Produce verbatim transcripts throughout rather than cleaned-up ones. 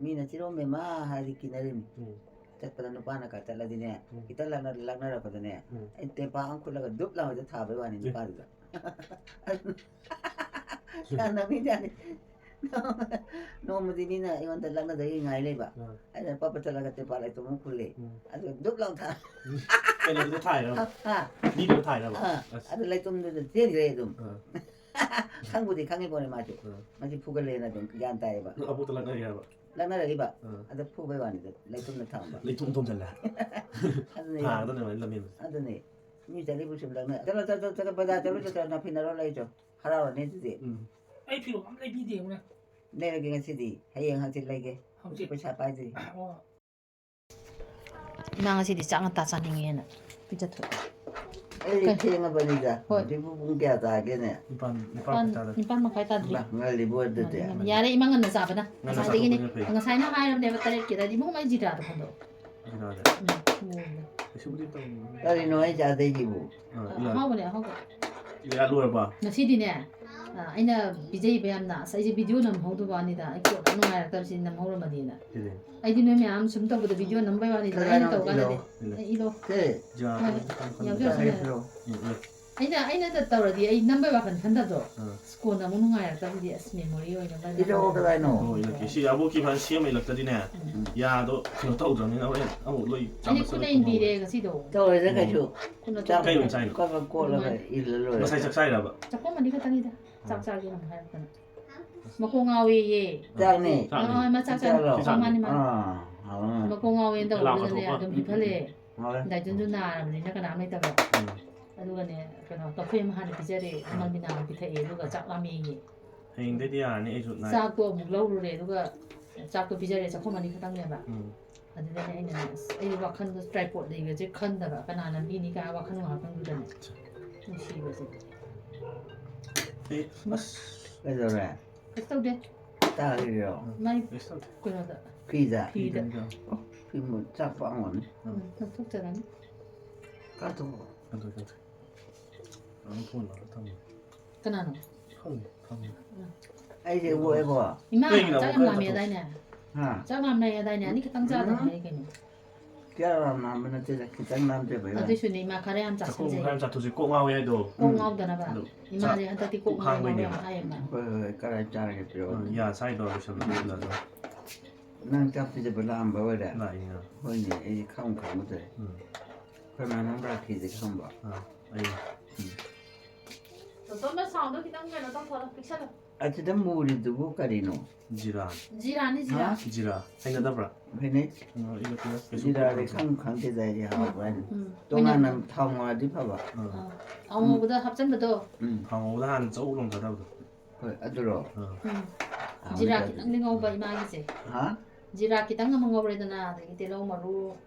ꯃꯤꯅ "ꯆꯤꯔꯣꯝꯕꯦꯝꯃ" ꯍꯥꯏꯗꯤ ꯀꯤꯅꯔꯤꯅꯤ꯫ ꯎꯝ꯫ ꯆꯠꯄꯗ ꯅꯨꯄꯥꯅ ꯀꯥ ꯆꯠꯂꯗꯤꯅꯦ, ꯎꯝ꯫ ꯈꯤꯇꯪ ꯂꯥꯛꯅ-, ꯂꯥꯛꯅꯔꯛꯄꯗꯅꯦ, ꯎꯝ꯫ ꯑꯩ ꯇꯦꯝꯄꯥꯛ ꯑꯃ ꯈꯨꯠꯂꯒ ꯗꯨꯞ ꯂꯥꯎꯅ ꯊꯥꯕꯩ ꯋꯥꯅꯤ ꯑꯦ꯫ ꯅꯨꯄꯥꯗꯨꯗ꯫ ꯌꯥꯝ ꯅꯣꯛꯅꯤꯡꯖꯥꯠꯅꯤ꯫ ꯅꯣꯡꯃꯗꯤ ꯃꯤꯅ ꯑꯩꯉꯣꯟꯗ ꯂꯥꯛꯅꯗꯒꯤ ꯉꯥꯏ ꯂꯩꯕ꯫ ꯑꯥ꯫ ꯑꯩꯅ ꯄꯠ ꯄꯠ ꯆꯠꯂꯒ ꯇꯦꯝꯄꯥꯛ ꯂꯩꯇꯨꯝ ꯑꯃ ꯈꯨꯜꯂꯦ꯫ ꯎꯝ꯫ ꯑꯗꯨꯒ ꯗꯨꯞ ꯂꯥꯎ ꯊꯥ-, ꯎꯝ꯫ ꯀꯩꯅꯣꯗꯨꯗ ꯊꯥꯏꯔꯕ? ꯍꯥ? ꯃꯤꯗꯨꯗ ꯊꯥꯏꯔꯕ? ꯑꯥ꯫ ꯑꯁ꯫ ꯑꯗꯨ ꯂꯩꯇꯨꯝꯗꯨꯗ ꯆꯦꯟꯈ꯭ꯔꯦ ꯑꯗꯨꯝ꯫ ꯑꯥ꯫ ꯈꯪꯕꯨꯗꯤ ꯈꯪꯉꯤ ꯄꯣꯠꯅꯤ ꯃꯥꯁꯨ꯫ ꯑꯥ꯫ ꯃꯁꯤ ꯐꯨꯒꯠꯂꯦꯅ ꯑꯗꯨꯝ ꯒ꯭ꯌꯥꯟ ꯇꯥꯏꯌꯦꯕ꯫ ꯑꯕꯣꯛꯇ ꯂꯛꯅꯔꯤꯔꯕ? ꯂꯛꯅꯔꯛꯏꯕ꯫ ꯑꯥ꯫ ꯑꯗ ꯐꯨꯕꯩ ꯋꯥꯅꯤꯗ, ꯂꯩꯇꯨꯝꯗ ꯊꯝꯕ꯫ ꯂꯩꯇꯨꯝ ꯊꯣꯝꯖꯜꯂꯦ꯫ ꯑꯗꯨꯅꯦ ꯊꯥꯗꯅ ꯌꯥꯝ-, ꯂꯝꯍꯦꯟꯕꯁꯦ꯫ ꯑꯗꯨꯅꯦ꯫ ꯃꯤ ꯆꯠꯂꯤꯕꯨ ꯁꯨꯝ ꯂꯛꯅ-, "ꯆꯠꯂꯣ, ꯆꯠꯂꯣ, ꯆꯠꯂꯣ, ꯕꯖꯥꯔ ꯆꯠꯂꯣ, ꯆꯠꯂꯣ, ꯅꯥꯐꯤ ꯅꯔꯣꯜ ꯂꯩꯆꯣ꯫ ꯍꯔꯥꯎꯔꯅꯤ ꯑꯗꯨꯗꯤ꯫" ꯎꯝ꯫ ꯑꯩ ꯐꯤꯔꯣꯜ ꯑꯝ ꯂꯩꯕꯤꯗꯦ, ꯌꯦꯡꯉꯨꯅꯦ꯫ ꯂꯩꯔꯒꯦ ꯉꯁꯤꯗꯤ, ꯍꯌꯦꯡ ꯍꯪꯆꯤꯠ ꯂꯩꯒꯦ꯫ ꯍꯪꯆꯤꯠ꯫ ꯄꯩꯁꯥ ꯄꯥꯏꯗ꯭ꯔꯤ꯫ ꯑꯣ꯫ ꯏꯃꯥ ꯉꯁꯤꯗꯤ ꯆꯥꯛ ꯉꯟꯇꯥ ꯆꯥꯅꯤꯡꯉꯦꯅ ꯄꯤꯖꯊꯣꯛꯑꯦ꯫ ꯑꯩ ꯀꯩ? ꯊꯦꯡꯉꯕꯅꯤꯗ꯫ ꯍꯣꯏ꯫ ꯍꯧꯖꯤꯛꯄꯨ ꯄꯨꯡ ꯀꯌꯥ ꯇꯥꯒꯦꯅꯦ? ꯅꯤꯄꯥꯟ, ꯅꯤꯄꯥꯟ ꯅꯤꯄꯥꯟ, ꯃꯈꯥꯏ ꯇꯥꯗ꯭ꯔꯤ꯫ ꯅꯤꯄꯥꯟ ꯉꯜꯂꯤꯕꯣ ꯑꯗꯨꯗꯤ꯫ ꯉꯜꯂꯤ, ꯉꯜꯂꯤ꯫ ꯌꯥꯔꯦ, ꯏꯃꯥ ꯉꯟꯅ ꯆꯥꯕꯅ꯫ ꯉꯟꯅ ꯉꯁꯥꯏꯗꯒꯤꯅꯦ꯫ ꯆꯥꯊꯣꯛꯄꯅ ꯐꯩ꯫ ꯉꯁꯥꯏꯅ ꯍꯥꯏꯔꯕꯅꯦꯕ ꯇꯔꯦꯠꯀꯤꯗ꯫ ꯏꯕꯨꯡꯉꯣ, ꯑꯩ ꯖꯤꯔꯥꯗꯣ ꯍꯟꯗꯣꯛꯑꯣ꯫ ꯖꯤꯔꯥꯗꯣ꯫ ꯎꯝ, ꯎꯝ꯫ ꯀꯩꯁꯨꯕꯨꯗꯤ ꯇꯧꯔꯣꯏ꯫ ꯀꯔꯤꯅꯣ ꯑꯩ ꯆꯥꯗꯣꯏꯁꯤꯕꯨ? ꯑ, ꯏꯂꯥ꯫ ꯑꯍꯥꯎꯕꯅꯦ, ꯑꯍꯥꯎꯕ꯫ ꯏꯂꯥ ꯂꯣꯏꯔꯕꯣ? ꯉꯁꯤꯗꯤꯅꯦ, ꯑ, ꯑꯩꯅ ꯄꯤꯖꯩꯕ ꯌꯥꯝꯅ꯫ ꯑꯁ, ꯑꯩꯁꯦ video ꯅꯝꯍꯧꯗꯕ ꯋꯥꯅꯤꯗ꯫ ꯑꯩ ꯀꯣꯟꯅ ꯅꯨꯡꯉꯥꯏꯔꯛꯇꯕꯁꯤ ꯅꯝꯍꯧꯔꯝꯃꯗꯤꯅ꯫ ꯁꯤꯗꯤ꯫ ꯑꯩꯗꯤ ꯅꯣꯏ ꯃꯌꯥꯝ ꯁꯨꯝ ꯇꯧꯕꯗ video ꯅꯝꯕꯩ ꯋꯥꯅꯤꯗ꯫ ꯀꯗꯥꯏꯅꯣ? ꯑꯩꯅ ꯇꯧꯀꯥꯟꯗꯗꯤ꯫ ꯏꯂꯣ꯫ ꯑꯦ, ꯏꯂꯣ꯫ ꯁꯦ꯫ ꯌꯥ, ꯍꯣꯏ, ꯈꯤꯇꯪ ꯈꯟꯕ ꯌꯥꯎꯖꯔꯁꯨ ꯇꯥꯔꯦ꯫ ꯌꯥꯏ꯫ ꯎꯝ, ꯎꯝ꯫ ꯑꯩꯅ, ꯑꯩꯅ ꯇꯧꯔꯗꯤ ꯑꯩ ꯅꯝꯕꯩ ꯋꯥꯈꯜ ꯈꯟꯗꯕꯗꯣ꯫ ꯑꯥ꯫ ꯑꯁ, ꯀꯣꯟꯅ ꯑꯃꯨꯛ ꯅꯨꯡꯉꯥꯏꯔꯛꯇꯕꯗꯤ, ꯑꯁ, memory ꯑꯣꯏꯅꯕ ꯏꯂꯣ, ꯀꯗꯥꯏꯅꯣ? ꯍꯣꯏ, ꯏꯂꯛꯀꯦ꯫ ꯁꯤ ꯑꯕꯣꯛꯀꯤ ꯐꯖꯅ ꯁꯦꯝꯃ ꯏꯂꯛꯇꯗꯤꯅꯦ, ꯎꯝ꯫ ꯌꯥꯗꯣ ꯀꯩꯅꯣ ꯇꯧꯗ꯭ꯔꯕꯅꯤꯅ ꯍꯣꯔꯦꯟ ꯑꯃꯨꯛ ꯂꯣꯏ ꯑꯩꯗꯤ ꯆꯥꯕ ꯈꯨꯠꯅ ꯆꯠꯂꯛꯄ ꯏꯟꯕꯤꯔꯦ ꯉꯝꯃꯣꯏ꯫ ꯉꯁꯤꯗꯣ꯫ ꯇꯧꯔꯣꯏꯗ ꯎꯝ꯫ ꯀꯩꯁꯨ꯫ ꯈꯨꯠꯅ ꯆꯥꯛ ꯇꯧꯔꯦ꯫ ꯀꯩ ꯑꯣꯏꯅ ꯆꯥꯏꯅꯣ? ꯀꯕꯛ ꯀꯣꯠꯂꯒ ꯑꯗꯨꯃꯥꯏꯅ꯫ ꯏꯜꯂ ꯂꯣꯏꯔꯦ꯫ ꯉꯁꯥꯏ ꯆꯥꯛ ꯆꯥꯏꯔꯕ? ꯆꯥꯛꯈꯣꯝ ꯑꯅꯤ ꯈꯛꯇꯅꯤꯗ꯫ ꯆꯥꯛ ꯆꯥꯒꯦꯅ ꯑꯃꯨꯛ ꯍꯥꯏꯔꯛꯇꯅ꯫ ꯃꯀꯣꯛ ꯉꯥꯎꯋꯦꯌꯦ꯫ ꯆꯥꯛꯅꯦ꯫ ꯆꯥꯛ꯫ ꯑꯥ, ꯃꯥ ꯆꯥꯛ ꯆꯥꯔꯦ꯫ ꯆꯥꯛꯂꯣ? ꯑꯥ, ꯃꯥꯅꯤ, ꯃꯥꯅꯤ꯫ ꯑꯥ, ꯍꯥꯎꯔꯦ꯫ ꯃꯀꯣꯛ ꯉꯥꯎꯋꯦꯅ ꯂꯥꯛꯄ ꯇꯧꯕꯗꯨꯗꯅꯦ ꯊꯣꯛꯄ꯫ ꯑꯗꯨꯝ ꯍꯤꯞꯍꯜꯂꯦ꯫ ꯍꯥꯎꯔꯦ꯫ ꯗꯥꯏꯇꯨꯟꯁꯨ ꯅꯥꯔꯕꯅꯤꯅ ꯀꯅꯥꯝ ꯂꯩꯇꯕ꯫ ꯎꯝ꯫ ꯑꯗꯨꯒꯅꯦ, ꯀꯩꯅꯣ, ꯀꯐꯣꯏ ꯑꯃ ꯍꯥꯟꯅ ꯄꯤꯖꯔꯦ, ꯎꯝ꯫ ꯑꯃꯜ ꯃꯤꯅꯥ ꯑꯃ ꯄꯤꯊꯛꯑꯦ, ꯑꯗꯨꯒ ꯆꯥꯛ ꯂꯥꯝꯃꯦꯌꯦ꯫ ꯍꯌꯦꯡꯗꯩꯗꯤ ꯌꯥꯔꯅꯤ, ꯑꯩꯁꯨ ꯅꯥꯏ꯫ ꯆꯥꯛꯇꯣ ꯑꯃꯨꯛ ꯂꯧꯔꯨꯔꯦ, ꯑꯗꯨꯒ ꯆꯥꯛꯇꯣ ꯄꯤꯖꯔꯦ, ꯆꯥꯛꯈꯣꯝ ꯑꯅꯤ ꯈꯛꯇꯪꯅꯦꯕ꯫ ꯎꯝ꯫ ꯑꯗꯨꯗꯅꯦ ꯑꯩꯅ, ꯑꯁ, ꯑꯩ ꯋꯥꯈꯜꯗꯣ tripod ꯂꯩꯕꯁꯦ ꯈꯟꯗꯕ, ꯀꯅꯥꯅ ꯄꯤꯅꯤ ꯀꯥꯏ ꯋꯥꯈꯜ ꯉꯥꯛꯇꯪꯗꯨꯗꯅꯦ꯫ ꯅꯨꯡꯁꯤꯕꯁꯦ꯫ ꯑꯦ, ꯑꯁ꯫ ꯀꯩꯗꯧꯔꯦ? ꯀꯩꯁꯨ ꯇꯧꯗꯦ꯫ ꯇꯥꯔꯤꯔꯣ? ꯃꯥꯏ ꯀꯩꯁꯨ ꯇꯧꯗꯦ꯫ ꯀꯩꯅꯣꯗ꯫ ꯐꯤꯗ? ꯐꯤꯗ꯫ ꯐꯤꯗ꯫ ꯑꯣ, ꯐꯤ ꯃꯨ-, ꯆꯥꯛ ꯄꯥꯛ ꯑꯣꯟꯅꯤ꯫ ꯎꯝ, ꯂꯧꯊꯣꯛꯆꯔꯅꯤ꯫ ꯀꯥꯊꯣꯛꯑꯣ꯫ ꯀꯥꯊꯣꯛꯑꯦ, ꯀꯥꯊꯣꯛꯑꯦ꯫ ꯑꯗꯨꯝ ꯐꯣꯟ ꯂꯥꯛꯑ ꯊꯝꯃꯣ꯫ ꯀꯅꯥꯅꯣ? ꯈꯪꯗꯦ, ꯊꯝꯃꯣ꯫ ꯎꯝ꯫ ꯑꯩꯁꯦ ꯑꯣꯛꯑꯦꯀꯣ꯫ ꯏꯃꯥ, ꯀꯩꯒꯤꯅꯣ ꯆꯥꯛ ꯌꯥꯝ ꯑꯃꯨꯛ ꯂꯥꯝꯃꯦ ꯀꯥꯊꯣꯛ-, ꯑꯗꯥꯏꯅꯦ? ꯍꯥ? ꯆꯥꯛ ꯂꯥꯝꯅꯩ ꯍꯥꯏꯗꯥꯏꯅꯦ? ꯑꯅꯤꯈꯛꯇꯪ ꯆꯥꯗꯅ ꯎꯝ꯫ ꯍꯥꯏ ꯀꯩꯅꯣ? ꯀꯌꯥ ꯂꯥꯝꯅ ꯅꯠꯇꯦꯗ, ꯈꯤꯇꯪ ꯂꯥꯝꯖꯕꯩ ꯋꯥꯅꯤ꯫ ꯑꯗꯨꯏꯁꯨꯅꯦ, ꯏꯃꯥ ꯈꯔ ꯌꯥꯝ ꯆꯥꯛꯈꯨꯝ ꯆꯥꯁꯤꯟꯖꯩ꯫ ꯈꯔ ꯌꯥꯝ ꯆꯥꯊꯣꯛꯁꯤ꯫ ꯀꯣꯛ ꯉꯥꯎꯋꯦ ꯍꯥꯏꯗꯣ꯫ ꯀꯣꯛ ꯎꯝ꯫ ꯉꯥꯎꯗꯅꯕ꯫ ꯑꯗꯨ ꯏꯃꯥꯁꯦ ꯍꯟꯗꯛꯇꯤ ꯀꯣꯛ ꯄꯨꯛ ꯉꯥꯎ ꯉꯥꯎ ꯍꯥꯡꯕꯩꯅꯦ꯫ ꯌꯥꯝ ꯍꯥꯏꯌꯦꯕ꯫ ꯍꯣꯏ ꯍꯣꯏ ꯍꯣꯏ, ꯀꯔꯥꯏ ꯆꯥꯔꯒꯦ ꯄꯤꯔꯛꯑꯣ꯫ ꯎꯝ, ꯌꯥ ꯁꯥꯏꯗꯣ ꯂꯣꯏꯁꯜꯂꯣ, ꯂꯣꯏꯁꯜꯂꯣ꯫ ꯅꯪ ꯆꯥꯛ ꯄꯤꯖꯕ ꯂꯥꯛꯑꯝꯕ ꯑꯣꯏꯔꯦ? ꯂꯥꯛꯏꯅ꯫ ꯍꯣꯏꯅꯦ, ꯑꯩ ꯈꯪ ꯈꯪꯕꯗ꯭ꯔꯦ꯫ ꯎꯝ꯫ ꯑꯩꯈꯣꯏ ꯃꯥ ꯅꯪ ꯂꯥꯛꯈꯤꯁꯦ ꯈꯪꯕ? ꯑꯥ, ꯑꯩ ꯇꯣꯝꯕ, ꯁꯥꯎꯟꯗꯣ ꯈꯤꯇꯪ ꯀꯩꯅꯣ ꯇꯧꯊꯣꯛꯑꯣ, ꯄꯤꯛꯁꯜꯂꯣ꯫ ꯑꯁꯤꯗ ꯃꯨꯔꯤꯗꯨꯕꯨ ꯀꯔꯤꯅꯣ? ꯖꯤꯔꯥ꯫ ꯖꯤꯔꯥꯅꯤ, ꯖꯤꯔꯥ꯫ ꯍꯥ? ꯖꯤꯔꯥ꯫ ꯍꯩꯅꯗꯕ꯭ꯔꯥ? ꯐꯩꯅꯩ꯫ ꯎꯝ, ꯑꯩ ꯀꯩꯁꯨ ꯖꯤꯔꯥꯗꯤ ꯈꯪꯗꯦ꯫ ꯈꯪ ꯈꯪꯗꯦꯗ ꯑꯩꯗꯤ ꯍꯥꯎꯕ ꯍꯥꯏꯅ꯫ ꯎꯝ꯫ ꯇꯣꯉꯥꯟꯅ ꯑꯣꯏꯅ ꯊꯥꯎ ꯉꯧꯔꯗꯤ ꯐꯕ꯫ ꯑꯥ, ꯑꯥ, ꯑꯉꯧꯕꯗ ꯍꯥꯞꯆꯟꯕꯗꯣ꯫ ꯎꯝ꯫ ꯊꯥꯎ ꯉꯧꯕꯗ ꯍꯥꯟꯅ ꯆꯧ ꯂꯣꯟꯒꯗꯕꯗꯣ꯫ ꯍꯣꯏ, ꯑꯗꯨꯔꯣ? ꯑꯥ, ꯎꯝ꯫ ꯍꯥꯎꯅꯤ ꯖꯤꯔꯥ ꯀꯩꯅꯣ꯫ ꯈꯤꯇꯪꯗꯤ ꯉꯧꯕ ꯏꯃꯥꯒꯤꯁꯦ꯫ ꯍꯥ? ꯖꯤꯔꯥ ꯈꯤꯇꯪ ꯑꯃ ꯉꯧꯔꯦꯗꯅ, ꯑꯗꯒꯤ ꯇꯤꯜꯍꯧ ꯃꯔꯨ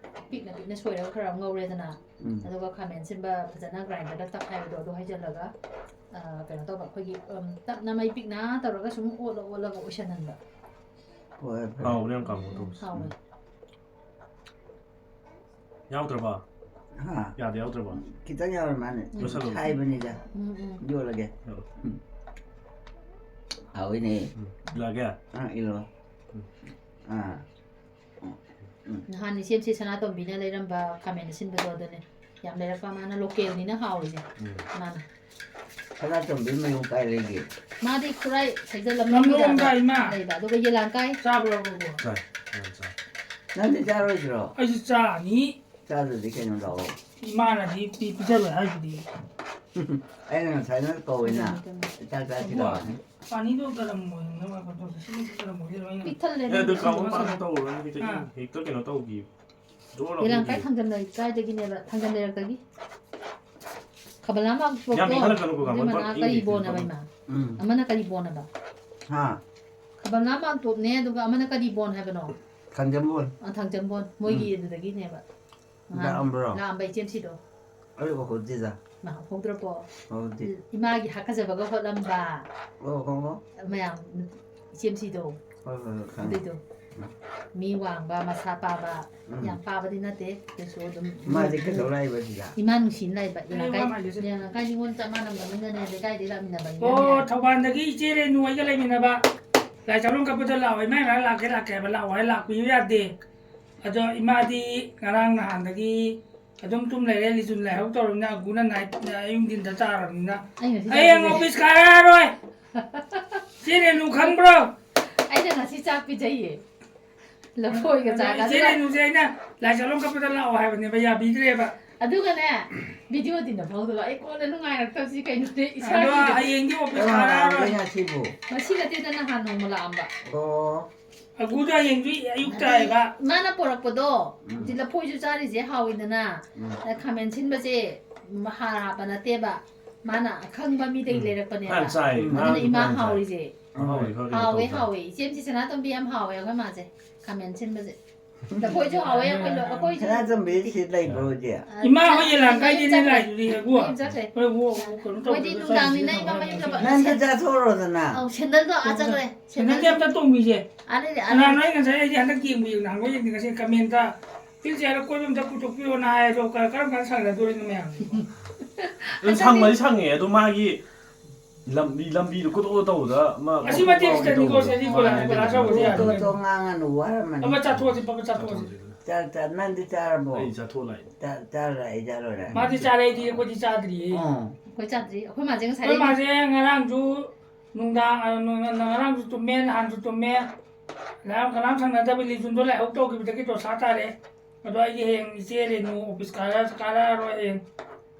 ꯄꯤꯛꯅ ꯄꯤꯛꯅ ꯁꯣꯏꯔꯒ ꯈꯔ ꯑꯃ ꯉꯧꯔꯦꯗꯅ, ꯎꯝ꯫ ꯑꯗꯨꯒ ꯈꯥꯃꯦꯟ ꯑꯁꯤꯟꯕ ꯐꯖꯅ ꯒ꯭ꯔꯥꯏꯟꯗꯔꯗ ꯇꯛꯈꯥꯏꯕꯗꯣ ꯑꯗꯨ ꯍꯩꯖꯤꯜꯂꯒ, ꯑ, ꯀꯩꯅꯣ ꯇꯧꯕ, ꯑꯩꯈꯣꯏꯒꯤ, ꯎꯝ, ꯇꯞꯅ ꯃꯩ ꯄꯤꯛꯅ ꯇꯧꯔꯒ ꯁꯨꯝ ꯑꯣꯠꯂ ꯑꯣꯠꯂꯒ ꯑꯣꯏꯁꯟꯍꯟꯕ꯫ ꯍꯣꯏ, ꯐꯔꯦ꯫ ꯍꯥꯎꯕꯅꯦ ꯌꯥꯝ ꯀꯥꯡꯍꯧ ꯇꯧꯕꯁꯦ꯫ ꯍꯥꯎꯋꯦ꯫ ꯌꯥꯎꯗ꯭ꯔꯕ? ꯍꯥ? ꯌꯥꯗ ꯌꯥꯎꯗ꯭ꯔꯕ? ꯎꯝ, ꯈꯤꯇꯪ ꯌꯥꯎꯔ ꯃꯥꯅꯦ꯫ ꯂꯣꯏꯁꯜꯂꯣ꯫ ꯍꯥꯏꯕꯅꯤꯗ꯫ ꯎꯝ, ꯎꯝ꯫ ꯌꯣꯜꯂꯒꯦ꯫ ꯌꯣꯜꯂꯣ꯫ ꯎꯝ꯫ ꯍꯥꯎꯋꯤꯅꯦ꯫ ꯎꯝ, ꯂꯥꯛꯑꯒꯦ? ꯑꯥ, ꯏꯜꯂꯣ꯫ ꯎꯝ꯫ ꯑꯥ꯫ ꯅꯍꯥꯟ ꯏꯆꯦꯝꯁꯤ ꯁꯅꯥꯇꯣꯝꯕꯤꯅ ꯂꯩꯔꯝꯕ ꯈꯥꯃꯦꯟ ꯑꯁꯤꯟꯕꯗꯣ ꯑꯗꯨꯅꯦ꯫ ꯌꯥꯝ ꯂꯩꯔꯛꯄ, ꯃꯥꯅ ꯂꯣꯀꯦꯜꯅꯤꯅ ꯍꯥꯎꯔꯤꯁꯦ꯫ ꯎꯝ꯫ ꯃꯥꯅ꯫ ꯁꯅꯥꯇꯣꯝꯕꯤ ꯃꯌꯨꯝ ꯀꯥꯏ ꯂꯩꯒꯦ? ꯃꯥꯗꯤ ꯈꯨꯔꯥꯏ ꯁꯩꯖꯜ ꯂꯝꯂꯣꯡꯗ ꯂꯝꯂꯣꯡꯗ ꯏꯃꯥ꯫ ꯂꯩꯕ, ꯑꯗꯨꯒ ꯌꯦꯂꯥꯡꯀꯥꯏ ꯆꯥꯕ꯭ꯔꯣ ꯒꯣꯒꯣ? ꯆꯥꯏ꯫ ꯌꯥꯝ ꯆꯥꯏ꯫ ꯅꯪꯗꯤ ꯆꯥꯔꯣꯏꯗ꯭ꯔꯣ? ꯑꯩꯁꯨ ꯆꯥꯅꯤ꯫ ꯆꯥꯗ꯭ꯔꯗꯤ ꯀꯩꯅꯣ ꯂꯥꯛꯑꯣ꯫ ꯏꯃꯥꯅꯗꯤ ꯄꯤ- ꯄꯤꯖꯔꯣꯏ ꯍꯥꯏꯗꯨꯗꯤ꯫ ꯑꯩꯅ ꯉꯁꯥꯏꯅ ꯀꯧꯏꯅ꯫ ꯆꯥꯛ ꯆꯥꯁꯤ ꯂꯥꯛꯑꯣꯅꯦ꯫ ꯄꯥꯅꯤꯗꯣ ꯒꯔꯝ ꯑꯣꯏꯅ ꯉꯧꯔꯒ ꯇꯧꯁꯦ꯫ ꯁꯤꯃꯗꯤ ꯒꯔꯝ ꯑꯣꯏꯗꯣꯏꯔꯣ? ꯑꯩꯅ ꯄꯤꯛꯊꯜꯂꯦ ꯑꯦ, ꯑꯗꯨ ꯅꯪꯒꯤ ꯀꯥꯡꯍꯧ ꯁꯤꯡꯖꯨ ꯄꯥꯛꯅ ꯃꯆꯜ꯫ ꯇꯧꯔꯨꯔꯅꯨ, ꯍꯦꯛꯇ ꯑꯥ꯫ ꯍꯦꯛꯇ ꯀꯩꯅꯣ ꯇꯧꯈꯤ꯫ ꯖꯣꯔ ꯂꯥꯎ ꯌꯦꯂꯥꯡꯀꯥꯏ ꯈꯪꯗꯦ꯫ ꯊꯥꯡꯖꯝꯂꯩ ꯀꯥꯏꯗꯒꯤꯅꯦꯕ? ꯊꯥꯡꯖꯝ ꯂꯩꯔꯛꯇꯒꯤ꯫ ꯈꯕꯂꯥ ꯌꯥꯝ ꯃꯥꯡꯇꯣꯞꯇꯣ꯫ ꯏꯪꯍꯜꯂꯛꯀꯅꯨꯀꯣ, ꯑꯗꯨꯏ ꯀꯥꯡꯍꯧ ꯃꯅꯥ ꯄꯥꯛ ꯀꯔꯤ ꯏꯪꯗꯦ, ꯕꯣꯟ ꯍꯥꯏꯕ ꯀꯥꯡꯍꯧ꯫ ꯏꯃꯥ? ꯎꯝ꯫ ꯑꯃꯅ ꯀꯔꯤ ꯕꯣꯟ ꯍꯥꯏꯕ? ꯍꯥ? ꯈꯕꯂꯥ ꯃꯥꯡꯇꯣꯞꯅꯦ, ꯑꯗꯨꯒ ꯑꯃꯅ ꯀꯔꯤ ꯕꯣꯟ ꯍꯥꯏꯕꯅꯣ? ꯊꯥꯡꯖꯝꯕꯣꯟ꯫ ꯑ, ꯊꯥꯡꯖꯝꯕꯣꯟ꯫ ꯃꯣꯏꯒꯤ ꯑꯗꯨꯗꯒꯤꯅꯦꯕ꯫ ꯅꯍꯥꯟ ꯂꯥꯛꯑꯝꯕ꯭ꯔꯣ? ꯂꯥꯛꯑꯝꯕ ꯏꯆꯦꯝꯁꯤꯗꯣ꯫ ꯑꯩ ꯎꯍꯧꯗꯦꯗ꯫ ꯃꯥ ꯎꯍꯧꯗ꯭ꯔꯕꯣ? ꯎꯍꯧꯗꯦ꯫ ꯏꯃꯥꯒꯤ ꯍꯥꯀꯠꯆꯕꯒ ꯍꯣꯠꯂꯝꯕ ꯑꯣ, ꯑꯣ, ꯑꯣ꯫ ꯃꯌꯥꯝ ꯏꯆꯦꯝꯁꯤꯗꯣ꯫ ꯍꯣꯏ, ꯍꯣꯏ, ꯍꯣꯏ, ꯈꯪꯉꯦ꯫ ꯑꯗꯨꯏꯗꯣ꯫ ꯃꯤ ꯋꯥꯡꯕ, ꯃꯁꯥ ꯄꯥꯕ, ꯎꯝ꯫ ꯌꯥꯝ ꯄꯥꯕꯗꯤ ꯅꯠꯇꯦ, ꯑꯗꯨꯁꯨ ꯑꯗꯨꯝ ꯃꯥꯗꯤ ꯀꯩꯗꯧ ꯂꯥꯛꯏꯕ ꯁꯤꯗ? ꯏꯃꯥ ꯅꯨꯡꯁꯤꯅ ꯂꯩꯕ꯫ ꯑꯩ ꯋꯥ ꯍꯥꯏꯒꯦꯁꯦ꯫ ꯂꯩꯀꯥꯏ ꯅꯤꯉꯣꯜ ꯆꯞ ꯃꯥꯟꯅꯕꯅꯤꯅꯅꯦ, ꯂꯩꯀꯥꯏꯗꯒꯤ ꯂꯥꯛꯃꯤꯟꯅꯕ ꯑꯣ, ꯊꯧꯕꯥꯜꯗꯒꯤ ꯏꯆꯦ ꯔꯦꯅꯨ ꯑꯩꯒ ꯂꯩꯃꯤꯟꯅꯕ꯫ ꯂꯥꯏ ꯆꯥꯛꯂꯣꯟ ꯀꯠꯄꯗ ꯂꯥꯛꯑꯣ, ꯏꯃꯥ ꯏꯃꯥ ꯂꯥꯛꯀꯦ ꯂꯥꯛꯀꯦ ꯍꯥꯏꯕ, ꯂꯥꯛꯑꯣ ꯍꯥꯏ ꯂꯥꯛꯄꯤꯌꯨ ꯌꯥꯗꯦ꯫ ꯑꯗꯣ ꯏꯃꯥꯗꯤ ꯉꯔꯥꯡ ꯅꯍꯥꯟꯗꯒꯤ ꯑꯗꯨꯝ ꯇꯨꯝ ꯂꯩꯔꯦ, ꯂꯤꯖꯨꯟ ꯂꯥꯏꯍꯧ ꯇꯧꯔꯕꯅꯤꯅ ꯑꯒꯨꯅ ꯅꯥꯏꯠ ꯑꯌꯨꯛ ꯅꯨꯡꯊꯤꯟꯗ ꯇꯥꯔꯕꯅꯤꯅ꯫ ꯑꯩ ꯉꯁꯤ ꯍꯌꯦꯡ ꯆꯥꯛ ꯑꯣꯐꯤꯁ ꯀꯥꯔꯛꯑꯔꯣꯏ꯫ ꯆꯦ ꯔꯦꯅꯨ ꯈꯪꯕ꯭ꯔꯣ? ꯑꯩꯅ ꯉꯁꯤ ꯆꯥꯛ ꯄꯤꯖꯩꯌꯦ꯫ ꯂꯐꯣꯏꯒ ꯆꯥꯒ ꯏꯆꯦ ꯑꯗꯨꯒ ꯔꯦꯅꯨꯁꯦ ꯑꯩꯅ ꯂꯥꯏ ꯆꯥꯛꯂꯣꯟ ꯀꯠꯄꯗ ꯂꯥꯛꯑꯣ ꯍꯥꯏꯕꯅꯦꯕ, ꯌꯥꯕꯤꯗ꯭ꯔꯦꯕ꯫ ꯑꯗꯨꯒꯅꯦ, ꯚꯤꯗꯤꯑꯣꯗꯤ ꯅꯝꯍꯧꯗꯕ꯫ ꯑꯩ ꯀꯣꯟꯅ ꯅꯨꯡꯉꯥꯏꯔꯛꯇꯕꯁꯤ ꯀꯩꯅꯣꯅꯦ, ꯑꯗꯣ ꯏꯁꯥꯒꯤ ꯍꯌꯦꯡꯗꯤ ꯑꯣꯐꯤꯁ ꯀꯅꯥ ꯂꯥꯛꯑꯔꯣꯏ꯫ ꯂꯥꯛꯑꯒꯦ ꯉꯁꯤꯕꯨ? ꯉꯁꯤ ꯅꯠꯇꯦꯗ, ꯅꯍꯥꯟ ꯅꯣꯡꯃ ꯂꯥꯛꯑꯝꯕ꯫ ꯑꯣ꯫ ꯑꯒꯨꯗꯣ ꯍꯌꯦꯡꯗꯤ ꯑꯌꯨꯛꯇ ꯍꯥꯏꯕ꯫ ꯃꯥꯅ ꯄꯣꯔꯛꯄꯗꯣ, ꯎꯝ꯫ ꯍꯧꯖꯤꯛ ꯂꯐꯣꯏꯁꯨ ꯆꯥꯔꯤꯁꯦ ꯍꯥꯎꯋꯤꯗꯅ, ꯎꯝ꯫ ꯑꯗ ꯈꯥꯃꯦꯟ ꯁꯤꯟꯕꯁꯦ ꯍꯥꯔ ꯍꯥꯞꯄ ꯅꯠꯇꯦꯕ, ꯃꯥꯅ ꯑꯈꯪꯕ ꯃꯤꯗꯒꯤ ꯎꯝ꯫ ꯂꯩꯔꯛꯄꯅꯦꯕ꯫ ꯐꯅ ꯆꯥꯏ, ꯑꯗꯨꯅ ꯃꯥꯅ ꯏꯃꯥ ꯐꯅ ꯆꯥꯏ꯫ ꯍꯥꯎꯔꯤꯁꯦ꯫ ꯑꯍꯥꯎꯕ ꯈꯔ ꯀꯩꯅꯣ ꯍꯥꯎꯋꯦ, ꯇꯧ ꯇꯥꯏ꯫ ꯍꯥꯎꯋꯦ꯫ ꯏꯆꯦꯝꯆꯤ ꯁꯅꯥꯇꯣꯝꯕꯤ ꯌꯥꯝ ꯍꯥꯎꯋꯦ ꯑꯩꯈꯣꯏ ꯃꯥꯁꯦ꯫ ꯈꯥꯃꯦꯟ ꯁꯤꯟꯕꯁꯦ꯫ ꯂꯐꯣꯏꯁꯨ ꯍꯥꯎꯋꯦ, ꯑꯩꯈꯣꯏ ꯂꯣ-, ꯑꯩꯈꯣꯏꯁꯨ ꯁꯅꯥꯇꯣꯝꯕꯤ ꯁꯤ ꯂꯩꯕ꯭ꯔꯣ ꯍꯧꯖꯤꯛ? ꯑ, ꯏꯃꯥ ꯍꯣꯏ ꯏꯃꯥ ꯂꯥꯡꯈꯩꯗꯤ ꯃꯌꯨꯝ ꯆꯠꯈ꯭ꯔꯦ꯫ ꯂꯥꯏꯗꯨꯗꯤ, ꯑꯕꯨ꯫ ꯃꯌꯨꯝ ꯆꯠꯈ꯭ꯔꯦ꯫ ꯍꯣꯏ, ꯑꯕꯨ, ꯑꯕꯨ, ꯀꯩꯅꯣ ꯃꯣꯏꯗꯤ ꯇꯧꯗ꯭ꯔꯁꯨ ꯅꯨꯡꯗꯥꯡꯅꯤꯅ ꯆꯥꯗ꯭ꯔꯁꯨ ꯏꯃꯥ ꯃꯌꯨꯝ ꯆꯠꯈ꯭ꯔꯦ꯫ ꯆꯠꯄ꯫ ꯅꯪꯁꯨ ꯁꯦꯟ-, ꯆꯥꯊꯣꯛꯎꯔꯣꯗꯅ꯫ ꯑꯧ, ꯁꯦꯟꯗꯜꯗꯣ ꯑꯥ ꯆꯠꯈ꯭ꯔꯦ꯫ ꯁꯦꯟꯗꯜꯗꯤ ꯑꯝꯇ ꯇꯣꯡꯕꯤꯁꯦ꯫ ꯑꯥ ꯂꯩꯔꯦ, ꯑꯥ ꯀꯅꯥꯅꯣ ꯂꯩꯔꯦ꯫ ꯑꯩ ꯉꯁꯥꯏ ꯑꯩꯗꯤ ꯍꯟꯗꯛ ꯌꯦꯡꯕ ꯌꯦꯡꯕ ꯅꯍꯥꯟꯈꯣꯏ ꯌꯦꯡꯗꯦ, ꯉꯁꯤ ꯀꯃꯦꯟꯇ ꯄꯤꯜ ꯆꯤꯌꯔ ꯀꯣꯏꯕ ꯑꯝꯇ ꯄꯨꯊꯣꯛꯄꯤꯌꯣꯅ ꯍꯥꯏ, ꯑꯗꯣ ꯀ-, ꯀꯔꯝ ꯀꯥꯟꯗ ꯁꯪꯅꯗꯣꯔꯤꯅꯣ ꯃꯌꯥꯝ? ꯑꯗꯨꯝ ꯁꯪꯕꯗꯤ ꯁꯪꯉꯦ, ꯑꯗꯣ ꯃꯥꯒꯤ ꯂꯝꯕꯤ, ꯂꯝꯕꯤꯗꯣ ꯀꯨꯇꯨ ꯀꯨꯇꯨ ꯇꯧꯕꯗ ꯑꯃ ꯑꯁꯤ ꯃꯇꯦꯛ ꯀꯨꯇꯨ ꯁꯤꯗꯅꯤꯀꯣ, ꯇꯧꯕꯗꯣ꯫ ꯁꯤꯗꯤ ꯀꯣꯂꯥꯁ, ꯃꯥꯅꯦ꯫ ꯀꯣꯂꯥꯁ ꯇꯧꯕꯗꯤ ꯌꯥꯗꯦ꯫ ꯇꯣ, ꯇꯣ, ꯉꯥꯡꯉꯅꯨ, ꯋꯥꯔꯝꯃꯅꯤ꯫ ꯑꯃ ꯆꯥꯊꯣꯛꯑꯁꯤ, ꯄꯥꯄ ꯆꯥꯊꯣꯛꯑꯁꯤ꯫ ꯆꯥ-, ꯆꯥ-, ꯅꯪꯗꯤ ꯆꯥꯔꯕꯣ? ꯑꯩ ꯆꯥꯊꯣꯛꯂꯥꯛꯑꯦ꯫ ꯆꯥ-, ꯆꯥꯔꯣꯏ, ꯑꯩ ꯆꯥꯔꯣꯏ꯫ ꯃꯥꯗꯤ ꯆꯥꯔꯦ, ꯑꯩꯗꯤ, ꯑꯩꯈꯣꯏꯗꯤ ꯆꯥꯗ꯭ꯔꯤꯌꯦ꯫ ꯑꯣ꯫ ꯑꯩꯈꯣꯏ ꯆꯥꯗ꯭ꯔꯤ꯫ ꯑꯩꯈꯣꯏ ꯃꯥꯁꯦ ꯉꯁꯥꯏ ꯑꯩꯈꯣꯏ ꯃꯥꯁꯦ ꯉꯔꯥꯡꯁꯨ ꯅꯨꯡꯗꯥꯡ, ꯑ, ꯅꯨꯡ-, ꯉꯔꯥꯡꯁꯨ ꯇꯨꯝꯃꯦ, ꯅꯍꯥꯟꯁꯨ ꯇꯨꯝꯃꯦ꯫ ꯉꯔꯥꯡ ꯀꯅꯥꯝ ꯁꯪꯅꯗꯕ ꯂꯤꯖꯨꯟꯗꯣ ꯂꯥꯏꯍꯧ ꯇꯧꯈꯤꯕꯗꯒꯤ ꯗꯣꯁꯥ ꯇꯥꯔꯦ꯫ ꯑꯗꯣ ꯑꯩꯗꯤ ꯍꯌꯦꯡ ꯏꯆꯦ ꯔꯦꯅꯨ ꯑꯣꯐꯤꯁ ꯀꯥꯔ-, ꯀꯥꯔꯛꯑꯔꯣꯏ ꯍꯌꯦꯡ꯫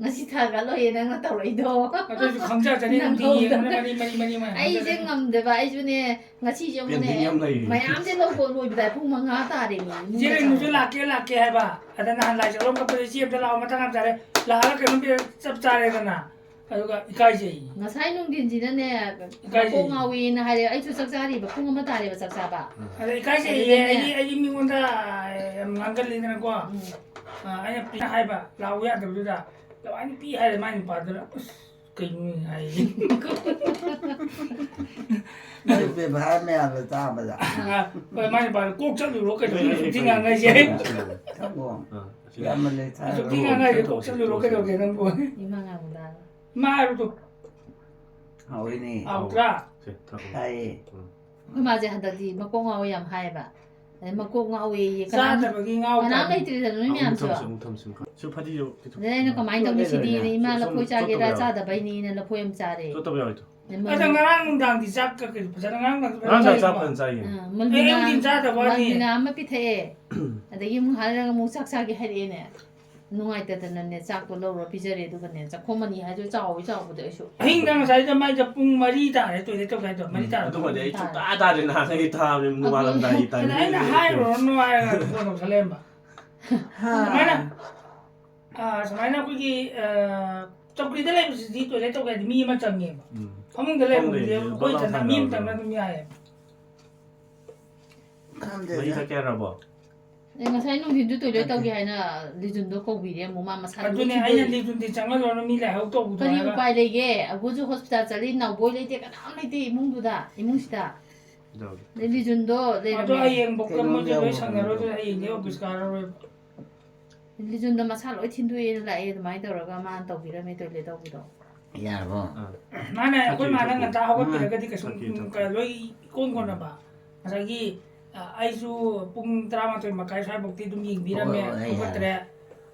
ꯉꯁꯤ ꯊꯥꯒꯠꯂꯣꯏꯌꯦ ꯅꯪꯅ ꯇꯧꯔꯛꯏꯗꯣ꯫ ꯑꯗꯨꯏꯁꯨ ꯈꯪꯖꯖꯅꯤ, ꯅꯨꯡꯇꯤ ꯅꯪꯍꯧꯗꯅ꯫ ꯌꯦꯡꯕꯅ ꯃꯔꯤ, ꯃꯔꯤ, ꯃꯔꯤ, ꯃꯔꯤ ꯑꯩꯁꯦ ꯍꯥꯏꯖꯜꯂꯦ꯫ ꯉꯝꯗꯦꯕ, ꯑꯩꯁꯨꯅꯦ, ꯉꯁꯤꯁꯦ ꯑꯃꯨꯛꯅꯦ, pending ꯌꯥꯝ ꯂꯩꯔꯤ꯫ ꯃꯌꯥꯝꯁꯦ ꯂꯧꯕ ꯂꯣꯏꯕꯗ ꯄꯨꯡ ꯃꯉꯥ ꯇꯥꯔꯦꯃꯤ, ꯏꯃꯨꯡꯗ ꯏꯆꯦ ꯔꯦꯅꯨꯁꯨ ꯆꯪꯕꯗ꯫ ꯂꯥꯛꯀꯦ, ꯂꯥꯛꯀꯦ ꯍꯥꯏꯕ꯫ ꯑꯗ ꯅꯍꯥꯟ ꯂꯥꯏ ꯆꯥꯛꯂꯣꯟ ꯀꯠꯄꯗ ꯏꯆꯦ ꯑꯝꯇ ꯂꯥꯛꯑꯣ, ꯃꯊꯪ ꯌꯥꯝ ꯇꯥꯔꯦ꯫ ꯂꯥꯛꯑꯒ ꯀꯩꯅꯣꯝ ꯄꯤꯔ ꯆꯞ ꯆꯥꯔꯦꯗꯅ꯫ ꯑꯗꯨꯒ ꯏꯀꯥꯏꯖꯩ꯫ ꯉꯁꯥꯏ ꯅꯨꯡꯊꯤꯟꯁꯤꯅꯅꯦ, ꯏꯀꯥꯏꯖꯩ꯫ ꯃꯀꯣꯛ ꯉꯥꯎꯋꯦꯅ ꯍꯥꯏꯔꯦ꯫ ꯑꯩꯁꯨ ꯆꯥꯛ ꯆꯥꯔꯤꯕ, ꯄꯨꯡ ꯑꯃ ꯇꯥꯔꯦꯕ ꯆꯥꯛ ꯆꯥꯕ꯫ ꯑꯗ ꯏꯀꯥꯏꯖꯩꯌꯦ, ꯑꯗꯨꯗꯅꯦ꯫ ꯑꯩꯗꯤ, ꯑꯩꯗꯤ ꯃꯤꯉꯣꯟꯗ, ꯑ, ꯌꯥꯝ ꯉꯥꯡꯒꯜꯂꯤꯗꯅꯀꯣ꯫ ꯎꯝ꯫ ꯑ, ꯑꯩꯅ ꯄꯤ ꯍꯥꯏꯕ, ꯂꯥꯛꯎ ꯌꯥꯗꯕꯗꯨꯗ꯫ ꯂꯋꯥꯏ ꯅꯨꯄꯤ ꯍꯥꯏꯔꯦ ꯃꯥꯏ ꯅꯨꯄꯥꯗꯨꯅ꯫ ꯑꯁ, ꯀꯩꯅꯣ ꯍꯥꯏ꯫ ꯅꯣꯏ ꯕꯦꯕꯥꯔ ꯃꯌꯥꯝꯗꯣ ꯇꯥꯕꯗ꯫ ꯑ, ꯍꯣꯏ, ꯃꯥꯏ ꯅꯨꯄꯥꯗꯣ ꯀꯣꯛ ꯆꯠꯂꯨꯔꯣ ꯀꯩꯗꯧꯔꯒꯦ ꯁꯨꯝ ꯊꯤ ꯉꯥꯡꯅꯩꯁꯦ꯫ ꯊꯝꯃꯣ꯫ ꯑ, ꯑꯁꯤ ꯌꯥꯝꯃꯜꯂꯦ, ꯁꯨꯝ ꯊꯤ ꯊꯥꯔꯔꯣꯏ꯫ ꯉꯥꯡꯅꯩꯁꯦ, ꯀꯣꯛ ꯆꯠꯂꯨꯔꯣ ꯀꯩꯗꯧꯔꯒꯦ ꯅꯪꯕꯨ? ꯏꯃꯥ ꯉꯥꯡꯕꯗ꯫ ꯃꯥ ꯍꯥꯏꯔꯨꯗꯣ꯫ ꯍꯥꯎꯋꯤꯅꯦ꯫ ꯍꯥꯎꯇ꯭ꯔꯥ? ꯁꯦ, ꯊꯛꯑꯣ꯫ ꯇꯥꯏꯌꯦ꯫ ꯎꯝ꯫ ꯑꯩꯈꯣꯏ ꯃꯥꯁꯦ ꯍꯟꯗꯛꯇꯤ ꯃꯀꯣꯛ ꯉꯥꯎꯋꯦ ꯌꯥꯝ ꯍꯥꯏꯌꯦꯕ꯫ ꯑꯗꯩ ꯃꯀꯣꯛ ꯉꯥꯎꯋꯦꯌꯦ, ꯀꯅꯥꯝ, ꯆꯥꯗꯕꯒꯤ ꯉꯥꯎ ꯀꯅꯥꯝ ꯇꯥꯕꯅꯤ꯫ ꯂꯩꯇ꯭ꯔꯤꯗꯅ ꯅꯣꯏ ꯑꯃꯨꯛ ꯃꯌꯥꯝꯁꯨ꯫ ꯊꯝꯁꯤ, ꯑꯃꯨꯛ ꯊꯝꯁꯤ, ꯑꯃꯨꯛ ꯊꯝꯁꯤ꯫ ꯁꯨ ꯐꯗꯤꯁꯨ ꯈꯤꯇꯪ ꯑꯗꯩ ꯑꯩꯅ ꯀꯃꯥꯏꯅ ꯇꯧꯅꯤ ꯁꯤꯗꯤꯅ ꯏꯃꯥ ꯂꯐꯣꯏ ꯆꯥꯒꯦꯔꯥ ꯆꯥꯗꯕꯩꯅꯤꯅ ꯂꯐꯣꯏ ꯑꯃ ꯆꯥꯔꯦ꯫ ꯆꯣꯠꯇꯕ ꯌꯥꯎꯋꯤꯗꯣ꯫ ꯑꯗꯩ ꯑꯗ ꯃꯜ-, ꯉꯔꯥꯡ ꯅꯨꯡꯗꯥꯡꯗꯤ ꯆꯥꯛ ꯀ-, ꯀꯩ ꯐꯖꯅ ꯉꯔꯥꯡ ꯅꯨꯡꯗꯥꯡꯗꯤ ꯉꯔꯥꯡ ꯅꯨꯡꯗꯥꯡ ꯆꯥꯛ ꯐꯖꯅ ꯐꯖꯅ ꯆꯥꯏꯌꯦ꯫ ꯑ, ꯑꯌꯨꯛ ꯅꯨꯡꯊꯤꯟ ꯃꯜꯕꯤꯅꯥ, ꯆꯥꯗꯕ ꯋꯥꯅꯤ꯫ ꯃꯜꯕꯤꯅꯥ ꯑꯃ ꯄꯤꯊꯛꯑꯦ꯫ ꯑꯗꯒꯤ ꯑꯃꯨꯛ ꯍꯜꯂꯒ ꯑꯃꯨꯛ ꯆꯥꯛ ꯆꯥꯒꯦ ꯍꯥꯏꯔꯛꯑꯦꯅꯦ꯫ ꯅꯨꯡꯉꯥꯏꯇꯗꯅꯅꯦ ꯆꯥꯛꯇꯣ ꯂꯧꯔ ꯄꯤꯖꯔꯦ꯫ ꯑꯗꯨꯒꯅꯦ ꯆꯥꯛꯈꯣꯝ ꯑꯅꯤ ꯍꯥꯏꯗꯣ ꯆꯥꯎꯕꯩ ꯆꯥꯎꯕꯗꯣ ꯑꯩꯁꯨ꯫ ꯑꯍꯤꯡꯗ ꯉꯁꯥꯏꯗ ꯃꯥꯏꯗ ꯄꯨꯡ ꯃꯔꯤ ꯇꯥꯔꯦ toilet ꯇꯧꯒꯦ ꯍꯥꯏꯗꯣ, ꯃꯔꯤ ꯎꯝ, ꯇꯥꯔꯦ꯫ ꯑꯗꯨꯒꯗꯤ ꯑꯩ ꯁꯨꯡꯇꯥ ꯇꯥꯗ꯭ꯔꯦ, ꯅꯍꯥꯟꯈꯩꯗꯤ ꯇꯥꯕꯅꯤ, ꯅꯣꯡꯉꯥꯜꯂꯝꯗꯥꯏꯒꯤ ꯑꯗ ꯑꯩꯅ ꯇꯥꯅꯤꯡꯉꯦ꯫ ꯍꯥꯏꯔꯨꯔꯅꯨ ꯍꯥꯏꯔꯒ phone ꯇꯧꯁꯜꯂꯛꯑꯦ꯫ ꯁꯨꯃꯥꯏꯅ, ꯑ, ꯁꯨꯃꯥꯏꯅ ꯑꯩꯈꯣꯏꯒꯤ, ꯑ, ꯆꯧꯀ꯭ꯔꯤꯗ ꯂꯩꯕꯁꯤꯗꯤ toilet ꯇꯧꯒꯦ ꯍꯥꯏꯗꯤ ꯃꯤ ꯑꯃ ꯆꯪꯉꯦꯕ꯫ ꯎꯝ. ꯐꯃꯨꯡꯗ ꯂꯩꯕꯗꯤ ꯐꯃꯨꯡꯗ ꯑꯩꯈꯣꯏ ꯂꯩꯕꯗꯤ ꯏꯊꯟꯗ ꯕꯛ ꯃꯤ ꯂꯥꯎ ꯑꯃꯇꯪꯅ ꯊꯥꯡꯒꯠꯂꯣ꯫ ꯑꯗꯨꯝ ꯌꯥꯏꯌꯦꯕ꯫ ꯃꯍꯤ ꯊꯛꯀꯦ ꯍꯥꯏꯔꯕꯣ? ꯑꯦ, ꯉꯁꯥꯏ ꯅꯨꯡꯊꯤꯟꯗꯨ toilet ꯇꯧꯒꯦ ꯍꯥꯏꯅ ꯂꯤꯖꯨꯟꯗꯣ ꯀꯧꯕꯤꯔꯦ ꯑꯃꯨꯛ, ꯃꯥ ꯃꯁꯥ ꯑꯗꯨꯅꯦ ꯅꯨꯡꯊꯤꯟꯗꯣ ꯑꯩꯅ ꯂꯤꯖꯨꯟꯗꯤ ꯆꯪꯍꯜꯂꯨꯔꯅꯨ, ꯃꯤ ꯂꯥꯏꯍꯧ ꯇꯧꯕꯗꯣ ꯀꯔꯤ ꯍꯥꯏꯔꯒ꯫ ꯎꯄꯥꯏ ꯂꯩꯒꯦ? ꯑꯒꯨꯁꯨ hospital ꯆꯠꯂꯤ, ꯅꯥꯎꯕꯣꯏ ꯂꯩꯇꯦ, ꯀꯅꯥꯝ ꯂꯩꯇꯦ ꯏꯃꯨꯡꯗꯨꯗ, ꯏꯃꯨꯡꯁꯤꯗ꯫ ꯀꯩꯗꯧꯔꯒꯦ? ꯑꯗꯩ ꯂꯤꯖꯨꯟꯗꯣ ꯑꯗꯣ ꯂꯩꯔꯝꯃꯦ꯫ ꯍꯌꯦꯡ ꯕꯣꯛꯇ ꯀꯩꯅꯣꯝ ꯃꯣꯏꯗꯤ ꯂꯣꯏ ꯌꯥꯎꯕ ꯁꯪꯅꯔꯣꯏ, ꯃꯥꯜꯂꯦ꯫ ꯑꯗꯨꯅ ꯍꯌꯦꯡꯗꯤ office ꯀꯥꯔꯔꯣꯏꯕ꯫ ꯂꯤꯖꯨꯟꯗꯣ ꯃꯁꯥ ꯂꯣꯏ ꯊꯤꯟꯗꯣꯛꯑꯦꯅ ꯂꯥꯛꯑꯦ, ꯑꯗꯨꯃꯥꯏꯅ ꯇꯧꯔꯒ ꯃꯥꯅ ꯇꯧꯕꯤꯔꯝꯃꯦ toilet ꯇꯧꯕꯗꯣ꯫ ꯌꯥꯔꯕꯣ? ꯑꯥ. ꯃꯥꯅ ꯑꯩꯈꯣꯏ ꯃꯥꯅ ꯊꯥꯔꯇꯤ ꯉꯟꯇꯥ ꯍꯧꯒꯠꯄꯤꯔꯒꯗꯤ ꯀꯩꯁꯨꯝ ꯊꯥꯔꯇꯤ ꯊꯥꯔꯇꯤ꯫ ꯂꯣꯏ ꯏꯀꯣꯟ ꯀꯣꯟꯅꯕ꯫ ꯉꯁꯥꯏꯒꯤ, ꯑ, ꯑꯩꯁꯨ ꯄꯨꯡ ꯇꯔꯥꯃꯥꯊꯣꯏ ꯃꯈꯥꯏ ꯁ꯭ꯋꯥꯏꯐꯥꯎꯗꯤ ꯑꯗꯨꯝ ꯌꯦꯡꯕꯤꯔꯝꯃꯦ, ꯍꯣꯏ, ꯍꯣꯏ, ꯍꯧꯒꯠꯇ꯭ꯔꯦ꯫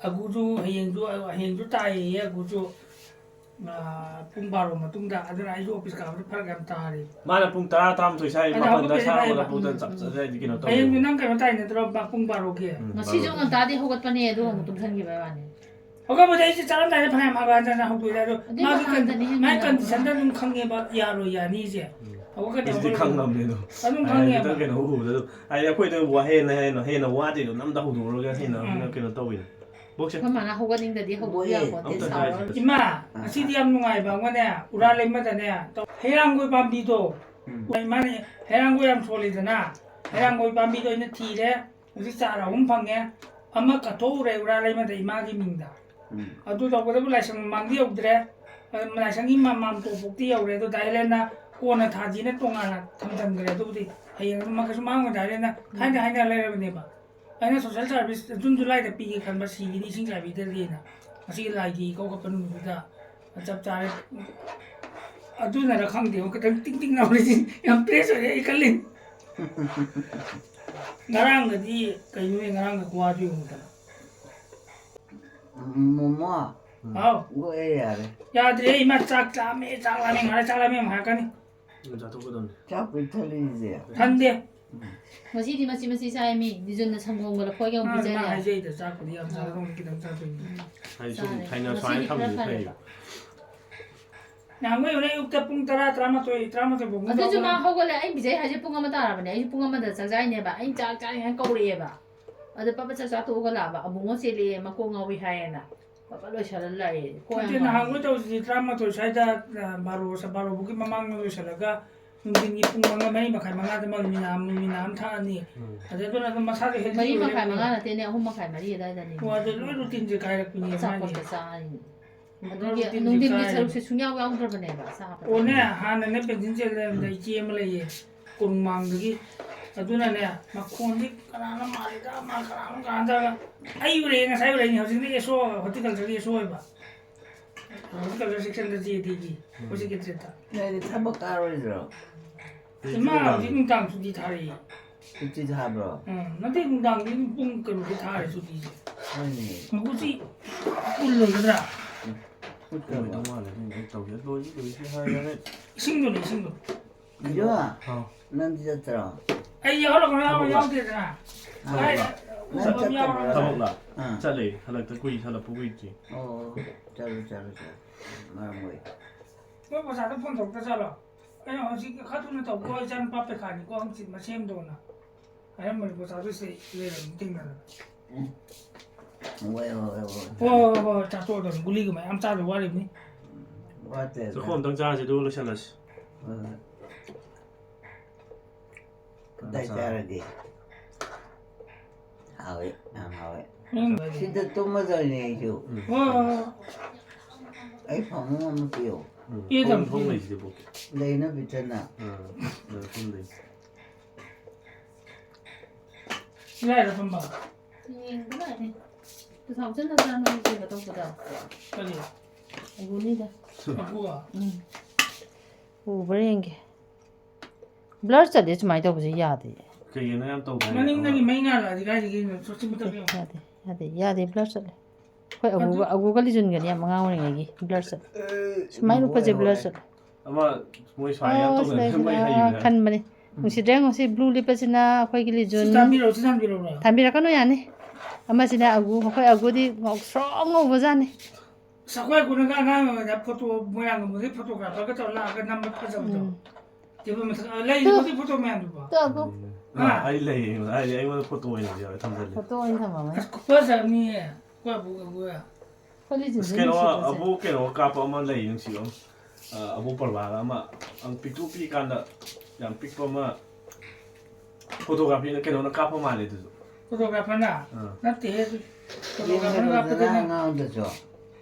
ꯑꯒꯨꯁꯨ ꯍꯌꯦꯡꯁꯨ, ꯍꯌꯦꯡꯁꯨ ꯇꯥꯏꯌꯦ ꯑꯒꯨꯁꯨ, ꯑ, ꯄꯨꯡ ꯕꯥꯔꯣ ꯃꯇꯨꯡꯗ꯫ ꯑꯗꯨꯅ ꯑꯩꯁꯨ office ꯀꯥꯕꯗ ꯐꯔꯛ ꯌꯥꯝ ꯇꯥꯔꯦ꯫ ꯃꯥꯅ ꯄꯨꯡ ꯇꯔꯥ, ꯇꯔꯥꯃꯥꯊꯣꯏ ꯁ꯭ꯋꯥꯏ, ꯑꯗ ꯃꯥꯄꯟꯗ ꯍꯧꯒꯠꯄꯁꯦ ꯁꯥ ꯍꯥꯏꯕ꯫ ꯍꯧꯒꯠꯂꯛꯄꯗ ꯆꯞ ꯆꯥꯅ ꯀꯩꯅꯣ ꯇꯧꯋꯦ꯫ ꯍꯌꯦꯡꯁꯨ ꯅꯪ ꯀꯩꯅꯣ ꯇꯥꯏ ꯅꯠꯇ꯭ꯔꯣ? ꯄꯨꯡ ꯕꯥꯔꯣꯒꯤ꯫ ꯎꯝ, ꯉꯁꯤꯁꯨ ꯕꯥꯔꯣ꯫ ꯉꯟꯇꯥꯗꯤ ꯍꯧꯒꯠꯄꯅꯦ, ꯑꯗꯨꯒ ꯑꯃꯨꯛ ꯇꯨꯝꯁꯟꯈꯤꯕ ꯋꯥꯅꯤ꯫ ꯍꯧꯒꯠꯄꯗꯤ ꯑꯩꯁꯦ ꯆꯥꯔꯝꯗꯥꯏꯗ ꯐꯅꯌꯥꯝ ꯍꯥꯒꯠ ꯍꯟꯗꯅ ꯍꯧꯗꯣꯛꯑꯦ꯫ ꯑꯗꯣ ꯑꯗꯨ ꯃꯥꯒꯤ ꯀꯟ-, ꯍꯥꯟꯅꯗꯅꯤ ꯍꯦꯟꯅ ꯃꯥꯒꯤ ꯍꯥꯒꯠꯄ꯫ Condition ꯗ ꯑꯗꯨꯝ ꯈꯪꯉꯦꯕ, ꯌꯥꯔꯣꯏ ꯌꯥꯅꯤꯁꯦ꯫ ꯎꯝ. ꯍꯧꯒꯠꯀꯅꯤ, ꯑꯩꯁꯤꯗꯤ ꯍꯧꯒꯠꯂꯣꯏ꯫ ꯈꯪꯉꯝꯅꯦ ꯑꯗꯣ꯫ ꯑꯗꯨꯝ ꯑꯩ ꯈꯪꯉꯦꯕ꯫ ꯑꯗꯨꯗ ꯀꯩꯅꯣ ꯎꯕꯗ ꯑꯗꯨꯝ, ꯍꯥꯏꯗꯤ ꯑꯩꯈꯣꯏꯗ ꯋꯥꯍꯦꯟꯅ ꯍꯦꯟꯅ, ꯍꯦꯟꯅ ꯋꯥꯗꯦꯗꯣ, ꯅꯝꯗ ꯍꯧꯗꯣꯛꯎꯔꯒ ꯍꯦꯟꯅ ꯎꯝ. ꯀꯩꯅꯣ ꯇꯧꯋꯤꯅꯦ꯫ ꯕꯣꯛꯁꯦ꯫ ꯑꯩꯈꯣꯏ ꯃꯥꯅ ꯍꯧꯒꯠꯅꯤꯡꯗꯗꯤ ꯍꯧꯗꯣꯛꯎ ꯃꯣꯏ ꯌꯥꯄꯣꯠꯇꯦ, ꯑꯝꯇ ꯁꯥꯎꯔꯒ꯫ ꯍꯥꯏꯁꯦ꯫ ꯏꯃꯥ, ꯉꯁꯤꯗꯤ ꯌꯥꯝ ꯅꯨꯡꯉꯥꯏꯕ ꯑꯃꯅꯦ, ꯎꯔꯥ ꯂꯩꯃꯗꯅꯦ, ꯇꯧ-, ꯍꯩꯔꯥꯡꯒꯣꯏ ꯄꯥꯝꯕꯤꯗꯣ, ꯎꯝ. ꯏꯃꯥꯅꯦ, ꯍꯩꯔꯥꯡꯒꯣꯏ ꯌꯥꯝ ꯁꯣꯜꯂꯤꯗꯅ, ꯍꯩꯔꯥꯡꯒꯣꯏ ꯄꯥꯝꯕꯤꯗꯣ ꯑꯩꯅ ꯊꯤꯔꯦ, ꯍꯧꯖꯤꯛ ꯆꯥꯔ ꯑꯍꯨꯝ ꯐꯪꯉꯦ, ꯑꯃ ꯀꯠꯊꯣꯛꯎꯔꯦ ꯎꯔꯥ ꯂꯩꯃꯗ ꯏꯃꯥꯒꯤ ꯃꯤꯡꯗ꯫ ꯎꯝ. ꯑꯗꯨ ꯇꯧꯕꯗꯕꯨ ꯂꯥꯏꯁꯪ ꯃꯃꯥꯡꯗ ꯌꯧꯗ꯭ꯔꯦ, ꯑꯗꯨ ꯂꯥꯏꯁꯪꯒꯤ ꯃ-, ꯃꯥꯝꯇꯣꯞ ꯐꯥꯎꯗꯤ ꯌꯧꯔꯦ, ꯑꯗꯨ ꯗꯥ ꯍꯦꯂꯦꯟꯅ ꯀꯣꯟꯅ ꯊꯥꯁꯤꯅ ꯇꯣꯉꯥꯟꯅ ꯊꯝꯖꯟꯈ꯭ꯔꯦ꯫ ꯑꯗꯨꯕꯨꯗꯤ ꯍꯌꯦꯡ ꯑꯗꯨꯝ ꯀꯩꯁꯨ ꯃꯥꯡꯉꯣꯏ, ꯗꯥ ꯍꯦꯂꯦꯟꯅ ꯊꯥꯏꯅ ꯍꯥꯏꯅ ꯂꯩꯔꯕꯅꯦꯕ꯫ ꯑꯩꯅ social service June July ꯗ ꯄꯤꯒꯦ ꯈꯟꯕ, ꯁꯤꯒꯤꯗꯤ ꯏꯁꯤꯡ ꯆꯥꯏꯕꯤꯗ꯭ꯔꯗꯤꯅ꯫ ꯉꯁꯤꯒꯤ ꯂꯥꯏꯒꯤ ꯏꯀꯧ ꯈꯠꯄ ꯅꯨꯃꯤꯠꯇꯨꯗ ꯆꯞ ꯆꯥꯔꯦ꯫ ꯑꯗꯨꯅꯔ ꯈꯪꯗꯦꯕ, ꯈꯤꯇꯪ ꯇꯤꯡ ꯇꯤꯡ ꯂꯥꯎꯔꯤꯁꯤ ꯌꯥꯝ fresh ꯑꯣꯏꯔꯦ ꯑꯩ ꯈꯜꯂꯤ꯫ ꯉꯔꯥꯡꯒꯗꯤ ꯀꯩꯅꯣꯅꯦ, ꯉꯔꯥꯡꯒ ꯈꯨꯋꯥꯗꯨ ꯌꯦꯡꯉꯨꯗꯅ꯫ ꯃꯣꯃꯣ꯫ ꯍꯥꯎ꯫ ꯂꯣꯏꯔꯦ ꯌꯥꯔꯦ꯫ ꯌꯥꯗ꯭ꯔꯦ ꯏꯃꯥ, ꯆꯥꯛ ꯂꯥꯝꯃꯦ, ꯆꯥꯛ ꯂꯥꯝꯃꯦ, ꯉꯥꯏꯍꯥꯛ ꯆꯥꯛ ꯂꯥꯝꯃꯦ ꯑꯃꯨꯛ ꯍꯥꯏꯔꯛꯀꯅꯤ꯫ ꯆꯥꯊꯣꯛꯀꯗꯕꯅꯤ꯫ ꯆꯥꯛ ꯄꯨꯊꯜꯂꯤꯁꯦ꯫ ꯊꯟꯗꯦ꯫ ꯉꯁꯤꯗꯤ ꯃꯆꯤ ꯃꯆꯤ ꯆꯥꯏ ꯃꯤ꯫ ꯗꯤꯖꯟꯅ ꯁꯪꯒꯣꯝꯒ ꯂꯐꯣꯏꯒ ꯑꯃꯨꯛ ꯃꯥ, ꯃꯥ ꯄꯤꯖꯔꯦ꯫ ꯍꯥꯏꯖꯩꯗ, ꯆꯥꯛꯄꯨꯗꯤ ꯌꯥꯝ ꯆꯥꯔꯝꯃꯤ, ꯈꯤꯇꯪ ꯆꯥꯊꯣꯛꯏ꯫ ꯎꯝ꯫ ꯍꯥꯏꯗꯤ ꯁꯨꯝ ꯆꯥꯔꯦ꯫ ꯊꯥꯏꯅ ꯁꯨꯃꯥꯏꯅ ꯉꯁꯤꯗꯤ ꯈꯔ ꯊꯝꯕꯁꯦ ꯐꯔꯦꯕ꯫ ꯐꯩꯌꯦꯕ꯫ ꯅꯍꯥꯟꯈꯩ ꯍꯣꯔꯦꯟ ꯑꯌꯨꯛꯇ ꯄꯨꯡ ꯇꯔꯥ, ꯇꯔꯥꯃꯥꯊꯣꯏ, ꯇꯔꯥꯃꯥꯊꯣꯏ ꯐꯥꯎꯕ ꯑꯗꯨꯁꯨ ꯃꯥ ꯍꯧꯒꯠꯂꯦ꯫ ꯍꯧꯒꯠꯂꯦ꯫ ꯑꯩ ꯄꯤꯖꯩ ꯍꯥꯏꯁꯦ ꯄꯨꯡ ꯑꯃ ꯇꯥꯔꯕꯅꯦ꯫ ꯑꯩꯁꯨ ꯄꯨꯡ ꯑꯃꯗ ꯆꯥꯛ ꯆꯥꯏꯅꯦꯕ꯫ ꯑꯩꯅ ꯆꯥꯛ ꯆꯥꯔꯤꯉꯩ ꯀꯧꯔꯛꯑꯦꯕ꯫ ꯑꯗ ꯄꯠ ꯄꯠ ꯆꯥꯛ ꯆꯥ ꯇꯣꯛꯑꯒ ꯂꯥꯛꯑꯕ꯫ ꯑꯕꯨꯡꯉꯣ ꯆꯦꯜꯂꯛꯑꯦ, ꯃꯀꯣꯛ ꯉꯥꯎꯏ ꯍꯥꯏꯌꯦꯅ꯫ ꯄꯠ ꯄꯠ ꯂꯣꯏꯁꯜꯂ ꯂꯥꯛꯑꯦ꯫ ꯀꯣꯛ ꯌꯥꯝ ꯅꯠꯇꯦ, ꯉꯥꯎꯏ꯫ ꯅꯍꯥꯟꯈꯣꯏ ꯇꯧꯔꯤꯁꯤꯗꯤ ꯇꯔꯥꯃꯥꯊꯣꯏ ꯁ꯭ꯋꯥꯏꯗ, ꯑ, ꯕꯥꯔꯣ, ꯕꯥꯔꯣ ꯐꯥꯎꯒꯤ ꯃꯃꯥꯡꯗ ꯂꯣꯏꯁꯤꯜꯂꯒ ꯅꯨꯡꯊꯤꯟꯒꯤ ꯄꯨꯡ ꯃꯉꯥ, ꯃꯔꯤ ꯃꯈꯥꯏ, ꯃꯉꯥꯗ ꯃꯜꯃꯤꯅꯥ, ꯃꯜꯃꯤꯅꯥ ꯑꯃ ꯊꯛꯑꯅꯤ꯫ ꯎꯝ꯫ ꯑꯗꯩ ꯑꯗꯨꯅ ꯑꯗꯨꯝ ꯃꯁꯥꯗꯣ healthy ꯃꯔꯤ ꯑꯣꯏꯔꯦ ꯃꯈꯥꯏ, ꯑꯗꯨꯅ꯫ ꯃꯉꯥ ꯅꯠꯇꯦꯅꯦ, ꯑꯍꯨꯝ ꯃꯈꯥꯏ, ꯃꯔꯤ ꯑꯗꯥꯏꯗꯅꯤ꯫ ꯑꯣ, ꯑꯗꯨ ꯂꯣꯏ routineꯁꯦ ꯀꯥꯏꯔꯛꯄꯅꯦ ꯃꯥꯒꯤ꯫ ꯑꯆꯥꯄꯣꯠꯀ ꯆꯥꯔꯤꯅꯤ꯫ ꯑꯗꯨꯒꯤ ꯅꯨꯡꯊꯤꯟꯒꯤ ꯅꯨꯡꯊꯤꯟꯒꯤ ꯀꯥꯏꯔꯦ꯫ ꯁꯔꯨꯛꯁꯦ ꯁꯨꯡꯌꯥꯎ ꯌꯥꯎꯗ꯭ꯔꯕꯅꯦꯕ ꯆꯥꯕꯗ꯫ ꯑꯣꯅꯦ, ꯍꯥꯟꯅꯅꯦ ꯄꯦꯟꯁꯤꯟ ꯆꯦꯜꯂꯦ ꯏꯆꯦ ꯑꯃ ꯂꯩꯌꯦ, ꯀꯣꯅꯨꯡꯃꯥꯡꯗꯒꯤ꯫ ꯑꯗꯨꯅꯅꯦ, ꯃꯈꯣꯟꯗꯤ ꯀꯅꯥꯅ ꯃꯥꯜꯂꯤꯗ, ꯃꯥ ꯀꯅꯥꯅꯣ ꯀꯥꯟꯗ ꯑꯩ ꯎꯔꯛꯑꯦ, ꯉꯁꯥꯏ ꯎꯔꯛꯏꯅꯦ, ꯍꯧꯖꯤꯛꯅ ꯑꯦꯁ ꯑꯣ, horticultureꯒꯤ ꯑꯦꯁ ꯑꯣ ꯑꯣꯏꯕ꯫ Horticulture sectionꯗ ꯖꯦ ꯗꯤꯒꯤ, ꯎꯝ꯫ ꯑꯩꯈꯣꯏ secretariatꯇ꯫ ꯅꯣꯏꯗꯤ ꯊꯕꯛ ꯀꯥꯔꯣꯏꯗ꯭ꯔꯣ? ꯏꯃꯥ ꯍꯧꯖꯤꯛ ꯅꯨꯡꯗꯥꯡ ꯁꯨꯇꯤ ꯊꯥꯔꯛꯏ꯫ ꯁꯨꯇꯤ ꯊꯥꯕ꯭ꯔꯣ? ꯎꯝ, ꯅꯠꯇꯦ, ꯅꯨꯡꯗꯥꯡꯗꯤ ꯄꯨꯡ ꯀꯩꯅꯣꯗꯤ ꯊꯥꯔꯦ ꯁꯨꯇꯤꯁꯦ꯫ ꯍꯣꯏꯅꯦ꯫ ꯃꯀꯨꯁꯤ ꯀꯨꯜ ꯂꯣꯏꯒꯗ꯭ꯔꯥ? ꯀꯨꯜ ꯂꯣꯏꯗꯧ ꯃꯥꯜꯂꯦ, ꯑꯩꯅ ꯇꯧꯒꯦ꯫ ꯂꯣꯏꯗꯤ ꯂꯣꯏꯗꯤ ꯍꯥꯏꯔꯦ꯫ ꯏꯁꯤꯡꯗꯨꯅꯦ, ꯏꯁꯤꯡꯗꯣ꯫ ꯏꯟꯖꯣ, ꯍꯥꯎ꯫ ꯅꯪꯗꯤ ꯆꯠꯇ꯭ꯔꯣ? ꯑꯩ ꯌꯥꯎꯔꯒ ꯌꯥꯎꯔ ꯊꯕꯛꯂꯣ? ꯌꯥꯎꯗꯦꯗꯅ꯫ ꯍꯥ? ꯑꯩ ꯅꯪ ꯎꯕ ꯆꯠꯇꯕ꯭ꯔꯣ? ꯌꯥꯎꯔꯒ ꯊꯕꯛꯂ? ꯑꯥ꯫ ꯆꯠꯂꯦ, ꯍꯜꯂꯛꯇ ꯀꯨꯏ, ꯍꯜꯂꯛꯄ ꯀꯨꯏꯗ꯭ꯔꯤ꯫ ꯑꯣ, ꯆꯠꯂꯨ, ꯆꯠꯂꯨ, ꯆꯠꯂꯨ꯫ ꯃꯔꯝ ꯑꯣꯏ꯫ ꯃꯣꯏ ꯄꯩꯁꯥꯗꯣ ꯐꯣꯟ ꯇꯧꯔꯛꯇ ꯆꯠꯂꯣ꯫ ꯑꯩꯅ ꯍꯧꯖꯤꯛ ꯈꯔ ꯊꯨꯅ ꯇꯧꯀꯣ, ꯏꯆꯥꯅꯨꯄꯥ ꯄꯩꯈꯥꯅꯤꯀꯣ, ꯍꯪꯆꯤꯠ ꯃꯁꯦꯝꯗꯣꯅ ꯍꯥꯏꯔꯝꯕꯅꯤ꯫ ꯄꯩꯁꯥꯗꯣ ꯁꯤ ꯂꯩꯔꯝꯃꯤ ꯊꯦꯡꯅꯗꯅ꯫ ꯎꯝ꯫ ꯍꯣꯏ, ꯍꯣꯏ, ꯍꯣꯏ, ꯍꯣꯏ꯫ ꯍꯣꯏ, ꯍꯣꯏ, ꯍꯣꯏ, ꯆꯥꯊꯣꯛꯑꯗꯕꯅꯤ꯫ ꯒꯨꯂꯤꯒ ꯃꯌꯥꯝ ꯆꯥꯗ ꯋꯥꯔꯤꯕꯅꯤ꯫ ꯋꯥꯠꯇꯦ꯫ ꯆꯥꯛꯈꯣꯝ ꯑꯝꯇꯪ ꯆꯥꯔꯁꯤ, ꯑꯗꯨꯒ ꯂꯣꯏꯁꯤꯜꯂꯁꯤ꯫ ꯍꯣꯏ, ꯍꯣꯏ꯫ ꯀꯗꯥꯏ ꯆꯥꯔꯒꯦ? ꯍꯥꯎꯋꯦ, ꯌꯥꯝ ꯍꯥꯎꯋꯦ꯫ ꯎꯝ꯫ ꯁꯤꯗ ꯇꯨꯝꯃꯗꯣꯏꯅꯦ ꯑꯩꯁꯨ꯫ ꯎꯝ꯫ ꯍꯣꯏ, ꯍꯣꯏ, ꯍꯣꯏ꯫ ꯑꯩ ꯐꯃꯨꯡ ꯑꯃ ꯄꯤꯌꯣ꯫ ꯎꯝ꯫ ꯄꯤꯌꯦ, ꯊꯣꯡ, ꯊꯝꯃꯦ꯫ ꯊꯣꯡ ꯂꯩꯁꯤꯗꯤ ꯄꯣꯛꯀꯦ꯫ ꯂꯩꯅꯕꯤꯗꯅ꯫ ꯑꯥ, ꯑꯗ ꯊꯣꯡ ꯂꯩ꯫ ꯁꯤ ꯂꯥꯏꯔ ꯐꯝꯕ? ꯌꯦꯡꯕ ꯂꯥꯛꯏꯅꯦ꯫ Two thousand ꯅꯠꯇ꯭ꯔꯥ ꯅꯣꯏ ꯀꯩꯅꯣ ꯇꯧꯕꯗ? ꯀꯔꯤ? ꯑꯒꯨꯅꯤꯗ꯫ ꯑꯒꯨ? ꯎꯝ꯫ ꯎꯕ꯭ꯔꯥ ꯌꯦꯡꯒꯦ꯫ ꯕ꯭ꯂꯔ ꯆꯠꯂꯦ ꯁꯨꯃꯥꯏꯅ ꯇꯧꯕꯁꯦ ꯌꯥꯗꯦ꯫ ꯀꯩꯒꯤꯅꯣ ꯌꯥꯝ ꯇꯧꯗꯦ? ꯃꯅꯤꯡꯗꯒꯤ ꯃꯩ ꯉꯥꯜꯂꯛꯑꯗꯤ ꯀꯥꯏꯗꯒꯤ ꯁꯣꯠꯆꯤꯟꯕ ꯇꯧꯒꯦ? ꯌꯥꯗꯦ, ꯌꯥꯗꯦ, ꯌꯥꯗꯦ, ꯕ꯭ꯂꯔ ꯆꯠꯂꯦ꯫ ꯑꯩꯈꯣꯏ ꯑꯒꯨꯒ, ꯑꯒꯨꯒ ꯂꯤꯖꯨꯟꯒꯅꯤ ꯌꯥꯝ ꯑꯉꯥꯡ ꯑꯣꯏꯔꯤꯉꯩꯒꯤ ꯕ꯭ꯂꯔ ꯆꯠꯂꯦ꯫ ꯁꯨꯃꯥꯏꯅ ꯎꯞꯄꯁꯦ ꯕ꯭ꯂꯔ ꯆꯠꯂꯦ꯫ ꯑꯃ ꯃꯣꯏ ꯁ꯭ꯋꯥꯏ ꯌꯥꯝ ꯑꯣ, ꯇꯧꯗꯅ ꯁꯤꯗꯩꯁꯤꯗ ꯃꯩ ꯍꯩꯕꯅꯦ꯫ ꯈꯟꯕꯅꯦ꯫ ꯅꯨꯡꯁꯤꯗ꯭ꯔꯦ ꯉꯁꯤ ꯕ꯭ꯂꯨ ꯂꯤꯠꯄꯁꯤꯅ ꯑꯩꯈꯣꯏꯒꯤ ꯁꯤ ꯂꯤꯖꯨꯟ꯫ ꯊꯥꯟꯕꯤꯔꯛꯑꯣ, ꯁꯤ ꯊꯥꯟꯕꯤꯔꯛꯎꯔꯣ? ꯊꯥꯟꯕꯤꯔꯛꯀꯅꯨ, ꯌꯥꯅꯤ꯫ ꯑꯃꯁꯤꯅ ꯑꯒꯨ, ꯑꯩꯈꯣꯏ ꯑꯒꯨꯗꯤ ꯉꯧꯁ꯭ꯔꯣꯛ ꯉꯧꯕꯖꯥꯠꯅꯤ꯫ ꯑꯁ, ꯑꯩꯈꯣꯏ ꯑꯒꯨꯅꯒ ꯑꯉꯥꯡ ꯑꯣꯏꯔꯤꯉꯩꯗ ꯐꯣꯇꯣ, ꯃꯣꯏꯔꯥꯡꯒꯨꯝꯕꯗꯒꯤ ꯐꯣꯇꯣꯒ꯭ꯔꯥꯐꯔꯒ ꯇꯧꯔ ꯂꯥꯛꯑꯒ ꯅꯝꯕ ꯐꯖꯕꯗꯣ꯫ ꯎꯝ꯫ ꯇꯦꯕꯜ ꯃꯊꯛ, ꯑ, ꯂꯩꯔꯤꯕꯣꯗꯤ ꯐꯣꯇꯣ ꯃꯌꯥꯝꯗꯨꯕꯣ꯫ ꯇꯣ ꯑꯒꯨ꯫ ꯑꯥ, ꯑꯩ ꯂꯩꯌꯦ, ꯑꯩ, ꯑꯩꯉꯣꯟꯗ ꯐꯣꯇꯣ ꯑꯣꯏꯅ ꯌꯥꯎꯋꯦ, ꯊꯝꯖꯜꯂꯦ꯫ ꯐꯣꯇꯣ ꯑꯣꯏꯅ ꯊꯝꯃꯝꯃꯦ꯫ ꯑꯁ, ꯈꯨꯐꯖꯕꯅꯤꯌꯦ꯫ ꯑꯩꯈꯣꯏ ꯑꯕꯨ ꯑꯒꯨ꯫ ꯑꯩꯈꯣꯏ ꯂꯤꯖꯨꯟꯁꯦ ꯑꯁ, ꯀꯩꯅꯣ, ꯅꯨꯡꯁꯤꯕꯁꯦ꯫ ꯑꯕꯨ ꯀꯩꯅꯣ ꯀꯥꯞꯄ ꯑꯃ ꯂꯩ, ꯅꯨꯡꯁꯤꯕ ꯑꯃ꯫ ꯑ, ꯑꯕꯨ ꯄ꯭ꯔꯚꯥꯒ ꯑꯃ, ꯑꯪ ꯄꯤꯛꯇ꯭ꯔꯨ ꯄꯤꯛꯏꯀꯥꯟꯗ ꯌꯥꯝ ꯄꯤꯛꯄ ꯑꯃ, ꯐꯣꯇꯣꯒ꯭ꯔꯥꯐꯤꯅ ꯀꯩꯅꯣꯅ ꯀꯥꯞꯄ ꯃꯥꯜꯂꯦ ꯑꯗꯨꯁꯨ꯫ ꯐꯣꯇꯣꯒ꯭ꯔꯥꯐꯔꯅ? ꯑꯥ꯫ ꯅꯠꯇꯦꯍꯦ, ꯑꯗꯨ ꯌꯦꯡꯕꯗꯅ ꯐꯣꯇꯣꯒ꯭ꯔꯥꯐꯔꯅ ꯀꯥꯞꯄꯗꯨꯅꯦ꯫ ꯑꯉꯥꯡꯗꯁꯨ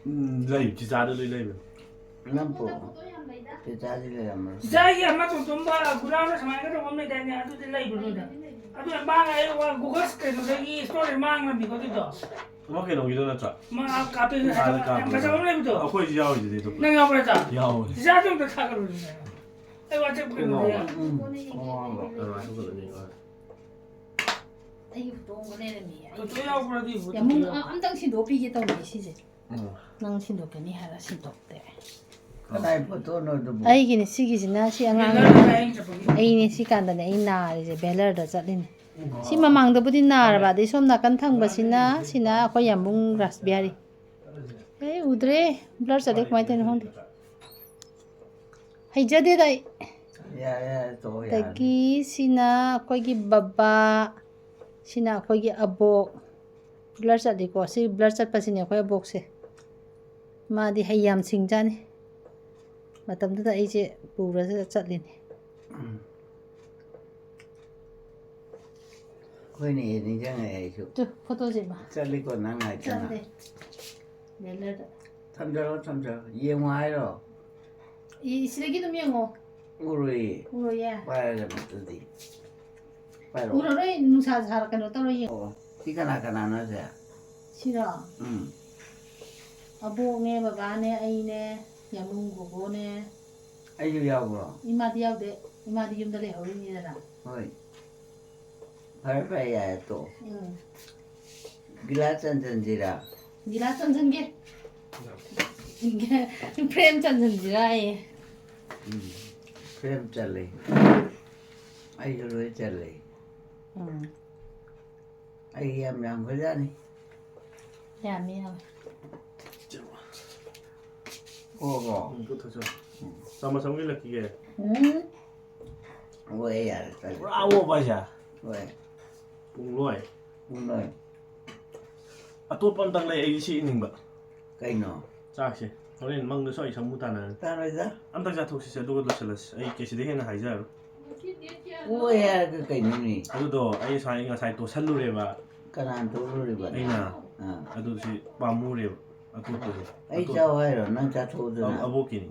ꯎꯝ, ꯂꯩ, ꯆꯤꯆꯥꯗ ꯂꯣꯏ ꯂꯩꯕꯅꯦ꯫ ꯅꯪꯕꯨ ꯄꯤꯇꯥꯗꯤ ꯂꯩꯔꯝꯃꯔꯣꯏ꯫ ꯏꯆꯥꯒꯤ ꯑꯃ ꯇꯣꯝꯇꯣꯝꯕ ꯒꯨꯂꯥꯝꯅ ꯁꯨꯃꯥꯏꯅ ꯇꯧꯕ ꯑꯃ ꯂꯩꯗꯥꯏꯅꯦ? ꯑꯗꯨꯗꯤ ꯂꯩꯕ꯭ꯔꯣ ꯅꯣꯏꯗ? ꯑꯗꯨ ꯃꯥꯡꯉꯦ, ꯑꯩ ꯋꯥ-, Google ꯀꯩꯅꯣꯗꯒꯤ ꯁ꯭ꯇꯣꯔꯗꯒꯤ ꯃꯥꯡꯉꯝꯅꯤꯀꯣ ꯑꯗꯨꯗꯣ? ꯑꯃ ꯀꯩꯅꯣꯒꯤꯗꯣ ꯅꯠꯇ꯭ꯔꯥ? ꯃꯥ ꯀꯥꯞꯄꯦ, ꯉꯁꯥꯏ ꯑꯥꯗ ꯌꯥꯝ ꯀꯥꯞꯄꯦ꯫ ꯐꯖꯕ ꯑꯃ ꯂꯩꯕꯗꯣ? ꯑꯩꯈꯣꯏꯁꯨ ꯌꯥꯎꯔꯤꯗꯨꯗꯤ ꯑꯗꯨ꯫ ꯅꯪ ꯌꯥꯎꯕ꯭ꯔꯥ, ꯏꯆꯥ? ꯌꯥꯎꯋꯦ꯫ ꯏꯆꯥꯗꯣ ꯑꯝꯇ ꯊꯥꯒꯠꯂꯨꯅꯦ꯫ ꯑꯩ WhatsApp ꯀꯩꯅꯣꯗ ꯀꯩꯅꯣ? ꯌꯥꯎꯔꯦ꯫ ꯎꯝ, ꯈꯣꯡꯉꯥꯎꯕ꯫ ꯑꯗꯨꯃꯥꯏꯅ ꯇꯧꯗꯅ ꯌꯦꯡꯉꯣ꯫ ꯑꯩꯒꯤ ꯐꯣꯇꯣ ꯑꯃꯒ ꯂꯩꯔꯝꯃꯤ꯫ ꯐꯣꯇꯣ ꯌꯥꯎꯕ꯭ꯔꯗꯤ ꯐꯣꯇꯣ ꯌꯥꯝ ꯌꯥꯎ-, ꯑꯝꯇꯪ ꯁꯤꯟꯗꯣꯛꯄꯤꯒꯦ ꯇꯧꯅꯤ ꯁꯤꯁꯦ꯫ ꯎꯝ꯫ ꯅꯪ ꯁꯤꯟꯗꯣꯛꯀꯅꯤ ꯍꯥꯏꯔ ꯁꯤꯟꯗꯣꯛꯇꯦ꯫ ꯀꯅꯥꯏ ꯐꯣꯇꯣꯅꯣ ꯑꯗꯨꯕꯨ? ꯑꯩꯒꯤꯅꯤ ꯁꯤꯒꯤꯁꯤꯅ ꯁꯤ ꯑꯉꯥꯡ ꯕꯦꯂꯔꯗ ꯑꯩꯅ ꯆꯠꯄꯒꯤ꯫ ꯑꯩꯅꯦ ꯁꯤ ꯀꯥꯟꯗꯅꯦ ꯑꯩ ꯅꯥꯔꯤꯁꯦ, ꯕꯦꯂꯔꯗ ꯆꯠꯂꯤꯅꯦ꯫ ꯁꯤ ꯃꯃꯥꯡꯗꯕꯨꯗꯤ ꯅꯥꯔꯕ, ꯑꯗꯩ ꯁꯣꯝ ꯅꯥꯀꯟ ꯊꯪꯕꯁꯤꯅ, ꯁꯤꯅ ꯑꯩꯈꯣꯏ ꯌꯥꯝꯕꯨꯡ ꯔꯥꯁꯕꯤꯍꯥꯔꯤ꯫ ꯑꯦ, ꯎꯗ꯭ꯔꯦ, ꯕ꯭ꯂꯔ ꯆꯠꯂꯦ, ꯀꯃꯥꯏꯅ ꯇꯧꯔꯤꯅꯣ ꯈꯪꯗꯦ꯫ ꯍꯩꯖꯗꯦꯗ ꯑꯩ꯫ ꯌꯥꯔꯦ, ꯌꯥꯔꯦ, ꯇꯣꯛꯑꯣ, ꯌꯥꯔꯦ꯫ ꯑꯗꯒꯤ ꯁꯤꯅ ꯑꯩꯈꯣꯏꯒꯤ ꯕꯕꯥ, ꯁꯤꯅ ꯑꯩꯈꯣꯏꯒꯤ ꯑꯕꯣꯛ꯫ ꯕ꯭ꯂꯔ ꯆꯠꯂꯤꯀꯣ, ꯁꯤ ꯕ꯭ꯂꯔ ꯆꯠꯄꯁꯤꯅꯦ ꯑꯩꯈꯣꯏ ꯑꯕꯣꯛꯁꯦ꯫ ꯃꯥꯗꯤ ꯍꯩ ꯌꯥꯝ ꯁꯤꯡꯖꯥꯅꯤ꯫ ꯃꯇꯝꯗꯨꯗ ꯑꯩꯁꯦ ꯄꯨꯔꯒ ꯆꯠꯂꯤꯅꯤ꯫ ꯍꯣꯏꯅꯦ, ꯅꯤꯡꯁꯤꯡꯉꯛꯑꯦ ꯑꯩꯁꯨ꯫ ꯇꯨ, ꯐꯣꯇꯣꯁꯦ ꯏꯃꯥ꯫ ꯆꯠꯂꯤꯀꯣ ꯅꯪ ꯍꯥꯏꯗꯅ꯫ ꯆꯠꯂꯦ꯫ ꯕꯦꯂꯔꯗ꯫ ꯊꯝꯖꯔꯣ, ꯊꯝꯖꯔꯣ꯫ ꯌꯦꯡꯉꯣ ꯍꯥꯏꯔꯣ? ꯏ, ꯁꯤꯗꯒꯤ ꯑꯗꯨꯝ ꯌꯦꯡꯉꯣ꯫ ꯎꯔꯣꯏꯌꯦ꯫ ꯎꯔꯣꯏꯌꯦ꯫ ꯄꯥꯏꯔꯒ ꯑꯗꯨꯗꯤ꯫ ꯄꯥꯏꯔꯣ꯫ ꯎꯔꯔꯣꯏ, ꯅꯨꯡꯁꯥ ꯁꯥꯔ ꯀꯩꯅꯣ ꯇꯧꯔ ꯌꯦꯡꯉꯣ꯫ ꯑꯣ, ꯁꯤ ꯀꯅꯥ ꯀꯅꯥꯅꯣ ꯁꯦ? ꯁꯤꯔꯣ? ꯎꯝ꯫ ꯑꯕꯣꯛꯅꯦ, ꯕꯕꯥꯅꯦ, ꯑꯩꯅꯦ, ꯌꯥꯝꯕꯨꯡ ꯒꯣꯒꯣꯅꯦ꯫ ꯑꯩꯁꯨ ꯌꯥꯎꯕ꯭ꯔꯣ? ꯏꯃꯥꯗꯤ ꯌꯥꯎꯗꯦ꯫ ꯏꯃꯥꯗꯤ ꯌꯨꯝꯗ ꯂꯩꯍꯧꯔꯤꯅꯤꯗꯅ꯫ ꯍꯣꯏ, ꯐꯔꯦ ꯐꯔꯦ, ꯌꯥꯔꯦ, ꯇꯣꯛꯑꯣ꯫ ꯎꯝ꯫ ꯒꯤꯂꯥꯁ ꯆꯟꯁꯤꯟꯁꯤꯔꯥ? ꯒꯤꯂꯥꯁ ꯆꯟꯁꯤꯟꯒꯦ꯫ ꯐ꯭ꯔꯦꯝ ꯆꯟꯁꯤꯟꯁꯤꯔꯥ ꯑꯩ? ꯎꯝ, ꯐ꯭ꯔꯦꯝ ꯆꯜꯂꯦ꯫ ꯑꯩꯁꯨ ꯂꯣꯏ ꯆꯜꯂꯦ꯫ ꯎꯝ꯫ ꯑꯩ ꯌꯥꯝ ꯌꯥꯝꯈ꯭ꯔꯖꯥꯠꯅꯤ꯫ ꯌꯥꯝꯃꯤ ꯌꯥꯝꯃꯤ꯫ ꯀꯣꯛꯑꯕꯣ? ꯎꯝ, ꯄꯨꯊꯣꯛꯆꯧ꯫ ꯆꯥꯃꯁ ꯑꯃ ꯏꯜꯂꯛꯈꯤꯒꯦ꯫ ꯎꯝ꯫ ꯍꯣꯏ, ꯌꯥꯔꯦ, ꯆꯜꯂꯦ꯫ ꯄꯨꯔꯥ ꯑꯣꯕ ꯍꯥꯏꯁꯦ꯫ ꯍꯣꯏ, ꯄꯨꯡꯂꯣꯏ꯫ ꯄꯨꯡꯂꯣꯏ꯫ ꯑꯇꯣꯞꯄ ꯑꯝꯇꯪ ꯂꯩ, ꯑꯩ ꯁꯤ ꯏꯅꯤꯡꯕ꯫ ꯀꯩꯅꯣ? ꯆꯥꯛꯁꯦ꯫ ꯍꯣꯔꯦꯟ ꯃꯪꯗ ꯁꯣꯏ ꯁꯃꯨ ꯇꯥꯟꯅꯔꯅꯤ꯫ ꯇꯥꯔꯣꯏꯗ꯫ ꯑꯝꯇꯪ ꯆꯥꯊꯣꯛꯁꯤꯁꯦ, ꯑꯗꯨꯒ ꯂꯣꯏꯁꯤꯜꯂꯁꯤ꯫ ꯑꯩ ꯀꯩꯁꯤꯗ ꯍꯦꯟꯅ ꯍꯥꯏꯖꯔꯔꯣꯏ꯫ ꯄꯨꯡꯂꯣꯏ ꯍꯥꯏꯔꯒ ꯀꯩꯅꯣꯅꯦ? ꯑꯗꯨꯗꯣ ꯑꯩ ꯉꯁꯥꯏ, ꯉꯁꯥꯏ ꯇꯣꯠꯁꯜꯂꯨꯔꯦꯕ꯫ ꯀꯅꯥꯅ ꯇꯧꯔꯨꯔꯤꯕ? ꯑꯩꯅ꯫ ꯑꯥ꯫ ꯑꯗꯨ ꯁꯤ ꯄꯥꯝꯃꯨꯔꯦꯕ꯫ ꯑꯇꯣꯠꯄꯁꯦ꯫ ꯑꯩ ꯑꯇꯣꯠ-, ꯆꯥꯎ ꯍꯥꯏꯔꯣ? ꯅꯪ ꯆꯥꯊꯣꯛꯎꯗꯅ꯫ ꯑ-, ꯑꯕꯣꯛꯀꯤꯅꯤ꯫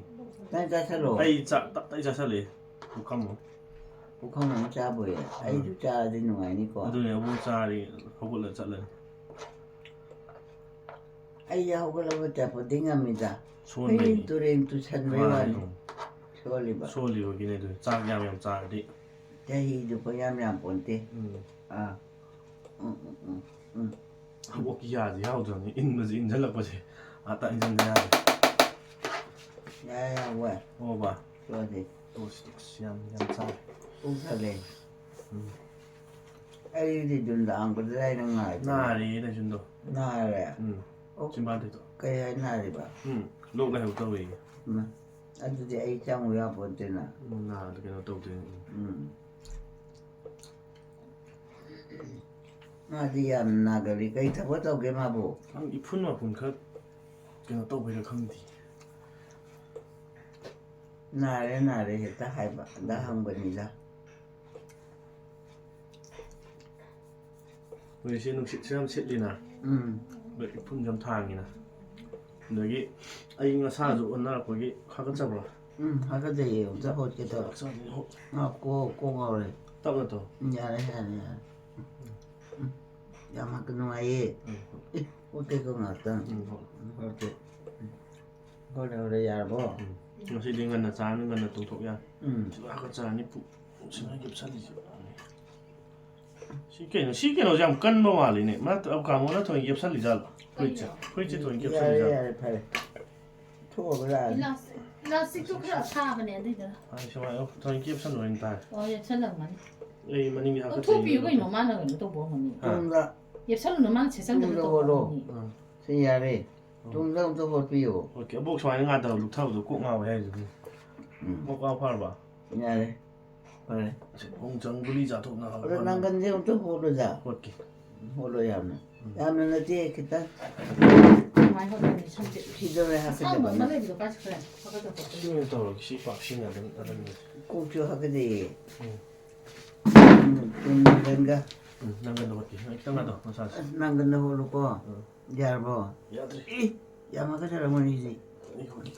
ꯅꯪ ꯆꯥꯁꯜꯂꯣ꯫ ꯑꯩ ꯆꯥꯛ ꯇꯞ ꯇꯥꯏ ꯆꯥꯁꯜꯂꯛꯑꯦ꯫ ꯄꯨꯈꯝ ꯑꯃ꯫ ꯄꯨꯈꯝ ꯑꯃ ꯆꯥꯕꯣꯏꯌꯦ꯫ ꯑꯩꯁꯨ ꯆꯥꯔꯗꯤ ꯅꯨꯡꯉꯥꯏꯅꯤꯀꯣ꯫ ꯑꯗꯨꯅꯦ, ꯑꯕꯣꯛ ꯆꯥꯔꯗꯤ ꯍꯧꯒꯠꯂ ꯆꯠꯂꯅꯤ꯫ ꯑꯩꯁꯦ ꯍꯧꯒꯠꯂꯕ ꯆꯠꯄꯗꯤ ꯉꯝꯃꯤꯗ꯫ ꯁꯣꯟꯕꯩꯅꯤ꯫ ꯍꯌꯦꯡ ꯇꯨꯔꯦꯟ ꯇꯨꯁꯟꯕꯩ ꯃꯥꯅꯦ, ꯋꯥꯅꯤ꯫ ꯎꯝ꯫ ꯁꯣꯜꯂꯤꯕ꯫ ꯁꯣꯜꯂꯤꯕꯒꯤꯅꯦ ꯑꯗꯨ꯫ ꯆꯥꯛ ꯌꯥꯝ ꯌꯥꯝ ꯆꯥꯔꯗꯤ꯫ ꯆꯍꯤꯗꯨ ꯄꯪꯌꯥꯝ ꯌꯥꯝ ꯄꯣꯟꯇꯦ꯫ ꯎꯝ꯫ ꯑꯥ꯫ ꯎꯝ, ꯎꯝ, ꯎꯝ, ꯎꯝ꯫ ꯑꯕꯣꯛꯀꯤ ꯌꯥꯁꯦ ꯌꯥꯎꯗ꯭ꯔꯕꯅꯤ, ꯏꯟꯕꯁꯦ ꯏꯟꯁꯤꯜꯂꯛꯄꯁꯦ꯫ ꯑꯥ, ꯇꯥ ꯏꯟꯁꯤꯟꯕ ꯌꯥꯗꯦ꯫ ꯌꯥꯏ, ꯌꯥꯏ, ꯋꯥꯏ꯫ ꯑꯣ, ꯕꯥ꯫ ꯇꯣꯛꯑꯁꯤ꯫ ꯇꯣꯛꯁꯤ, ꯇꯣꯛꯁꯤ꯫ ꯌꯥꯝ, ꯌꯥꯝ ꯆꯥꯔꯦ꯫ ꯄꯨꯛ ꯊꯜꯂꯦ꯫ ꯎꯝ꯫ ꯑꯩꯗꯤ ꯗꯨꯟꯗ ꯍꯥꯡꯕꯗ ꯂꯥꯏꯅ ꯉꯥꯏꯕ꯫ ꯅꯥꯔꯤꯌꯦ ꯂꯩꯁꯨꯟꯗꯣ꯫ ꯅꯥꯔꯦ? ꯎꯝ꯫ ꯑꯣ, ꯆꯤꯝꯕꯥꯟꯗꯩꯗꯣ꯫ ꯀꯩ ꯍꯥꯏ ꯅꯥꯔꯤꯕ? ꯎꯝ꯫ ꯂꯣꯛ ꯂꯥꯏꯍꯧ ꯇꯧꯋꯦꯌꯦ꯫ ꯏꯃꯥ, ꯑꯗꯨꯗꯤ ꯑꯩ ꯆꯪꯉꯨ ꯌꯥꯄꯣꯟꯇꯦꯅ꯫ ꯎꯝ, ꯅꯥꯗ ꯀꯩꯅꯣ ꯇꯧꯗꯣꯏꯅꯦ꯫ ꯎꯝ꯫ ꯎꯝ꯫ ꯃꯥꯗꯤ ꯌꯥꯝ ꯅꯥꯒꯜꯂꯤ꯫ ꯀꯩ ꯊꯕꯛ ꯇꯧꯒꯦ ꯃꯥꯕꯨ? ꯈꯪ-, ꯏꯐꯨꯟ ꯋꯥꯐꯨꯟ ꯈꯔ ꯀꯩꯅꯣ ꯇꯧꯕꯩꯔꯥ ꯈꯪꯗꯦ꯫ ꯅꯥꯔꯦ, ꯅꯥꯔꯦ ꯍꯦꯛꯇ ꯍꯥꯏꯕ꯫ ꯑꯗ ꯍꯪꯕꯅꯤꯗ꯫ ꯍꯧꯖꯤꯛꯁꯦ ꯅꯨꯡꯁꯤꯠꯁꯨ ꯌꯥꯝ ꯁꯤꯠꯂꯤꯅ꯫ ꯎꯝ꯫ ꯑꯗ ꯏꯐꯨꯟꯁꯨ ꯌꯥꯝ ꯊꯥꯡꯉꯤꯅ꯫ ꯑꯗꯒꯤ ꯑꯏꯪ ꯑꯁꯥꯁꯨ ꯑꯣꯟꯅꯔꯛꯄꯒꯤ ꯍꯥꯀꯠꯆꯕ꯭ꯔꯣ? ꯎꯝ, ꯍꯥꯀꯠꯆꯩꯌꯦ꯫ ꯑꯝꯇ ꯍꯣꯠꯀꯦ ꯇꯧꯔꯦ꯫ ꯍꯛꯆꯥꯡꯁꯦ ꯍꯣ-, ꯉꯥ ꯀꯣꯛ, ꯀꯣꯛ ꯉꯥꯎꯔꯦ꯫ ꯇꯞꯅ ꯇꯧ꯫ ꯎꯝ, ꯌꯥꯔꯦ, ꯌꯥꯔꯦ, ꯌꯥꯔꯦ꯫ ꯎꯝ, ꯌꯥꯝ ꯍꯛ-, ꯅꯨꯡꯉꯥꯏꯌꯦ꯫ ꯎꯝ, ꯑꯦ, ꯍꯣꯠꯀꯦꯀꯣ ꯉꯥꯛꯇꯪ꯫ ꯎꯝ, ꯍꯣꯏ꯫ ꯎꯝ, ꯍꯣꯠꯀꯦ꯫ ꯎꯝ, ꯍꯣꯠꯂꯦ, ꯍꯣꯠꯂꯦ, ꯌꯥꯔꯕꯣ? ꯎꯝ꯫ ꯉꯁꯤꯗꯤ ꯉꯟꯅ ꯆꯥꯔꯅꯤ, ꯉꯟꯅ ꯇꯨꯝꯊꯣꯛ ꯌꯥꯅꯤ꯫ ꯎꯝ꯫ ꯁꯤꯗ ꯍꯥꯀꯠꯆꯔꯅꯤ ꯄꯨꯛ꯫ ꯁꯤꯃ ꯌꯦꯞꯁꯜꯂꯤꯁꯦ꯫ ꯁꯤ ꯀꯩꯅꯣ, ꯁꯤ ꯀꯩꯅꯣꯁꯦ ꯌꯥꯝ ꯀꯟꯕ ꯃꯥꯜꯂꯤꯅꯦ꯫ ꯃꯥ ꯀꯥꯃꯣꯅ ꯊꯣꯏꯅ ꯌꯦꯞꯁꯜꯂꯤꯖꯥꯠꯂꯣ? ꯐꯨꯔꯤꯠꯁꯦ꯫ ꯐꯨꯔꯤꯠꯁꯦ ꯊꯣꯏꯅ ꯌꯥꯔꯦ, ꯌꯦꯞꯁꯜꯂꯤꯖꯥꯠꯂꯣ? ꯌꯥꯔꯦ, ꯐꯔꯦ꯫ ꯊꯣꯛꯑꯒ ꯂꯥꯛꯑꯅꯤ꯫ ꯏꯂꯥꯁ-, ꯏꯂꯥꯁꯇꯤꯛꯇꯣ ꯈꯔ ꯑꯊꯥꯕꯅꯦ ꯑꯗꯨꯏꯗꯨꯅ꯫ ꯑꯥ, ꯁꯨꯃꯥꯏꯅ ꯊꯣꯏꯅ ꯌꯦꯞꯁꯜꯂꯣꯏꯅ ꯇꯥꯔꯦ꯫ ꯑꯣ, ꯌꯦꯞꯁꯜꯂꯝꯒꯅꯤ꯫ ꯑꯩ ꯃꯅꯤꯡꯒꯤ ꯍꯥꯀꯠꯆꯩꯅꯦ꯫ ꯂꯧꯊꯣꯛꯄꯤꯌꯨ ꯀꯩꯅꯣ, ꯃꯥꯅ ꯀꯩꯅꯣ ꯇꯧꯕ ꯑꯣꯏꯔꯝꯒꯅꯤ꯫ ꯍꯥ? ꯇꯨꯡꯗ꯫ ꯌꯦꯞꯁꯜꯂꯨꯅꯨ, ꯃꯥꯅ ꯁꯦꯠꯆꯟꯗꯅ ꯇꯨꯡꯗ ꯇꯧꯕ ꯍꯣꯠꯂꯣ꯫ ꯑꯣꯏꯔꯝꯒꯅꯤ꯫ ꯑꯥ꯫ ꯁꯤ ꯌꯥꯔꯦ꯫ ꯑꯣ꯫ ꯇꯨꯡꯗ ꯑꯝꯇ ꯍꯣꯠꯄꯤꯌꯣ꯫ ꯑꯣꯀꯦ, ꯑꯕꯣꯛ ꯁꯨꯃꯥꯏꯅ ꯉꯥꯗꯕ ꯂꯨꯛꯊꯕꯗꯣ ꯀꯣꯛ ꯉꯥꯎꯋꯦ ꯍꯥꯏꯗꯨꯅꯤ꯫ ꯎꯝ꯫ ꯀꯣꯛ ꯉꯥꯎ ꯐꯔꯕ? ꯌꯥꯔꯦ꯫ ꯐꯔꯦ꯫ ꯁꯤ ꯈꯣꯡꯖꯪ ꯒꯨꯂꯤ ꯆꯥꯊꯣꯛꯅꯕ ꯑꯗꯣ ꯍꯣꯠꯅꯕ꯫ ꯅꯪꯒꯟꯁꯦ ꯑꯝꯇ ꯍꯣꯠꯂꯨꯗ꯫ ꯍꯣꯠꯀꯦ꯫ ꯍꯣꯠꯂꯣ ꯌꯥꯝꯅ꯫ ꯎꯝ꯫ ꯌꯥꯝꯅ ꯅꯠꯇꯦ, ꯈꯤꯇꯪ꯫ ꯀꯃꯥꯏꯅ ꯍꯣꯠꯂꯅꯤ, ꯁꯝꯁꯦ? ꯐꯤꯗꯧꯔꯦ ꯑꯁꯥꯡꯕ ꯑꯃ ꯍꯥꯞꯀꯗꯕꯅꯤ꯫ ꯂꯩꯕꯗꯣ ꯀꯥꯏ ꯆꯠꯈ꯭ꯔꯦ? ꯍꯥꯀꯠꯆ ꯈꯣꯠꯄ꯫ ꯁꯤ ꯑꯣꯏꯅ ꯇꯧꯔꯒꯦ, ꯁꯤ ꯄꯥꯛ ꯁꯤꯖꯤꯟꯅꯗꯕꯅꯤ, ꯑꯔꯟꯕꯁꯦ꯫ ꯀꯣꯛꯁꯨ ꯍꯥꯀꯠꯆꯩꯌꯦ꯫ ꯎꯝ꯫ ꯎꯝ, ꯅꯪꯒꯟꯒ꯫ ꯎꯝ, ꯅꯪꯒꯟꯗ ꯍꯣꯠꯀꯦ꯫ ꯅꯪ ꯈꯤꯇꯪ ꯉꯥꯛꯇꯪ ꯃꯁꯥꯁꯦ꯫ ꯑꯁ, ꯅꯪꯒꯟꯗ ꯍꯣꯠꯂꯨꯀꯣ꯫ ꯎꯝ꯫ ꯌꯥꯔꯕꯣ? ꯌꯥꯗ꯭ꯔꯦ꯫ ꯏ! ꯌꯥꯝ ꯍꯥꯀꯠꯆꯔꯝꯒꯅꯤ ꯁꯤꯗꯤ꯫ ꯑꯩ ꯍꯣꯠꯀꯦ꯫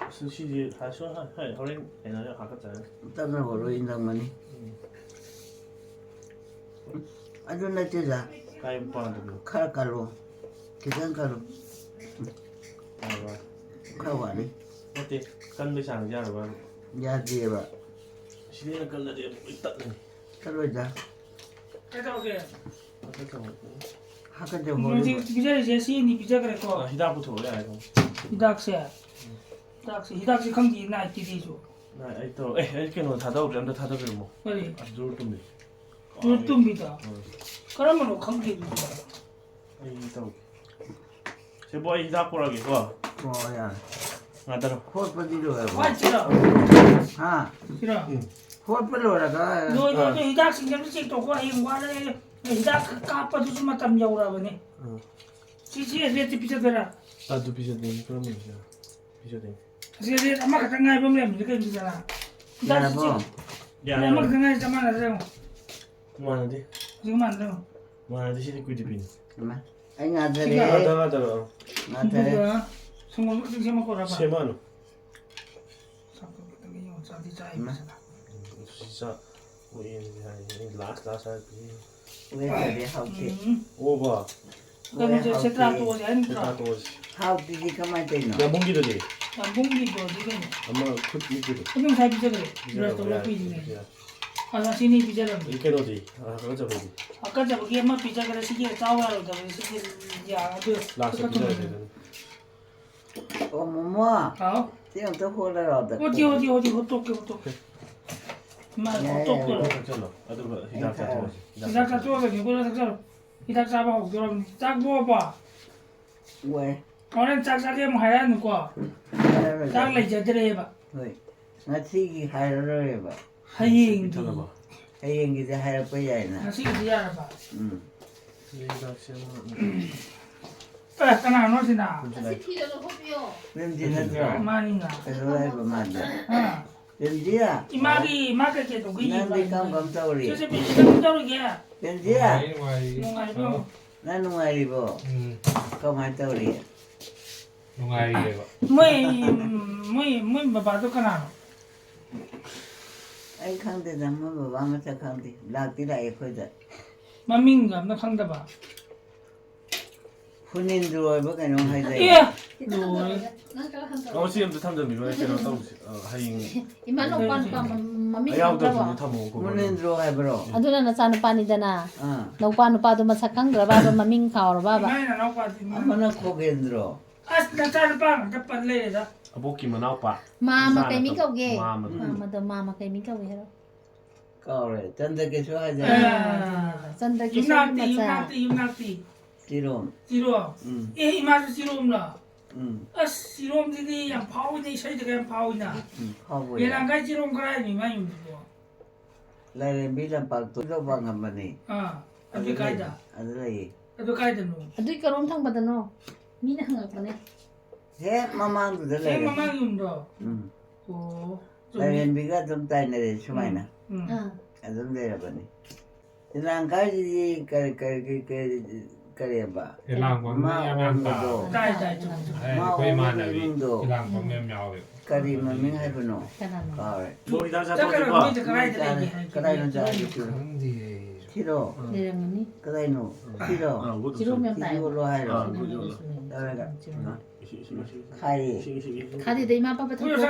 ꯑꯁ, ꯁꯤꯁꯦ ꯍꯥ-, ꯁꯨꯝ ꯍꯥ-, ꯍꯥ-, ꯍꯣꯔꯦꯟ ꯀꯩꯅꯣ ꯍꯥꯀꯠꯆꯔꯅꯤ꯫ ꯇꯞꯅ ꯍꯣꯠꯂꯣ, ꯏꯪꯉꯝꯒꯅꯤ꯫ ꯎꯝ꯫ ꯑꯗꯨ ꯅꯠꯇꯦꯗ꯫ ꯀꯥꯏ ꯃꯄꯥꯟꯗꯅꯣ? ꯈꯔ ꯀꯜꯂꯣ꯫ ꯈꯤꯇꯪ ꯀꯜꯂꯣ꯫ ꯌꯥꯔꯕ? ꯈꯔ ꯋꯥꯠꯂꯤ꯫ ꯅꯠꯇꯦ, ꯀꯟꯕꯩ ꯆꯥꯡꯁꯦ ꯌꯥꯔꯕ? ꯌꯥꯗꯦꯕ꯫ ꯁꯤꯗꯩ ꯍꯦꯟꯅ ꯀꯜꯂꯗꯤ ꯑꯃꯨꯛ ꯂꯣꯏ ꯇꯠꯂꯅꯤ꯫ ꯇꯠꯂꯣꯏꯗ꯫ ꯀꯩꯗꯧꯔꯒꯦ? ꯍꯥꯀꯠꯆꯕ꯫ ꯍꯥꯀꯠꯆꯕ ꯍꯧꯖꯤꯛ ꯍꯧꯔꯤꯕ꯫ ꯄꯤꯖꯔꯤꯁꯦ ꯁꯤ ꯑꯅꯤ ꯄꯤꯖꯈ꯭ꯔꯦꯀꯣ꯫ ꯑ, ꯍꯤꯗꯥꯛ ꯄꯨꯊꯣꯔꯛꯑꯣ ꯌꯥꯔꯦ, ꯀꯩꯅꯣ꯫ ꯍꯤꯗꯥꯛꯁꯦ? ꯎꯝ꯫ ꯍꯤꯗꯥꯛꯁꯦ, ꯍꯤꯗꯥꯛꯁꯦ ꯈꯪꯗꯦ, ꯅꯥꯏꯠꯀꯤꯗꯤꯁꯨ꯫ ꯅꯥꯏꯠ, ꯑꯩ ꯇꯧ-, ꯑꯦ, ꯑꯩ ꯀꯩꯅꯣ ꯊꯥꯗꯧꯗ꯭ꯔꯦ, ꯑꯝꯇ ꯊꯥꯗꯕꯤꯔꯝꯃꯣ꯫ ꯀꯔꯤ? ꯑꯗꯨ ꯇꯨꯝꯕꯤ꯫ ꯇꯨꯝꯕꯤꯗꯣ? ꯎꯝ꯫ ꯀꯔꯝꯕꯅꯣ ꯈꯪꯗꯦ ꯑꯗꯨꯗꯤ꯫ ꯑꯩ ꯇꯧꯒꯦ꯫ ꯁꯦꯕꯣ, ꯑꯩ ꯍꯤꯗꯥꯛ ꯄꯨꯔꯛꯑꯒꯦꯀꯣ꯫ ꯑꯣ, ꯌꯥꯔꯦ꯫ ꯉꯥꯗꯔꯣ꯫ ꯍꯣꯠꯄꯗꯤ ꯂꯣꯏꯔꯕꯣ? ꯍꯣꯏ, ꯁꯤꯔꯣ? ꯍꯥ? ꯁꯤꯔꯣ? ꯎꯝ꯫ ꯍꯣꯠꯄ ꯂꯣꯏꯔꯒ ꯂꯣꯏꯔꯦ, ꯑꯥ꯫ ꯂꯣꯏꯔꯦ꯫ ꯍꯤꯗꯥꯛꯁꯤꯡꯁꯦ ꯑꯝꯇ ꯆꯦꯛ ꯇꯧꯀꯣ꯫ ꯍꯌꯦꯡ ꯋꯥꯠꯂꯦ꯫ ꯍꯤꯗꯥꯛ ꯀꯥꯞꯄꯗꯨꯁꯨ ꯃꯇꯝ ꯌꯧꯔꯛꯑꯕꯅꯦ꯫ ꯎꯝ꯫ ꯁꯤ, ꯁꯤ ꯔꯦꯠꯁꯦ ꯄꯤꯖꯗꯣꯏꯔꯥ? ꯑꯗꯨ ꯄꯤꯖꯗꯣꯏꯅꯤ꯫ ꯀꯔꯝꯕꯅꯣ ꯄꯤꯖ-, ꯄꯤꯖꯗꯣꯏꯅꯤ? ꯁꯤ ꯔꯦꯠ ꯑꯃꯈꯛꯇꯪ ꯉꯥꯏꯕ ꯑꯃ ꯂꯩꯔꯝꯃꯤꯁꯦ ꯀꯩꯅꯣ ꯄꯤꯖꯔꯥ? ꯍꯤꯗꯥꯛꯁꯤ ꯌꯥꯔꯕꯣ? ꯆꯦꯛ-, ꯌꯥꯔꯦ꯫ ꯑꯃꯈꯛꯇꯪ ꯉꯥꯏꯔꯦ, ꯆꯞ ꯃꯥꯟꯅꯗ꯭ꯔꯦ ꯌꯦꯡꯉꯣ꯫ ꯃꯥꯟꯅꯗꯦ꯫ ꯍꯧꯖꯤꯛ ꯃꯥꯟꯅꯗ꯭ꯔꯦ ꯌꯦꯡꯉꯣ꯫ ꯃꯥꯟꯅꯗꯦ, ꯁꯤꯗꯤ ꯀꯨꯏꯗ꯭ꯔꯤꯕꯤꯅꯤ꯫ ꯏꯃꯥ, ꯑꯩ ꯁꯤ ꯉꯥꯊꯔꯦ꯫ ꯉꯥꯗ ꯉꯥꯗꯔꯣ? ꯉꯥꯊꯔꯦ꯫ ꯑꯗꯨꯒ ꯁꯪꯒꯣꯝ ꯈꯛꯇꯪ ꯁꯦꯝꯃꯛꯈꯣꯔꯕ? ꯁꯦꯝꯃꯛꯑꯅꯨ꯫ ꯆꯥꯛ ꯈꯛꯇꯪ ꯌꯦꯡꯉꯣ, ꯆꯥꯗꯤ ꯆꯥꯏ ꯏꯃꯥ꯫ ꯐꯖꯅ꯫ ꯎꯝ, ꯁꯤ ꯆꯥ-, ꯎꯏꯌꯦ ꯍꯥꯏ, ꯑꯩ ꯂꯥꯁ, ꯂꯥꯁ ꯍꯥꯏꯔꯛꯄꯅꯤ꯫ ꯋꯦꯠꯇꯗꯤ ꯍꯥꯎꯇꯦ꯫ ꯎꯝ꯫ ꯑꯣꯕ꯫ ꯀꯩꯅꯣꯁꯦ, ꯍꯥꯎꯇꯦ꯫ ꯁꯦꯇ꯭ꯔꯥ ꯇꯣꯛꯑꯁꯦ ꯍꯥꯏ ꯅꯠꯇ꯭ꯔꯣ? ꯁꯦꯇ꯭ꯔꯥ ꯇꯣꯛꯑꯁꯦ꯫ ꯍꯥꯎꯇ꯭ꯔꯤꯗꯤ ꯀꯃꯥꯏꯅ ꯇꯧꯔꯤꯅꯣ? ꯌꯥꯝꯕꯨꯡꯒꯤꯗꯨꯗꯤ? ꯌꯥꯝꯕꯨꯡꯒꯤꯗꯣ ꯑꯗꯨ ꯀꯩꯅꯣ? ꯑꯃ ꯈꯨꯠ ꯃꯨꯛꯄꯤꯗꯣ꯫ ꯑꯗꯨ ꯉꯁꯥꯏ ꯄꯤꯖꯈ꯭ꯔꯦ꯫ ꯄꯤꯖꯈ꯭ꯔꯦ, ꯕ꯭ꯔꯁ ꯇꯧꯕ ꯌꯥꯔꯦ, ꯄꯤꯔꯤꯉꯩ꯫ ꯄꯤꯖꯈ꯭ꯔꯦ꯫ ꯑ, ꯉꯁꯤꯅꯤ ꯄꯤꯖꯔꯝꯅꯤ꯫ ꯑꯗꯩ ꯀꯩꯅꯣꯗꯤ, ꯑ, ꯍꯥꯀꯠꯆꯕꯩꯗꯤ? ꯍꯥꯀꯠꯆꯕꯒꯤ ꯑꯃ ꯄꯤꯖꯈ꯭ꯔꯦ, ꯁꯤꯒꯤ ꯆꯥꯎ ꯌꯥꯔꯣꯏꯗꯕꯅꯤ, ꯁꯤꯒꯤ ꯌꯥꯔꯣꯏ꯫ ꯂꯥꯁꯇ ꯄꯤꯖꯔꯒꯦ ꯑꯗꯨꯅ꯫ ꯑꯣ, ꯃꯣꯃꯣ꯫ ꯍꯥꯎ? ꯁꯤ ꯑꯝꯇ ꯍꯣꯠꯂꯔꯣ, ꯑꯝꯇ꯫ ꯍꯣꯠꯀꯦ, ꯍꯣꯠꯀꯦ, ꯍꯣꯠꯀꯦ, ꯍꯣꯠꯇꯣꯛꯀꯦ, ꯍꯣꯠꯇꯣꯛꯀꯦ꯫ ꯏꯃꯥ, ꯌꯥꯔꯦ, ꯍꯣꯠꯇꯣꯛꯇꯣ꯫ ꯌꯥꯔꯦ꯫ ꯊꯛꯆꯜꯂꯣ꯫ ꯑꯗꯨꯒ ꯍꯤꯗꯥꯛ ꯆꯥꯊꯣꯛꯑꯁꯤ꯫ ꯍꯤꯗꯥꯛ ꯆꯥꯊꯣꯛꯑꯒ ꯅꯤꯀꯣꯜꯗ ꯊꯛꯆꯜꯂꯣ꯫ ꯍꯤꯗꯥꯛ ꯆꯥꯕ ꯍꯧꯗꯣꯔꯕꯅꯤ꯫ ꯆꯥꯛ ꯇꯣꯛꯑꯕꯣ? ꯋꯥꯏ꯫ ꯍꯣꯔꯦꯟ ꯆꯥꯛ ꯆꯥꯒꯦ ꯑꯃꯨꯛ ꯍꯥꯏꯔꯛꯑꯅꯨꯀꯣ꯫ ꯍꯥꯏꯔꯔꯣꯏꯗ꯫ ꯆꯥꯛ ꯂꯩꯖꯗ꯭ꯔꯦꯕ꯫ ꯍꯣꯏ꯫ ꯉꯁꯤꯒꯤ ꯍꯥꯏꯔꯔꯣꯏꯕ꯫ ꯍꯌꯦꯡꯒꯤ꯫ ꯄꯤꯊꯅꯕ꯫ ꯍꯌꯦꯡꯒꯤꯗꯤ ꯍꯥꯏꯔꯛꯄ ꯌꯥꯏꯅ꯫ ꯉꯁꯤꯒꯤꯗꯤ ꯌꯥꯔꯕ? ꯎꯝ꯫ ꯑꯦ, ꯀꯅꯥꯅꯣ ꯁꯤꯅ? ꯔꯦꯝꯖꯤ ꯅꯠꯇ꯭ꯔꯣ? ꯃꯥꯅꯤꯅ꯫ ꯀꯩꯗꯧ ꯂꯥꯛꯏꯕ ꯃꯥꯗꯤ? ꯑꯥ꯫ ꯔꯦꯝꯖꯤ? ꯏꯃꯥꯒꯤ, ꯏꯃꯥ ꯀꯩꯀꯩ ꯇꯧꯒꯦ ꯌꯦꯡꯉꯣ꯫ ꯅꯪꯗꯤ ꯀꯔꯝ ꯀꯔꯝ ꯇꯧꯔꯤ? ꯆꯦ, ꯆꯦ, ꯄꯤ, ꯀꯔꯝ ꯇꯧꯔꯤꯒꯦ? ꯔꯦꯝꯖꯤ? ꯅꯨꯡꯉꯥꯏꯔꯤ, ꯅꯨꯡꯉꯥꯏꯔꯤ꯫ ꯅꯨꯡꯉꯥꯏꯔꯤꯕꯣ? ꯎꯝ꯫ ꯅꯪ ꯅꯨꯡꯉꯥꯏꯔꯤꯕꯣ? ꯎꯝ꯫ ꯀꯃꯥꯏꯅ ꯇꯧꯔꯤ? ꯅꯨꯡꯉꯥꯏꯔꯤꯑꯕ꯫ ꯃꯣꯏ, ꯃꯣꯏ, ꯃꯣꯏ ꯕꯕꯥꯗꯣ ꯀꯅꯥꯅꯣ? ꯑꯩ ꯈꯪꯗꯦꯗ, ꯃꯣꯏ ꯕꯕꯥ ꯃꯁꯛ ꯈꯪꯗꯦ꯫ ꯂꯥꯛꯇꯤ ꯂꯥꯛꯑꯦ ꯑꯩꯈꯣꯏꯗ꯫ ꯃꯃꯤꯡꯒ ꯑꯝꯇ ꯈꯪꯗꯕ? ꯐꯨꯅꯤꯟꯗ꯭ꯔꯣ ꯍꯥꯏꯕ ꯀꯩꯅꯣꯝ ꯍꯥꯏꯗꯥꯏꯅꯦ? ꯑꯦ! ꯂꯣꯏꯔꯦ꯫ ꯑꯣ, ꯁꯤ ꯑꯝꯇ ꯊꯝꯖꯟꯕꯤꯔꯣ, ꯑꯩ ꯀꯩꯅꯣ ꯇꯧꯁꯤ꯫ ꯑ, ꯍꯌꯦꯡ ꯏꯃꯥ ꯅꯨꯄꯥ, ꯅꯨꯄꯥ ꯃ-, ꯃꯃꯤꯡ ꯑꯌꯥꯎꯗꯕꯗꯨꯁꯨ ꯈꯪꯗ꯭ꯔꯕꯣ? ꯊꯝꯃꯣ, ꯀꯣꯟꯅ꯫ ꯃꯨꯅꯤꯟꯗ꯭ꯔꯣ ꯍꯥꯏꯕ꯭ꯔꯣ? ꯑꯗꯨꯅ ꯅꯆꯥꯅꯨꯄꯥꯅꯤꯗꯅ꯫ ꯑꯥ꯫ ꯅꯧꯄꯥ ꯅꯨꯄꯥꯗꯣ ꯃꯁꯛ ꯈꯪꯗ꯭ꯔꯕꯕ, ꯃꯃꯤꯡ ꯀꯥꯎꯔꯕꯕ? ꯏꯃꯥꯏ ꯅꯅꯥꯎꯄꯥꯗꯤ ꯏꯃꯥ꯫ ꯑꯃꯅ ꯈꯣꯒꯦꯟꯗ꯭ꯔꯣ꯫ ꯑꯁ, ꯅꯆꯥꯅꯨꯄꯥ ꯉꯥꯛꯇ ꯄꯟ ꯂꯩꯔꯦꯗ꯫ ꯑꯕꯣꯛꯀꯤ ꯃꯅꯥꯎꯄꯥ꯫ ꯃꯥꯃ ꯀꯩ ꯃꯤꯡ ꯃꯆꯥꯅꯨꯄꯥ ꯀꯧꯒꯦ? ꯃꯥꯃꯗꯣ꯫ ꯃꯥꯃꯗꯣ ꯃꯥꯃ ꯀꯩ ꯃꯤꯡ ꯀꯧꯒꯦ ꯍꯥꯏꯔꯣ? ꯀꯥꯎꯔꯦ꯫ ꯆꯟꯗ꯭ꯔꯀꯦꯁꯣꯔ ꯍꯥꯏꯗꯥꯏꯅꯦ? ꯑꯥ꯫ ꯆꯟꯗ꯭ꯔꯀꯦꯁꯣꯔꯒꯤ ꯌꯨꯝꯅꯥꯛꯇꯤ, ꯃꯆꯥ꯫ ꯌꯨꯝꯅꯥꯛꯇꯤ, ꯌꯨꯝꯅꯥꯛꯇꯤ꯫ ꯆꯤꯔꯣꯝ꯫ ꯆꯤꯔꯣꯝ? ꯎꯝ꯫ ꯑꯦ, ꯏꯃꯥꯁꯨ ꯆꯤꯔꯣꯝꯂꯣ? ꯎꯝ꯫ ꯑꯁ, ꯆꯤꯔꯣꯝꯁꯤꯗꯤ ꯌꯥꯝ ꯐꯥꯎꯏꯅꯦ, ꯏꯁꯩꯗꯒ ꯌꯥꯝ ꯐꯥꯎꯏꯅ꯫ ꯎꯝ, ꯐꯥꯎꯕ ꯌꯥꯏ꯫ ꯌꯦꯂꯥꯡꯀꯥꯏ ꯆꯤꯔꯣꯝ ꯀꯔꯥꯏꯅꯣ ꯏꯃꯥ ꯌꯨꯝꯁꯤꯕꯣ? ꯂꯥꯏꯔꯦꯝꯕꯤ ꯂꯝꯄꯥꯛꯇꯣ ꯋꯥꯡꯉꯝꯕꯅꯤ꯫ ꯑꯥ, ꯑꯗꯨ ꯑꯗꯨ ꯀꯥꯏꯗ? ꯂꯩ-, ꯑꯗꯨ ꯂꯩꯌꯦ꯫ ꯑꯗꯨ ꯀꯥꯏꯗꯅꯣ? ꯑꯗꯨꯏ ꯀꯔꯣꯝ ꯊꯪꯕꯗꯅꯣ? ꯃꯤꯅ ꯍꯪꯉꯛꯄꯅꯦ꯫ ꯍꯦꯛ ꯃꯃꯥꯡꯗꯨꯗ ꯍꯦꯛ ꯂꯩꯔꯦ꯫ ꯃꯃꯥꯡ ꯌꯨꯝꯗꯣ? ꯎꯝ꯫ ꯑꯣ, ꯆꯨꯝꯃꯤ꯫ ꯂꯥꯏꯔꯦꯝꯕꯤꯒ ꯑꯗꯨꯝ ꯇꯥꯏꯅꯔꯦ ꯁꯨꯃꯥꯏꯅ꯫ ꯎꯝ꯫ ꯑꯥ꯫ ꯑꯗꯨꯝ ꯂꯩꯔꯕꯅꯤ꯫ ꯏꯂꯥꯡꯀꯥꯏꯁꯤꯗꯤ ꯀꯔꯤ, ꯀꯔꯤ, ꯀꯔꯤ, ꯀꯔꯤ, ꯀꯔꯤꯑꯕ? ꯏꯂꯥꯡꯕꯝꯅ ꯃꯥ ꯌꯥꯝ ꯌꯥꯝ ꯑꯣꯟꯕꯗꯣ꯫ ꯇꯥꯕ꯫ ꯇꯥꯏ, ꯇꯥꯏ, ꯆꯨꯝꯃꯤ, ꯆꯨꯝꯃꯤ꯫ ꯑꯦ, ꯃꯥ ꯑꯩꯈꯣꯏ ꯑꯣꯟꯕꯒꯤ ꯏꯃꯥꯟꯅꯕꯤ ꯏꯃꯨꯡꯗꯣ꯫ ꯏꯂꯥꯡꯕꯝ ꯌꯥꯝ ꯌꯥꯎꯋꯦ꯫ ꯀꯔꯤ ꯃꯃꯤꯡ ꯍꯥꯏꯕꯅꯣ? ꯀꯅꯥꯅꯣ? ꯀꯥꯎꯔꯦ꯫ ꯃꯣꯏ ꯍꯤꯗꯥꯛ ꯆꯥꯊꯣꯛꯑꯁꯤꯀꯣ꯫ ꯆꯠꯈ꯭ꯔꯕ ꯃꯣꯏꯗ ꯀꯗꯥꯏꯗ ꯂꯩꯒꯦ ꯍꯥꯏꯒꯦ? ꯀꯗꯥꯏꯅꯣ ꯆꯥꯒꯦ? ꯈꯪꯗꯤꯌꯦ ꯑꯩꯁꯨ꯫ ꯁꯤꯔꯣ? ꯂꯩꯔꯝꯒꯅꯤ꯫ ꯀꯗꯥꯏꯅꯣ? ꯁꯤꯔꯣ? ꯑꯥ, ꯒꯨꯠ ꯁꯤꯔꯣꯝ ꯌꯥꯝ ꯇꯥꯏ꯫ ꯌꯣꯜꯂꯣ ꯍꯥꯏꯔꯣ? ꯑꯥ, ꯒꯨꯠ ꯌꯣꯜꯂꯣ꯫ ꯇꯧꯔꯒ꯫ ꯏꯁꯤꯡ, ꯏꯁꯤꯡ, ꯏꯁꯤꯡ, ꯏꯁꯤꯡ꯫ ꯈꯥꯏꯌꯦ꯫ ꯏꯁꯤꯡ, ꯏꯁꯤꯡ, ꯏꯁꯤꯡ꯫ ꯈꯥꯗꯦꯗ, ꯏꯃꯥ, ꯄꯥꯄ ꯊꯛꯀꯣ꯫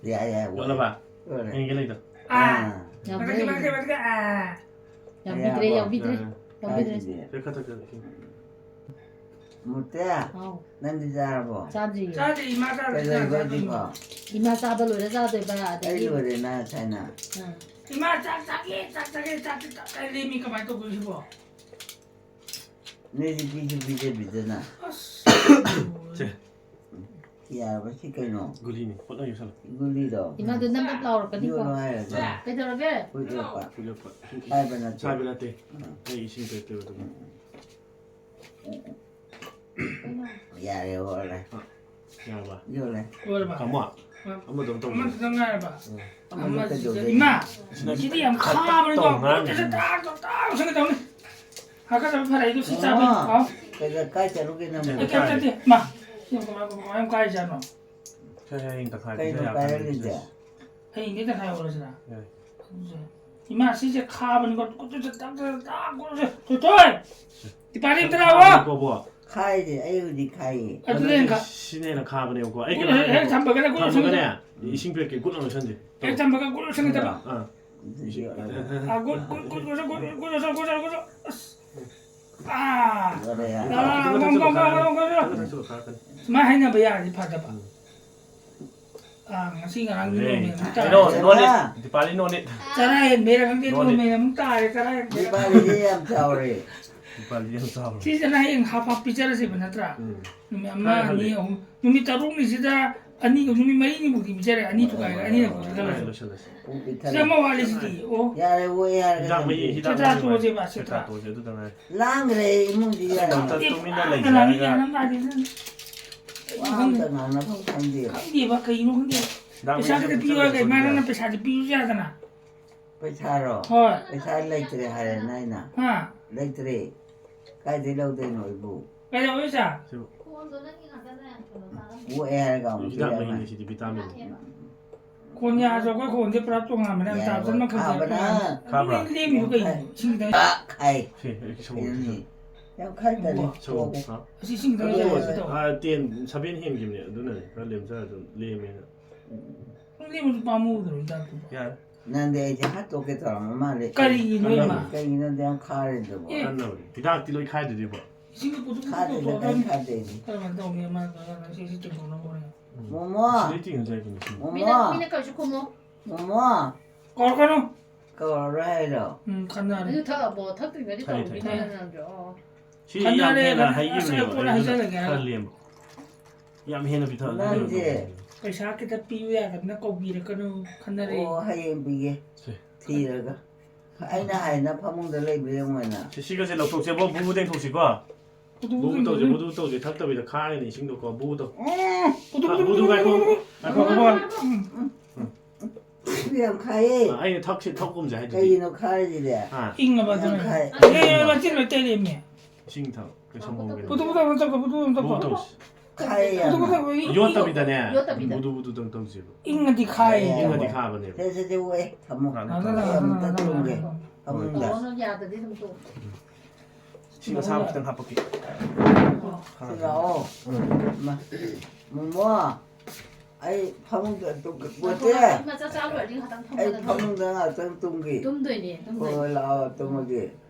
ꯌꯥꯏ, ꯌꯥꯏ, ꯌꯣꯜꯂꯕ? ꯌꯣꯜꯂꯦ꯫ ꯌꯦꯡꯒꯦ ꯂꯩꯗꯣ꯫ ꯑꯥ꯫ ꯌꯥꯎꯕꯤꯗ꯭ꯔꯦ꯫ ꯃꯊꯛꯀꯤ, ꯃꯊꯛꯀꯤ, ꯃꯊꯛꯀꯤ, ꯑꯥ꯫ ꯌꯥꯎꯕꯤꯗ꯭ꯔꯦ, ꯌꯥꯔꯕꯣ? ꯌꯥꯎꯕꯤꯗ꯭ꯔꯦ꯫ ꯌꯥꯔꯦ꯫ ꯌꯥꯎꯕꯤꯗ꯭ꯔꯦ꯫ ꯈꯥꯏꯗꯦ꯫ ꯁꯦ, ꯈꯔ ꯊꯛꯀꯦ, ꯏꯁꯤꯡ꯫ ꯃꯨꯔꯇꯦ, ꯍꯥꯎ꯫ ꯅꯪꯗꯤ ꯆꯥꯔꯕꯣ? ꯆꯥꯗ꯭ꯔꯤꯌꯦ꯫ ꯆꯥꯗ꯭ꯔꯤ, ꯏꯃꯥ ꯆꯥꯔꯨꯔꯦ, ꯀꯩꯗꯧꯔꯤꯕ ꯆꯥꯔꯨꯔꯦ꯫ ꯍꯧꯖꯤꯛꯐꯥꯎ? ꯏꯃꯥ ꯆꯥꯕ ꯂꯣꯏꯔ ꯆꯥꯗꯣꯏꯕ, ꯑꯗꯒꯤ ꯑꯩ ꯂꯣꯏꯔꯦ, ꯅꯪ ꯉꯁꯥꯏꯅ꯫ ꯑꯥ꯫ ꯏꯃꯥ, ꯆꯥꯛ ꯆꯥꯒꯦ, ꯆꯥꯛ ꯆꯥꯒꯦ, ꯆꯥꯛꯇꯤ ꯇꯞ ꯇꯥꯏ ꯂꯦꯝꯃꯤ, ꯀꯃꯥꯏꯅ ꯇꯧꯗꯣꯏꯁꯤꯕꯣ? ꯅꯣꯏꯗꯤ ꯄꯤꯁꯨ ꯄꯤꯖꯕꯤꯗꯅ꯫ ꯑꯁ꯫ ꯁꯦ꯫ ꯌꯥꯔꯕ ꯁꯤ ꯀꯩꯅꯣ? ꯒꯨꯂꯤꯅꯤ, ꯐꯠ ꯂꯥꯎ ꯌꯣꯠꯁꯜꯂꯣ꯫ ꯒꯨꯂꯤꯗꯣ? ꯏꯃꯥꯗꯣ ꯅꯝ ꯅꯞ ꯂꯥꯎꯔꯛꯀꯅꯤꯀꯣ꯫ ꯌꯣꯠꯂꯣ ꯍꯥꯏꯔꯒ꯫ ꯀꯩꯗꯧꯔꯒꯦ? ꯐꯨꯠ ꯌꯣꯠꯄ꯫ ꯐꯨꯠ ꯌꯣꯠꯄ꯫ ꯁꯥꯏꯕ ꯅꯠꯇꯦ꯫ ꯁꯥꯏꯕ ꯅꯠꯇꯦ꯫ ꯑꯥ꯫ ꯑꯩ ꯏꯁꯤꯡ ꯄꯤꯔꯛꯇꯣꯏꯕ ꯑꯗꯨꯒꯤ꯫ ꯎꯝ꯫ ꯌꯥꯔꯦ, ꯍꯣꯏꯔꯦ꯫ ꯌꯥꯔꯕ? ꯌꯣꯜꯂꯦ꯫ ꯂꯣꯏꯔꯕ? ꯇꯥꯃꯣ, ꯑ, ꯑꯃꯗꯣ ꯑꯝꯇ ꯇꯧꯁꯤ꯫ ꯑꯃꯗꯨꯗ ꯉꯥꯏꯔꯕ? ꯎꯝ꯫ ꯑꯃꯗꯨ ꯑꯃꯁꯤꯗ ꯀꯩꯗꯧꯗꯣꯏꯅꯣ? ꯏꯃꯥ! ꯁꯤꯗꯤ ꯌꯥꯝ ꯈꯥꯕꯅꯤꯀꯣ꯫ ꯇꯧ ꯉꯥꯡ-, ꯇꯥꯛ ꯇꯧꯁꯟꯒꯦ ꯇꯧꯅꯤ꯫ ꯍꯥꯀꯠꯆꯕ ꯐꯔꯛꯏꯗꯣ ꯁꯤ ꯆꯥꯕꯩ꯫ ꯑꯣ, ꯍꯥꯎ꯫ ꯀꯩꯗꯧ-, ꯀꯥꯏ ꯆꯠꯂꯨꯒꯦ ꯅꯪꯕꯨ? ꯑꯩ ꯀꯩꯝ ꯆꯠꯇꯦ꯫ ꯃꯥ, ꯁꯤ ꯀꯃꯥꯏ, ꯀꯃꯥꯏ ꯀꯥꯏ ꯆꯥꯠꯅꯣ? ꯁꯦ, ꯁꯦ, ꯍꯌꯦꯡ ꯇꯪꯈꯥꯏ ꯀꯩꯅꯣ ꯄꯤꯖ ꯌꯥ-, ꯀꯥꯏꯔꯛꯂꯤꯁꯦ? ꯍꯌꯦꯡꯗꯤ ꯇꯪꯈꯥꯏ ꯑꯣꯏꯔꯁꯤꯔꯥ? ꯌꯥꯏ꯫ ꯏꯃꯥ, ꯁꯤꯁꯦ ꯈꯥꯕꯅꯤꯀꯣ꯫ ꯊꯣꯏꯊꯣꯏ! ꯗꯤꯄꯥꯂꯤ ꯑꯝꯇ ꯂꯥꯛꯑꯣ꯫ ꯈꯥꯏꯗꯦ, ꯑꯩ ꯍꯧꯖꯤꯛ ꯈꯥꯏꯌꯦ꯫ ꯑꯗꯨꯗꯤ ꯍꯦꯟ ꯈꯥ-, ꯁꯤꯅ ꯍꯦꯟꯅ ꯈꯥꯕꯅꯦꯕꯀꯣ꯫ ꯑꯩ ꯀꯩꯅꯣ ꯍꯦꯛ ꯍꯥꯏꯒꯦꯀꯣ꯫ ꯊꯝꯕꯒꯅꯦ, ꯒꯨꯠ ꯊꯝꯕꯒꯅꯦ, ꯂꯧꯁꯟꯒꯗꯕ꯫ ꯏꯁꯤꯡ ꯄꯤꯔꯛꯀꯦ, ꯒꯨꯠ ꯂꯧꯁꯟꯁꯦ꯫ ꯍꯦꯛ ꯊꯝꯕꯒ ꯒꯨꯠ ꯂꯧꯁꯟꯒꯗꯕ꯫ ꯑꯥ꯫ ꯑꯥ, good, good, good, good, good, good, good, good, good, good, good. ꯑꯁ꯫ ꯑꯥ꯫ ꯌꯥꯔꯦ, ꯌꯥꯔꯦ꯫ ꯂꯥ, ꯂꯥ, ꯂꯥ, ꯈꯤꯇꯪ ꯒꯣꯡ, ꯆꯠꯂꯣ, ꯒꯣꯡ, ꯈꯔ ꯒꯣꯡ, ꯒꯣꯡ, ꯒꯣꯡ꯫ ꯈꯤꯇꯪ ꯆꯠꯂꯣ, ꯈꯔ ꯀꯟꯅ꯫ ꯁꯨꯃꯥꯏꯅ ꯍꯥꯏꯅꯕ ꯌꯥꯔꯗꯤ ꯐꯗꯕ꯫ ꯎꯝ꯫ ꯑꯥ, ꯉꯁꯤ ꯉꯔꯥꯡꯒꯤ ꯑꯦ, ꯅꯣꯔꯃꯦꯜ ꯑꯃꯨꯛ ꯇꯥꯔꯦ꯫ ꯀꯩꯅꯣ, no need꯫ ꯗꯤꯄꯥꯂꯤ no need꯫ ꯆꯔꯥ ꯍꯦꯟꯕꯩꯔꯥ ꯈꯪꯗꯦ, no need꯫ ꯅꯣꯔꯃꯦꯜ ꯑꯃꯨꯛ ꯇꯥꯔꯦ, ꯆꯔꯥ ꯍꯦꯟꯕꯩꯔꯥ ꯈꯪꯗꯦ꯫ ꯗꯤꯄꯥꯂꯤꯁꯦ ꯌꯥꯝ ꯆꯥꯎꯔꯦ꯫ ꯗꯤꯄꯥꯂꯤꯁꯦ ꯌꯥꯝ ꯆꯥꯎꯔꯦ꯫ ꯁꯤꯁꯤꯅ ꯍꯌꯦꯡ half half ꯄꯤꯖꯔꯁꯦꯕ ꯅꯠꯇ꯭ꯔꯥ? ꯎꯝ꯫ ꯅꯨꯃꯤꯠ ꯑꯃ, ꯈꯔ ꯑꯅꯤ, ꯍꯜꯂꯤ꯫ ꯑꯍꯨꯝ꯫ ꯅꯨꯃꯤꯠ ꯇꯔꯨꯛꯅꯤꯁꯤꯗ ꯑꯅꯤ, ꯅꯨꯃꯤꯠ ꯃꯔꯤꯅꯤꯃꯨꯛꯇꯤ ꯄꯤꯖꯔꯦ, ꯑꯅꯤ ꯊꯨꯒꯥꯏꯔꯒ, ꯑꯅꯤꯔꯛ ꯄꯨꯔꯒ ꯍꯣꯏ, ꯂꯣꯏꯁꯜꯂꯁꯤ꯫ ꯂꯣꯏꯁꯜꯂꯁꯤ꯫ ꯄꯨꯡ ꯄꯤꯛ ꯁꯤꯗ ꯊꯜꯂꯦ꯫ ꯑꯃ ꯋꯥꯠꯂꯤꯁꯤꯗꯤ, ꯑꯣ꯫ ꯌꯥꯔꯦ, ꯑꯣ, ꯌꯥꯔꯦ, ꯍꯤꯗꯥꯛ ꯃꯍꯤ, ꯌꯥꯔꯦ꯫ ꯍꯤꯗꯥꯛ ꯆꯦꯆꯥ ꯃꯍꯤ ꯇꯣꯛꯑꯁꯦꯕ, ꯂꯣꯏꯔꯦ꯫ ꯆꯦꯆꯥ꯫ ꯆꯦꯆꯥ ꯇꯣꯛꯑꯁꯦ, ꯑꯗꯨꯗ ꯉꯥꯏꯔꯦ꯫ ꯂꯥꯡꯈ꯭ꯔꯦ ꯏꯃꯨꯡꯁꯤ ꯌꯥꯔꯦ꯫ ꯇꯨꯃꯤꯟꯅ ꯂꯥꯡꯒꯅꯨ, ꯂꯩꯖꯔꯒ꯫ ꯂꯥꯡꯒꯅꯨ, ꯂꯥꯡꯒꯅꯨ꯫ ꯋꯥ ꯑꯝꯇ ꯉꯥꯡꯅꯐꯝ ꯈꯪꯗꯦꯕ꯫ ꯈꯪꯗꯦꯕ, ꯀꯩꯅꯣ ꯈꯪꯗꯦ꯫ ꯍꯤꯗꯥꯛ ꯄꯩꯁꯥ ꯃꯍꯤ ꯈꯛꯇ ꯑꯗꯨ ꯄꯤꯌꯨ ꯍꯥꯏꯔꯒ ꯆꯠꯂꯁꯤ, ꯏꯃꯥꯅ ꯆꯠꯂꯁꯤ꯫ ꯄꯩꯁꯥꯁꯦ ꯄꯤꯌꯨꯁꯨ ꯌꯥꯗꯅ꯫ ꯄꯩꯁꯥꯔꯣ? ꯍꯣꯏ꯫ ꯄꯩꯁꯥ ꯂꯩꯇ꯭ꯔꯦ ꯍꯥꯏꯔꯦ ꯅꯥꯏꯅ꯫ ꯍꯥ? ꯂꯩꯇ꯭ꯔꯦ꯫ ꯀꯥꯏꯗꯩ ꯂꯧꯗꯣꯏꯅꯣ ꯑꯩꯕꯨ? ꯀꯩꯗꯧꯕꯩ ꯄꯩꯁꯥ? ꯁꯤꯕꯨ꯫ ꯑꯣꯛꯑꯦ ꯍꯥꯏꯔꯒ ꯑꯃꯨꯛ ꯍꯤꯗꯥꯛ ꯄꯤꯔꯛꯑꯦ꯫ ꯃꯍꯤꯅꯦ ꯁꯤꯗꯤ, ꯚꯤꯇꯥꯃꯤꯟ꯫ ꯀꯣꯟꯌꯥꯁꯨ ꯑꯩꯈꯣꯏ ꯈꯣꯟꯁꯦ ꯄꯨꯔꯥ ꯇꯣꯉꯥꯟꯕꯅꯦ, ꯌꯥꯏ, ꯑꯇꯥ ꯆꯟꯕ ꯈꯛꯇ ꯈꯥꯕꯅ꯫ ꯇꯣꯉꯥꯟꯕ꯫ ꯈꯥꯕ꯭ꯔꯥ? ꯂꯦꯝꯃꯤꯗꯨ ꯀꯩꯅꯣ? ꯏꯁꯤꯡ ꯈꯤꯇꯪ ꯈꯥꯏ꯫ ꯁꯤ, ꯑꯩ ꯁꯪꯒꯣꯝ ꯀꯩꯅꯣꯅꯤ꯫ ꯈꯤꯇꯪ꯫ ꯌꯥꯝ ꯈꯥꯏꯗꯔꯦ꯫ ꯁꯪꯒꯣꯝ, ꯇꯣꯛꯑꯣ꯫ ꯍꯥ? ꯑꯁꯤ ꯏꯁꯤꯡ ꯈꯤꯇꯪ ꯌꯥꯏ, ꯇꯧ꯫ ꯑꯥ, ten, seven ꯍꯦꯟꯈꯤꯕꯅꯦ, ꯑꯗꯨꯅꯅꯦ꯫ ꯈꯔ ꯂꯦꯝꯖꯔꯁꯨ ꯂꯦꯝꯃꯦꯅ꯫ ꯈꯪꯗꯦ, ꯃꯗꯨ ꯄꯥꯝꯃꯨꯗ꯭ꯔꯣ ꯍꯤꯗꯥꯛꯇꯨꯕꯣ? ꯌꯥꯔꯦ꯫ ꯅꯪꯗꯤ ꯑꯩꯁꯦ ꯍꯥꯠꯇꯣꯛꯀꯦ ꯇꯧꯔꯝꯕ ꯃꯥꯜꯂꯦ꯫ ꯀꯔꯤꯒꯤꯅꯣ ꯀꯔꯝꯕ? ꯏꯃꯥ? ꯀꯩꯒꯤꯅꯣ ꯑꯗꯨ ꯌꯥꯝ ꯈꯥꯔꯤꯗꯨꯕꯣ? ꯑꯦ꯫ ꯀꯟꯅꯕꯅꯤ꯫ ꯍꯤꯗꯥꯛꯇꯤ ꯂꯣꯏ ꯈꯥꯏꯗꯣꯏꯅꯦꯕꯣ꯫ ꯏꯁꯤꯡꯗꯣ ꯄꯨꯊꯣꯛ ꯈꯥꯗꯦꯗ, ꯄꯨꯊꯣꯛ ꯀꯩꯝ ꯈꯥꯗꯦ꯫ ꯀꯔꯝꯍꯥꯏꯅ ꯇꯧꯅꯤ? ꯑꯃ, ꯁꯤ, ꯁꯤ ꯆꯤꯡꯊꯣꯛꯅꯕ ꯍꯣꯔꯦꯟ꯫ ꯎꯝ꯫ ꯃꯣꯃꯣ꯫ ꯁꯤꯗꯩ ꯆꯤꯡꯉꯁꯦ ꯍꯥꯏꯕꯅꯤ, ꯁꯤ꯫ ꯃꯣꯃꯣ꯫ ꯃꯤꯅ, ꯃꯤꯅ ꯀꯩꯁꯨ ꯈꯨꯝꯃꯣ꯫ ꯃꯣꯃꯣ꯫ ꯀꯧꯔꯛꯀꯅꯨ꯫ ꯀꯧꯔꯔꯣꯏ ꯍꯥꯏꯔꯣ? ꯎꯝ, ꯈꯟꯅꯔꯦ꯫ ꯑꯗꯨ ꯊꯛꯑꯕꯣ? ꯊꯛꯇ꯭ꯔꯤꯉꯩꯗꯤ ꯊꯛꯑꯦ, ꯇꯧꯔꯝꯃꯤ ꯊꯛꯑꯦ꯫ ꯅꯪ ꯅꯪꯁꯨ꯫ ꯑꯣ꯫ ꯁꯤ ꯈꯟꯅꯔꯦ, ꯌꯥꯝ ꯍꯦꯟꯅ ꯈꯟꯅꯔꯦ꯫ ꯍꯩꯈꯤꯕꯅꯦꯕ, ꯑꯁ, ꯑꯩ ꯀꯣꯟꯅ ꯑꯗꯨꯅ ꯍꯥꯏꯖꯔꯒꯦ ꯍꯥꯏꯔꯣ? ꯈꯔ ꯂꯦꯝꯕ꯫ ꯌꯥꯝ ꯍꯦꯟꯅ ꯄꯤꯊꯛꯑꯗꯤ ꯅꯪꯁꯦ꯫ ꯀꯩꯅꯣ ꯇꯧꯕꯅꯦ꯫ ꯄꯩꯁꯥ ꯈꯤꯇ ꯄꯤꯌꯨ ꯌꯥꯗꯕꯅ ꯀꯧꯕꯤꯔꯛꯀꯅꯨ, ꯈꯟꯅꯔꯦ꯫ ꯑꯣ, ꯍꯌꯦꯡ ꯄꯤꯒꯦ꯫ ꯁꯦ꯫ ꯊꯤꯔꯒ꯫ ꯑꯩꯅ ꯍꯥꯏꯅ ꯐꯃꯨꯡꯗ ꯂꯩꯕ꯭ꯔꯥ ꯌꯦꯡꯉꯣꯅ꯫ ꯁꯤ, ꯁꯤꯒꯁꯦ ꯂꯧꯊꯣꯛꯁꯦꯕꯣ, ꯕꯨꯕꯨ ꯇꯦꯡꯊꯣꯛꯁꯤꯀꯣ꯫ ꯕꯨꯕꯨ ꯇꯧꯁꯦ, ꯕꯨꯕꯨ ꯇꯧꯁꯦ, ꯊꯛꯇꯕꯤꯗ ꯈꯥꯡꯉꯅꯤ ꯏꯁꯤꯡꯗꯣꯀꯣ, ꯕꯨꯕꯨ ꯇꯧ꯫ ꯎꯝ꯫ ꯄꯨꯊꯣꯛ, ꯄꯨꯊꯣꯛ, ꯕꯨꯕꯨ ꯄꯨꯊꯣꯛ, ꯉꯥꯏꯈꯣ꯫ ꯄꯨꯊꯣꯛ, ꯄꯨꯊꯣꯛ꯫ ꯉꯥꯏꯈꯣ, ꯉꯥꯏꯈꯣ꯫ ꯎꯝ, ꯎꯝ꯫ ꯎꯝ꯫ ꯌꯥꯝ ꯈꯥꯏꯌꯦ꯫ ꯑ, ꯑꯩꯅ ꯊꯛꯁꯤ, ꯊꯛꯀꯨꯝꯁꯦ ꯍꯥꯏꯗꯨꯗꯤ꯫ ꯀꯩꯒꯤꯅꯣ ꯈꯥꯏꯔꯤꯁꯤꯗꯤ? ꯑꯥ꯫ ꯏꯪꯉꯕ ꯌꯥꯝ ꯑꯗꯨꯅ? ꯈꯥꯏ꯫ ꯑꯦ, ꯃꯆꯤꯟ ꯂꯣꯏ ꯇꯩꯔꯦꯃꯤ꯫ ꯏꯁꯤꯡ ꯊꯛ, ꯀꯩ ꯁꯪꯒꯣꯝ ꯀꯩꯅꯣ? ꯄꯨꯊꯣꯛ, ꯄꯨꯊꯣꯛ, ꯄꯨꯊꯣꯛ, ꯄꯨꯊꯣꯛ, ꯄꯨꯊꯣꯛ꯫ ꯕꯨꯕꯨ ꯇꯧꯁꯤ꯫ ꯈꯥꯏꯌꯦ ꯄꯨꯊꯣꯛ, ꯌꯥꯝꯅ꯫ ꯄꯨꯊꯣꯛ, ꯄꯨꯊꯣꯛ, ꯏꯪ-, ꯌꯣꯠꯇꯕꯤꯗꯅꯦ꯫ ꯌꯣꯠꯇꯕꯤꯗ꯫ ꯕꯨꯗꯨ ꯕꯨꯗꯨꯗꯪ ꯇꯧꯁꯦꯕ꯫ ꯏꯪꯉꯗꯤ ꯈꯥꯏꯌꯦ꯫ ꯏꯪꯉꯗꯤ ꯈꯥꯕꯅꯦꯕ꯫ ꯁꯦ, ꯁꯦ, ꯁꯦ, ꯑꯣꯛꯑꯦ꯫ ꯊꯝꯃꯣ꯫ ꯉꯥꯛꯇꯪ꯫ ꯑꯩ ꯑꯝꯇ ꯇꯨꯝꯒꯦ꯫ ꯐꯃꯨꯡꯗ꯫ ꯇꯧꯔꯅꯨ, ꯌꯥꯗꯗꯤ ꯑꯗꯨꯝ ꯇꯣꯛꯑꯣ꯫ ꯁꯤ ꯃꯁꯥ ꯑꯃ ꯈꯤꯇꯪ ꯍꯥꯞꯄꯛꯀꯦ꯫ ꯁꯤ ꯂꯥꯛꯑꯣ꯫ ꯎꯝ꯫ ꯃꯥ-, ꯃꯣꯃꯣ, ꯑꯩ ꯐꯃꯨꯡꯗ ꯇꯨꯝꯒꯦ꯫ ꯄꯣꯠꯁꯦ꯫ ꯉꯥꯏꯈꯣ, ꯉꯥꯏꯈꯣ, ꯆꯥꯛ ꯆꯥ ꯂꯣꯏꯔꯗꯤ ꯉꯥꯛꯇꯪ ꯑꯩ ꯐꯝꯃꯒ ꯐꯃꯨꯡꯗ ꯉꯥꯛꯇꯪ ꯇꯨꯝꯒꯦ꯫ ꯇꯨꯝꯗꯣꯏꯅꯦ, ꯇꯨꯝꯗꯣꯏꯅꯦ꯫ ꯍꯣꯏ, ꯍꯣꯏ, ꯂꯥꯛꯑꯣ, ꯇꯨꯝꯃꯒꯦ꯫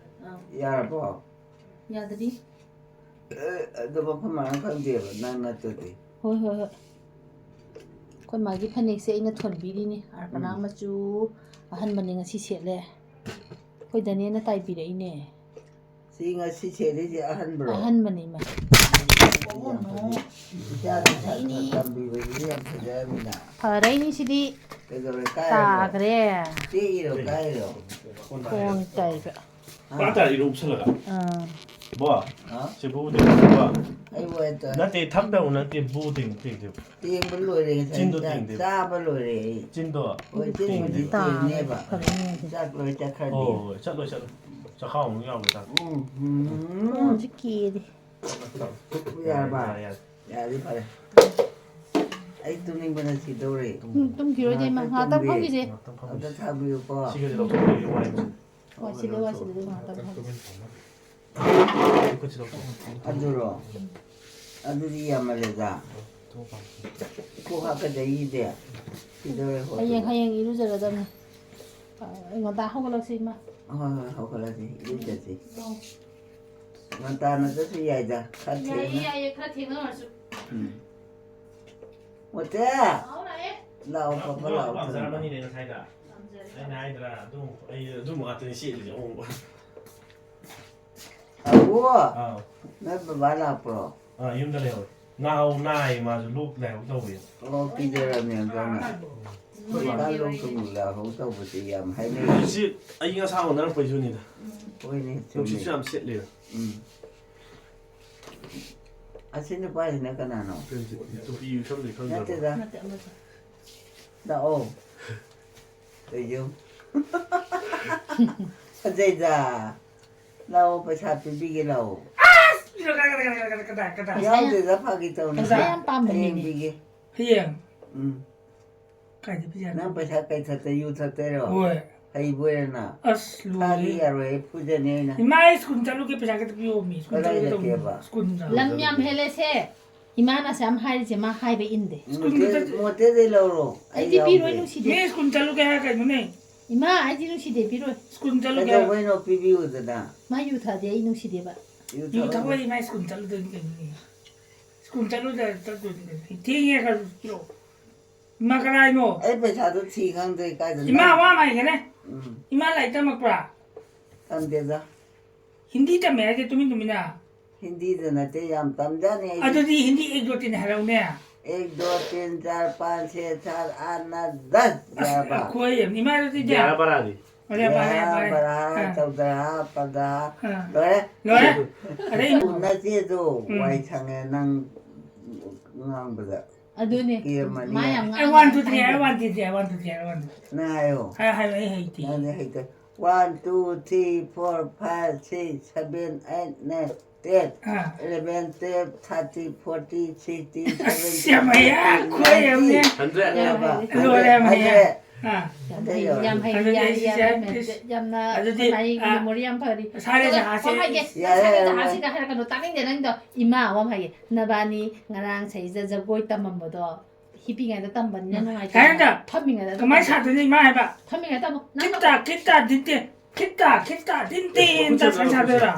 ꯑꯥ꯫ ꯌꯥꯔꯕꯣ? ꯑꯦ, ꯑꯗꯣ ꯃꯐꯝ ꯃꯔꯥꯡ ꯈꯪꯗꯦꯕ, ꯅꯪ ꯅꯠꯇꯗꯤ꯫ ꯍꯣꯏ, ꯍꯣꯏ, ꯍꯣꯏ꯫ ꯑꯩꯈꯣꯏ ꯃꯥꯒꯤ ꯐꯅꯦꯛꯁꯦ ꯑꯩꯅ ꯊꯣꯟꯕꯤꯔꯤꯅꯤ꯫ ꯑꯔꯄꯅꯥ ꯎꯝ꯫ ꯃꯆꯨ ꯑꯍꯟꯕꯅꯦ ꯉꯁꯤ ꯁꯦꯠꯂꯦ꯫ ꯑꯩꯈꯣꯏ ꯗꯅꯦꯅ ꯇꯥꯏꯕꯤꯔꯛꯏꯅꯦ꯫ ꯁꯤ ꯉꯁꯤ ꯁꯦꯠꯂꯤꯁꯦ ꯑꯍꯟꯕ꯭ꯔꯣ? ꯑꯍꯟꯕꯅꯤ, ꯏꯃꯥ꯫ ꯌꯥꯝ ꯐꯖꯩ꯫ ꯏꯆꯥꯅ ꯁꯥ-, ꯐꯔꯦꯅꯦ꯫ ꯇꯝꯕꯤꯕꯁꯤꯗꯤ ꯌꯥꯝ ꯐꯖꯔꯝꯃꯤꯅ꯫ ꯐꯔꯦꯅꯦ ꯁꯤꯗꯤ꯫ ꯀꯩꯗꯧꯔꯦ, ꯀꯥꯏꯔꯕꯣ? ꯇꯥꯈ꯭ꯔꯦ꯫ ꯇꯦꯛꯏꯔꯣ, ꯀꯥꯏꯔꯣ? ꯈꯣꯡ ꯇꯥꯏꯕ꯫ ꯄꯨꯔꯥ ꯇꯥꯔꯛꯏꯔꯣ ꯎꯞꯁꯜꯂꯒ? ꯑꯥ꯫ ꯕꯣ, ꯍꯥ? ꯁꯤ ꯕꯨꯕꯨ ꯇꯦꯡꯊꯣꯛꯁꯤꯀꯣ꯫ ꯑꯩ ꯋꯥꯏ ꯇꯥꯏ꯫ ꯅꯠꯇꯦ, ꯊꯛꯇꯧ ꯅꯠꯇꯦ, ꯕꯨꯕꯨ ꯇꯦꯡ-, ꯇꯦꯡꯊꯣꯛ꯫ ꯇꯦꯡꯕ ꯂꯣꯏꯔꯦ ꯉꯁꯥꯏ꯫ ꯆꯤꯟꯗꯣ ꯆꯥꯛ ꯇꯦꯡꯗꯦꯕ꯫ ꯆꯥꯕ ꯂꯣꯏꯔꯦ ꯑꯩ꯫ ꯆꯤꯟꯗꯣ ꯍꯣꯏ, ꯆꯤꯟꯕꯨꯗꯤ ꯇꯦꯡꯗꯦꯕ꯫ ꯇꯥꯡꯉꯦ, ꯇꯦꯡꯅꯦꯕ꯫ ꯐꯔꯦꯅꯦ ꯑꯗꯨꯗꯤ꯫ ꯆꯥꯛ ꯂꯣꯏ ꯆꯥꯈ꯭ꯔꯗꯤ꯫ ꯍꯣꯏ, ꯍꯣꯏ, ꯆꯠꯂꯣ, ꯆꯠꯂꯣ꯫ ꯆꯈꯥꯎ ꯑꯃꯨꯛ ꯌꯥꯎꯔꯣꯏ ꯆꯥꯛ꯫ ꯎꯝ, ꯎꯝ꯫ ꯈꯣꯡꯁꯦ ꯀꯦꯔꯦ꯫ ꯌꯥꯔꯕ? ꯌꯥꯔꯦ, ꯌꯥꯔꯦ꯫ ꯌꯥꯔꯗꯤ ꯐꯔꯦ꯫ ꯑꯩ ꯇꯨꯝꯅꯤꯡꯕꯅ ꯁꯤꯗꯧꯔꯦ꯫ ꯎꯝ, ꯇꯨꯝꯈꯤꯔꯣꯏꯗꯦ, ꯏꯃꯥ꯫ ꯉꯥꯏꯍꯥꯛꯇꯪ ꯇꯨꯝꯒꯦ꯫ ꯐꯝꯈꯤꯁꯦ꯫ ꯉꯥꯛꯇꯪ ꯐꯝꯈꯤꯁꯦ꯫ ꯑꯝꯇ ꯊꯥꯕꯤꯌꯨꯀꯣ꯫ ꯁꯤꯒꯗꯤ ꯂꯧꯊꯣꯛꯄꯤꯌꯨ, ꯋꯥꯏ ꯑꯃꯁꯦ꯫ ꯋꯥꯏ ꯁꯤꯠꯂꯦ, ꯋꯥꯏ ꯁꯤꯠꯂꯦ, ꯑꯗꯨ ꯉꯥꯛꯇꯪ ꯐꯝꯈꯤꯁꯦ꯫ ꯑꯩ ꯈꯨꯠꯁꯤ ꯂꯧꯊꯣꯛ꯫ ꯑꯗꯨꯔꯣ? ꯑꯗꯨꯗꯤ ꯌꯥꯝꯃꯜꯂꯦꯗ꯫ ꯂꯧꯊꯣꯛꯄ꯫ ꯀꯣꯛ ꯍꯥꯀꯠꯆꯩꯁꯤꯗꯤ꯫ ꯁꯤꯗꯧꯔꯦ ꯍꯣꯏ꯫ ꯍꯌꯦꯡ, ꯍꯌꯦꯡ ꯏꯔꯨꯖꯔꯗꯕꯅꯤ꯫ ꯑ, ꯉꯟꯇꯥ ꯍꯧꯒꯠꯂꯁꯤ, ꯏꯃꯥ꯫ ꯍꯣꯏ, ꯍꯣꯏ, ꯍꯧꯒꯠꯂꯁꯤ, ꯏꯔꯨꯖꯁꯤ꯫ ꯉꯟꯇꯥꯅ ꯆꯠꯁꯨ ꯌꯥꯏꯗ, ꯈꯔ ꯌꯥꯏꯌꯦ, ꯊꯦꯡꯅ꯫ ꯌꯥꯏꯌꯦ, ꯈꯔ ꯊꯦꯡꯅ ꯑꯣꯏꯔꯁꯨ꯫ ꯎꯝ꯫ ꯃꯣꯇꯦ! ꯍꯥꯎ, ꯂꯥꯛꯑꯦ꯫ ꯂꯥꯛꯑꯣ, ꯄꯥꯄꯥ, ꯂꯥꯛꯑꯣ, ꯄꯥꯝꯖꯔꯝꯃꯅꯤꯅꯦ ꯉꯁꯥꯏꯗ꯫ ꯄꯥꯝꯖꯔꯦ꯫ ꯑꯩꯅ ꯍꯥꯏꯗ꯭ꯔꯥ, ꯑꯗꯨ, ꯑꯩ ꯑꯗꯨꯝꯕ ꯉꯥꯛꯇꯅꯤ ꯁꯦꯠꯂꯤꯁꯦ, ꯑꯍꯣꯡꯕ꯫ ꯑꯕꯨ! ꯑꯥꯎ꯫ ꯅꯣꯏ ꯕꯕꯥ ꯂꯥꯛꯄ꯭ꯔꯣ? ꯑꯥ, ꯌꯨꯝꯗ ꯂꯩꯍꯧꯋꯦ꯫ ꯅꯥꯍꯧ-, ꯅꯥꯏ, ꯃꯥꯁꯨ ꯂꯣꯛ ꯂꯥꯏꯍꯧ ꯇꯧꯋꯦ꯫ ꯑꯣ, ꯄꯤꯖꯔꯝꯃꯦ ꯑꯗꯨꯅ꯫ ꯎꯝ꯫ ꯕꯕꯥ ꯂꯣꯛ ꯊꯨꯡꯕ ꯂꯥꯏꯍꯧ ꯇꯧꯕꯁꯦ ꯌꯥꯝ ꯍꯥꯏꯅꯩ꯫ ꯍꯧꯖꯤꯛꯁꯤ ꯑꯏꯪ ꯑꯁꯥ ꯑꯣꯟꯅꯔꯛꯄꯩꯁꯨꯅꯤꯗ꯫ ꯍꯣꯏꯅꯦ, ꯆꯨꯝꯃꯦ꯫ ꯅꯨꯡꯁꯤꯠꯁꯨ ꯌꯥꯝ ꯁꯤꯠꯂꯦ꯫ ꯎꯝ꯫ ꯑꯁꯤ ꯅꯨꯄꯥꯁꯤꯅ ꯀꯅꯥꯅꯣ? ꯀꯩꯅꯣꯁꯦ, ꯇꯨꯄꯤ ꯎꯞꯁꯜꯂꯤ ꯈꯪꯗ꯭ꯔꯕꯣ? ꯅꯠꯇꯦꯗ꯫ ꯅꯠꯇꯦ, ꯑꯃꯁꯦ꯫ ꯂꯥꯛꯑꯣ꯫ ꯀꯩꯅꯣ? ꯐꯖꯩꯗ꯫ ꯂꯥꯛꯑꯣ, ꯄꯩꯁꯥ ꯄꯤꯕꯤꯒꯦ ꯂꯥꯛꯑꯣ꯫ ꯑꯁ! ꯀꯗꯥꯏ, ꯀꯗꯥꯏ, ꯀꯗꯥꯏ, ꯀꯗꯥꯏ, ꯀꯗꯥꯏ? ꯌꯥꯎꯗꯦꯗ, ꯐꯥꯒꯤ ꯇꯧꯅꯤ꯫ ꯄꯩꯁꯥ ꯌꯥꯝ ꯄꯥꯝꯕꯅꯤꯅꯦ꯫ ꯍꯌꯦꯡ ꯄꯤꯒꯦ꯫ ꯍꯌꯦꯡ? ꯎꯝ꯫ ꯀꯥꯏꯗ ꯄꯤꯖꯥꯠꯅꯣ? ꯅꯪ ꯄꯩꯁꯥ ꯀꯩ ꯊꯛꯇ, ꯌꯨ ꯊꯛꯇꯣꯏꯔꯣ? ꯍꯣꯏ꯫ ꯍꯩꯕꯣꯏꯔꯦ ꯅꯪ꯫ ꯑꯁ, ꯂꯣꯏꯔꯦ꯫ ꯊꯥꯗꯤ ꯌꯥꯔꯣꯏ, ꯑꯩ ꯐꯨꯖꯅꯤ ꯑꯩꯅ꯫ ꯏꯃꯥ, ꯑꯩ ꯁ꯭ꯀꯨꯜ ꯆꯠꯂꯨꯒꯦ, ꯄꯩꯁꯥ ꯈꯤꯇ ꯄꯤꯌꯣꯃꯤ꯫ ꯁ꯭ꯀꯨꯜ ꯆꯠꯂꯨꯒꯦ ꯇꯧꯕꯅꯤ꯫ ꯀꯗꯥꯏꯗ ꯀꯦꯕ? ꯁ꯭ꯀꯨꯜꯗ꯫ ꯂꯝ ꯌꯥꯝ ꯍꯦꯜꯂꯦꯁꯦ꯫ ꯏꯃꯥꯅ ꯑꯁꯨꯛ ꯌꯥꯝ ꯍꯥꯏꯔꯤꯁꯦ ꯃꯥ ꯍꯥꯏꯕ ꯏꯟꯗꯦ꯫ ꯁ꯭ꯀꯨꯜꯗ ꯃꯣꯇꯦ-, ꯆꯠ- ꯃꯣꯇꯦꯗꯩ ꯂꯧꯔꯣ꯫ ꯑꯩꯗꯤ ꯌꯥꯎꯗꯦ꯫ ꯄꯤꯔꯣꯏ, ꯅꯨꯡꯁꯤꯗꯦ꯫ ꯃꯤ ꯁ꯭ꯀꯨꯜ ꯆꯠꯂꯨꯒꯦ ꯍꯥꯏꯔ ꯀꯩꯅꯣꯅꯦ? ꯏꯃꯥ, ꯑꯩꯗꯤ ꯅꯨꯡꯁꯤꯗꯦ, ꯄꯤꯔꯣꯏ꯫ ꯁ꯭ꯀꯨꯜ ꯆꯠꯂꯨꯒꯦ ꯍꯥꯏꯔ- ꯀꯩꯗꯧꯕꯩꯅꯣ ꯄꯤꯕꯤꯌꯨꯗꯅ? ꯃꯥ ꯌꯨ ꯊꯛꯑꯗꯤ ꯑꯩ ꯅꯨꯡꯁꯤꯗꯦꯕ꯫ U U ꯊꯛꯑꯣꯏ꯫ ꯊꯛꯄ ꯏꯃꯥ ꯁ꯭ꯀꯨꯜ ꯆꯠꯂꯨꯗꯣꯏꯅꯤ ꯀꯩꯅꯣꯅꯦ? ꯁ꯭ꯀꯨꯜ ꯆꯠꯂꯨꯗ ꯆꯠꯇꯣꯏꯅꯤ ꯀꯩꯅꯣ? ꯊꯦꯡꯉꯦ ꯈꯔ ꯄꯤꯔꯛꯑꯣ꯫ ꯏꯃꯥ ꯀꯔꯥꯏꯅꯣ? ꯑꯩ ꯄꯩꯁꯥꯗꯣ ꯊꯤ ꯈꯪꯗ꯭ꯔꯦ ꯀꯥꯏꯗꯅꯣ? ꯏꯃꯥ ꯋꯥ ꯑꯃ ꯍꯥꯏꯒꯦꯅꯦ꯫ ꯎꯝ꯫ ꯏꯃꯥ ꯂꯥꯏꯔꯤꯛ ꯇꯝꯃꯛꯄ꯭ꯔꯥ? ꯇꯝꯗꯦꯗ꯫ ꯍꯤꯟꯗꯤ ꯇꯝꯃꯦ ꯍꯥꯏꯁꯦ ꯇꯨꯃꯤꯟ ꯇꯨꯃꯤꯟꯅ? ꯍꯤꯟꯗꯤꯗ ꯅꯠꯇꯦ, ꯌꯥꯝ ꯇꯝꯖꯥꯠꯅꯤ ꯑꯩꯗꯤ꯫ ꯑꯗꯨꯗꯤ ꯍꯤꯟꯗꯤ ꯑꯦꯛ ꯗꯣ ꯇꯤꯟ ꯍꯥꯏꯔꯛꯎꯅꯦ꯫ ꯑꯦꯛ ꯗꯣ ꯇꯤꯟ ꯆꯥꯔ ꯄꯥꯟ ꯁꯦ ꯁꯥꯠ ꯑꯥꯠ ꯅ ꯗꯁ ꯑꯁ, ꯌꯥꯔꯕ? ꯑꯩꯈꯣꯏ ꯏꯃꯥꯗꯨꯗꯤ ꯒ꯭ꯌꯥꯔ ꯕꯔꯥꯗꯤ? ꯌꯥꯔꯦ, ꯐꯔꯦ, ꯌꯥꯔ ꯐꯔꯦ꯫ ꯕꯔꯥ, ꯑꯥ꯫ ꯆꯧꯗꯔꯥ, ꯄꯟꯗ꯭ꯔꯥ, ꯑꯥ꯫ ꯂꯣꯏꯔꯦ꯫ ꯂꯣꯏꯔꯦ꯫ ꯑꯗꯩ ꯅꯆꯦꯗꯣ ꯎꯝ꯫ ꯋꯥꯏ ꯁꯪꯉꯦ ꯅꯪ ꯉꯥꯡꯕꯗ꯫ ꯑꯗꯨꯅꯦ꯫ ꯀꯤꯔꯝꯃꯅꯤ꯫ ꯃꯥ ꯌꯥꯝ ꯑꯩ ꯉꯥꯡꯉꯦ꯫ One, two, three, I want it, I want it, I want it꯫ ꯅꯪ ꯍꯥꯏꯌꯣ꯫ ꯍꯥꯏꯌꯣ, ꯍꯥꯏꯌꯣ, ꯑꯩ ꯍꯩꯇꯦ꯫ ꯅꯪꯗꯤ ꯍꯩꯇꯦ꯫ One, two, three, four, five, six, seven, eight, nine, ten, ꯑꯥ꯫ Eleven, twelve, thirty, forty, sixty, ꯑꯁ, seventy, ꯌꯥꯝ ꯍꯩꯌꯦ, ꯑꯥ, ꯑꯩꯠꯇꯤ, ꯈꯨꯍꯩ ꯑꯃꯅꯦ꯫ ꯅꯥꯏꯟꯇꯤ꯫ ꯍꯟꯗ꯭ꯔꯦꯠ꯫ ꯌꯥꯝ ꯍꯩ꯫ ꯂꯣꯏꯔꯦ, ꯌꯥꯝ ꯍꯩꯌꯦ꯫ ꯍꯟꯗ꯭ꯔꯦꯠ꯫ ꯑꯥ꯫ ꯌꯥꯝ ꯍꯩ, ꯌꯥꯝ ꯍꯩ, ꯑꯗꯨꯗꯤ ꯌꯥꯔꯦ, ꯁꯤꯁꯦ, ꯌꯥꯔꯦ, ꯃꯦꯝ꯫ ꯌꯥꯝꯅ ꯑꯗꯨꯗꯤ, ꯃꯥꯒꯤ ꯑꯥ, ꯃꯦꯃꯣꯔꯤ ꯌꯥꯝ ꯐꯔꯤ꯫ ꯁꯥꯔꯦ, ꯑꯗꯨꯒ ꯁꯥꯔꯁꯦ꯫ ꯋꯥ ꯍꯥꯏꯒꯦ, ꯌꯥꯔꯦ, ꯁꯥꯔꯦ, ꯌꯥꯔꯦ꯫ ꯁꯥꯔꯁꯦꯒ ꯍꯥꯏꯔꯛꯀꯅꯨ, ꯇꯥꯅꯤꯡꯗꯦ ꯅꯪꯗꯣ꯫ ꯏꯃꯥ, ꯋꯥ ꯑꯃ ꯍꯥꯏꯒꯦ, ꯅꯕꯥꯅꯤ ꯉꯔꯥꯡ ꯁꯩꯁꯤꯗ ꯖꯒꯣꯏ ꯇꯝꯃꯝꯕꯗꯣ, ꯍꯤꯞꯄꯤꯉꯩꯗ ꯇꯝꯕꯅꯤꯅ ꯅꯨꯡꯉꯥꯏꯇꯦ꯫ ꯀꯥꯏꯅꯗ? ꯐꯝꯃꯤꯉꯩꯗ ꯑꯗꯨꯝ ꯀꯃꯥꯏꯅ ꯇꯝꯃꯣ꯫ ꯁꯥꯗꯣꯏꯅꯣ ꯏꯃꯥ ꯍꯥꯏꯕ? ꯐꯝꯃꯤꯉꯩꯗ ꯇꯝꯃꯣ꯫ ꯅꯪ ꯀꯤꯠꯇ, ꯀꯤꯠꯇ, ꯗꯤꯟꯇꯦ, ꯀꯤꯠꯇ, ꯀꯤꯠꯇ, ꯗꯤꯟꯇꯦ, ꯃꯈꯨꯠꯁꯦ ꯁꯥꯏ ꯁꯥꯗꯣꯏꯔꯣ?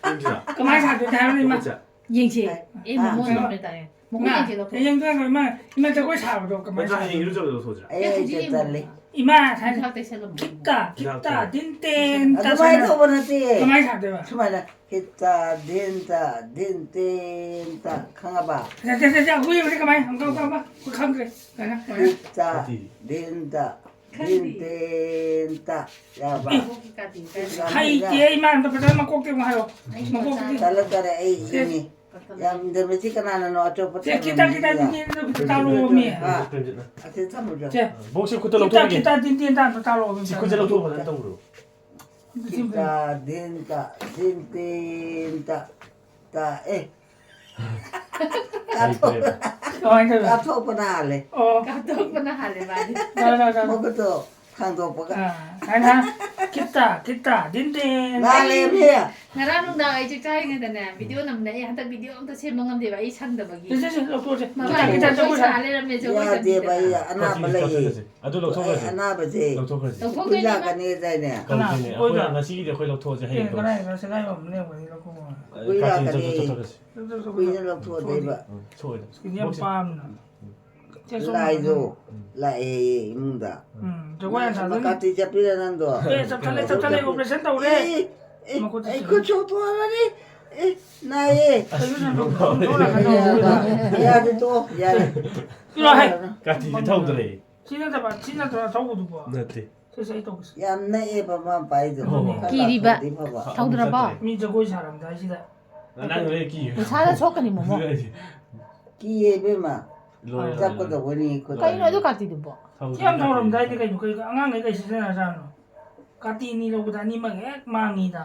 ꯀꯤꯠꯇ꯫ ꯀꯃꯥꯏꯅ ꯁꯥꯗꯣꯏꯅꯣ ꯍꯥꯏꯔꯣꯅꯦ ꯏꯃꯥ? ꯃꯈꯨꯠꯁꯦ꯫ ꯌꯦꯡꯁꯤ꯫ ꯑꯦ, ꯃꯣꯃꯣꯟ ꯏꯃꯥ, ꯅꯣꯏ ꯇꯥꯔꯦ꯫ ꯃꯈꯨꯠ ꯏꯃꯥ, ꯌꯦꯡꯁꯤ, ꯂꯧꯊꯣꯛ꯫ ꯌꯦꯡꯗꯣꯏꯅꯣ ꯏꯃꯥ? ꯏꯃꯥ ꯖꯒꯣꯏ ꯁꯥꯕꯗꯣ ꯀꯃꯥꯏꯅ ꯅꯠꯇ꯭ꯔꯥ ꯍꯌꯦꯡ ꯁꯥꯗꯣꯏꯅꯣ? ꯏꯔꯨꯖꯕꯗ ꯂꯧꯊꯣꯛꯁꯤꯔꯥ? ꯑꯩ ꯍꯧꯖꯤꯛ ꯍꯦꯛꯇ ꯌꯦꯡꯉꯣ꯫ ꯇꯜꯂꯤ꯫ ꯏꯃꯥ ꯁꯥꯏ ꯏꯁꯥ ꯇꯩꯁꯜꯂꯝꯃꯣ꯫ ꯀꯤꯠꯇ, ꯀꯤꯠꯇ, ꯏꯁꯥ ꯇꯩ-꯫ ꯗꯤꯟꯇꯦ, ꯑꯗꯨꯃꯥꯏꯅ ꯇꯧꯕ ꯅꯠꯇꯦ꯫ ꯀꯃꯥꯏꯅ ꯁꯥꯗꯣꯏꯕ? ꯁꯨꯃꯥꯏꯅ꯫ ꯀꯤꯠꯇ ꯗꯤꯟꯇ ꯗꯤꯟꯇꯦꯟꯇ꯫ ꯈꯪꯉꯕ? ꯁꯦ, ꯁꯦ, ꯁꯦ, ꯁꯦ, ꯑꯩꯈꯣꯏ ꯌꯦꯡꯉꯨꯁꯦ ꯀꯃꯥꯏ? ꯑꯝꯇ, ꯑꯝꯇ, ꯑꯝꯇ꯫ ꯑꯩꯈꯣꯏ ꯈꯪꯗ꯭ꯔꯦ꯫ ꯀꯩꯅꯣ, ꯀꯩꯅꯣ꯫ ꯀꯤꯠꯇ ꯈꯪꯗꯦ꯫ ꯗꯤꯟꯇ ꯈꯪꯗꯦ꯫ ꯗꯤꯟꯇꯦꯟꯇ꯫ ꯌꯥꯕ? ꯑꯦ, ꯃꯀꯣꯛꯀꯤ ꯀꯥꯇꯤ ꯀꯥꯏ-꯫ ꯌꯥꯝ ꯍꯩꯇꯦ, ꯍꯩꯅ꯫ ꯏꯃꯥ, ꯑꯝꯇ ꯐꯖꯅ ꯃꯀꯣꯛꯇ ꯑꯃꯨꯛ ꯍꯥꯏꯔꯣ꯫ ꯑꯩ ꯃꯀꯣꯛꯇꯨꯗꯤ꯫ ꯃꯆꯥ꯫ ꯇꯜꯂꯦ, ꯇꯜꯂꯦ, ꯑꯩ ꯁꯦ꯫ ꯏꯅꯤ꯫ ꯌꯥꯝꯗꯕꯁꯤ ꯀꯅꯥꯅꯅꯣ ꯑꯆꯧꯕ ꯁꯦ, ꯈꯤꯇꯪ, ꯊꯝꯃꯤꯁꯤꯗ? ꯈꯤꯇꯪ, ꯈꯤꯇꯪ, ꯈꯤꯇꯪ ꯇꯥꯛꯂꯛꯑꯣꯃꯤ꯫ ꯑꯥ, ꯑꯁꯤ ꯊꯝꯃꯨꯁꯦ꯫ ꯁꯦ꯫ ꯕꯣꯛꯁꯁꯦ ꯈꯨꯠꯇ ꯈꯤꯇꯪ, ꯂꯧꯊꯣꯛꯑꯒꯦ꯫ ꯈꯤꯇꯪ, ꯇꯤꯟ, ꯇꯤꯟ ꯇꯥ ꯑꯝꯇ ꯇꯥꯛꯂꯛꯑꯣꯃꯤ꯫ ꯁꯤ ꯈꯨꯠꯁꯦ ꯂꯧꯊꯣꯛꯑꯣ, ꯐꯖꯅ ꯇꯧꯔꯣ꯫ ꯀꯤꯠꯇ ꯗꯤꯟꯇ ꯗꯤꯟꯇꯦꯟꯇ꯫ ꯇ-꯫ ꯑꯦ꯫ ꯀꯥꯊꯣꯛ-꯫ ꯍꯩꯇ꯭ꯔꯦꯕ꯫ ꯀꯃꯥꯏꯅ ꯇꯧꯔꯤꯕ? ꯀꯥꯊꯣꯛꯄꯅ ꯍꯥꯜꯂꯦ꯫ ꯑꯣ꯫ ꯀꯥꯊꯣꯛꯄꯅ ꯍꯥꯜꯂꯦ ꯃꯥꯗꯤ꯫ ꯇꯧꯔꯣ, ꯇꯧꯔꯣ, ꯇꯧꯔꯣ꯫ ꯃꯈꯨꯠꯇꯣ ꯊꯥꯡꯗꯣꯛꯄꯒ꯫ ꯑꯥ, ꯁꯨꯃꯥꯏꯅ ꯀꯤꯠꯇ, ꯀꯤꯠꯇ, ꯗꯤꯟ ꯗꯤꯟ꯫ ꯂꯥꯜꯂꯦꯃꯤ꯫ ꯉꯔꯥꯡ ꯅꯨꯡꯗꯥꯡ ꯑꯩ ꯆꯥꯛ ꯆꯥꯔꯤꯉꯩꯗꯅꯦ, ꯚꯤꯗꯤꯑꯣ ꯅꯝꯅ ꯑꯩ ꯍꯟꯗꯛ ꯚꯤꯗꯤꯑꯣ ꯑꯝꯇ ꯁꯦꯝꯕ ꯉꯝꯗꯦꯕ, ꯑꯩ ꯁꯪꯗꯕꯒꯤ꯫ ꯁꯦ, ꯁꯦ, ꯁꯦ, ꯂꯧꯊꯣꯛꯑꯁꯦ꯫ ꯃꯃꯥꯏ ꯀꯤꯠꯇ, ꯀꯤꯠꯇ, ꯖꯒꯣꯏ ꯖꯒꯣꯏ ꯁꯥ ꯁꯥ-꯫ ꯂꯩꯔꯝꯃꯦ, ꯖꯒꯣꯏ ꯌꯥꯗꯦꯕ, ꯁꯥꯕꯤꯗꯣ꯫ ꯑꯩ ꯑꯅꯥꯕ ꯀꯥꯇꯤ ꯂꯩꯌꯦ꯫ ꯀꯥꯊꯣꯛꯈ꯭ꯔꯁꯦ꯫ ꯑꯗꯨ ꯑꯩ ꯂꯧꯊꯣꯛꯈ꯭ꯔꯁꯦ꯫ ꯑꯅꯥꯕꯁꯦ꯫ ꯂꯧꯊꯣꯛꯈ꯭ꯔꯁꯦ꯫ ꯂꯧꯊꯣꯛꯇꯣꯏꯅꯦ ꯀꯨꯏ ꯏꯃꯥ꯫ ꯂꯥꯛꯀꯅꯤ ꯍꯥꯏꯗꯥꯏꯅꯦ? ꯀꯅꯥ? ꯇꯧꯗꯣꯏꯅꯦ꯫ ꯑꯩꯈꯣꯏ ꯑꯩꯈꯣꯏꯅ? ꯉꯁꯤꯒꯤꯗꯤ ꯑꯩꯈꯣꯏ ꯂꯧꯊꯣꯛꯑꯁꯦ, ꯑꯦ, ꯍꯌꯦꯡ ꯇꯧꯁꯦ꯫ ꯀꯗꯥꯏꯗ ꯁꯦꯒꯥꯏꯕ ꯑꯃ ꯂꯩꯔꯝꯒꯅꯤ, ꯂꯧꯊꯣꯛꯑꯣ꯫ ꯀꯨꯏ ꯀꯥꯇꯤ ꯂꯥꯛꯀꯅꯤ꯫ ꯆꯠꯊꯣꯛ ꯆꯠꯊꯣꯛꯈ꯭ꯔꯁꯦ꯫ ꯂꯧꯊꯣꯛ ꯆꯠꯊꯣꯛ ꯀꯨꯏꯅ ꯆꯠꯊꯣꯛ꯫ ꯂꯧꯊꯣꯛꯑꯗꯣꯏꯕ꯫ ꯎꯝ, ꯁꯣꯏꯗ꯫ ꯁ꯭ꯀꯤꯟ ꯌꯥꯝ ꯕꯣꯛꯁꯦ꯫ ꯄꯥꯝꯅ꯫ ꯎꯝ꯫ ꯆꯦ ꯁꯣꯝ ꯂꯥꯏꯗꯣ ꯎꯝ꯫ ꯂꯥꯛꯑꯦꯌꯦ ꯏꯃꯨꯡꯗ꯫ ꯎꯝ, ꯖꯒꯣꯏ ꯌꯥꯝ ꯁꯥꯗꯣꯏꯅꯤ꯫ ꯀꯥꯇꯤ ꯆꯠꯄꯤꯔ ꯅꯪꯗꯣ? ꯑꯦ, ꯆꯞꯊꯠꯂꯦ, ꯆꯞꯊꯠꯂꯦ, ꯑꯣꯄꯔꯦꯁꯟ ꯇꯧꯔꯦ꯫ ꯑꯦ, ꯑꯦ, ꯃꯈꯨꯠꯇ ꯑꯩ ꯁꯤꯜꯂꯦ꯫ ꯈꯨꯠ ꯁꯣꯛꯇꯣꯛꯑꯕꯅꯤ꯫ ꯑꯦ, ꯅꯥꯏꯌꯦ꯫ ꯑꯗꯨ ꯅꯪ ꯂꯧꯊꯣꯛꯑꯣ, ꯂꯧꯊꯣꯛꯑꯣ, ꯂꯧꯊꯣꯛꯑꯣ꯫ ꯌꯥꯗꯦ, ꯇꯣꯛꯑꯣ, ꯌꯥꯔꯦ꯫ ꯄꯤꯔꯣ ꯍꯥꯏ꯫ ꯀꯥꯇꯤꯗꯤ ꯊꯧꯗ꯭ꯔꯦ꯫ ꯁꯤ ꯅꯠꯇꯕ, ꯁꯤ ꯅꯠꯇ꯭ꯔꯣ ꯊꯧꯕꯗꯨꯕꯣ? ꯅꯠꯇꯦ꯫ ꯁꯦ, ꯁꯦ, ꯑꯩ ꯇꯧꯒꯦꯁꯦ꯫ ꯌꯥꯝ ꯅꯛꯑꯦꯕ ꯃꯥ ꯄꯥꯏꯗꯣ꯫ ꯑꯗꯨꯅꯦ꯫ ꯈꯔ ꯀꯤꯔꯤꯕ꯫ ꯂꯥꯞꯊꯣꯛꯑꯗꯤ ꯐꯕ꯫ ꯊꯧꯗ꯭ꯔꯕꯣ? ꯆꯠꯇ꯭ꯔꯦ꯫ ꯃꯤ ꯖꯒꯣꯏ ꯁꯥꯔꯝꯗꯥꯏꯁꯤꯗ꯫ ꯅꯪ ꯂꯣꯏ ꯀꯤꯌꯦ꯫ ꯅꯁꯥꯗ ꯁꯣꯛꯀꯅꯤ, ꯃꯣꯃꯣ꯫ ꯑꯗꯨꯅꯦ ꯍꯥꯏꯁꯦ꯫ ꯀꯤꯌꯦ, ꯏꯕꯦꯝꯃ꯫ ꯂꯣꯏꯔꯦ, ꯂꯣꯏꯔꯦ, ꯆꯞꯀꯗꯧꯕꯅꯤ, ꯂꯣꯏꯔꯦ꯫ ꯈꯨꯠ ꯀꯩꯅꯣ ꯑꯗꯨ ꯀꯥꯇꯤꯗꯨꯕꯣ? ꯊꯧꯗ꯭ꯔꯦ, ꯁꯤ ꯌꯥꯝ ꯊꯧꯗ꯭ꯔꯦ꯫ ꯊꯧꯔꯝꯗꯥꯏꯗꯤ ꯀꯩꯅꯣ? ꯀꯩ ꯑꯉꯥꯡꯈꯩ ꯀꯩ ꯁꯤꯖꯤꯟꯅꯖꯥꯠꯅꯣ? ꯀꯥꯇꯤ ꯑꯅꯤ ꯂꯧꯕꯗ ꯑꯅꯤꯃꯛ ꯍꯦꯛ ꯃꯥꯡꯉꯤꯗ꯫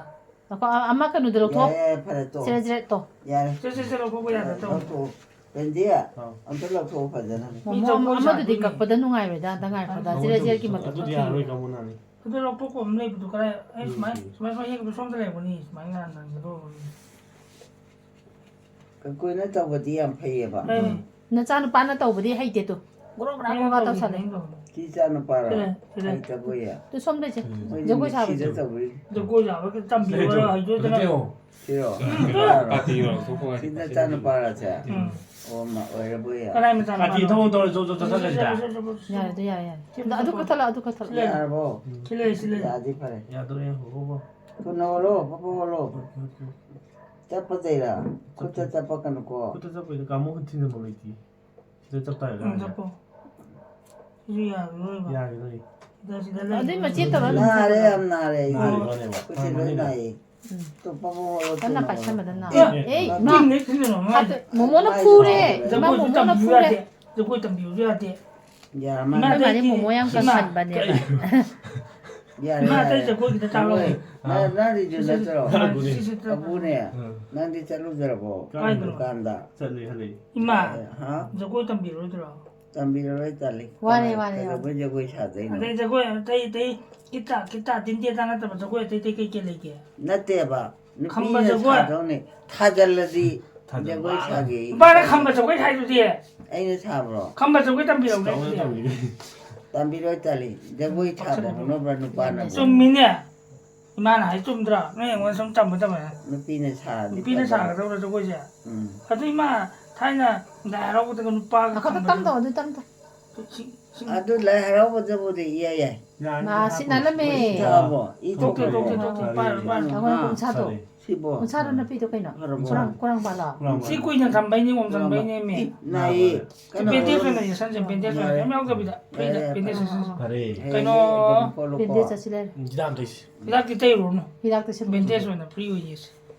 ꯉꯥꯏꯈꯣ, ꯑ-, ꯑꯃ ꯀꯩꯅꯣꯗꯣ ꯂꯧꯊꯣꯛꯑꯣ꯫ ꯌꯥꯔꯦ, ꯌꯥꯔꯦ, ꯐꯔꯦ, ꯇꯣꯛꯑꯣ꯫ ꯆꯦꯔꯦꯠ ꯆꯦꯔꯦꯠꯇꯣ꯫ ꯌꯥꯔꯦ꯫ ꯁꯦ, ꯁꯦ, ꯁꯦ, ꯂꯧꯊꯣꯛꯄ ꯌꯥꯗ꯭ꯔꯥ ꯇꯧ꯫ ꯂꯧꯊꯣꯛꯑꯣ꯫ ꯄꯦꯟꯗꯤ, ꯑꯥꯎ꯫ ꯑꯝꯇ ꯂꯧꯊꯣꯛꯑꯣ ꯐꯖꯅ꯫ ꯃꯣꯃꯣ, ꯑꯃꯗꯨꯗꯤ ꯀꯛꯄꯗ ꯅꯨꯡꯉꯥꯏꯔꯣꯏꯗ, ꯑꯝꯇ ꯉꯥꯏꯈꯣꯗ꯫ ꯆꯦꯔꯦꯠ ꯆꯦꯔꯦꯠꯀꯤ ꯃꯇꯨꯡ ꯑꯗꯨꯗꯤ ꯀꯛꯈꯤꯕ꯫ ꯌꯥꯔꯔꯣꯏ, ꯀꯥꯡꯕꯨ ꯅꯥꯅꯤ꯫ ꯑꯗꯨ ꯂꯧꯊꯣꯛꯄ ꯑꯃ ꯂꯩꯕꯗꯣ ꯀꯗꯥꯏ? ꯑꯩ ꯁꯨꯃꯥꯏ, ꯁꯨꯃꯥꯏ, ꯁꯨꯃꯥꯏ ꯌꯦꯡꯕꯗꯣ ꯁꯣꯝꯗ ꯂꯩꯔꯝꯒꯅꯤ꯫ ꯁꯨꯃꯥꯏꯅ ꯅꯪꯒꯗꯧꯕꯅꯤ꯫ ꯀꯀꯨꯏꯅ ꯇꯧꯕꯗꯤ ꯌꯥꯝ ꯐꯩꯌꯦꯕ꯫ ꯎꯝ꯫ ꯅꯆꯥꯅꯨꯄꯥꯅ ꯇꯧꯕꯗꯤ ꯍꯩꯇꯦ ꯇꯨ꯫ ꯒ꯭ꯔꯣ ꯒ꯭ꯔꯥ ꯒ꯭ꯔꯣ ꯒ꯭ꯔꯥ ꯇꯧꯁꯜꯂꯦ꯫ ꯁꯤ ꯏꯆꯥ ꯅꯨꯄꯥꯔꯣ? ꯁꯤꯅꯦ, ꯁꯤꯅꯦ꯫ ꯍꯩꯇꯕꯣꯏꯌꯦ꯫ ꯇꯨ ꯁꯣꯝꯗꯩꯁꯦ꯫ ꯃꯣꯏꯗꯤ ꯖꯒꯣꯏ ꯃꯤꯛꯁꯤꯗ ꯁꯥꯕꯁꯦ꯫ ꯇꯧꯕꯤꯔꯤ꯫ ꯖꯒꯣꯏ ꯁꯥꯕ ꯇꯝꯕꯤꯌꯣꯔ ꯍꯩꯖꯗꯅ꯫ ꯅꯠꯇꯦ, ꯁꯤꯔꯣ? ꯀꯥꯇꯤꯔꯣ ꯂꯧꯊꯣꯛꯄ ꯍꯥꯏꯗꯤ꯫ ꯁꯤ ꯅꯆꯥ ꯅꯨꯄꯥꯔꯁꯦ? ꯎꯝ꯫ ꯑꯣ, ꯃ-, ꯑꯣꯏꯔꯕꯣꯏꯌꯦ꯫ ꯀꯅꯥꯏ ꯃꯆꯥꯅꯨꯄꯥꯅꯣ? ꯀꯥꯇꯤ ꯊꯧ ꯊꯧ ꯖꯣ ꯖꯣ ꯆꯠꯊꯠꯂꯁꯤꯗ꯫ ꯌꯥꯔꯦ, ꯑꯗꯨ ꯌꯥꯔꯦ, ꯌꯥꯔꯦ꯫ ꯑꯗꯣ ꯑꯗꯨ ꯀꯛꯊꯠꯂꯣ, ꯑꯗꯨ ꯀꯛꯊꯠꯂꯣ꯫ ꯁꯤꯂꯩ꯫ ꯌꯥꯔꯕꯣ? ꯁꯤꯂꯩ, ꯁꯤꯂꯩ꯫ ꯌꯥꯗꯤ ꯐꯔꯦ꯫ ꯌꯥꯗꯣꯔꯦ, ꯍꯧꯔꯣꯀꯣ꯫ ꯊꯨꯅ ꯍꯣꯜꯂꯣ, ꯐꯠ ꯐꯠ ꯍꯣꯜꯂꯣ꯫ ꯆꯠꯄꯗꯩꯔ? ꯈꯨꯠꯇ ꯆꯠꯄ ꯀꯅꯨꯀꯣ꯫ ꯈꯨꯠꯇ ꯆꯠꯄꯩꯗ ꯀꯥꯡꯕꯨ ꯈꯨꯠ ꯊꯤꯟꯖꯤꯟꯐꯝ ꯂꯩꯇꯦ꯫ ꯁꯤꯗ ꯆꯞ ꯇꯥꯔꯦ꯫ ꯎꯝ, ꯆꯠꯄꯣ꯫ ꯁꯤꯁꯨ ꯌꯥꯔꯔꯣꯏꯕ꯫ ꯌꯥꯈꯤꯔꯣꯏ꯫ ꯁꯤꯗ, ꯁꯤꯗ ꯂꯩ꯫ ꯑꯗꯨꯏ ꯃꯆꯦꯠ ꯇꯧꯔ ꯑꯗꯨꯝ ꯅꯥꯔꯦ, ꯁꯥꯗꯣꯏꯅꯦ꯫ ꯌꯥꯝ ꯅꯥꯔꯦ ꯑꯩ꯫ ꯅꯥꯔꯤꯕꯅꯦꯕ꯫ ꯈꯨꯠꯁꯦ ꯂꯣꯏ ꯅꯥꯏꯌꯦ꯫ ꯎꯝ꯫ ꯇꯣ ꯄꯕ ꯍꯣꯜꯂꯣ, ꯀꯟꯅ ꯊꯨꯅ ꯄꯥꯏꯁꯟꯕꯗ ꯍꯣꯜꯂꯣ꯫ ꯅꯥꯕ꯫ ꯑꯦ, ꯑꯦ, ꯏꯃꯥ! ꯇꯤꯡꯅꯦ, ꯇꯤꯡꯅꯦ, ꯃꯥ꯫ ꯍꯥꯠꯇ-, ꯃꯣꯃꯣꯅ ꯐꯨꯔꯦ! ꯏꯃꯥ, ꯖꯒꯣꯏꯁꯨ ꯃꯣꯃꯣꯅ ꯇꯝꯕꯤꯌꯨ ꯐꯨꯔꯦ! ꯌꯥꯗꯦ꯫ ꯖꯒꯣꯏ ꯇꯝꯕꯤꯌꯨꯁꯨ ꯌꯥꯗꯦ꯫ ꯌꯥꯔ ꯏꯃꯥ, ꯃꯥꯜꯂꯦ꯫ ꯑꯩꯈꯣꯏ ꯃꯥꯗꯤ ꯑꯇꯩꯗꯤ ꯃꯣꯃꯣ ꯌꯥꯝ ꯏꯃꯥ, ꯀꯟꯁꯟꯕꯅꯦꯕ꯫ ꯌꯥꯔꯦ, ꯏꯃꯥ, ꯑꯇꯩ ꯌꯥꯔꯦ꯫ ꯖꯒꯣꯏꯒꯤꯗ ꯇꯥꯛꯂꯛꯑꯣ꯫ ꯅꯪ, ꯅꯪ ꯔꯤꯖꯨ ꯅꯠꯇ꯭ꯔꯣ? ꯃꯥꯅꯦ, ꯁꯤꯁꯦ ꯇꯥꯛꯂꯛꯑꯣ꯫ ꯑꯕꯨꯅꯦ, ꯎꯝ꯫ ꯅꯪꯗꯤ ꯆꯠꯂꯨꯗ꯭ꯔꯕꯣ? ꯀꯥꯏꯗꯅꯣ? ꯗꯨꯀꯥꯟꯗ꯫ ꯆꯠꯂꯤ, ꯍꯜꯂꯛꯏ꯫ ꯏꯃꯥ, ꯍꯥ? ꯖꯒꯣꯏ ꯇꯝꯕꯤꯔꯣꯏꯗ꯭ꯔꯣ? ꯇꯝꯕꯤꯔꯔꯣꯏ, ꯇꯜꯂꯤ꯫ ꯋꯥꯔꯦ, ꯀꯃꯥꯏ-, ꯋꯥꯔꯦ, ꯀꯩꯗꯧꯕꯩ ꯖꯒꯣꯏ ꯁꯥꯗꯣꯏꯅꯣ? ꯑꯗꯩ ꯖꯒꯣꯏ ꯑꯇꯩ ꯑꯇꯩ ꯒꯤꯇꯥ, ꯒꯤꯇꯥ, ꯇꯤꯟꯗꯦ ꯇꯥ ꯅꯠꯇꯕ ꯖꯒꯣꯏ ꯑꯇꯩ ꯑꯇꯩ ꯀꯩ ꯀꯩ ꯂꯩꯒꯦ? ꯅꯠꯇꯦꯕ, ꯈꯝꯕ ꯅꯨꯄꯤꯅ ꯖꯒꯣꯏ? ꯁꯥꯗꯧꯅꯦ꯫ ꯊꯥꯖꯜꯂꯗꯤ ꯊꯥꯖꯜ-, ꯖꯒꯣꯏ ꯁꯥꯒꯦ꯫ ꯅꯨꯄꯥꯅ ꯈꯝꯕ ꯖꯒꯣꯏ ꯍꯥꯏꯗꯨꯗꯤ꯫ ꯑꯩꯅ ꯁꯥꯕ꯭ꯔꯣ? ꯈꯝꯕ ꯖꯒꯣꯏ ꯇꯝꯕꯤꯔꯛꯎꯅꯦ ꯆꯥꯎꯅ ꯑꯗꯨꯗꯤ꯫ ꯇꯝꯕꯤꯒꯦ꯫ ꯇꯝꯕꯤꯔꯣꯏ, ꯇꯜꯂꯤ꯫ ꯖꯒꯣꯏ ꯁꯥꯕ ꯍꯧꯅꯕ꯭ꯔꯥ ꯅꯨꯄꯥꯅ? ꯆꯨꯝꯃꯤꯅꯦ꯫ ꯏꯃꯥꯅ ꯍꯥꯏ ꯆꯨꯝꯗ꯭ꯔꯥ? ꯅꯣꯏ ꯑꯩꯉꯣꯟꯗ ꯁꯨꯝ ꯇꯝꯕ ꯇꯝꯕ꯫ ꯅꯨꯄꯤꯅ ꯁꯥꯔꯗꯤ ꯅꯨꯄꯤꯅ ꯐꯖꯕ꯫ ꯁꯥꯒꯗꯧꯔ ꯖꯒꯣꯏꯁꯦ? ꯎꯝ꯫ ꯑꯗꯨ ꯏꯃꯥ, ꯊꯥꯏꯅ ꯂꯥꯏ ꯍꯔꯥꯎꯕꯗꯒ ꯅꯨꯄꯥꯒ ꯑꯈꯣꯏ ꯈꯝꯕꯗꯣ꯫ ꯇꯝꯗꯧ, ꯑꯗꯨ ꯇꯝꯗꯧ꯫ ꯁꯤ-, ꯁꯤ-, ꯑꯗꯨ ꯂꯥꯏ ꯍꯔꯥꯎꯕꯗꯕꯨꯗꯤ ꯏꯌꯥ ꯌꯥꯏ꯫ ꯌꯥꯔꯅꯤ, ꯃꯥ ꯁꯤꯟꯅꯔꯝꯃꯦ꯫ ꯏ ꯊꯣꯛꯑꯕꯣ? ꯏ ꯊꯣꯛꯇꯦ, ꯊꯣꯛꯇ꯭ꯔꯕꯣ? ꯊꯣꯛꯇꯦ, ꯊꯣꯛꯇꯦ, ꯄꯥꯏꯔꯣꯏ, ꯄꯥꯏꯔꯣꯏ꯫ ꯑꯩꯈꯣꯏꯅ ꯀꯨꯝꯁꯥꯗꯣ꯫ ꯁꯤꯕꯣ? ꯀꯨꯝꯁꯥꯗꯣ ꯅꯞꯄꯤꯗꯣ ꯀꯩꯅꯣ? ꯐꯔꯕꯣ? ꯀꯨꯔꯥꯡ, ꯀꯨꯔꯥꯡ ꯄꯥꯜꯂꯣ꯫ ꯀꯨꯔꯥꯡ ꯁꯤ ꯄꯥꯜꯂꯣ꯫ ꯀꯨꯏꯅ ꯊꯝꯕꯩꯅꯤ, ꯑꯣꯝ ꯊꯝꯕꯩꯅꯦꯃꯤ꯫ ꯏ ꯅꯥꯏꯌꯦ꯫ ꯀꯟꯅ ꯕꯦꯟꯗꯦꯖ ꯍꯣꯠꯅꯧ꯫ ꯑꯣꯏꯅ ꯌꯦꯠꯁꯟꯁꯦ, ꯕꯦꯟꯗꯦꯖ ꯑꯣꯏꯅ꯫ ꯀꯩꯝ ꯌꯥꯎꯗꯕꯤꯗ, ꯐ꯭ꯔꯤꯗ ꯌꯥꯔꯦ, ꯕꯦꯟꯗꯦꯖ ꯐꯔꯦ꯫ ꯌꯦꯠꯁꯟꯁꯦ꯫ ꯐꯔꯦ꯫ ꯍꯦ, ꯀꯩꯅꯣ? ꯍꯦ, ꯑꯗꯨꯝ ꯈꯣꯠꯂꯨꯀꯣ꯫ ꯕꯦꯟꯗꯦꯖ ꯆꯠꯁꯤꯜꯂꯦ꯫ ꯎꯝ, ꯍꯤꯗꯥꯛ ꯑꯝꯇ ꯏꯁꯤ꯫ ꯍꯤꯗꯥꯛꯇꯤ ꯇꯩꯔꯨꯔꯅꯨ꯫ ꯍꯤꯗꯥꯛꯇ ꯁꯤꯜꯂꯨ꯫ ꯕꯦꯟꯗꯦꯖ ꯑꯣꯏꯅ ꯐ꯭ꯔꯤ ꯑꯣꯏꯅ ꯌꯦꯠꯁꯦ꯫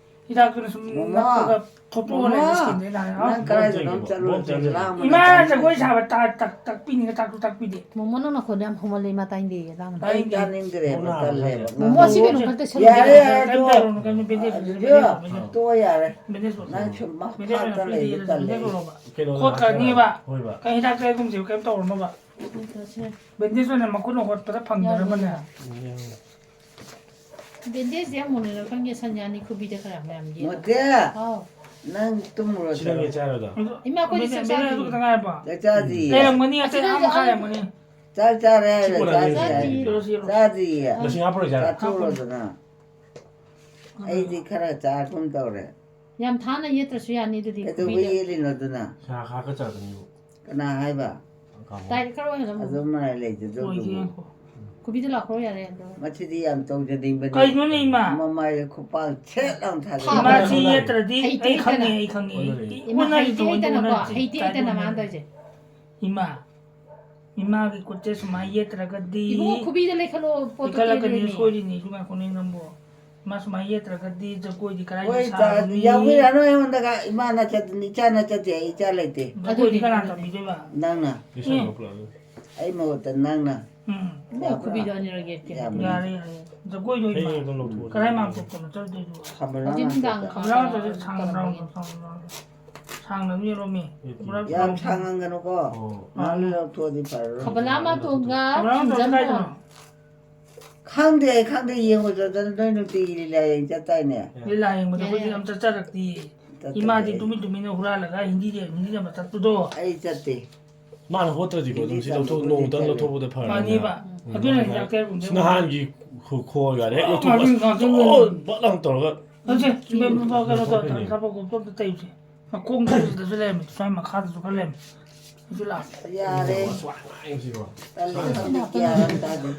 ꯍꯤꯗꯥꯛꯇꯨꯅ ꯁꯨꯝ ꯃꯣꯃꯣ꯫ ꯅꯞꯄꯒ ꯊꯣꯛꯇꯣꯛꯑ ꯂꯩꯕ ꯃꯣꯃꯣ꯫ ꯁ꯭ꯀꯤꯟꯗ ꯍꯥꯏꯇꯥꯔꯦ꯫ ꯅꯪ ꯀꯗꯥꯏꯗꯅꯣ ꯆꯠꯂꯨꯔꯁꯦ? ꯂꯥꯡꯕꯅ ꯏꯃꯥ ꯆꯠꯂꯨꯔꯁꯦ꯫ ꯖꯒꯣꯏ ꯁꯥꯕ ꯇꯥ-, ꯇꯥꯛ-, ꯇꯥꯛꯄꯤꯅꯤꯒ ꯇꯥꯛꯁꯨ ꯇꯥꯛꯄꯤꯗꯦ꯫ ꯃꯣꯃꯣ, ꯅꯪ ꯅꯈꯣꯟꯗꯣ ꯌꯥꯝ ꯍꯧꯃꯜꯂꯦ, ꯏꯃꯥ ꯇꯥꯅꯤꯡꯗꯦꯌꯦ, ꯂꯥꯡꯒꯅꯨ꯫ ꯑꯩ ꯇꯥꯅꯤꯡꯗꯦ꯫ ꯇꯥꯅꯤꯡꯗ꯭ꯔꯦꯕ, ꯃꯣꯃꯣ ꯇꯜꯂꯦꯕ꯫ ꯃꯣꯃꯣ, ꯁꯤ ꯀꯩꯅꯣ ꯈꯛꯇ ꯁꯦꯝꯃꯣ꯫ ꯌꯥꯔꯦ, ꯌꯥꯔꯦ, ꯀꯩꯝ ꯇꯣꯛꯑꯣ꯫ ꯇꯧꯔꯨꯅꯨ, ꯀꯩꯝ ꯇꯧꯔꯨꯅꯨ, ꯕꯦꯟꯗꯦꯖ ꯑꯗꯨꯗꯤ ꯕꯦꯟꯗꯦꯖ ꯇꯣꯛꯑꯣ, ꯌꯥꯔꯦ꯫ ꯕꯦꯟꯗꯦꯖ ꯅꯪ ꯁꯨꯝ ꯕꯦꯟꯗꯦꯖ ꯃꯈꯥ ꯑꯣꯏꯅ ꯇꯜꯂꯦ, ꯄꯤꯔꯤꯗꯤ ꯇꯜꯂꯦ꯫ ꯕꯦꯟꯗꯦꯖ ꯇꯧꯔꯣꯕ꯫ ꯀꯩꯅꯣ ꯈꯣꯠ ꯀꯥꯅꯤꯕ꯫ ꯍꯣꯏꯕ꯫ ꯀꯩ ꯍꯤꯗꯥꯛ ꯇꯩꯒꯨꯝꯁꯦꯕ, ꯀꯩꯝ ꯇꯧꯔꯨꯅꯨꯕ꯫ ꯕꯦꯟꯗꯦꯖ ꯑꯣꯏꯅ ꯃꯈꯨꯠꯅ ꯍꯣꯠꯄꯗ ꯐꯪꯗꯅꯕꯅꯦ꯫ ꯌꯥꯔꯣꯏꯕ꯫ ꯕꯦꯟꯗꯦꯖꯁꯦ ꯌꯥꯝ ꯃꯨꯟꯅ ꯈꯪꯒꯦ ꯁꯟ ꯌꯥꯅꯤ ꯈꯨꯕꯤꯗ ꯈꯔ ꯃꯌꯥꯝ ꯌꯦꯠꯂꯣ꯫ ꯃꯣꯇꯦ! ꯍꯥꯎ꯫ ꯅꯪ ꯇꯨꯝꯃꯨꯔꯣ ꯁꯤ ꯅꯪ ꯆꯠꯂꯣ꯫ ꯆꯥꯔꯣꯏꯗ꯭ꯔꯣ? ꯏꯃꯥ, ꯑꯩꯈꯣꯏꯗꯤ ꯆꯥꯛ ꯕꯦꯟꯗꯦꯖ ꯆꯥꯗ꯭ꯔꯤ꯫ ꯑꯗꯨ ꯈꯛꯇ ꯉꯥꯏꯔꯕꯣ? ꯆꯥꯛ ꯆꯥꯗ꯭ꯔꯤꯌꯦ꯫ ꯂꯩꯔꯝꯒꯅꯤ, ꯑꯇꯩ ꯑꯁꯤꯗ ꯑꯥ ꯃꯈꯥ ꯑꯗꯨꯝ ꯂꯩꯔꯝꯒꯅꯤ꯫ ꯆꯥꯛ ꯆꯥꯔꯦ ꯍꯥꯏꯔꯣ? ꯁꯤ ꯀꯣꯟꯅ ꯆꯥꯗ꯭ꯔꯤ ꯌꯦꯡꯉꯁꯤ꯫ ꯍꯥꯏꯔꯣ, ꯁꯤ ꯌꯦꯡꯉꯣ꯫ ꯆꯥꯗ꯭ꯔꯤꯌꯦ꯫ ꯂꯁꯤꯡ ꯍꯥꯞꯄꯔꯣꯏꯁꯦ ꯍꯥꯏꯔꯣ? ꯆꯥꯊꯣꯛꯎꯔꯣꯗꯅ꯫ ꯑꯩꯗꯤ ꯈꯔ ꯆꯥꯒꯨꯝ ꯇꯧꯔꯦ꯫ ꯌꯥꯝ ꯊꯥꯅ ꯌꯦꯠꯇ꯭ꯔꯁꯨ ꯌꯥꯅꯤ ꯑꯗꯨꯗꯤ ꯀꯩꯗꯧꯕꯩ ꯈꯨꯕꯤꯗ꯫ ꯌꯦꯠꯂꯤꯅꯣ ꯑꯗꯨꯅ? ꯁꯥ ꯈꯥꯛꯀ ꯆꯥꯗꯣꯏꯅꯦꯕꯨ꯫ ꯀꯅꯥ ꯍꯥꯏꯕ? ꯗꯥꯏꯔꯦꯛ ꯈꯔ ꯑꯣꯏꯍꯜꯂꯝꯃꯣ꯫ ꯑꯗꯨꯝ ꯃꯔꯥꯏ ꯂꯩꯖꯗꯧꯗꯨꯕꯨ꯫ ꯑꯣꯏꯒꯦ ꯉꯥꯏꯈꯣ꯫ ꯈꯨꯕꯤꯗ ꯂꯥꯛꯈ꯭ꯔꯣ ꯌꯥꯔꯦ ꯑꯗꯣ꯫ ꯃꯁꯤꯗꯤ ꯌꯥꯝ ꯇꯧꯖꯅꯤꯡꯕꯅꯤ꯫ ꯀꯩꯅꯣꯅꯦ ꯏꯃꯥ? ꯃꯃꯥꯏꯗ ꯈꯨꯄꯥꯛ ꯁꯦꯠ ꯂꯥꯎ ꯊꯥꯖꯤꯜꯂꯤ꯫ ꯏꯃꯥ ꯁꯤ ꯌꯦꯠꯇ꯭ꯔꯗꯤ ꯍꯩꯇꯦ ꯑꯩ ꯈꯪꯉꯦ, ꯍꯩꯇꯅ꯫ ꯑꯩ ꯈꯪꯉꯦ꯫ ꯑꯣꯟꯅꯔꯦ꯫ ꯏꯃꯥ, ꯑꯣꯟꯅꯔꯦ, ꯍꯩꯇꯦ ꯍꯩꯇꯅꯀꯣ, ꯑꯣꯟꯅꯔꯦ꯫ ꯍꯩꯇꯦ ꯍꯩꯇꯅ ꯃꯥꯅ ꯇꯧꯔꯤꯁꯦ꯫ ꯏꯃꯥ, ꯏꯃꯥꯒꯤ ꯈꯨꯠꯁꯦ ꯁꯨꯃꯥꯏꯅ ꯌꯦꯠꯇ꯭ꯔꯒꯗꯤ ꯏꯕꯨꯡꯉꯣ, ꯈꯨꯕꯤꯗ ꯂꯩꯈꯠꯂꯣ, ꯄꯣꯠꯇꯣ ꯏꯀꯠꯂꯛꯀꯅꯤ, ꯇꯦꯜꯂꯦꯃꯤ꯫ ꯁꯣꯏꯔꯤꯅꯤ, ꯏꯕꯨꯡꯉꯣ, ꯉꯥꯏꯈꯣ, ꯅꯪ ꯅꯪꯕꯨ꯫ ꯏꯃꯥ ꯁꯨꯃꯥꯏꯅ ꯌꯦꯠꯇ꯭ꯔꯒꯗꯤ ꯖꯒꯣꯏꯗꯤ ꯀꯗꯥꯏꯗ ꯍꯣꯏ, ꯁꯥꯔꯨꯅꯤ? ꯌꯥꯎꯕꯤꯔꯅꯨ ꯑꯩꯉꯣꯟꯗꯒ꯫ ꯏꯃꯥ ꯅꯠꯇꯗꯤ, ꯏꯆꯥ ꯅꯠꯇꯗꯤ, ꯑꯩ ꯏꯆꯥ ꯂꯩꯇꯦ꯫ ꯖꯒꯣꯏꯗꯤ ꯑꯗꯨꯗꯤ ꯀꯅꯥ ꯇꯝꯕꯤꯗꯣꯏꯕ? ꯅꯪꯅ꯫ ꯂꯤꯁꯤꯡ ꯑꯃ ꯄꯨꯔꯛꯑꯒꯦ꯫ ꯑꯩ ꯃꯍꯨꯠꯇ ꯅꯪꯅ꯫ ꯎꯝ꯫ ꯏꯃꯥ, ꯌꯥꯕ꯭ꯔꯥ? ꯈꯨꯕꯤꯗꯣ ꯑꯅꯤꯔꯛ ꯌꯦꯠꯀꯦ꯫ ꯌꯥꯕ꯭ꯔꯥ? ꯌꯥꯔꯦ, ꯌꯥꯔꯦ꯫ ꯖꯒꯣꯏꯗꯣ ꯍꯌꯦꯡ ꯏꯃꯥ꯫ ꯑꯗꯨꯝ ꯂꯧꯊꯣꯛꯑꯁꯤ꯫ ꯀꯗꯥꯏ ꯃꯥꯡꯊꯣꯛꯇꯅ ꯆꯠꯇꯣꯏꯗꯨꯕ? ꯈꯝꯕꯂꯥ ꯍꯧꯖꯤꯛ ꯅꯨꯡꯗꯥꯡ ꯃꯥꯡꯊꯣꯛꯇꯅ꯫ ꯈꯝꯕꯂꯥ ꯃꯥꯡꯊꯣꯛꯇꯅ ꯁꯥꯡꯅ ꯇꯧꯔꯝꯕꯅꯤ꯫ ꯁꯥꯡꯅ ꯑꯗꯨꯝ ꯌꯦꯡꯉꯣꯝꯃꯤ꯫ ꯌꯦꯠꯇꯦ꯫ ꯄꯨꯔꯥ ꯌꯥꯝ ꯁꯥꯡꯍꯟꯒꯅꯨꯀꯣ꯫ ꯑꯣ꯫ ꯉꯥꯏꯍꯥꯛ ꯂꯧꯊꯣꯛꯑꯗꯤ ꯐꯔꯔꯣꯏ꯫ ꯈꯝꯕꯂꯥ ꯃꯇꯣꯟꯒ ꯈꯝꯕꯂꯥ ꯃꯇꯣꯟ ꯈꯝꯖꯟꯕ꯫ ꯀꯥꯏꯗꯅꯣ? ꯈꯪꯗꯦ, ꯑꯩ ꯈꯪꯗꯦ, ꯌꯦꯡꯉꯨꯆꯣꯗꯅ ꯅꯣꯏ ꯅꯨꯡꯇꯤꯒꯤ ꯂꯤꯂꯥ ꯌꯦꯡ ꯆꯠꯇꯥꯏꯅꯦ꯫ ꯂꯤꯂꯥ ꯌꯦꯡꯕꯗ ꯑꯩꯈꯣꯏꯗꯤ ꯌꯥꯏ, ꯌꯥꯏ꯫ ꯑꯝꯇ ꯆꯠꯂꯛꯇꯤꯌꯦ꯫ ꯆꯠꯇꯦ ꯏꯃꯥꯗꯤ ꯑꯩ꯫ ꯇꯨꯃꯤꯟ ꯇꯨꯃꯤꯟꯅ ꯍꯨꯔꯥꯜꯂꯒ ꯍꯤꯟꯗꯤ ꯌꯦꯡ-, ꯍꯤꯟꯗꯤ ꯌꯦꯡꯕ ꯆꯠꯄꯗꯣ꯫ ꯑꯩ ꯆꯠꯇꯦ꯫ ꯃꯥꯅ ꯍꯣꯠꯇ꯭ꯔꯗꯤꯀꯣ, ꯑꯗꯨꯝ ꯍꯤꯟꯗꯤ ꯁꯤ ꯂꯧꯊꯣꯛ-, ꯆꯠꯄꯗꯨꯗꯤ ꯅꯣꯡꯃꯇꯪ ꯆꯠꯂꯦ꯫ ꯂꯧꯊꯣꯛꯄꯗ ꯐꯔꯅꯦꯕ꯫ ꯃꯥꯅꯦꯕ꯫ ꯎꯝ꯫ ꯑꯗꯨꯅ ꯍꯤꯗꯥꯛ ꯇꯩꯔꯒꯨꯝꯁꯦ꯫ ꯁꯤ ꯅꯍꯥꯟꯒꯤ ꯈꯨ-, ꯈꯣꯏꯒꯗꯤ ꯍꯦꯛ ꯂꯧꯊꯣꯛꯄ, ꯃꯥꯅꯦ, ꯃꯥꯅꯦ꯫ ꯆꯣꯠ ꯂꯥꯎꯅ ꯇꯧꯔꯒ꯫ ꯅꯠꯇꯦ, ꯀꯩꯅꯣ ꯇꯧ-, ꯂꯧꯊꯣꯛꯄꯩꯅꯦ꯫ ꯊꯕꯛ ꯀꯣꯝꯊꯣꯛꯇ ꯇꯩꯔꯨꯁꯦ꯫ ꯃꯈꯣꯡꯗꯁꯨ ꯂꯩꯔꯝꯃꯤ, ꯁ꯭ꯋꯥꯏ ꯃꯈꯥꯗꯁꯨ ꯈꯔ ꯂꯩꯔꯝꯃꯤ꯫ ꯑꯗꯨ ꯂꯥꯛꯑꯦ꯫ ꯌꯥꯔꯦ꯫ ꯁ꯭ꯋꯥꯏ ꯁꯤꯀꯣ꯫ ꯇꯜꯂꯦ, ꯈꯪꯗꯦ, ꯒ꯭ꯌꯥꯟ ꯑꯃ ꯇꯥꯗꯦ꯫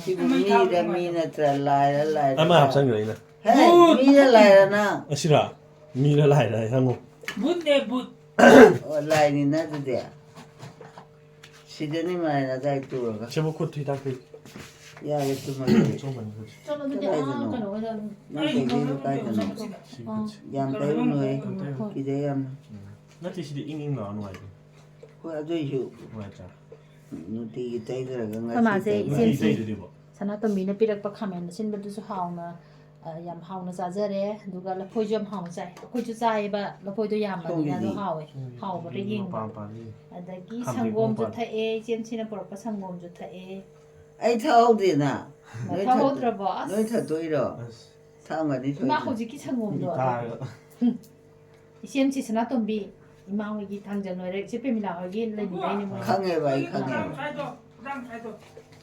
ꯁꯤꯕꯨ ꯃꯤꯔ ꯃꯤ ꯅꯠꯇ꯭ꯔ ꯂꯥꯏꯔ ꯂꯥꯏꯔ꯫ ꯑꯃ ꯍꯥꯞꯆꯟꯈ꯭ꯔꯦ ꯑꯩꯅ꯫ ꯍꯦ, ꯃꯤꯔ ꯂꯥꯏꯔ ꯅꯪ? ꯑꯁꯤꯔꯥ? ꯃꯤꯔ ꯂꯥꯏꯔ ꯍꯪꯉꯨ꯫ ꯚꯨꯠꯅꯦ, ꯚꯨꯠ꯫ ꯑꯣ, ꯂꯥꯏꯅꯤꯅ ꯑꯗꯨꯗꯤ꯫ ꯁꯤꯗꯅꯤ ꯃꯥꯏꯅ ꯑꯗꯥꯏ ꯇꯨꯔꯒ꯫ ꯁꯤꯕꯨ ꯈꯨꯠ ꯍꯤꯗꯥꯛ ꯄꯤ꯫ ꯌꯥꯔꯦ, ꯇꯨꯝꯃꯒꯦ꯫ ꯆꯣꯝꯕꯅꯤ ꯈꯨꯠꯁꯦ꯫ ꯆꯠꯂꯣ, ꯑꯗꯨꯗꯤ, ꯑꯥ, ꯀꯗꯥꯏꯗꯅꯣ? ꯀꯩꯅꯣ ꯍꯣꯏꯗ꯫ ꯅꯪ ꯇꯧꯗꯣꯏꯗꯣ ꯀꯥꯏꯗꯅꯣ? ꯁꯤ ꯈꯨꯠꯁꯦ꯫ ꯌꯥꯝ ꯇꯩꯔꯨꯅꯨꯍꯦ꯫ ꯀꯩꯅꯣ ꯇꯧꯔꯣ꯫ ꯀꯤꯖꯩ ꯌꯥꯝꯅ꯫ ꯎꯝ꯫ ꯅꯠꯇꯦ, ꯁꯤꯗꯤ ꯏꯪ ꯏꯪ ꯂꯥꯎꯔ ꯅꯨꯡꯉꯥꯏꯕꯅꯤ꯫ ꯍꯣꯏ, ꯑꯗꯨꯏꯁꯨ꯫ ꯅꯨꯡꯉꯥꯏꯇ꯭ꯔꯥ? ꯅꯨꯡꯇꯤꯒꯤ ꯇꯩꯗ꯭ꯔꯒ ꯑꯩꯈꯣꯏ ꯉꯁꯤ ꯃꯥꯁꯦ ꯇꯩꯕ꯫ ꯏꯆꯦ ꯅꯨꯡꯇꯤꯒꯤ ꯁꯤ-, ꯇꯩꯗꯣꯏꯕꯣ? ꯁꯅꯥꯇꯣꯝꯕꯤꯅ ꯄꯤꯔꯛꯄ ꯈꯥꯃꯦꯟ ꯑꯁꯤꯟꯕꯗꯨꯁꯨ ꯍꯥꯎꯅ, ꯑ, ꯌꯥꯝ ꯍꯥꯎꯅ ꯆꯥꯖꯔꯦ꯫ ꯑꯗꯨꯒ ꯂꯐꯣꯏꯁꯨ ꯌꯥꯝ ꯍꯥꯎꯅ ꯆꯥꯏ꯫ ꯑꯩꯈꯣꯏꯁꯨ ꯆꯥꯏꯌꯦꯕ, ꯂꯐꯣꯏꯗꯣ ꯌꯥꯝꯕꯅꯤꯅ ꯑꯗꯨ ꯁꯣꯝꯒꯤꯗꯤ? ꯍꯥꯎꯋꯦ꯫ ꯎꯝ, ꯍꯥꯎꯕ꯭ꯔꯥ ꯎꯝ, ꯌꯦꯡꯕꯅꯤ꯫ ꯃꯄꯥꯟ ꯃꯄꯥꯟꯗꯤ ꯑꯗꯒꯤ ꯈꯥꯝꯗꯦꯀꯣ ꯁꯪꯒꯣꯝꯁꯨ ꯃꯄꯥꯟ꯫ ꯊꯛꯑꯦ, ꯏꯆꯦꯝꯁꯤꯅ ꯄꯨꯔꯛꯄ ꯁꯪꯒꯣꯝꯁꯨ ꯊꯛꯑꯦ꯫ ꯑꯩ ꯊꯛꯍꯧꯗꯦꯅ꯫ ꯅꯣꯏ ꯊꯛ-, ꯊꯛꯍꯧꯗ꯭ꯔꯕꯣ? ꯑꯁ꯫ ꯅꯣꯏ ꯊꯛꯇꯣꯏꯔꯣ? ꯑꯁ꯫ ꯊꯛꯑꯝꯒꯅꯤ ꯏꯃꯥ ꯁꯣꯏꯗꯅ꯫ ꯍꯧꯖꯤꯛꯀꯤ ꯁꯪꯒꯣꯝꯗꯣ꯫ ꯏꯀꯥꯏꯕ꯫ ꯏꯆꯦꯝꯁꯤ ꯁꯅꯥꯇꯣꯝꯕꯤ, ꯏꯃꯥ ꯍꯣꯏꯒꯤ ꯊꯥꯡꯖ ꯂꯣꯏꯔꯦ, ꯏꯆꯦ ꯄ꯭ꯔꯦꯃꯤꯂꯥ ꯍꯣꯏꯒꯤ ꯂꯩꯃꯤꯟꯅꯩꯅꯦ ꯃꯣꯏ꯫ ꯈꯪꯉꯦꯕ, ꯑꯩ ꯈꯪꯉꯦꯕ꯫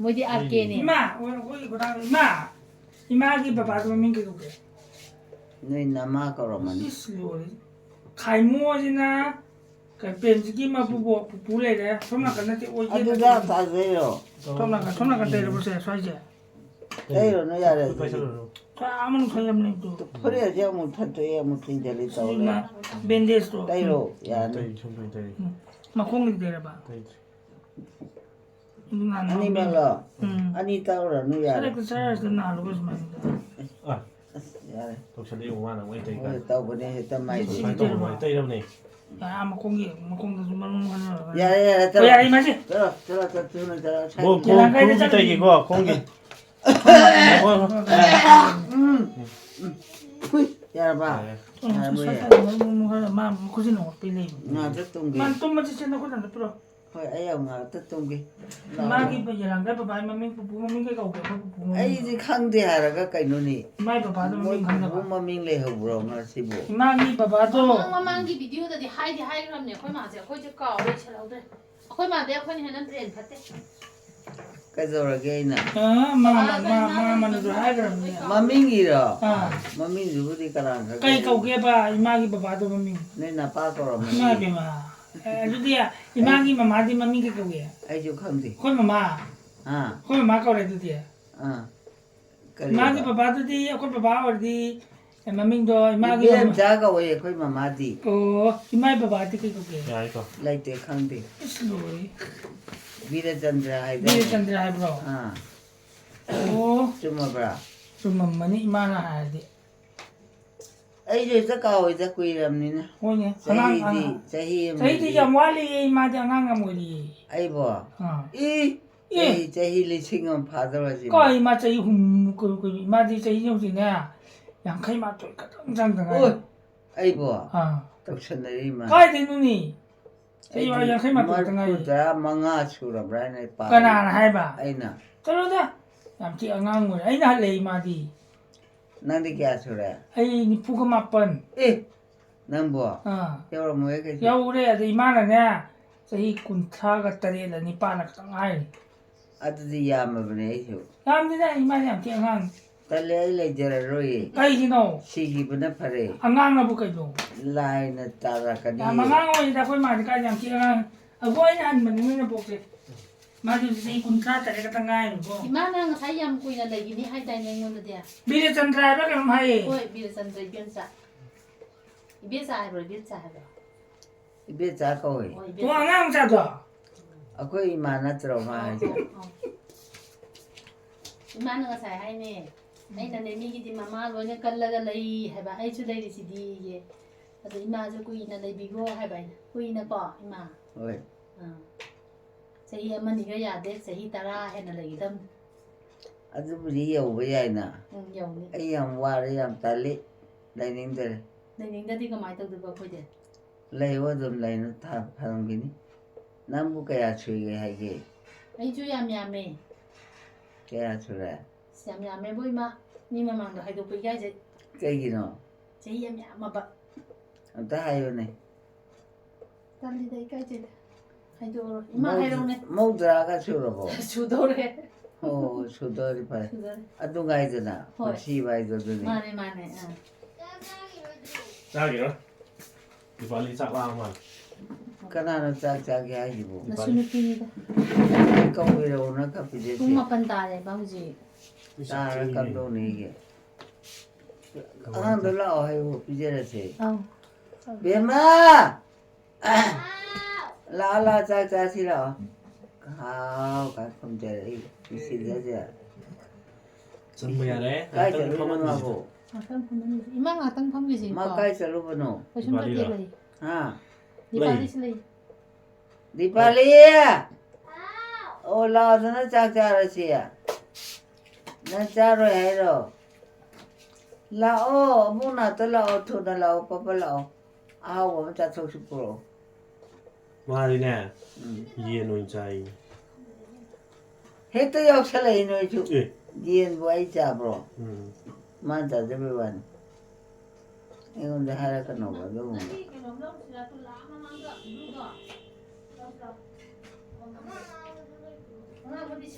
ꯃꯣꯏꯗꯤ ꯑꯥꯔ ꯀꯦꯅꯦ꯫ ꯏꯃꯥ, ꯑꯩꯈꯣꯏ ꯈꯨꯗꯥꯡ-, ꯏꯃꯥ, ꯏꯃꯥꯒꯤ ꯕꯕꯥꯗꯣ ꯃꯃꯤꯡ ꯀꯩ ꯀꯧꯒꯦ? ꯅꯣꯏ ꯅꯃꯥ ꯀꯧꯔꯝꯃꯅꯤ꯫ ꯏꯁ, ꯂꯣꯏꯔꯦ꯫ ꯈꯥꯏꯃꯣꯁꯤꯅ ꯀꯩ, ꯄ꯭ꯔꯦꯝꯖꯤꯠꯀꯤ ꯃꯄꯨꯕꯣꯛ ꯄꯨꯄꯨ ꯂꯩꯔꯦ꯫ ꯁꯣꯝ ꯅꯥꯀꯟ ꯅꯠꯇꯦ, ꯑꯣꯏꯗꯦ ꯑꯗꯨꯗ ꯅꯠꯇꯦ꯫ ꯇꯥꯖꯩꯔꯣ? ꯁꯣꯝ ꯅꯥꯀꯟ, ꯁꯣꯝ ꯅꯥꯀꯟ ꯇꯩꯔꯕꯣ ꯁꯦ, ꯁ꯭ꯋꯥꯏꯁꯦ? ꯇꯩꯔꯨꯅꯨ, ꯌꯥꯔꯦ ꯈꯨꯠ ꯑꯗꯨꯗꯤ꯫ ꯄꯥꯏꯁꯜꯂꯨꯅꯨ꯫ ꯁ꯭ꯋꯥꯏ ꯑꯥ ꯃꯅꯨꯡ ꯁ꯭ꯋꯥꯏ ꯌꯥꯝ ꯂꯩꯕꯗꯣ꯫ ꯐꯨꯔꯤꯠ ꯑꯁꯤ ꯑꯃꯨꯛ ꯊꯠꯇꯣꯛꯑꯦ, ꯑꯃꯨꯛ ꯊꯤꯟꯖꯜꯂꯤ ꯇꯧ ꯁꯤꯅ ꯂꯩ꯫ ꯕꯦꯟꯗꯦꯖꯇꯣ꯫ ꯇꯩꯔꯣ, ꯌꯥꯅꯤ꯫ ꯇꯩ, ꯁꯨꯝ ꯇꯩ, ꯇꯩ꯫ ꯎꯝ꯫ ꯃꯈꯣꯡꯒꯤꯗꯤ ꯇꯩꯔꯕ? ꯇꯩꯗ꯭ꯔꯤ꯫ ꯑꯗꯨ ꯅꯍꯥꯟ ꯑꯅꯤꯃꯛꯂꯣ? ꯎꯝ꯫ ꯑꯅꯤ ꯇꯧꯔꯅꯨ, ꯌꯥꯔꯦ꯫ ꯁꯔꯦꯛꯇ ꯆꯥꯔꯁꯤꯗ ꯅꯥꯜꯂꯨꯕ ꯁꯨꯃꯥꯏꯅ꯫ ꯑ, ꯑꯁ, ꯌꯥꯔꯦ꯫ ꯇꯧꯁꯜꯂꯛꯑꯦ, ꯃꯥꯅ ꯑꯃꯨꯛ ꯑꯩ ꯇꯧꯔꯤꯀꯥꯟꯗ꯫ ꯍꯣꯏ, ꯇꯧꯕꯅꯦ, ꯍꯦꯛꯇ ꯃꯥꯏꯁꯦ꯫ ꯁꯨꯃꯥꯏꯅ ꯇꯧꯕ, ꯇꯩꯔꯕꯅꯦ꯫ ꯌꯥꯔꯦ, ꯑꯥ, ꯃꯈꯣꯡꯒꯤ, ꯃꯈꯣꯡꯗꯁꯨ ꯃꯔꯨ ꯃꯔꯨ ꯍꯥꯏꯔꯒ꯫ ꯌꯥꯔꯦ, ꯌꯥꯔꯦ, ꯍꯣꯏ, ꯆꯠꯂꯣ꯫ ꯌꯥꯔꯦ, ꯏꯃꯥꯁꯦ꯫ ꯆꯠꯂꯣ, ꯆꯠꯂꯣ, ꯆꯠꯂꯣ, ꯊꯨꯅ ꯆꯠꯂꯣ, ꯁ꯭ꯋꯥꯏꯗ꯫ ꯈꯣꯡ-, ꯌꯥꯔꯦ, ꯈꯣꯡ-, ꯀꯥꯏꯗ ꯈꯣꯡꯒꯤ ꯆꯠꯂꯤ? ꯇꯩꯒꯦꯀꯣ, ꯈꯣꯡꯒꯤ꯫ ꯎꯝ, ꯎꯝ꯫ ꯍꯨꯏ, ꯌꯥꯔꯕ? ꯌꯥꯔꯦ꯫ ꯎꯝ, ꯌꯥꯔꯕ, ꯁ꯭ꯋꯥꯏ, ꯌꯥꯔꯦ꯫ ꯁ꯭ꯋꯥꯏꯗ ꯃꯔꯨ ꯃꯔꯨ ꯍꯥꯏꯔꯒ ꯃꯥ ꯃꯈꯨꯠꯁꯤꯅ ꯍꯣꯠꯄꯤ ꯂꯩꯕꯅꯦ꯫ ꯉꯥꯛꯇ ꯇꯨꯝꯒꯦ꯫ ꯃꯥ ꯇꯨꯝꯕ ꯆꯤꯠꯁꯦ ꯅꯈꯨꯠ ꯑꯝꯇ ꯄꯤꯔꯛꯑꯣ꯫ ꯍꯣꯏ, ꯑꯩ ꯌꯥꯝ ꯉꯥꯛꯇ ꯇꯨꯝꯒꯦ꯫ ꯂꯥꯛꯑꯣ꯫ ꯃꯥꯒꯤ ꯌꯦꯂꯥꯡꯀꯥꯏ ꯕꯕꯥꯒꯤ ꯃꯃꯤꯡ, ꯄꯨꯄꯨ ꯃꯃꯤꯡ ꯀꯩ ꯀꯧꯒꯦ? ꯑꯩꯈꯣꯏ ꯄꯨꯄꯨ ꯃꯃꯤꯡ꯫ ꯑꯩꯗꯤ ꯈꯪꯗꯦ ꯍꯥꯏꯔꯒ ꯀꯩꯅꯣꯅꯦ꯫ ꯏꯃꯥꯏ ꯕꯕꯥꯗꯣ ꯃꯣꯏ ꯃꯃꯤꯡ ꯄꯨꯄꯨ ꯈꯪꯗꯕ? ꯃꯃꯤꯡ ꯂꯩꯍꯧꯕ꯭ꯔꯣ ꯉꯁꯤꯕꯨ? ꯏꯃꯥꯒꯤ ꯕꯕꯥꯗꯣ꯫ ꯃꯃꯥꯡ ꯃꯃꯥꯡꯒꯤ ꯚꯤꯗꯤꯑꯣꯗꯗꯤ ꯍꯥꯏꯗꯤ ꯍꯥꯏꯈ꯭ꯔꯕꯅꯦ ꯑꯩꯈꯣꯏ ꯃꯥꯁꯦ꯫ ꯑꯩꯈꯣꯏꯁꯦ ꯀꯥꯎ ꯂꯩꯁꯜꯍꯧꯗ꯭ꯔꯦ꯫ ꯑꯩꯈꯣꯏ ꯃꯥꯗꯤ ꯑꯩꯈꯣꯏꯅ ꯍꯦꯟꯅ ꯕ꯭ꯔꯦꯟ ꯐꯠꯇꯦ꯫ ꯀꯩꯗꯧꯔꯒꯦ ꯑꯩꯅ? ꯑ, ꯃꯥ, ꯃꯥ, ꯃꯥ, ꯃꯥ, ꯃꯥꯅꯁꯨ ꯍꯥꯏꯈ꯭ꯔꯕꯅꯦ꯫ ꯃꯃꯤꯡꯒꯤꯔꯣ? ꯑꯥ꯫ ꯃꯃꯤꯡꯗꯨꯕꯨꯗꯤ ꯀꯅꯥ ꯈꯪ-, ꯀꯩ ꯀꯧꯒꯦꯕ ꯏꯃꯥꯒꯤ ꯕꯕꯥꯗꯣ ꯃꯃꯤꯡ? ꯅꯣꯏ ꯅꯄꯥ ꯀꯧꯔꯝꯃꯅꯤ꯫ ꯏꯃꯥ ꯏꯕꯦꯝꯃ꯫ ꯑꯦ, ꯑꯗꯨꯗꯤ ꯏꯃꯥꯒꯤ ꯃꯃꯥꯗꯤ ꯃꯃꯤꯡ ꯀꯩ ꯀꯧꯒꯦ? ꯑꯩꯁꯨ ꯈꯪꯗꯦ꯫ ꯑꯩꯈꯣꯏ ꯃꯃꯥ꯫ ꯑꯥ꯫ ꯑꯩꯈꯣꯏ ꯃꯃꯥ ꯀꯧꯔꯦ ꯑꯗꯨꯗꯤ꯫ ꯑꯥ꯫ ꯀꯔꯤꯕ? ꯏꯃꯥꯒꯤ ꯕꯕꯥꯗꯨꯗꯤ, ꯑꯩꯈꯣꯏ ꯕꯕꯥ ꯑꯣꯏꯔꯗꯤ, ꯑꯦ, ꯃꯃꯤꯡꯗꯣ ꯏꯃꯥꯒꯤ ꯃꯃꯥ-, ꯏꯕꯦꯝꯆꯥ ꯀꯧꯋꯦ ꯑꯩꯈꯣꯏ ꯃꯃꯥꯗꯤ꯫ ꯑꯣ, ꯏꯃꯥꯏ ꯕꯕꯥꯗꯤ ꯀꯩ ꯀꯧꯒꯦ? ꯌꯥꯏꯀꯣ꯫ ꯂꯩꯇꯦ, ꯈꯪꯗꯦ꯫ ꯏꯁ, ꯂꯣꯏꯔꯦ꯫ ꯕꯤꯔꯆꯟꯗ꯭ꯔ ꯍꯥꯏꯗꯥꯏꯅꯦ? ꯕꯤꯔꯆꯟꯗ꯭ꯔ ꯍꯥꯏꯕ꯭ꯔꯣ? ꯑꯥ꯫ ꯑꯣ꯫ ꯆꯨꯝꯃꯕ꯭ꯔꯥ? ꯆꯨꯝꯃꯝꯃꯅꯤ ꯏꯃꯥꯅ ꯍꯥꯏꯔꯗꯤ꯫ ꯑꯩꯁꯨ ꯍꯦꯛꯇ ꯀꯥꯎꯏꯗ, ꯀꯨꯏꯔꯕꯅꯤꯅ꯫ ꯍꯣꯏꯅꯦ, ꯑꯉꯥꯡ, ꯆꯍꯤꯗꯤ, ꯑꯉꯥꯡ꯫ ꯆꯍꯤ ꯑꯃꯗꯤ ꯆꯍꯤꯗꯤ ꯌꯥꯝ ꯋꯥꯠꯂꯤꯌꯦ, ꯏꯃꯥꯗꯤ ꯑꯉꯥꯡ ꯌꯥꯝ ꯑꯣꯏꯔꯤꯌꯦ꯫ ꯑꯩꯕꯣ? ꯑꯥ꯫ ꯏ! ꯑꯦ! ꯆꯍꯤ, ꯆꯍꯤ ꯂꯤꯁꯤꯡ ꯑꯃ ꯐꯥꯗꯧꯔꯁꯤꯕꯣ? ꯀꯣ, ꯏꯃꯥ ꯆꯍꯤ ꯍꯨꯝ-, ꯀꯨꯟ, ꯀꯨꯟ, ꯏꯃꯥꯗꯤ ꯆꯍꯤ ꯍꯧꯖꯤꯛꯅꯦ, ꯌꯥꯡꯈꯩ ꯃꯥꯊꯣꯏ ꯈꯛꯇꯪ ꯆꯪꯗ ꯉꯥꯏꯔꯤ꯫ ꯑꯣꯏ! ꯑꯩꯕꯣ? ꯑꯥ꯫ ꯇꯧꯁꯟꯅꯔꯤ ꯏꯃꯥ꯫ ꯀꯥꯏꯗꯩꯅꯣꯅꯦ? ꯆꯍꯤ ꯑꯩꯗꯤ ꯌꯥꯡꯈꯩ ꯃꯥꯊꯣꯏ ꯈꯛꯇ ꯉꯥꯏꯔꯤ꯫ ꯃꯔꯤꯐꯨ ꯇꯔꯥ ꯃꯉꯥ ꯁꯨꯔꯕ꯭ꯔꯥ ꯍꯥꯏꯅ ꯑꯩ ꯄꯥꯔꯤ꯫ ꯀꯅꯥꯅ ꯍꯥꯏꯕ? ꯑꯩꯅ꯫ ꯆꯠꯂꯣꯗ, ꯌꯥꯝ ꯊꯤ ꯑꯉꯥꯡ ꯑꯣꯏꯔꯤ꯫ ꯑꯩꯅ ꯍꯜꯂꯦ ꯏꯃꯥꯗꯤ꯫ ꯅꯪꯗꯤ ꯀꯌꯥ ꯁꯨꯔꯦ? ꯑꯩ ꯅꯤꯐꯨꯒ ꯃꯥꯄꯟ꯫ ꯑꯦ! ꯅꯪꯕꯣ? ꯑꯥ꯫ ꯌꯧꯔꯝꯃꯣꯏꯍꯦ ꯀꯩꯁꯨ꯫ ꯌꯧꯔꯦ꯫ ꯑꯗ ꯏꯃꯥꯅꯅꯦ, ꯆꯍꯤ ꯀꯨꯟꯊ꯭ꯔꯥꯒ ꯇꯔꯦꯠꯂ ꯅꯤꯄꯥꯜꯂ ꯈꯛꯇ ꯉꯥꯏꯔꯤ꯫ ꯑꯗꯨꯗꯤ ꯌꯥꯝꯃꯕꯅꯦ ꯑꯩꯁꯨ꯫ ꯌꯥꯝꯗꯦꯗ, ꯏꯃꯥꯗꯤ ꯌꯥꯝ ꯊꯤ ꯑꯉꯥꯡꯅꯤ꯫ ꯇꯜꯂꯦ, ꯑꯩ ꯂꯩꯖꯔꯔꯣꯏꯌꯦ꯫ ꯀꯩꯒꯤꯅꯣ? ꯁꯤꯈꯤꯕꯅ ꯐꯔꯦ꯫ ꯑꯉꯥꯡꯅꯕꯨ ꯀꯩꯅꯣ? ꯂꯥꯏꯅ ꯇꯥꯔꯛꯀꯅꯤ꯫ ꯌꯥꯝ ꯑꯉꯥꯡ ꯑꯣꯏꯔꯤꯗ, ꯑꯩꯈꯣꯏ ꯃꯥꯗꯤ ꯀꯥꯏꯗ ꯌꯥꯝ ꯊꯤ ꯑꯉꯥꯡ꯫ ꯑꯩꯈꯣꯏ ꯑꯩꯅ ꯍꯟꯕꯅꯤ ꯅꯣꯏꯅ ꯄꯣꯛꯁꯦ꯫ ꯃꯥꯗꯤ ꯍꯧꯖꯤꯛ ꯆꯍꯤ ꯀꯨꯟꯊ꯭ꯔꯥ ꯇꯔꯦꯠ ꯈꯛꯇ ꯉꯥꯏꯔꯤꯕꯣ꯫ ꯏꯃꯥꯅ ꯉꯁꯥꯏ ꯌꯥꯝ ꯀꯨꯏꯅ ꯂꯩꯈꯤꯅꯤ ꯍꯥꯏꯗꯥꯏꯅꯦ ꯑꯩꯉꯣꯟꯗꯗꯤ? ꯕꯤꯔꯦꯆꯟꯗ꯭ꯔ ꯍꯥꯏꯕ꯭ꯔꯥ ꯀꯩꯅꯣꯝ ꯍꯥꯏꯌꯦ꯫ ꯍꯣꯏ, ꯕꯤꯔꯦꯆꯟꯗ꯭ꯔ ꯏꯕꯦꯝꯆꯥ꯫ ꯏꯕꯦꯆꯥ ꯍꯥꯏꯕ꯭ꯔꯣ, ꯏꯕꯦꯆꯥ ꯍꯥꯏꯕ꯭ꯔꯣ? ꯏꯕꯦꯆꯥ ꯀꯧꯋꯦ꯫ ꯑꯣ, ꯏꯕꯦꯆꯥ꯫ ꯑꯣ, ꯑꯉꯥꯡ ꯃꯆꯥꯗꯣ? ꯑꯩꯈꯣꯏ ꯏꯃꯥ ꯅꯠꯇ꯭ꯔꯣ ꯃꯥ ꯍꯥꯏꯁꯦ? ꯑꯣ, ꯑꯣ꯫ ꯏꯃꯥꯅ ꯉꯁꯥꯏ ꯍꯥꯏꯅꯦ, ꯑꯩꯅꯅꯦ ꯃꯤꯒꯤꯗꯤ ꯃꯃꯥ ꯂꯣꯏꯅ ꯀꯜꯂꯒ ꯂꯩ ꯍꯥꯏꯕ, ꯑꯩꯁꯨ ꯂꯩꯔꯤꯁꯤꯗꯤ ꯏꯌꯦ꯫ ꯑꯗꯣ ꯏꯃꯥꯁꯨ ꯀꯨꯏꯅ ꯂꯩꯕꯤꯈꯣ ꯍꯥꯏꯕ ꯑꯩꯅ, ꯀꯨꯏꯅꯀꯣ ꯏꯃꯥ꯫ ꯍꯣꯏ꯫ ꯑꯥ꯫ ꯆꯍꯤ ꯑꯃꯅꯤꯒ ꯌꯥꯗꯦ, ꯆꯍꯤ ꯇꯔꯥ ꯍꯦꯟꯅ ꯂꯩꯒꯗꯕꯅꯤ꯫ ꯑꯗꯨꯕꯨꯗꯤ ꯌꯧꯕ ꯌꯥꯏꯅ꯫ ꯎꯝ, ꯌꯧꯅꯤ꯫ ꯑꯩ ꯌꯥꯝ ꯋꯥꯔꯦ, ꯌꯥꯝ ꯇꯜꯂꯤ, ꯂꯩꯅꯤꯡꯗꯔꯦ꯫ ꯂꯩꯅꯤꯡꯗꯗꯤ ꯀꯃꯥꯏꯅ ꯇꯧꯗꯣꯏꯕ ꯑꯩꯈꯣꯏꯗꯤ? ꯂꯩꯌꯣ ꯑꯗꯨꯝ, ꯂꯩꯅ ꯊꯥ ꯐꯔꯝꯒꯅꯤ꯫ ꯅꯪꯕꯨ ꯀꯌꯥ ꯁꯨꯏꯒꯦ ꯍꯥꯏꯒꯦ? ꯑꯩꯁꯨ ꯌꯥꯝ ꯌꯥꯝꯃꯦ꯫ ꯀꯌꯥ ꯁꯨꯔꯦ? ꯑꯁ, ꯌꯥꯝ ꯌꯥꯝꯃꯦꯕꯣ ꯏꯃꯥ, ꯃꯤ ꯃꯃꯥꯡꯗ ꯍꯥꯏꯗꯣꯛꯄ ꯏꯀꯥꯏꯖꯩ꯫ ꯀꯩꯒꯤꯅꯣ? ꯆꯍꯤ ꯌꯥꯝ ꯌꯥꯝꯃꯕ꯫ ꯑꯝꯇ ꯍꯥꯏꯌꯨꯅꯦ꯫ ꯇꯜꯂꯤꯗ, ꯏꯀꯥꯏꯖꯩꯗ꯫ ꯍꯥꯏꯗꯣꯛꯑꯔꯣꯏ꯫ ꯏꯃꯥ, ꯃꯧ-, ꯍꯥꯏꯔꯧꯅꯦ꯫ ꯃꯧꯗ꯭ꯔꯥꯒ ꯁꯨꯔꯕꯣ? ꯁꯨꯗꯧꯔꯦ꯫ ꯑꯣ, ꯁꯨꯗꯧꯔꯦ, ꯐꯔꯦ꯫ ꯁꯨꯗꯧꯔꯦ꯫ ꯑꯗꯨ ꯉꯥꯏꯗꯅ, ꯍꯣꯏ꯫ ꯄꯨꯟꯁꯤ ꯍꯥꯏꯗꯣ ꯑꯗꯨꯅꯤ꯫ ꯃꯥꯅꯦ, ꯃꯥꯅꯦ, ꯑꯥ꯫ ꯆꯥꯈꯤꯔꯣꯏ? ꯗꯤꯄꯥꯂꯤ ꯆꯥꯛ ꯂꯥꯝꯃ ꯃꯥꯜꯂꯦ꯫ ꯀꯅꯥꯅꯣ ꯆꯥꯛ ꯆꯥꯒꯦ ꯍꯥꯏꯁꯤꯕꯣ? ꯃꯁꯨ ꯅꯨꯄꯤꯅꯤꯗ꯫ ꯀꯧꯕꯤꯔꯛꯎꯅ ꯈꯔ ꯄꯤꯖꯁꯤ꯫ ꯄꯨꯡ ꯃꯥꯄꯟ ꯇꯥꯔꯦꯕ ꯍꯧꯖꯤꯛ꯫ ꯆꯥꯔ ꯀꯝꯗꯧꯅꯤꯒꯦ? ꯑꯉꯥꯡꯗꯣ ꯂꯥꯛꯑꯣ ꯍꯥꯏꯌꯨ, ꯄꯤꯖꯔꯁꯦ꯫ ꯑꯧ꯫ ꯕꯦꯝꯃ! ꯂꯥꯛꯑꯣ, ꯂꯥꯛꯑꯣ, ꯆꯥꯛ ꯆꯥꯁꯤ ꯂꯥꯛꯑꯣ꯫ ꯍꯥꯎ ꯀꯥꯏ ꯈꯨꯝꯖꯔꯛꯏ, ꯅꯨꯡꯁꯤꯖꯁꯦ꯫ ꯆꯪꯕ ꯌꯥꯔꯦ꯫ ꯀꯥꯏ ꯉꯥꯛꯇꯪ ꯆꯠꯂꯨꯏꯅꯣ ꯐꯝꯍꯟꯈꯤꯁꯤꯗ꯫ ꯃꯥꯕꯨ? ꯉꯥꯛꯇꯪ ꯐꯝꯍꯟꯈꯤꯁꯤ꯫ ꯏꯃꯥ, ꯉꯥꯛꯇꯪ ꯐꯝꯈꯤꯁꯤ ꯃꯥ ꯀꯣ꯫ ꯀꯥꯏ ꯆꯠꯂꯨꯕꯅꯣ? ꯀꯩꯁꯨꯝ ꯅꯠꯇꯦ, ꯗꯤꯄꯥꯂꯤꯔꯣ? ꯂꯩ꯫ ꯍꯥ? ꯗꯤꯄꯥꯂꯤꯁꯨ ꯂꯩ꯫ ꯗꯤꯄꯥꯂꯤ! ꯑꯣ, ꯂꯥꯛꯑꯣꯗꯅ ꯆꯥꯛ ꯆꯥꯔꯁꯤ꯫ ꯅꯪ ꯆꯥꯔꯣꯏ ꯍꯥꯏꯔꯣ? ꯂꯥꯛꯑꯣ, ꯑꯕꯨꯡ ꯅꯥꯛꯇ ꯂꯥꯛꯑꯣ, ꯊꯨꯅ ꯂꯥꯛꯑꯣ, ꯄꯞꯄ ꯂꯥꯛꯑꯣ꯫ ꯑꯍꯥꯎꯕ ꯑꯃ ꯆꯥꯊꯣꯛꯁꯤ ꯄꯨꯔꯛꯑꯣ꯫ ꯃꯥꯗꯤꯅꯦ, ꯎꯝ꯫ ꯌꯦꯟ ꯑꯣꯏꯅ ꯆꯥꯏꯌꯦ꯫ ꯍꯦꯛꯇ ꯌꯥꯎꯁꯜꯂꯛꯏ ꯅꯣꯏꯁꯨ꯫ ꯑꯦ꯫ ꯌꯦꯟꯕꯨ ꯑꯩ ꯆꯥꯕ꯭ꯔꯣ? ꯎꯝ꯫ ꯃꯥꯅ ꯆꯥꯖꯕꯩ ꯋꯥꯅꯤ꯫ ꯑꯩꯉꯣꯟꯗ ꯍꯥꯏꯔꯛꯀꯅꯣꯕ ꯑꯗꯨꯒꯨꯝꯕ꯫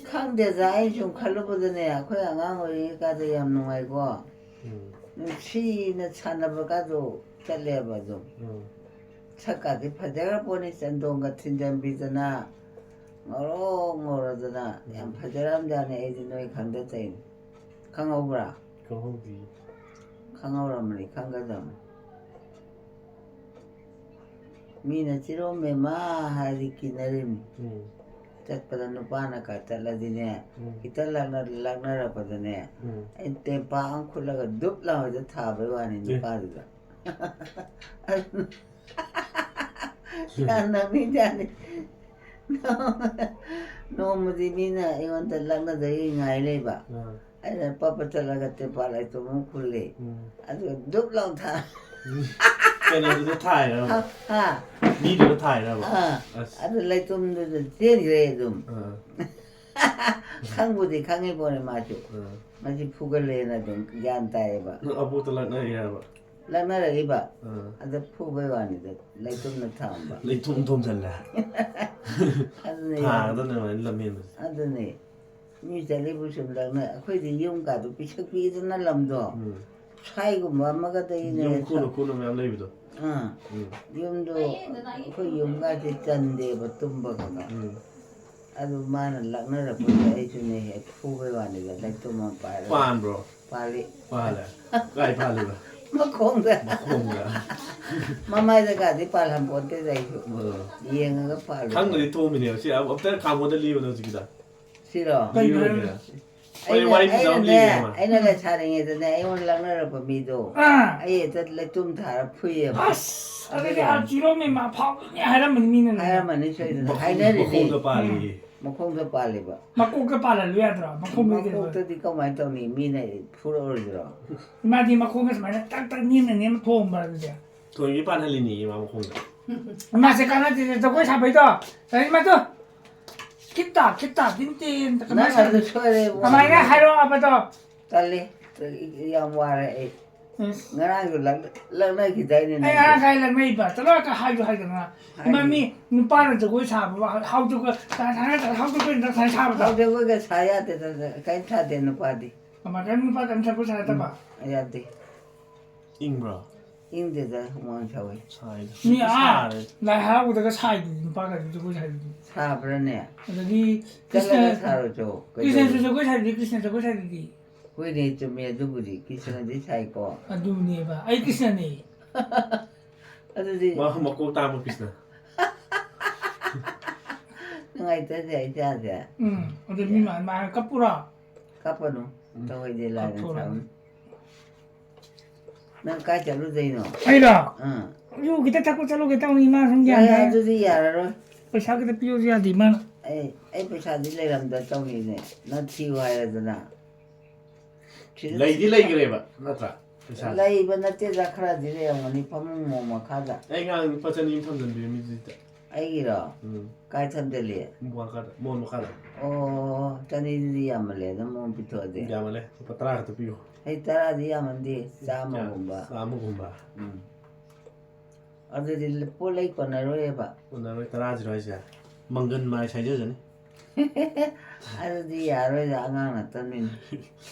ꯈꯪꯗꯦꯗ, ꯑꯩ ꯁꯨꯝ ꯈꯜꯂꯨꯕꯗꯅꯦ, ꯑꯩꯈꯣꯏ ꯑꯉꯥꯡ ꯑꯣꯏꯔꯤꯉꯩ ꯀꯥꯗꯣ ꯌꯥꯝ ꯅꯨꯡꯉꯥꯏꯀꯣ꯫ ꯎꯝ꯫ ꯅꯨꯡꯁꯤꯅ ꯁꯥꯟꯅꯕ ꯀꯥꯗꯣ ꯆꯠꯂꯦꯕ ꯑꯗꯨꯝ꯫ ꯎꯝ꯫ ꯁꯛꯀꯥꯗꯤ ꯐꯖꯈ꯭ꯔ ꯄꯣꯠꯅꯤ, ꯆꯟꯗꯣꯟꯒ ꯊꯤꯟꯖꯟꯕꯤꯗꯅ, ꯉꯧꯔꯣꯛ ꯉꯧꯔꯗꯅ, ꯌꯥꯝ ꯎꯝ꯫ ꯐꯖꯔꯝꯖꯥꯠꯅꯤ꯫ ꯑꯩꯗꯤ ꯅꯣꯏ ꯈꯪꯗ ꯇꯧꯔꯤꯅꯤ꯫ ꯈꯪꯍꯧꯕ꯭ꯔꯥ? ꯈꯪꯍꯧꯗꯤꯌꯦ꯫ ꯈꯪꯍꯧꯔꯝꯃꯅꯤ, ꯈꯪꯒꯗꯕꯅꯤ꯫ ꯃꯤꯅ "ꯆꯤꯔꯣ ꯃꯦꯃꯥ" ꯍꯥꯏꯔꯗꯤ ꯀꯤꯅꯔꯤꯝꯅꯤ꯫ ꯎꯝ꯫ ꯆꯠꯄꯗ ꯅꯨꯄꯥꯅ ꯀ ꯆꯠꯂꯗꯤꯅꯦ, ꯎꯝ꯫ ꯈꯤꯇꯪ ꯂꯥꯛꯅ-, ꯂꯥꯛꯅꯔꯛꯄꯗꯅꯦ, ꯎꯝ꯫ ꯑꯩ ꯇꯦꯝꯄꯥꯛ ꯑꯃ ꯈꯨꯠꯂꯒ ꯗꯨꯞ ꯂꯥꯎ ꯍꯦꯛꯇ ꯊꯥꯕꯩ ꯋꯥꯅꯤ ꯑꯦ꯫ ꯅꯨꯄꯥꯗꯨꯗ꯫ ꯌꯥꯝ ꯅꯣꯛꯅꯤꯡꯖꯥꯠꯅꯤ꯫ ꯅꯣꯡꯃꯗꯤ ꯃꯤꯅ ꯑꯩꯉꯣꯟꯗ ꯂꯛꯅꯗꯣꯏꯒꯤ ꯉꯥꯏ ꯂꯩꯕ꯫ ꯑꯥ꯫ ꯑꯩꯅ ꯄꯠ ꯄꯠ ꯆꯠꯂꯒ ꯇꯦꯝꯄꯥꯛ ꯂꯩꯇꯨꯝ ꯑꯃ ꯈꯨꯜꯂꯦ꯫ ꯎꯝ꯫ ꯑꯗꯨꯒ ꯗꯨꯞ ꯂꯥꯎ ꯊꯥ-, ꯀꯩꯅꯣꯗꯨꯗ ꯊꯥꯏꯔꯕ? ꯍꯥ? ꯃꯤꯗꯨꯗ ꯊꯥꯏꯔꯕ? ꯑꯥ꯫ ꯑꯁ꯫ ꯑꯗꯨ ꯂꯩꯇꯨꯝꯗꯨꯗ ꯆꯦꯟꯈ꯭ꯔꯦ ꯑꯗꯨꯝ꯫ ꯑꯥ꯫ ꯈꯪꯕꯨꯗꯤ ꯈꯪꯉꯤ ꯄꯣꯠꯅꯤ ꯃꯥꯁꯨ꯫ ꯑꯥ꯫ ꯃꯁꯤ ꯐꯨꯒꯜꯂꯦꯅ ꯑꯗꯨꯝ ꯒ꯭ꯌꯥꯟ ꯇꯥꯏꯌꯦꯕ꯫ ꯅꯪ ꯑꯕꯣꯛꯇ ꯂꯛꯅꯔꯤꯔꯕ? ꯂꯛꯅꯔꯛꯏꯕ꯫ ꯑꯥ꯫ ꯑꯗ ꯐꯨꯕꯩ ꯋꯥꯅꯤꯗ, ꯂꯩꯇꯨꯝꯅ ꯊꯥꯝꯕ꯫ ꯂꯩꯇꯨꯝ ꯊꯣꯝꯖꯜꯂꯦ꯫ ꯑꯗꯨꯅꯦ ꯌꯥꯝ-, ꯊꯥꯒꯗꯕꯅꯦ ꯑꯗꯨꯃꯥꯏꯅ ꯂꯝꯍꯦꯟꯕꯁꯦ꯫ ꯑꯗꯨꯅꯦ꯫ ꯃꯤ ꯆꯠꯂꯤꯕꯨ ꯁꯨꯝ ꯂꯛꯅ-, ꯑꯩꯈꯣꯏꯗꯤ ꯌꯨꯝ ꯀꯥꯗꯣ ꯄꯤꯛꯁꯛ ꯄꯤꯛꯏꯗꯅ ꯂꯝꯗꯣ꯫ ꯎꯝ꯫ ꯁ꯭ꯋꯥꯏꯒꯨꯝꯕ ꯑꯃꯒꯗꯩꯅꯦ ꯌꯨꯝ ꯈꯨꯅ ꯁ-, ꯈꯨꯅ ꯃꯌꯥꯝ ꯂꯩꯕꯗꯣ꯫ ꯑꯥ꯫ ꯎꯝ꯫ ꯌꯨꯝꯗꯣ ꯑꯩꯈꯣꯏ ꯌꯨꯝꯒꯥꯁꯦ ꯆꯟꯗꯦꯕ ꯇꯨꯝꯕꯒꯗ꯫ ꯎꯝ꯫ ꯑꯗꯨ ꯃꯥꯅ ꯂꯛꯅꯔꯛꯄꯗꯨꯗ ꯑꯩꯁꯨꯅꯦ ꯍꯦꯛ ꯐꯨꯕꯩ ꯋꯥꯅꯤꯗ, ꯂꯩꯇꯨꯝ ꯑꯃ ꯄꯥꯏꯔꯒ꯫ ꯄꯥꯟꯕ꯭ꯔꯣ? ꯄꯥꯜꯂꯤ꯫ ꯄꯥꯜꯂꯦ? ꯀꯥꯏ ꯄꯥꯜꯂꯤꯕ? ꯃꯈꯣꯡꯗ꯫ ꯃꯈꯣꯡꯗ? ꯃꯃꯥꯏꯗ ꯀꯥꯗꯤ ꯄꯥꯜꯍꯟꯄꯣꯟꯇꯦꯗ ꯑꯩꯁꯨ꯫ ꯑꯣ꯫ ꯌꯦꯡꯉꯒ ꯄꯥꯜꯂꯤ꯫ ꯈꯪꯗ꯭ꯔꯗꯤ ꯊꯣꯝꯃꯤꯅꯦꯕ꯫ ꯁꯤ ꯑꯝꯇ ꯈꯥꯡꯕꯣꯟꯗ ꯂꯤꯌꯨꯅꯦ ꯍꯧꯖꯤꯛꯀꯤꯗ꯫ ꯁꯤꯔꯣ? ꯀꯩꯅꯣ ꯍꯥꯏꯔꯤꯁꯦ? ꯂꯤꯌꯨꯅꯦ꯫ ꯍꯣꯏ, ꯑꯩꯅ, ꯋꯥꯔꯤ ꯐꯖꯕ ꯑꯩꯅꯅꯦ, ꯂꯤꯔꯦ ꯃꯥ꯫ ꯑꯩꯅ ꯂꯩꯁꯥꯔꯤꯉꯩꯗꯅꯦ, ꯑꯩꯉꯣꯟꯗ ꯂꯛꯅꯔꯛꯄ ꯃꯤꯗꯣ, ꯑꯥ꯫ ꯑꯩ ꯍꯦꯛꯇ ꯂꯩꯇꯨꯝ ꯊꯥꯔ ꯐꯨꯏꯌꯦꯕ꯫ ꯑꯁ, ꯑꯗꯨꯗꯤ ꯑꯗꯨꯒ ꯑꯥꯔꯖꯤꯔꯣ ꯃꯦꯝꯃ ꯐꯥꯎꯕꯅꯦ ꯍꯥꯏꯔꯝꯕꯅꯤ ꯃꯤꯅꯅꯦ꯫ ꯍꯥꯏꯔꯝꯃꯅꯤ ꯁꯣꯏꯗꯅ꯫ ꯃꯈꯣꯡ-, ꯍꯥꯏꯅꯔꯤꯅꯤ꯫ ꯃꯈꯣꯡꯗ ꯄꯥꯜꯂꯤꯌꯦ꯫ ꯎꯝ꯫ ꯃꯈꯣꯡꯗ ꯄꯥꯜꯂꯤꯕ꯫ ꯃꯀꯣꯛꯇ ꯄꯥꯜꯍꯜꯂꯨ ꯌꯥꯗ꯭ꯔꯣ? ꯃꯈꯣꯡꯗ ꯃꯀꯣꯛꯇꯗꯤ ꯀꯃꯥꯏꯅ ꯇꯧꯅꯤ? ꯃꯤꯅ ꯐꯨꯔꯛꯑꯣꯏꯗ꯭ꯔꯣ? ꯃꯥꯗꯤ ꯃꯈꯣꯡꯗ ꯁꯨꯃꯥꯏꯅ ꯇꯛ ꯇꯛ ꯅꯦꯝꯅ ꯅꯦꯝꯅ ꯊꯣꯝꯕ꯭ꯔꯥ ꯑꯗꯨꯗꯤ? ꯊꯣꯏꯒꯤ ꯄꯥꯟꯍꯜꯂꯤꯅꯦ ꯃꯥ ꯃꯈꯣꯡꯗ꯫ ꯏꯃꯥꯁꯦ ꯀꯥꯟꯅꯗꯦ, ꯖꯒꯣꯏ ꯁꯥꯕꯩꯗꯣ꯫ ꯀꯔꯤ ꯃꯥ ꯇꯨ? ꯈꯤꯠꯇ, ꯈꯤꯠꯇ, ꯇꯤꯟ ꯇꯤꯟ, ꯅꯪ ꯀꯃꯥꯏꯅ ꯑꯗꯨ ꯁꯥꯕ? ꯁꯣꯏꯔꯦ ꯏꯕꯨꯡꯉꯣ꯫ ꯀꯃꯥꯏꯅ ꯍꯥꯏꯔꯛꯑꯕꯗꯣ? ꯇꯜꯂꯤ꯫ ꯌꯥꯝ ꯋꯥꯔꯦ ꯑꯩ꯫ ꯏꯁ꯫ ꯉꯔꯥꯡꯁꯨ ꯂꯛ-, ꯂꯛꯅꯈꯤꯗꯥꯏꯅꯦ ꯑꯩ ꯅꯪꯁꯨ? ꯉꯔꯥꯡ ꯀꯥꯏ ꯂꯛꯅꯩꯕ? ꯆꯠꯂꯣ, ꯀ-, ꯍꯥꯏꯁꯨ ꯍꯥꯏꯗꯅ꯫ ꯍꯥꯏꯗꯤ ꯏꯃꯥ, ꯃꯤ ꯅꯨꯄꯥꯅ ꯖꯒꯣꯏ ꯁꯥꯕ, ꯍꯥꯎ ꯖꯒꯣꯏ, ꯇ-, ꯇ-, ꯇ-, ꯍꯥꯎ ꯖꯒꯣꯏ ꯅꯠꯇ꯭ꯔ ꯁꯥꯏ ꯁꯥꯕꯗꯣ? ꯍꯥꯎ ꯖꯒꯣꯏꯒ ꯁꯥ ꯌꯥꯗꯦ, ꯇ-, ꯇ-, ꯀꯔꯤꯝ ꯁꯥꯗꯦ ꯅꯨꯄꯥꯗꯤ꯫ ꯀꯃꯥꯏ, ꯀꯔꯤꯝ ꯅꯨꯄꯥ ꯀꯔꯤꯝ ꯖꯒꯣꯏ ꯁꯥ ꯌꯥꯗꯕ? ꯎꯝ, ꯌꯥꯗꯦ꯫ ꯏꯪꯕ꯭ꯔꯣ? ꯏꯪꯗꯦꯗ, ꯍꯨꯃꯥꯡ ꯁꯧꯋꯦ꯫ ꯁꯥꯏꯗ꯫ ꯃꯤ ꯑꯥ ꯁꯥꯔꯦ꯫ ꯂꯥꯏ ꯍꯔꯥꯎꯕꯗꯒ ꯁꯥꯏꯗꯨꯗꯤ ꯅꯨꯄꯥꯒꯗꯤ ꯖꯒꯣꯏ ꯁꯥꯏꯗꯨꯗꯤ꯫ ꯁꯥꯕ꯭ꯔꯥꯅꯦ? ꯑꯗꯒꯤ ꯆꯠꯂꯒ ꯀ꯭ꯔꯤꯁꯅ-, ꯁꯥꯔꯨꯆꯣ, ꯀ꯭ꯔꯤꯁꯅꯁꯨ ꯀꯩꯗꯧꯔꯒꯦ? ꯖꯒꯣꯏ ꯁꯥꯏꯗꯨꯗꯤ, ꯀ꯭ꯔꯤꯁꯅ ꯖꯒꯣꯏ ꯁꯥꯏꯗꯨꯗꯤ꯫ ꯍꯣꯏꯅꯦ, ꯆꯨꯝꯃꯦ ꯑꯗꯨꯕꯨꯗꯤ, ꯀ꯭ꯔꯤꯁꯅꯗꯤ ꯁꯥꯏꯀꯣ꯫ ꯑꯗꯨꯅꯦꯕ, ꯑꯩ ꯀ꯭ꯔꯤꯁꯅꯅꯦ꯫ ꯑꯗꯨꯗꯤ ꯃꯥ ꯃꯀꯣꯛ ꯇꯥꯡꯕ ꯀ꯭ꯔꯤꯁꯅ꯫ ꯅꯨꯡꯉꯥꯏꯇꯗꯦ ꯏꯆꯥꯁꯦ꯫ ꯎꯝ, ꯑꯗꯨ ꯃꯤ ꯃꯥ-, ꯃꯥ ꯀꯞꯄꯨꯔꯣ? ꯀꯞꯄꯅꯨ, ꯎꯝ꯫ ꯇꯧꯍꯩꯗꯦ, ꯂꯥꯏꯅ ꯀꯞꯊꯣꯔꯛꯑꯅꯤ꯫ ꯁꯥꯎꯅꯤ꯫ ꯅꯪ ꯀꯥꯏ ꯆꯠꯂꯨꯗꯣꯏꯅꯣ? ꯑꯩꯔꯣ? ꯑꯥ꯫ ꯌꯨ ꯈꯤꯇ ꯊꯛꯄ ꯆꯠꯂꯨꯒꯦ ꯇꯧꯅꯤ, ꯏꯃꯥ ꯁꯨꯝ ꯒ꯭ꯌꯥꯟ ꯑꯦ, ꯇꯥꯏ꯫ ꯑꯗꯨꯗꯤ ꯌꯥꯔꯔꯣꯏ꯫ ꯄꯩꯁꯥ ꯈꯤꯇ ꯄꯤꯌꯨꯁꯨ ꯌꯥꯗꯦ, ꯏꯃꯥꯅ꯫ ꯑꯩ, ꯑꯩ ꯄꯩꯁꯥꯗꯤ ꯂꯩꯔꯝꯗ ꯇꯧꯅꯤꯅꯦ꯫ ꯅꯪ ꯊꯤꯌꯨ ꯍꯥꯏꯔꯗꯅ꯫ ꯁꯤꯗ ꯂꯩꯗꯤ ꯂꯩꯈ꯭ꯔꯦꯕ, ꯅꯠꯇ꯭ꯔꯥ? ꯄꯩꯁꯥ꯫ ꯂꯩꯕ ꯅꯠꯇꯦꯗ, ꯈꯔꯗꯤ ꯂꯩꯔꯝꯒꯅꯤ, ꯐꯃꯨꯡ ꯃꯣꯡ ꯃꯈꯥꯗ꯫ ꯑꯩ ꯉꯔꯥꯡ ꯂꯨꯄꯥ ꯆꯅꯤ ꯑꯃ ꯊꯝꯖꯟꯕꯤꯔꯝꯃꯤ ꯑꯗꯨꯗ꯫ ꯑꯩꯒꯤꯔꯣ? ꯎꯝ꯫ ꯀꯥꯏ ꯊꯝꯖꯜꯂꯤ? ꯃꯣꯟ ꯃꯈꯥꯗ, ꯃꯣꯟ ꯃꯈꯥꯗ꯫ ꯑꯣ, ꯆꯅꯤꯗꯨꯗꯤ ꯌꯥꯝꯃꯜꯂꯦ, ꯅꯪ ꯃꯣꯟ ꯄꯤꯊꯣꯛꯑꯗꯤ꯫ ꯌꯥꯝꯃꯜꯂꯦ, ꯂꯨꯄꯥ ꯇꯔꯥ ꯈꯛꯇ ꯄꯤꯌꯨ꯫ ꯑꯩ ꯇꯔꯥꯗꯤ ꯌꯥꯝꯃꯟꯗꯦ, ꯆꯥꯝꯃꯒꯨꯝꯕ꯫ ꯆꯥꯝꯃꯒꯨꯝꯕ꯫ ꯎꯝ꯫ ꯑꯗꯨꯗꯤ ꯄꯣꯠ ꯂꯩ ꯀꯣꯟꯅꯔꯣꯏꯕ꯫ ꯀꯣꯟꯅꯔꯣꯏ, ꯇꯔꯥꯁꯤꯔꯣ ꯍꯥꯏꯁꯦ? ꯃꯪꯒꯟ ꯃꯥꯏ ꯁꯥꯏꯖꯖꯅꯤ꯫ ꯑꯗꯨꯗꯤ ꯌꯥꯔꯣꯏꯗ, ꯑꯉꯥꯡ ꯅꯠꯇꯕꯅꯤꯅ꯫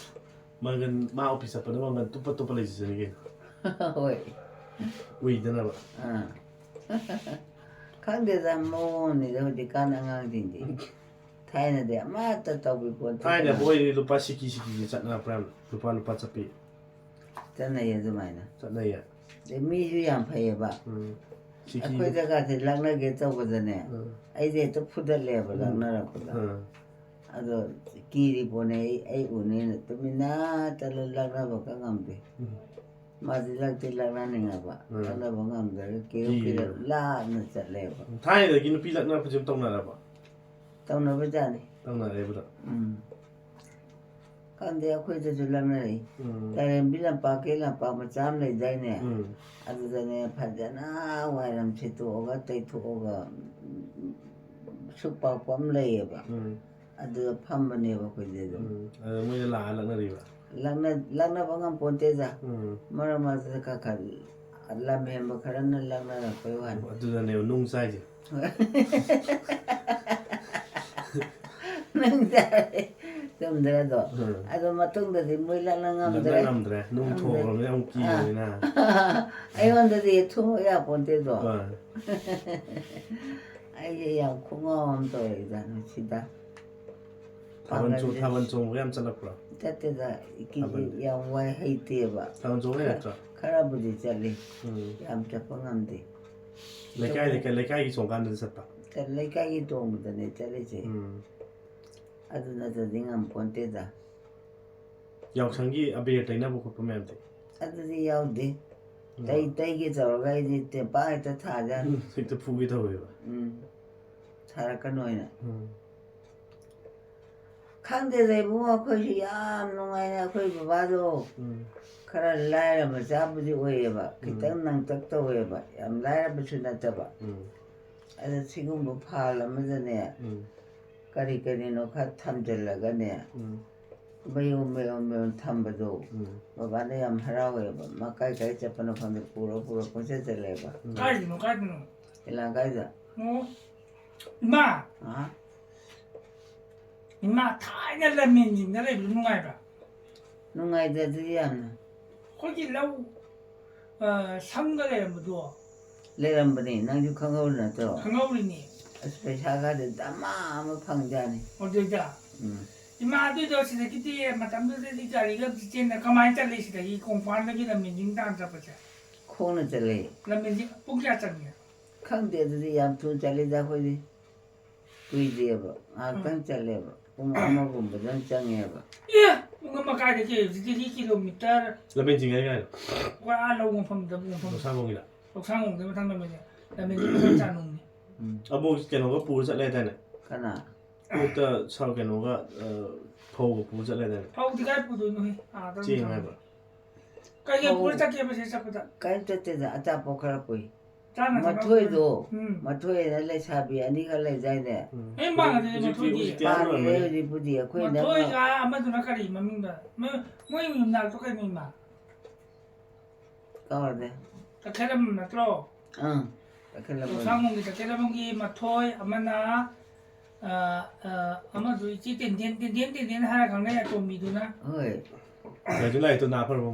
ꯃꯪꯒꯟ, ꯃꯥ ꯑꯣꯐꯤꯁ ꯆꯠꯄꯗ ꯃꯪꯒꯟ ꯇꯨꯞꯄ ꯇꯨꯞꯄ ꯂꯩꯖꯖꯅꯤ ꯀꯩꯅꯣ꯫ ꯍꯣꯏ꯫ ꯎꯏꯗꯅꯕ꯫ ꯑꯥ꯫ ꯈꯪꯗꯦꯗ, ꯃꯑꯣꯡꯅꯤꯗ ꯍꯧꯖꯤꯛꯀꯥꯟ ꯑꯉꯥꯡꯁꯤꯡꯗꯤ꯫ ꯊꯥꯏꯅꯗꯤ ꯑꯃꯠꯇ ꯇꯧꯕꯤꯄꯣꯟꯇꯦ꯫ ꯊꯥꯏꯅ ꯑꯩꯈꯣꯏꯗꯤ ꯂꯨꯄꯥ ꯁꯤꯀꯤ ꯁꯤꯀꯤꯒꯤ ꯆꯠꯅꯔꯛꯄ꯭ꯔꯥ ꯌꯥꯝꯅ? ꯂꯨꯄꯥ, ꯂꯨꯄꯥ ꯆꯠꯄꯤ꯫ ꯆꯠꯅꯩꯌꯦ ꯑꯗꯨꯃꯥꯏꯅ꯫ ꯆꯠꯅꯩꯌꯦ꯫ ꯑꯗꯩ ꯃꯤꯁꯨ ꯌꯥꯝ ꯐꯩꯌꯦꯕ꯫ ꯎꯝ꯫ ꯁꯤꯀꯤ꯫ ꯑꯩꯈꯣꯏꯗꯒꯁꯦ ꯂꯛꯅꯒꯦ ꯇꯧꯕꯗꯅꯦ, ꯎꯝ꯫ ꯑꯩꯁꯦ ꯍꯦꯛꯇ ꯐꯨꯗꯠꯂꯦꯕ, ꯎꯝ꯫ ꯂꯛꯅꯔꯛꯄꯗ꯫ ꯎꯝ꯫ ꯑꯗꯣ ꯀꯤꯔꯤ ꯄꯣꯠꯅꯦ, ꯑꯩ ꯑꯩ ꯎꯅꯦꯅ ꯇꯨꯃꯤꯟꯅ ꯆꯠꯂ ꯂꯛꯅꯕꯒ ꯉꯝꯗꯦ꯫ ꯎꯝ꯫ ꯃꯥꯗꯤ ꯂꯛꯇꯤ ꯂꯛꯅꯅꯤꯡꯉꯕ, ꯎꯝ꯫ ꯂꯛꯅꯕ ꯉꯝꯗ꯭ꯔꯒ ꯀꯤꯔꯨ ꯀꯤꯔꯨ ꯀꯤꯔꯨ꯫ ꯂꯥꯞꯅ ꯆꯠꯂꯦꯕ꯫ ꯎꯝ, ꯊꯥꯏꯅꯗꯒꯤ ꯅꯨꯄꯤ ꯂꯛꯅꯕꯁꯦ ꯑꯗꯨꯝ ꯇꯧꯅꯔꯕ? ꯇꯧꯅꯕꯖꯥꯠꯅꯤ꯫ ꯇꯧꯅꯔꯦꯕꯗꯣ꯫ ꯎꯝ꯫ ꯈꯪꯗꯦ, ꯑꯩꯈꯣꯏꯗꯁꯨ ꯂꯛꯅꯔꯛꯏ꯫ ꯎꯝ꯫ ꯂꯥꯏꯔꯦꯝꯕꯤ ꯂꯝꯄꯥꯛꯀꯤ ꯂꯝꯄꯥꯛ ꯃꯆꯥ ꯑꯃ ꯂꯩꯗꯥꯏꯅꯦ? ꯎꯝ꯫ ꯑꯗꯨꯗꯅꯦ ꯐꯖꯅ ꯋꯥꯏꯔꯝ ꯁꯤꯠꯇꯣꯛꯑꯒ ꯇꯩꯊꯣꯛꯑꯒ ꯁꯨꯛ ꯄꯥꯛꯄ ꯑꯃ ꯂꯩꯌꯦꯕ꯫ ꯎꯝ꯫ ꯑꯗꯨꯗ ꯐꯝꯕꯅꯦꯕ ꯑꯩꯈꯣꯏꯁꯦ ꯑꯗꯨꯝ꯫ ꯎꯝ꯫ ꯑꯗ ꯃꯣꯏꯅ ꯂꯥꯛꯑ ꯂꯛꯅꯔꯤꯕ? ꯂꯛꯅ-, ꯂꯛꯅꯕ ꯉꯝꯄꯣꯟꯇꯦꯗ꯫ ꯎꯝ꯫ ꯃꯔꯛ ꯃꯔꯛꯇ ꯈꯔ ꯈꯔ ꯂꯝ ꯍꯦꯟꯕ ꯈꯔꯅ ꯂꯛꯅꯔꯛꯄꯩ ꯋꯥꯅꯤ꯫ ꯑꯗꯨꯗꯅꯦꯕ ꯅꯨꯡ ꯆꯥꯏꯁꯦ꯫ ꯅꯨꯡ ꯆꯥꯏ꯫ ꯆꯨꯝꯗ꯭ꯔꯗꯣ? ꯎꯝ꯫ ꯑꯗꯣ ꯃꯇꯨꯡꯗꯗꯤ ꯃꯣꯏ ꯂꯛꯅ ꯉꯝꯗ꯭ꯔꯦ꯫ ꯂꯛꯅ ꯉꯝꯗ꯭ꯔꯦ꯫ ꯅꯨꯡ ꯉꯝꯗ꯭ꯔꯦ꯫ ꯊꯣꯡꯈ꯭ꯔꯕꯅꯤꯅ ꯑꯃꯨꯛ ꯑꯥ꯫ ꯀꯤꯔꯕꯅꯤꯅ꯫ ꯑꯩꯉꯣꯟꯗꯗꯤ ꯊꯣꯡꯕ ꯌꯥꯄꯣꯟꯇꯦꯗꯣ꯫ ꯑꯥ꯫ ꯑꯩꯁꯦ ꯌꯥꯝ ꯈꯨꯉꯥꯎ ꯑꯃ ꯇꯧꯔꯛꯏꯖꯥꯠꯅꯤ ꯁꯤꯗ꯫ ꯊꯥꯕꯜ ꯆꯣ-, ꯄꯥꯡꯒꯜꯁꯦ ꯊꯥꯕꯜ ꯆꯣꯡꯕꯒ ꯌꯥꯝ ꯆꯠꯂꯛꯄ꯭ꯔꯣ? ꯆꯠꯇꯦꯗ, ꯏꯀꯤꯒꯤ ꯊꯥꯕꯜ꯫ ꯌꯥꯝ ꯋꯥꯏ, ꯍꯩꯇꯦꯕ꯫ ꯊꯥꯕꯜ ꯆꯣꯡꯕ ꯈꯔ, ꯍꯩꯔꯛꯇ꯭ꯔꯣ? ꯈꯔꯕꯨꯗꯤ ꯆꯠꯂꯤ꯫ ꯎꯝ꯫ ꯌꯥꯝ ꯆꯠꯄ ꯉꯝꯗꯦ꯫ ꯂꯩꯀꯥꯏ, ꯆꯠꯄ ꯂꯩꯀꯥꯏ, ꯂꯩꯀꯥꯏꯒꯤ ꯆꯣꯡꯀꯥꯟꯗꯗꯤ ꯆꯠꯄ? ꯆꯠ-, ꯂꯩꯀꯥꯏꯒꯤ ꯆꯣꯡꯕꯗꯅꯦ ꯆꯠꯂꯤꯁꯦ꯫ ꯎꯝ꯫ ꯑꯗꯨ ꯅꯠꯇ꯭ꯔꯗꯤ ꯉꯝꯄꯣꯟꯇꯦꯗ꯫ ꯌꯥꯎꯁꯪꯒꯤ ꯑꯕꯦꯔ ꯇꯩꯅꯕ ꯈꯣꯠꯄ ꯃꯌꯥꯝꯗꯤ? ꯑꯗꯨꯗꯤ ꯌꯥꯎꯗꯦ꯫ ꯎꯝ꯫ ꯇꯩ-, ꯇꯩꯒꯦ ꯇꯧꯔꯒ ꯑꯩꯗꯤ ꯇꯦꯝꯄꯥꯛ ꯍꯦꯛꯇ ꯊꯥꯖꯥꯠꯅꯤ꯫ ꯎꯝ, ꯍꯦꯛꯇ ꯐꯨꯒꯦ ꯇꯧꯋꯦꯕ꯫ ꯎꯝ꯫ ꯊꯥꯔꯛꯀꯅꯣ ꯍꯥꯏꯅ꯫ ꯎꯝ꯫ ꯈꯪꯗꯦꯗ ꯏꯕꯨꯡꯉꯣ, ꯑꯩꯈꯣꯏꯁꯨ ꯌꯥꯝ ꯅꯨꯡꯉꯥꯏꯅ ꯑꯩꯈꯣꯏ ꯕꯕꯥꯗꯣ ꯎꯝ꯫ ꯈꯔ ꯂꯥꯏꯔ ꯃꯆꯥꯕꯨꯗꯤ ꯑꯣꯏꯌꯦꯕ, ꯎꯝ꯫ ꯈꯤꯇꯪ ꯅꯪꯇꯛ ꯇꯧꯋꯦꯕ, ꯌꯥꯝ ꯂꯥꯏꯔꯕꯁꯨ ꯅꯠꯇꯕ꯫ ꯎꯝ꯫ ꯑꯗ ꯁꯤꯒꯨꯝꯕ ꯐꯥꯜ ꯑꯃꯗꯅꯦ, ꯎꯝ꯫ ꯀꯔꯤ ꯀꯔꯤꯅꯣ ꯈꯔ ꯊꯝꯖꯤꯜꯂꯒꯅꯦ, ꯎꯝ꯫ ꯃꯌꯣꯝ ꯃꯌꯣꯝ ꯃꯌꯣꯝ ꯊꯝꯕꯗꯣ, ꯎꯝ꯫ ꯕꯕꯥꯅ ꯌꯥꯝ ꯍꯔꯥꯎꯋꯦꯕ꯫ ꯃꯥ ꯀꯥꯏ ꯀꯥꯏ ꯆꯠꯄꯅꯣ ꯈꯪꯗꯦ, ꯄꯨꯔ ꯄꯨꯔ ꯄꯪꯆꯠ ꯆꯠꯂꯦꯕ꯫ ꯎꯝ꯫ ꯀꯥꯏꯗꯅꯣ, ꯀꯥꯏꯗꯅꯣ? ꯏꯂꯥꯡ ꯀꯥꯏꯗ? ꯑꯣ, ꯏꯃꯥ! ꯑꯥ? ꯏꯃꯥ, ꯊꯥꯏꯅ ꯂꯝꯃꯦꯟꯖꯤꯡꯗ ꯂꯩꯕꯗꯣ ꯅꯨꯡꯉꯥꯏꯕ꯭ꯔꯥ? ꯅꯨꯡꯉꯥꯏꯗ ꯑꯗꯨꯗꯤ ꯌꯥꯝꯅ꯫ ꯑꯩꯈꯣꯏꯒꯤ ꯂꯧ, ꯑ, ꯁꯪꯒ ꯂꯩꯔꯝꯕꯗꯣ꯫ ꯂꯩꯔꯝꯕꯅꯦ, ꯅꯪꯁꯨ ꯈꯪꯍꯧꯔꯤ ꯅꯠꯇ꯭ꯔꯣ? ꯈꯪꯍꯧꯔꯤꯅꯦ꯫ ꯑꯁ, ꯄꯩꯁꯥꯒꯗꯤ ꯗꯃꯥ ꯑꯃ ꯐꯪꯖꯥꯠꯅꯤ꯫ ꯑꯗꯨꯗ? ꯎꯝ꯫ ꯏꯃꯥ, ꯑꯗꯨꯏꯗꯣ ꯁꯤꯗꯒꯤꯗꯤ ꯃꯇꯝꯗꯨꯗꯗꯤ ꯒꯥꯔꯤꯒ ꯑꯝꯇ ꯆꯦꯟꯗ-, ꯀꯃꯥꯏꯅ ꯆꯠꯂꯤ ꯁꯤꯗꯒꯤ ꯀꯣꯡꯄꯥꯟꯗꯒꯤ ꯂꯝꯃꯦꯟꯖꯤꯡ ꯇꯥꯟꯅ ꯆꯠꯄꯁꯦ? ꯈꯣꯡꯅ ꯆꯠꯂꯦ꯫ ꯂꯝꯃꯦꯟꯖꯤꯡ ꯄꯨꯡ ꯀꯌꯥ ꯆꯪꯉꯤ? ꯈꯪꯗꯦ, ꯑꯗꯨꯗꯤ ꯌꯥꯝ ꯊꯨꯅ ꯆꯠꯂꯤꯗ ꯑꯩꯈꯣꯏꯗꯤ꯫ ꯀꯨꯏꯗꯦꯕ, ꯉꯥꯏꯍꯥꯛꯇꯪ ꯎꯝ꯫ ꯆꯠꯂꯦꯕ꯫ ꯄꯨꯡ ꯑꯃꯒꯨꯝꯕꯗꯪ ꯆꯪꯉꯦꯕ꯫ ꯑꯦ, ꯄꯨꯡ ꯑꯃ ꯀꯥꯏꯗꯒꯤ? ꯍꯧꯖꯤꯛꯇꯤ ꯀꯤꯂꯣꯃꯤꯇꯔ ꯂꯝꯕꯦꯟ ꯆꯤꯡꯉꯥꯏ ꯀꯥꯏꯅ ꯑꯩꯈꯣꯏ ꯑꯥ ꯂꯧ ꯃꯐꯝꯗ ꯃꯐꯝ ꯂꯧꯁꯥꯡ ꯈꯣꯡꯒꯤꯗ ꯂꯧꯁꯥꯡ ꯈꯣꯡꯗꯩ ꯃꯊꯪ ꯂꯝꯕꯦꯟꯗ ꯂꯝꯕꯦꯟꯗꯒꯤ ꯃꯊꯪ ꯆꯥꯅꯨꯡꯅꯤ꯫ ꯑꯕꯣꯛ ꯀꯩꯅꯣꯒ ꯄꯨꯔ ꯆꯠꯂꯦ ꯍꯥꯏꯗꯥꯏꯅꯦ? ꯀꯅꯥ? ꯑꯣꯛꯇ ꯁꯥ ꯀꯩꯅꯣꯒ ꯑ, ꯐꯧꯒ ꯄꯨꯔ ꯆꯠꯂꯦ ꯍꯥꯏꯗꯥꯏꯅꯦ? ꯐꯧꯗꯤ ꯀꯥꯏ ꯄꯨꯗꯣꯏꯅꯣꯍꯦ? ꯑꯥꯗ ꯑꯗꯨꯝ ꯆꯦꯡ ꯊꯝꯃꯣ꯫ ꯍꯥꯏꯕ? ꯀꯩꯀꯩ ꯐꯧ꯫ ꯄꯨꯔ ꯆꯠꯀꯦꯕ ꯁꯤ ꯆꯠꯄꯗ? ꯀꯔꯤꯝ ꯆꯠꯇꯦꯗ, ꯑꯆꯥꯄꯣꯠ ꯈꯔ ꯄꯨꯏ꯫ ꯆꯥꯅ ꯊꯛꯅꯕ ꯃꯊꯣꯏꯗꯣ, ꯎꯝ꯫ ꯃꯊꯣꯏꯅ ꯂꯩꯁꯥꯕꯤ ꯑꯅꯤꯈꯛ ꯂꯩꯗꯥꯏꯅꯦ? ꯑꯩ ꯃꯥꯡꯉꯗꯤ ꯍꯧꯖꯤꯛꯇꯤ- ꯃꯊꯣꯏꯗꯤ꯫ ꯍꯧꯖꯤꯛꯇꯤ ꯑꯍꯟ ꯄꯥꯜꯂꯤꯉꯩ ꯑꯣꯏꯔꯝꯃꯅꯤ꯫ ꯍꯧꯖꯤꯛꯄꯨꯗꯤ ꯑꯩꯈꯣꯏ ꯅꯪ ꯃꯊꯣꯏꯒ ꯑꯃꯗꯨꯅ ꯀꯔꯤ ꯃꯃꯤꯡꯗ? ꯃꯣꯏ ꯃꯣꯏ ꯌꯨꯝꯅꯥꯛꯇꯣ ꯀꯩꯅꯣ ꯏꯃꯥ? ꯀꯧꯔꯗꯦ꯫ ꯇꯈꯦꯜꯂꯝ ꯅꯠꯇ꯭ꯔꯣ? ꯑꯪ꯫ ꯇꯈꯦꯜꯂꯝ ꯑꯣꯏ꯫ ꯂꯧꯁꯥꯡꯕꯝꯒꯤ ꯇꯈꯦꯜꯂꯝꯒꯤ ꯃꯊꯣꯏ ꯑꯃꯅ ꯑ, ꯑ, ꯑꯃꯗꯨ ꯏꯆꯦ ꯇꯦꯟꯗꯦꯟ ꯇꯦꯟꯗꯦꯟ ꯇꯦꯟꯗꯦꯟ ꯍꯥꯏꯔ ꯈꯪꯅꯩ ꯑꯇꯣꯝꯕꯤꯗꯨꯅ꯫ ꯍꯣꯏ꯫ ꯂꯥꯏꯗꯨ ꯂꯥꯏꯔꯤꯛꯇꯣ ꯅꯥ ꯐꯔꯕꯣ?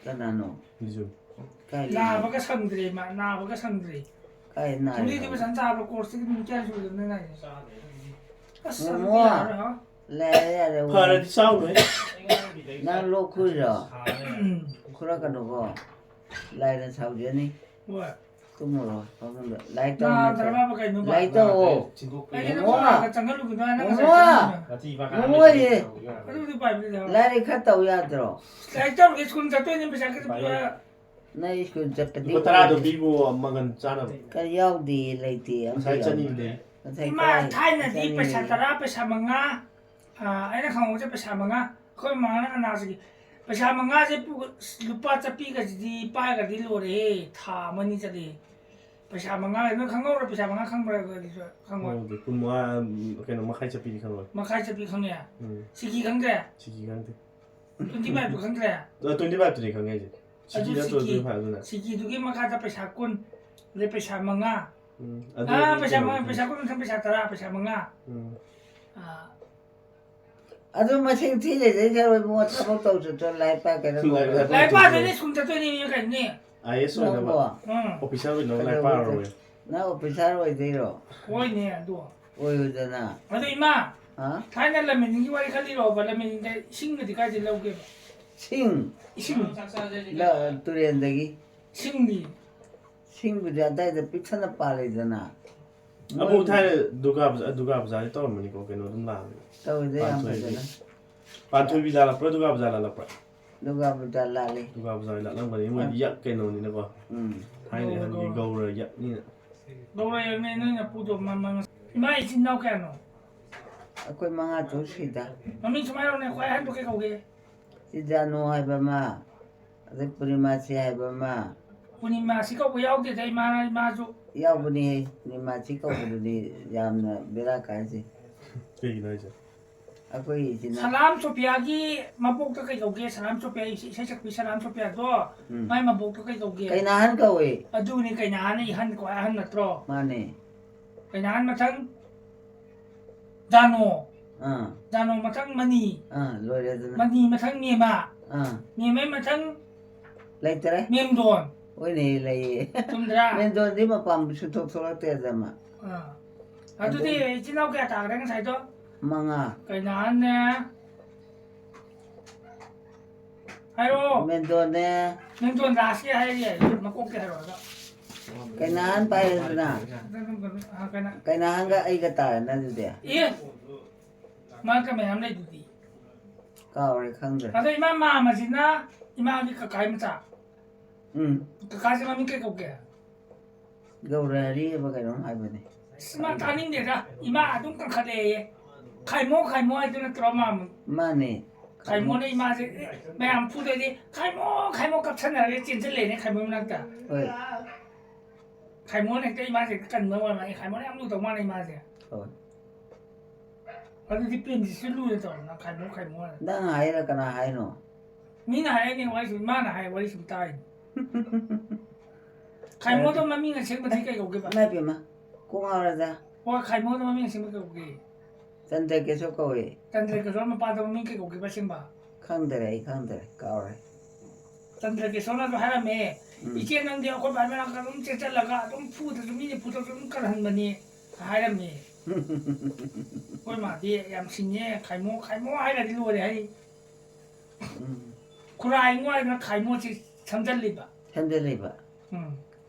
ꯀꯅꯥꯅꯣ? ꯕꯤꯖꯨ꯫ ꯀꯥꯏ ꯂꯩ? ꯅꯥꯕꯒ ꯁꯪꯗ꯭ꯔꯦ ꯃꯥ, ꯅꯥꯕꯒ ꯁꯪꯗ꯭ꯔꯦ꯫ ꯀꯥꯏ ꯊꯨꯝꯂꯤꯗꯤ ꯅꯥꯔꯤꯕ? ꯐꯖꯅ ꯆꯥꯕ꯭ꯔꯣ? ꯀꯣꯔꯁꯇꯒꯤ ꯅꯨꯃꯤꯠ ꯀꯌꯥ ꯁꯨꯔꯒꯦ ꯅꯪ ꯅꯥꯏꯁꯦ? ꯑꯁ ꯑꯗꯨꯗꯤ ꯃꯣꯃꯣ! ꯌꯥꯔꯣꯏ ꯍꯥ? ꯂꯩꯔꯦ ꯌꯥꯔꯦ꯫ ꯐꯔꯗꯤ ꯆꯥꯎꯅꯣꯍꯦ꯫ ꯅꯪ ꯂꯣꯛ ꯈꯨꯏꯔꯣ? ꯎꯝ꯫ ꯈꯨꯔꯛꯀꯅꯨꯀꯣ꯫ ꯂꯥꯏꯅ ꯁꯥꯎꯖꯅꯤ꯫ ꯍꯣꯏ꯫ ꯇꯨꯝꯃꯨꯔꯣ ꯐꯃꯨꯡꯗ꯫ ꯂꯥꯏꯔꯤꯛ ꯇꯧ ꯅꯠꯇ꯭ꯔꯣ? ꯅꯥꯗ꯭ꯔꯕ ꯀꯩꯅꯣꯕ? ꯂꯥꯏꯔꯤꯛ ꯇꯧꯑꯣ꯫ ꯑꯩꯗꯤ ꯅꯪ ꯃꯣꯃꯣ! ꯁꯣꯝꯗ ꯆꯪꯍꯜꯂꯨꯒꯤꯅꯣ ꯍꯥꯏꯅ ꯉꯁꯥꯏ ꯃꯣꯃꯣ! ꯆꯪꯍꯜꯂꯨꯒꯤꯅꯣ꯫ ꯃꯣꯃꯣ ꯌꯦ꯫ ꯑꯗꯨꯕꯨꯗꯤ ꯎꯄꯥꯏ ꯂꯩꯇꯦ꯫ ꯂꯥꯏꯔꯤꯛ ꯈꯔ ꯇꯧ ꯌꯥꯗ꯭ꯔꯣ? ꯂꯥꯏꯔꯤꯛ ꯇꯧꯔꯒꯦ ꯁ꯭ꯀꯨꯜ ꯆꯠꯇꯣꯏꯅꯦ ꯄꯩꯁꯥ ꯈꯤꯇ ꯄꯤꯌꯨ ꯍꯥꯏ꯫ ꯅꯪ ꯁ꯭ꯀꯨꯜ ꯆꯠꯄꯗꯤ ꯂꯨꯄꯥ ꯇꯔꯥꯗꯣ ꯄꯤꯕꯨ ꯃꯪꯒꯟ ꯆꯥꯅꯕ꯫ ꯀꯔꯤ ꯌꯥꯎꯗꯦ ꯂꯩꯇꯦ ꯑꯝꯇ ꯉꯁꯥꯏ ꯌꯥꯎꯗꯦ꯫ ꯆꯅꯤꯗꯨꯗꯩ꯫ ꯉꯁꯥꯏ ꯏꯃꯥ ꯀꯥꯏ? ꯊꯥꯏꯅꯗꯤ ꯆꯅꯤ ꯄꯩꯁꯥ ꯂꯩꯇꯦ꯫ ꯇꯔꯥ ꯄꯩꯁꯥ ꯃꯉꯥ ꯑꯥ, ꯑꯩꯅ ꯈꯪꯍꯧꯁꯦ ꯄꯩꯁꯥ ꯃꯉꯥ꯫ ꯑꯩꯈꯣꯏ ꯃꯃꯥꯅ ꯑꯅꯥꯁꯤꯒꯤ ꯄꯩꯁꯥ ꯃꯉꯥꯁꯦ ꯄꯨ-, ꯂꯨꯄꯥ ꯆꯠꯄꯤꯒꯁꯤꯗꯤ ꯄꯥꯏꯒ꯭ꯔꯗꯤ ꯂꯣꯏꯔꯦꯍꯦ꯫ ꯊꯥ ꯑꯃꯅꯤ ꯆꯠꯂꯦ꯫ ꯄꯩꯁꯥ ꯃꯉꯥ ꯅꯣꯏ ꯈꯪꯍꯧꯔꯣ? ꯄꯩꯁꯥ ꯃꯉꯥ ꯈꯪꯕ꯭ꯔꯥ? ꯑꯗꯨꯁꯨ ꯈꯪꯉꯣꯏ꯫ ꯈꯪꯍꯧꯗꯦ꯫ ꯀꯨꯟ ꯃꯉꯥ, ꯎꯝ, ꯀꯩꯅꯣ, ꯃꯈꯥꯏ ꯆꯠꯄꯤꯗꯤ ꯈꯪꯍꯧꯋꯦ꯫ ꯃꯈꯥꯏ ꯆꯠꯄꯤ ꯈꯪꯉꯦ꯫ ꯎꯝ꯫ ꯁꯤꯀꯤ ꯈꯪꯗ꯭ꯔꯦ? ꯁꯤꯀꯤ ꯈꯪꯗꯦ꯫ ꯇ꯭ꯋꯦꯟꯇꯤ ꯐꯥꯏꯚꯇꯨ ꯈꯪꯗ꯭ꯔꯦ? ꯑ, ꯇ꯭ꯋꯦꯟꯇꯤ ꯐꯥꯏꯚꯇꯨꯗꯤ ꯈꯪꯉꯦ ꯑꯩꯁꯦ꯫ ꯁꯤꯀꯤ ꯑꯗꯨ ꯅꯠꯇ꯭ꯔꯣ ꯁꯤꯀꯤ꯫ ꯇ꯭ꯋꯦꯟꯇꯤ ꯐꯥꯏꯚ ꯑꯗꯨꯅ? ꯁꯤꯀꯤꯗꯨꯒꯤ ꯃꯈꯥꯗ ꯄꯩꯁꯥ ꯀꯨꯟ꯫ ꯑꯗꯩ ꯄꯩꯁꯥ ꯎꯝ, ꯑꯥ, ꯑꯗꯨ ꯄꯩꯁꯥ ꯀꯩꯅꯣ ꯃꯉꯥ, ꯄꯩꯁꯥ ꯀꯨꯟ ꯃꯊꯪ ꯄꯩꯁꯥ ꯇꯔꯥ, ꯄꯩꯁꯥ ꯃꯉꯥ꯫ ꯎꯝ꯫ ꯑꯥ, ꯑꯗꯨ ꯃꯁꯤꯡ ꯊꯤ ꯂꯩꯗꯣꯏ ꯁꯔꯨꯛ ꯏꯕꯨꯡꯉꯣ ꯊꯕꯛ ꯇꯧ ꯆꯠꯇ꯭ꯔꯣ ꯂꯥꯏꯔꯤꯛ ꯄꯥ ꯀꯩꯅꯣ ꯂꯥꯏꯔꯤꯛ ꯇꯧ? ꯂꯥꯏꯔꯤꯛ ꯄꯥꯗꯣꯏꯅꯦ, ꯁ꯭ꯀꯨꯜ ꯆꯠꯇꯣꯏꯅꯦ ꯀꯩꯅꯣꯅꯦ꯫ ꯑꯥꯏ ꯑꯦꯁ ꯑꯣꯏꯅꯕ꯫ ꯅꯪꯕꯣ? ꯎꯝ꯫ ꯑꯣꯐꯤꯁꯥꯔ ꯑꯣꯏꯅꯕ ꯂꯥꯏꯔꯤꯛ ꯀꯩꯗꯧꯕ? ꯄꯥꯔꯔꯣꯏ꯫ ꯅꯪ ꯑꯣꯐꯤꯁꯥꯔ ꯑꯣꯏꯗꯣꯏꯔꯣ? ꯍꯣꯏꯅꯦ ꯑꯗꯣ꯫ ꯑꯣꯏꯔꯨꯗꯅ꯫ ꯑꯗꯣ ꯏꯃꯥ, ꯍꯥ? ꯊꯥꯏꯅ ꯂꯝꯃꯤꯅꯤꯡꯒꯤ ꯋꯥꯔꯤ ꯈꯔ ꯂꯤꯔꯛꯑꯣꯕ꯫ ꯂꯝꯃꯤꯅꯤꯡꯗ ꯏꯁꯤꯡꯒꯗꯤ ꯀꯥꯏꯗꯩ ꯂꯧꯒꯦꯕ? ꯁꯤꯡ ꯏꯁꯤꯡ꯫ ꯂ-, ꯇꯨꯔꯦꯟꯗꯒꯤ꯫ ꯏꯁꯤꯡꯗꯤ? ꯁꯤꯡꯕꯨꯗꯤ ꯑꯗꯥꯏꯗ ꯄꯤꯛꯊꯅ ꯄꯥꯜꯂꯤꯗꯅ꯫ ꯑꯕꯣꯛ ꯊꯥꯏꯅ ꯗꯨꯔꯒꯥ ꯄꯨꯖꯥ, ꯗꯨꯔꯒꯥ ꯄꯨꯖꯥꯗꯤ ꯇꯧꯔꯝꯕꯅꯤꯀꯣ, ꯀꯩꯅꯣ ꯑꯗꯨꯝ ꯂꯥꯛꯑꯝꯃꯦ꯫ ꯇꯧꯋꯤꯗ ꯌꯥꯝ ꯄꯥꯟꯊꯣꯏꯕꯤ꯫ ꯐꯖꯅ꯫ ꯄꯥꯟꯊꯣꯏꯕꯤ ꯂꯥꯜꯂꯛꯄ꯭ꯔꯥ, ꯗꯨꯔꯒꯥ ꯄꯨꯖꯥ ꯂꯥꯜꯂꯛꯄ꯭ꯔꯥ? ꯗꯨꯔꯒꯥ ꯄꯨꯖꯥ ꯂꯥꯜꯂꯦ꯫ ꯗꯨꯔꯒꯥ ꯄꯨꯖꯥ ꯂꯥꯠꯂꯝꯒꯅꯤ, ꯃꯣꯏꯗꯤ ꯌꯛ ꯀꯩꯅꯣꯅꯤꯅꯀꯣ꯫ ꯎꯝ꯫ ꯊꯥꯏꯅ ꯑꯍꯟꯒꯤ ꯒꯧꯔ ꯌꯛꯅꯤꯅ꯫ ꯒꯧꯔ ꯌꯛꯅꯦ, ꯅꯣꯏ ꯅꯄꯨꯗꯣ ꯃ-, ꯃ-, ꯏꯃꯥ ꯏꯆꯤꯟ ꯏꯅꯥꯎ ꯀꯌꯥꯅꯣ? ꯑꯩꯈꯣꯏ ꯃꯉꯥ ꯇꯔꯨꯛ ꯁꯨꯏꯗ꯫ ꯃꯃꯤꯡ ꯁꯨꯝ ꯍꯥꯏꯔꯛꯎꯅꯦ, ꯈ꯭ꯋꯥꯏ ꯑꯍꯟꯗꯣ ꯀꯩ ꯀꯧꯒꯦ? ꯆꯤꯗꯥꯅꯨ ꯍꯥꯏꯕ ꯑꯃ, ꯑꯗꯩ ꯄꯨꯔꯅꯤꯃꯥꯁꯤ ꯍꯥꯏꯕ ꯑꯃ꯫ ꯄꯨꯔꯅꯤꯃꯥꯁꯤ ꯀꯧꯕ ꯌꯥꯎꯗꯦꯗ, ꯏꯃꯥ, ꯏꯃꯥꯁꯨ꯫ ꯌꯥꯎꯕꯅꯤꯍꯦ, ꯄꯨꯔꯅꯤꯃꯥꯁꯤ ꯀꯧꯕꯗꯨꯅꯤ ꯌꯥꯝꯅ ꯕꯦꯔꯥ ꯀꯥꯏꯁꯦ꯫ ꯀꯩꯒꯤꯅꯣ ꯍꯥꯏꯁꯦ? ꯑꯩꯈꯣꯏ ꯏꯆꯤꯟ ꯏꯅꯥꯎ ꯁꯂꯥꯝ ꯁꯣꯐꯤꯌꯥꯒꯤ ꯃꯕꯣꯛꯇ ꯀꯩ ꯀꯧꯒꯦ? ꯁꯂꯥꯝ ꯁꯣꯐꯤꯌꯥ, ꯏꯁꯩ, ꯏꯁꯩ ꯁꯛꯄꯤ ꯁꯂꯥꯝ ꯁꯣꯐꯤꯌꯥꯗꯣ, ꯎꯝ꯫ ꯃꯥꯏ ꯃꯕꯣꯛꯇꯣ ꯀꯩ ꯀꯧꯒꯦ? ꯀꯩꯅꯥꯍꯟ ꯀꯧꯋꯦ꯫ ꯑꯗꯨꯅꯤ, ꯀꯩꯅꯥꯍꯟ ꯏꯍꯟ ꯈ꯭ꯋꯥꯏ ꯑꯍꯟ ꯅꯠꯇ꯭ꯔꯣ? ꯃꯥꯅꯦ꯫ ꯀꯩꯅꯥꯍꯟ ꯃꯊꯪ ꯖꯥꯅꯣ꯫ ꯑꯥ꯫ ꯖꯥꯅꯣ ꯃꯊꯪ ꯃꯅꯤ꯫ ꯑꯥ, ꯂꯣꯏꯔꯦ ꯑꯗꯨꯅ꯫ ꯃꯅꯤ ꯃꯊꯪ ꯃꯦꯃꯥ꯫ ꯑꯥ꯫ ꯃꯦꯃꯩ ꯃꯊꯪ ꯂꯩꯇꯔꯦ꯫ ꯃꯦꯝꯗꯣꯟ꯫ ꯍꯣꯏꯅꯦ, ꯂꯩꯌꯦ꯫ ꯆꯨꯝꯗ꯭ꯔꯥ? ꯃꯦꯝꯗꯣꯟꯗꯤ ꯃꯄꯥꯟꯕꯨ ꯁꯨꯊꯣꯛ ꯊꯣꯛꯂꯛꯇꯦ ꯑꯗꯨꯃ꯫ ꯑꯥ꯫ ꯑꯗꯨꯗꯤ ꯑꯗꯨ ꯏꯆꯤꯟ ꯏꯅꯥꯎ ꯀꯌꯥ ꯇꯥꯈ꯭ꯔꯦ ꯉꯁꯥꯏꯗꯣ? ꯃꯉꯥ꯫ ꯀꯩꯅꯥꯍꯟꯅꯦ꯫ ꯍꯥꯏꯔꯛꯑꯣ꯫ ꯃꯦꯝꯗꯣꯟꯅꯦ꯫ ꯃꯦꯝꯗꯣꯟ ꯂꯥꯁꯀꯤ ꯍꯥꯏꯔꯒꯦ, ꯃꯀꯣꯛꯇꯤ ꯍꯥꯏꯔꯛꯑꯣ꯫ ꯀꯩꯅꯥꯍꯟ ꯄꯥꯏꯔꯦꯗꯅ꯫ ꯑ, ꯀꯩꯅꯥ-, ꯀꯩꯅꯥꯍꯟꯒ ꯑꯩꯒ ꯇꯥꯔꯦꯅ ꯑꯗꯨꯗꯤ꯫ ꯑꯦ! ꯃꯥ ꯀ ꯃꯌꯥꯝ ꯂꯩꯗꯨꯗꯤ꯫ ꯀꯥꯎꯔꯦ, ꯈꯪꯗ꯭ꯔꯦ꯫ ꯑꯗꯣ ꯏꯃꯥ ꯃꯥꯝꯃꯁꯤꯅ ꯏꯃꯥꯒꯤ ꯀꯀꯥꯒꯤ ꯃꯆꯥ꯫ ꯎꯝ꯫ ꯀꯀꯥꯁꯦ ꯃꯃꯤꯡ ꯀꯩ ꯀꯧꯒꯦ? ꯒꯧꯔꯍꯔꯤ ꯍꯥꯏꯕ ꯀꯩꯅꯣꯝ ꯍꯥꯏꯕꯅꯦ꯫ ꯑꯁ, ꯃꯥ ꯇꯥꯅꯤꯡꯗꯦꯗ꯫ ꯏꯃꯥ ꯑꯗꯨꯝ ꯀꯟꯈꯠꯂꯛꯑꯦꯌꯦ꯫ ꯈꯥꯏꯃꯣ, ꯈꯥꯏꯃꯣ ꯍꯥꯏꯗꯨ ꯅꯠꯇ꯭ꯔꯣ ꯃꯥꯝꯃ? ꯃꯥꯅꯦ꯫ ꯈꯥꯏꯃꯣꯅ ꯏꯃꯥꯁꯦ, ꯑꯦ, ꯃꯌꯥꯝ ꯐꯨꯗꯣꯏꯗꯤ, "ꯈꯥꯏꯃꯣ, ꯈꯥꯏꯃꯣ" ꯀꯞꯁꯟꯅꯔꯒ ꯆꯦꯟꯁꯤꯜꯂꯛꯑꯦꯅꯦ ꯈꯥꯏꯃꯣ ꯃꯅꯥꯛꯇ꯫ ꯍꯣꯏ꯫ ꯈꯥꯏꯃꯣꯅ ꯍꯦꯛꯇ ꯏꯃꯥꯁꯦ ꯍꯦꯛꯇ ꯀꯟꯕ ꯋꯥꯅꯤ꯫ ꯈꯥꯏꯃꯣꯅ ꯌꯥꯝ ꯂꯨꯗꯧ ꯃꯥꯜꯂꯦ ꯏꯃꯥꯁꯦ꯫ ꯍꯣꯏ꯫ ꯑꯗꯨꯗꯤ ꯄ꯭ꯔꯦꯝꯖꯤꯠꯁꯨ ꯂꯨꯅ ꯇꯧꯔꯝꯅ, ꯈꯥꯏꯃꯣ, ꯈꯥꯏꯃꯣ ꯍꯥꯏꯅ꯫ ꯅꯪ ꯍꯥꯏꯔ ꯀꯅꯥ ꯍꯥꯏꯅꯣ? ꯃꯤꯅ ꯍꯥꯏꯔꯛꯏꯅꯦ, ꯋꯥꯔꯤ ꯁꯨꯝ, ꯃꯥꯅ ꯍꯥꯏ, ꯋꯥꯔꯤ ꯁꯨꯝ ꯇꯥꯏꯅꯦ꯫ ꯈꯥꯏꯃꯣꯗꯣ ꯃꯃꯤꯡ ꯑꯁꯦꯡꯕꯗꯤ ꯀꯩ ꯀꯧꯒꯦꯕ? ꯏꯃꯥ ꯏꯄꯦꯝꯃ, ꯀꯣꯛ ꯉꯥꯎꯔꯗ꯫ ꯍꯣꯏ, ꯈꯥꯏꯃꯣꯗꯣ ꯃꯃꯤꯡ ꯑꯁꯦꯡꯕ ꯀꯩ ꯀꯧꯒꯦ? ꯆꯟꯗ꯭ꯔꯀꯦꯁꯣꯔ ꯀꯧꯋꯦ꯫ ꯆꯟꯗ꯭ꯔꯀꯦꯁꯣꯔ ꯃꯄꯥꯗꯣ ꯃꯃꯤꯡ ꯀꯩ ꯀꯧꯒꯦꯕ ꯑꯁꯦꯡꯕ? ꯈꯪꯗꯔꯦ, ꯑꯩ ꯈꯪꯗꯔꯦ, ꯀꯥꯎꯔꯦ꯫ ꯆꯟꯗ꯭ꯔꯀꯦꯁꯣꯔꯅꯁꯨ ꯍꯥꯏꯔꯝꯃꯦ, ꯎꯝ꯫ "ꯏꯆꯦ, ꯅꯪꯗꯤ ꯑꯩꯈꯣꯏ ꯕꯥ ꯃꯅꯥꯛꯇ ꯑꯗꯨꯝ ꯆꯦꯟꯁꯤꯜꯂꯒ ꯑꯗꯨꯝ ꯐꯨꯗ꯭ꯔꯁꯨ, ꯃꯤꯅ ꯐꯨꯗ꯭ꯔꯁꯨ ꯑꯗꯨꯝ ꯀꯜꯍꯟꯕꯅꯤ" ꯍꯥꯏꯔꯝꯃꯦ꯫ ꯑꯩꯈꯣꯏ ꯃꯥꯗꯤ ꯌꯥꯝ ꯁꯤꯡꯉꯦ, ꯈꯥꯏꯃꯣ, ꯈꯥꯏꯃꯣ ꯍꯥꯏꯔꯗꯤ ꯂꯣꯏꯔꯦ ꯍꯥꯏ꯫ ꯎꯝ꯫ ꯈꯨꯔꯥꯏ ꯉꯣ ꯍꯥꯏꯗꯅ ꯈꯥꯏꯃꯣꯁꯤ ꯁꯝꯖꯜꯂꯤꯕ꯫ ꯁꯝꯖꯜꯂꯤꯕ꯫ ꯎꯝ꯫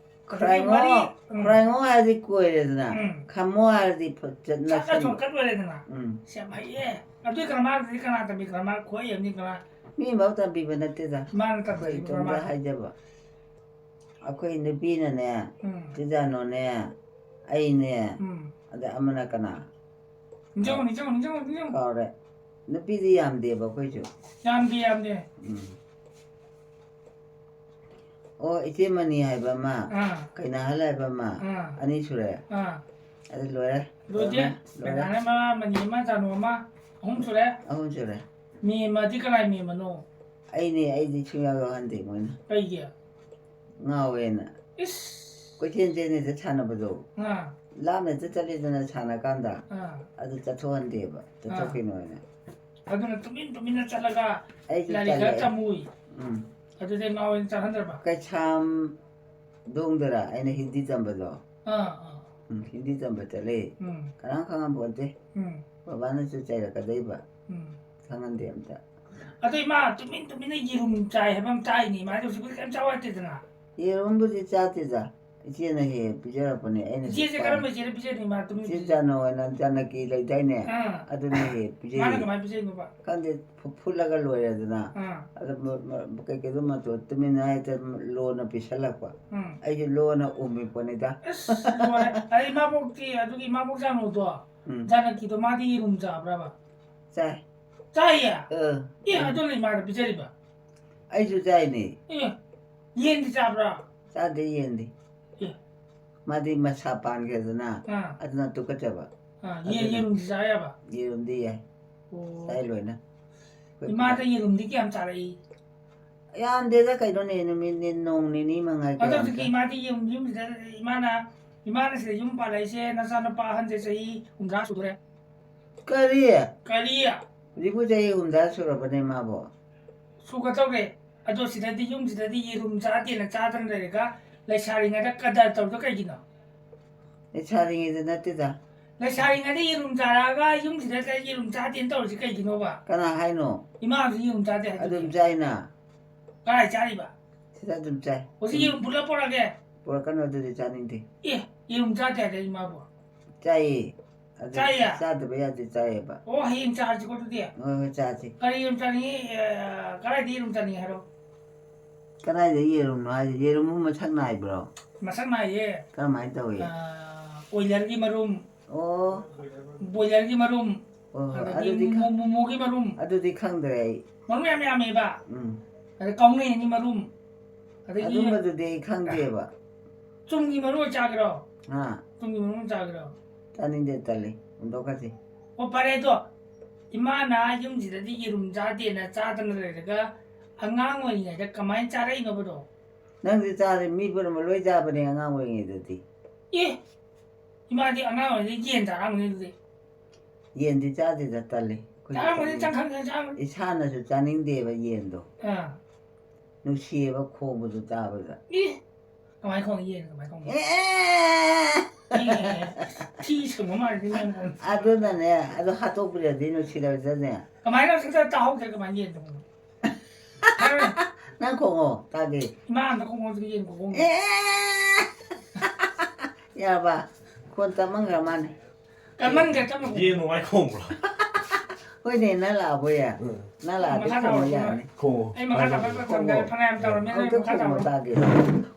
ꯈꯨꯔꯥꯏꯉꯣ, ꯃꯔꯤ, ꯎꯝ꯫ ꯈꯨꯔꯥꯏꯉꯣ ꯍꯥꯏꯔꯗꯤ ꯀꯣꯏꯔꯦꯗꯅ, ꯎꯝ꯫ ꯈꯥꯃꯣ ꯍꯥꯏꯔꯗꯤ ꯐ-, ꯆꯠꯅ ꯆꯠꯅ ꯁꯤꯟꯕ꯫ Shortcut ꯑꯣꯏꯔꯦꯗꯅ꯫ ꯎꯝ꯫ ꯁꯤ ꯌꯥꯝ ꯍꯩꯌꯦ꯫ ꯑꯗꯨꯏ ꯒ꯭ꯔꯥꯃꯥꯔꯗꯨꯗꯤ ꯀꯅꯥ ꯇꯝꯕꯤ? ꯒ꯭ꯔꯥꯃꯥꯔ ꯈꯨꯍꯩ ꯑꯃꯅꯤ ꯒ꯭ꯔꯥꯃꯥꯔ꯫ ꯃꯤ ꯑꯃꯐꯥꯎ ꯇꯝꯕꯤꯕ ꯅꯠꯇꯦꯗ꯫ ꯃꯥꯅ ꯑꯩꯈꯣꯏ ꯇꯝꯖꯔꯤꯕ ꯏꯇꯣꯝꯇ ꯒ꯭ꯔꯥꯃꯥꯔ꯫ ꯍꯥꯏꯖꯕ꯫ ꯑꯩꯈꯣꯏ ꯅꯨꯄꯤꯅꯅꯦ, ꯎꯝ꯫ ꯆꯤꯖꯥꯅꯣꯅꯦ, ꯑꯩꯅꯦ, ꯎꯝ꯫ ꯑꯗ ꯑꯃꯅ ꯀꯅꯥ? ꯅꯤꯡꯁꯤꯡꯉꯨ, ꯅꯤꯡꯁꯤꯡꯉꯨ, ꯅꯤꯡꯁꯤꯡꯉꯨ, ꯅꯤꯡꯁꯤꯡꯉꯨ꯫ ꯀꯥꯎꯔꯦ꯫ ꯅꯨꯄꯤꯗꯤ ꯌꯥꯝꯗꯦꯕ ꯑꯩꯈꯣꯏꯁꯨ꯫ ꯌꯥꯝꯗꯦ, ꯌꯥꯝꯗꯦ꯫ ꯎꯝ꯫ ꯑꯣ, ꯏꯆꯦ ꯃꯅꯤ ꯍꯥꯏꯕ ꯑꯃ, ꯑꯥ꯫ ꯀꯩꯅꯥꯍꯜ ꯍꯥꯏꯕ ꯑꯃ, ꯑꯥ꯫ ꯑꯅꯤ ꯁꯨꯔꯦ꯫ ꯑꯥ꯫ ꯑꯗꯨ ꯂꯣꯏꯔꯦ꯫ ꯂꯣꯏꯗꯦ꯫ ꯂꯣꯏꯔꯦ꯫ ꯀꯩꯅꯥꯍꯜ ꯑꯃ, ꯃꯅꯤ ꯑꯃ, ꯆꯥꯅꯨ ꯑꯃ, ꯑꯍꯨꯝ ꯁꯨꯔꯦ꯫ ꯑꯍꯨꯝ ꯁꯨꯔꯦ꯫ ꯃꯦꯝꯃꯗꯤ ꯀꯅꯥꯏ ꯃꯦꯝꯃꯅꯣ? ꯑꯩꯅꯦ, ꯑꯩꯗꯤ ꯁꯨꯡꯌꯥꯎ ꯌꯥꯎꯍꯟꯗꯦ ꯃꯣꯏꯅ꯫ ꯀꯩꯒꯤ? ꯉꯥꯎꯋꯦꯅ꯫ ꯏꯁ! ꯀꯣꯏꯆꯦꯟ ꯆꯦꯟ ꯍꯦꯛꯇ ꯁꯥꯟꯅꯕꯗꯣ꯫ ꯑꯥ꯫ ꯂꯥꯞꯅ ꯍꯦꯛꯇ ꯆꯠꯂꯤꯗꯅ ꯁꯥꯟꯅ ꯀꯥꯟꯗ꯫ ꯑꯥ꯫ ꯑꯗꯨ ꯆꯠꯊꯣꯛꯍꯟꯗꯦꯕ, ꯑꯥ꯫ ꯆꯠꯊꯣꯛꯈꯤꯅꯣꯅ꯫ ꯑꯗꯨꯅ ꯇꯨꯃꯤꯟ ꯇꯨꯃꯤꯟꯅ ꯆꯠꯂꯒ ꯑꯩꯁꯨ ꯂꯥꯏꯔꯤꯛ ꯈꯔ ꯆꯠꯂꯦ꯫ ꯇꯝꯃꯨꯏ꯫ ꯎꯝ꯫ ꯑꯗꯨꯗꯩ ꯉꯥꯎꯋꯦꯅ ꯆꯠꯍꯟꯗ꯭ꯔꯕ? ꯀꯩꯁꯥꯝ ꯗꯣꯡꯗꯔ ꯑꯩꯅ ꯍꯤꯟꯗꯤ ꯇꯝꯕꯗꯣ? ꯑꯥ, ꯑꯥ꯫ ꯎꯝ, ꯍꯤꯟꯗꯤ ꯇꯝꯕ ꯆꯠꯂꯦ꯫ ꯎꯝ꯫ ꯀꯅꯥꯝ ꯈꯪꯉꯝꯄꯣꯟꯇꯦ꯫ ꯎꯝ꯫ ꯕꯕꯥꯅꯁꯨ ꯆꯩꯔꯛꯀꯗꯣꯏꯕ꯫ ꯎꯝ꯫ ꯈꯪꯍꯟꯗꯦ ꯑꯝꯇ꯫ ꯑꯗꯣ ꯏꯃꯥ ꯇꯨꯃꯤꯟ ꯇꯨꯃꯤꯟꯅ ꯌꯦꯔꯨꯝ ꯆꯥꯏ ꯍꯥꯏꯕ ꯑꯃ ꯇꯥꯏꯅꯦ꯫ ꯏꯃꯥꯗꯤ ꯍꯧꯖꯤꯛꯄꯨꯗꯤ ꯀꯩꯝ ꯆꯥꯎ ꯌꯥꯗꯦꯗꯅ꯫ ꯌꯦꯔꯨꯝꯕꯨꯗꯤ ꯆꯥꯗꯦꯗ꯫ ꯏꯆꯦꯅ ꯍꯦꯛ ꯍꯦꯛ ꯄꯤꯖꯔꯛꯄꯅꯦ꯫ ꯑꯩꯅ ꯏꯆꯦꯁꯦ ꯆꯥꯏ꯫ ꯀꯔꯝꯕ ꯏꯆꯦꯅ ꯄꯤꯖꯔꯤꯅꯣ ꯏꯃꯥ ꯇꯨꯃꯤꯟ ꯏꯆꯦ ꯇꯨꯃꯤꯟ? ꯖꯥꯅꯣ ꯍꯥꯏꯅ ꯖꯥꯅꯀꯤ ꯂꯩꯗꯥꯏꯅꯦ? ꯑꯥ꯫ ꯑꯗꯨꯅ ꯍꯦꯛ ꯍꯦꯛ ꯄꯤꯖꯩꯌꯦ꯫ ꯃꯥꯅ ꯀꯃꯥꯏꯅ ꯄꯤꯖꯩꯅꯣꯕ? ꯈꯪꯗꯦ, ꯐꯨ-, ꯐꯨꯠꯂꯒ ꯂꯣꯏꯔꯦꯗꯅ꯫ ꯑꯥ꯫ ꯑꯗ ꯃ-, ꯃ-, ꯀꯩꯀꯩꯗꯣ ꯃꯇꯣꯟ ꯇꯨꯃꯤꯟꯅ ꯍꯦꯛꯇ ꯂꯣꯟꯅ ꯄꯤꯁꯜꯂꯛꯄ꯫ ꯎꯝ꯫ ꯑꯩꯁꯨ ꯂꯣꯟꯅ ꯎꯝꯃꯤ ꯄꯣꯠꯅꯤꯗ꯫ ꯑꯁ, ꯂꯣꯏꯔꯦ꯫ ꯑꯗꯩ ꯏꯃꯥꯕꯣꯛꯇꯤ, ꯑꯗꯨꯒꯤ ꯏꯃꯥꯕꯣꯛ ꯖꯥꯅꯣꯗꯣ, ꯎꯝ꯫ ꯖꯥꯅꯀꯤꯗꯣ, ꯃꯥꯗꯤ ꯌꯦꯔꯨꯝ ꯆꯥꯕ꯭ꯔꯕ? ꯆꯥꯏ꯫ ꯆꯥꯏꯌꯦ? ꯑ꯫ ꯑꯦ, ꯑꯗꯨꯅ ꯏꯃꯥꯗ ꯄꯤꯖꯔꯤꯕ? ꯑꯩꯁꯨ ꯆꯥꯏꯅꯦ꯫ ꯑꯦ, ꯌꯦꯟꯗꯤ ꯆꯥꯕ꯭ꯔꯥ? ꯆꯥꯗꯦ, ꯌꯦꯟꯗꯤ꯫ ꯑꯦ꯫ ꯃꯥꯗꯤ ꯃꯁꯥ ꯄꯥꯟꯈ꯭ꯔꯦꯗꯅ, ꯑꯥ꯫ ꯑꯗꯨꯅ ꯇꯨꯀꯠꯆꯕ꯫ ꯑꯥ, ꯌꯦꯟ, ꯑꯗꯨꯅ ꯌꯦꯔꯨꯝꯗꯤ ꯆꯥ ꯌꯥꯕ? ꯌꯦꯔꯨꯝꯗꯤ ꯌꯥꯏ꯫ ꯑꯣ꯫ ꯆꯥꯏ ꯂꯣꯏꯅ꯫ ꯑꯩꯈꯣꯏ ꯏꯃꯥꯗ ꯌꯦꯔꯨꯝꯗꯤ ꯀꯌꯥꯝ ꯆꯥꯔꯛꯏ? ꯌꯥꯝꯗꯦꯗ ꯀꯩꯅꯣꯅꯦ, ꯅꯨꯃꯤꯠ ꯅꯤ-, ꯅꯣꯡ ꯅꯤꯅꯤ ꯃꯉꯥꯏ ꯑꯗꯣ ꯀꯌꯥꯝ ꯍꯧꯖꯤꯛꯇꯤ ꯆꯥ-, ꯏꯃꯥꯗꯤ ꯌꯨꯝ, ꯌꯨꯝꯁꯤꯗ, ꯏꯃꯥꯅ, ꯏꯃꯥꯅ ꯁꯤꯗ ꯌꯨꯝ ꯄꯥꯜꯂꯛꯏꯁꯦ ꯅꯆꯥꯅꯨꯄꯥ ꯑꯍꯟꯁꯦ ꯆꯍꯤ ꯍꯨꯝꯗ꯭ꯔꯥ ꯁꯨꯗꯣꯔꯦ꯫ ꯀꯔꯤ? ꯀꯔꯤ? ꯍꯧꯖꯤꯛꯄꯨ ꯆꯍꯤ ꯍꯨꯝꯗ꯭ꯔꯥ ꯁꯨꯔꯕꯅꯦ ꯃꯥꯕꯣ? ꯁꯨꯒꯗꯧꯔꯦ꯫ ꯑꯗꯣ ꯁꯤꯗꯗꯤ, ꯌꯨꯝꯁꯤꯗꯗꯤ ꯌꯦꯔꯨꯝ ꯆꯥꯗꯦꯅ ꯆꯥꯗꯅ ꯂꯩꯔꯒ ꯂꯩꯁꯥꯔꯤꯉꯩꯗ ꯀꯗꯔ ꯇꯧꯔꯤꯗꯣ ꯀꯩꯒꯤꯅꯣ? ꯂꯩꯁꯥꯔꯤꯉꯩꯗ ꯅꯠꯇꯦꯗ꯫ ꯂꯩꯁꯥꯔꯤꯉꯩꯗ ꯌꯦꯔꯨꯝ ꯆꯥꯔꯛꯑꯒ ꯌꯨꯝꯁꯤꯗ ꯌꯦꯔꯨꯝ ꯆꯥꯗꯦꯅ ꯇꯧꯔꯤꯁꯤ ꯀꯩꯒꯤꯅꯣꯕ? ꯀꯅꯥ ꯍꯥꯏꯅꯣ? ꯏꯃꯥ ꯍꯧꯖꯤꯛ ꯌꯦꯔꯨꯝ ꯆꯥꯗꯦ ꯍꯥꯏꯗꯨꯗꯤ꯫ ꯑꯗꯨꯝ ꯆꯥꯏꯅ꯫ ꯀꯗꯥꯏ ꯆꯥꯔꯤꯕ? ꯁꯤꯗ ꯑꯗꯨꯝ ꯆꯥꯏ꯫ ꯍꯧꯖꯤꯛ ꯌꯦꯔꯨꯝ ꯐꯨꯠꯂ ꯄꯣꯔꯛꯑꯒꯦ꯫ ꯄꯨꯔꯛꯀꯅꯨ, ꯑꯗꯨꯗꯤ ꯆꯥꯅꯤꯡꯗꯦ꯫ ꯑꯦ, ꯌꯦꯔꯨꯝ ꯆꯥꯗꯦ ꯍꯥꯏꯗ ꯏꯃꯥꯕꯨ꯫ ꯆꯥꯏꯌꯦ꯫ ꯑꯗꯨ ꯆꯥꯏꯌꯦ? ꯆꯥꯗꯕ ꯌꯥꯗꯦ, ꯆꯥꯏꯌꯦꯕ꯫ ꯑꯣ, ꯍꯌꯦꯡ ꯆꯥꯔꯁꯤꯀꯣ ꯑꯗꯨꯗꯤ꯫ ꯍꯣꯏ, ꯍꯣꯏ, ꯆꯥꯁꯤ꯫ ꯀꯔꯤ ꯌꯦꯔꯨꯝ ꯆꯥꯅꯤꯡꯉꯤ? ꯑ, ꯀꯗꯥꯏꯗ ꯌꯦꯔꯨꯝ ꯆꯥꯅꯤꯡꯉꯤ ꯍꯥꯏꯔꯣ? ꯀꯗꯥꯏꯗ ꯌꯦꯔꯨꯝꯅꯣ ꯍꯥꯏꯁꯦ? ꯌꯦꯔꯨꯝꯕꯨ ꯃꯁꯛ ꯅꯥꯏꯕ꯭ꯔꯣ? ꯃꯁꯛ ꯅꯥꯏꯌꯦ꯫ ꯀꯔꯝꯍꯥꯏꯅ ꯇꯧꯏ? ꯑ, ꯀꯣꯏꯂꯔꯒꯤ ꯃꯔꯨꯝ, ꯑꯣ, ꯕꯣꯏꯂꯔꯒꯤ ꯃꯔꯨꯝ, ꯑꯣ, ꯑꯗꯒꯤ ꯑꯗꯨꯗꯤ ꯈꯪ- ꯃꯣ- ꯃꯣꯃꯣꯒꯤ ꯃꯔꯨꯝ, ꯑꯗꯨꯗꯤ ꯈꯪꯗ꯭ꯔꯦ ꯑꯩ꯫ ꯃꯔꯨꯝ ꯌꯥꯝ ꯌꯥꯝꯃꯦꯕ꯫ ꯎꯝ, ꯑꯗꯩ ꯀꯥꯎꯅꯦꯟꯒꯤ ꯃꯔꯨꯝ, ꯑꯗꯒꯤ ꯑꯗꯨꯝꯕꯗꯨꯗꯤ ꯑꯩ ꯈꯪꯗꯦꯕ꯫ ꯆꯨꯝꯒꯤ ꯃꯔꯨꯝ ꯑꯣꯏ ꯆꯥꯒꯦꯔꯣ? ꯍꯥ? ꯆꯨꯝꯒꯤ ꯃꯔꯨꯝ ꯆꯥꯒꯦꯔꯣ? ꯆꯥꯅꯤꯡꯗꯦ, ꯇꯜꯂꯤ, ꯍꯨꯟꯗꯣꯛꯈ꯭ꯔꯁꯤ꯫ ꯑꯣ, ꯐꯔꯦ ꯑꯗꯣ, ꯏꯃꯥꯅ ꯌꯨꯝꯁꯤꯗꯗꯤ ꯌꯦꯔꯨꯝ ꯆꯥꯗꯦꯅ ꯆꯥꯗꯅ ꯂꯩꯔꯒ ꯑꯉꯥꯡ ꯑꯣꯏꯔꯤꯉꯩꯗ ꯀꯃꯥꯏꯅ ꯆꯥꯔꯛꯏꯅꯣꯕꯗꯣ? ꯅꯪꯗꯤ ꯆꯥꯔꯦ, ꯃꯤ ꯄꯨꯝꯅꯃꯛ ꯂꯣꯏ ꯆꯥꯕꯅꯦ ꯑꯉꯥꯡ ꯑꯣꯏꯔꯤꯉꯩꯗꯗꯤ꯫ ꯑꯦ, ꯏꯃꯥꯗꯤ ꯑꯉꯥꯡ ꯑꯣꯏꯔꯤꯉꯩꯗ ꯌꯦꯟ ꯆꯥꯔꯝꯒꯅꯤ ꯑꯗꯨꯗꯤ꯫ ꯌꯦꯟꯗꯤ ꯆꯥꯗꯦꯗ, ꯇꯜꯂꯤ꯫ ꯑꯩꯈꯣꯏꯗꯤ ꯆꯥꯔꯝꯒꯅꯤ, ꯇꯜꯂꯤ꯫ ꯆꯪꯈꯪꯗ ꯆꯥꯔꯝꯒꯅꯤ꯫ ꯏꯁꯥꯅꯁꯨ ꯆꯥꯅꯤꯡꯗꯦꯕ ꯌꯦꯟꯗꯣ꯫ ꯑꯥ, ꯅꯨꯡꯁꯤꯌꯦꯕ ꯈꯣꯡꯕꯗꯨ ꯇꯥꯕꯗ꯫ ꯑꯦ, ꯀꯃꯥꯏꯅ ꯈꯣꯡꯉꯤ ꯌꯦꯟ? ꯀꯃꯥꯏꯅ ꯈꯣꯡꯉꯤ? ꯑꯦ! ꯑꯦ, ꯊꯤ ꯁꯨꯡꯕ ꯃꯥꯜꯂꯤ ꯅꯪ꯫ ꯑꯗꯨꯅꯅꯦ, ꯑꯗꯨ ꯍꯥꯠꯇꯣꯛꯄꯤꯔꯗꯤ ꯅꯨꯡꯁꯤꯗꯕꯗꯅꯦ꯫ ꯀꯃꯥꯏꯅ ꯁꯨꯡꯆꯥ ꯆꯥꯍꯧꯗ꯭ꯔꯦ, ꯀꯃꯥꯏꯅ ꯌꯦꯟ ꯊꯣꯡꯕꯅꯣ? ꯅꯪ ꯈꯣꯡꯉꯣ, ꯇꯥꯒꯦ꯫ ꯏꯃꯥ ꯑꯝꯇ ꯈꯣꯡꯉꯣ, ꯑꯗꯨꯒ ꯌꯦꯟ ꯈꯣꯡꯉꯣ꯫ ꯑꯦ! ꯌꯥꯔꯕ? ꯈꯣꯟ ꯇꯝꯃꯟꯈ꯭ꯔ ꯃꯥꯅꯦ꯫ ꯀꯟꯃꯟꯈ꯭ꯔꯦ, ꯇꯞꯅ ꯈꯣꯡꯉꯣ꯫ ꯌꯦꯟ ꯅꯨꯡꯉꯥꯏ ꯈꯣꯡꯕ꯭ꯔꯣ? ꯍꯣꯏꯅꯦ, ꯅꯪ ꯂꯥꯛꯑꯕꯣ ꯌꯥ? ꯎꯝ꯫ ꯅꯪ ꯂꯥꯛꯑꯗꯤ ꯃꯈꯥ ꯈꯣꯡꯕ ꯇꯥꯔꯛꯑꯣ꯫ ꯌꯥꯔꯅꯤ꯫ ꯈꯣꯡꯉꯣ꯫ ꯑꯩ ꯃꯈꯥ ꯇꯥꯕ ꯇꯝꯗꯔꯦ, ꯐꯅꯌꯥꯝ ꯇꯧꯔꯝꯃꯦ, ꯅꯪ ꯑꯝꯇ ꯃꯈꯥ ꯈꯣꯡꯉꯣ ꯇꯥꯔꯛꯑꯣ꯫ ꯇꯥꯒꯦ꯫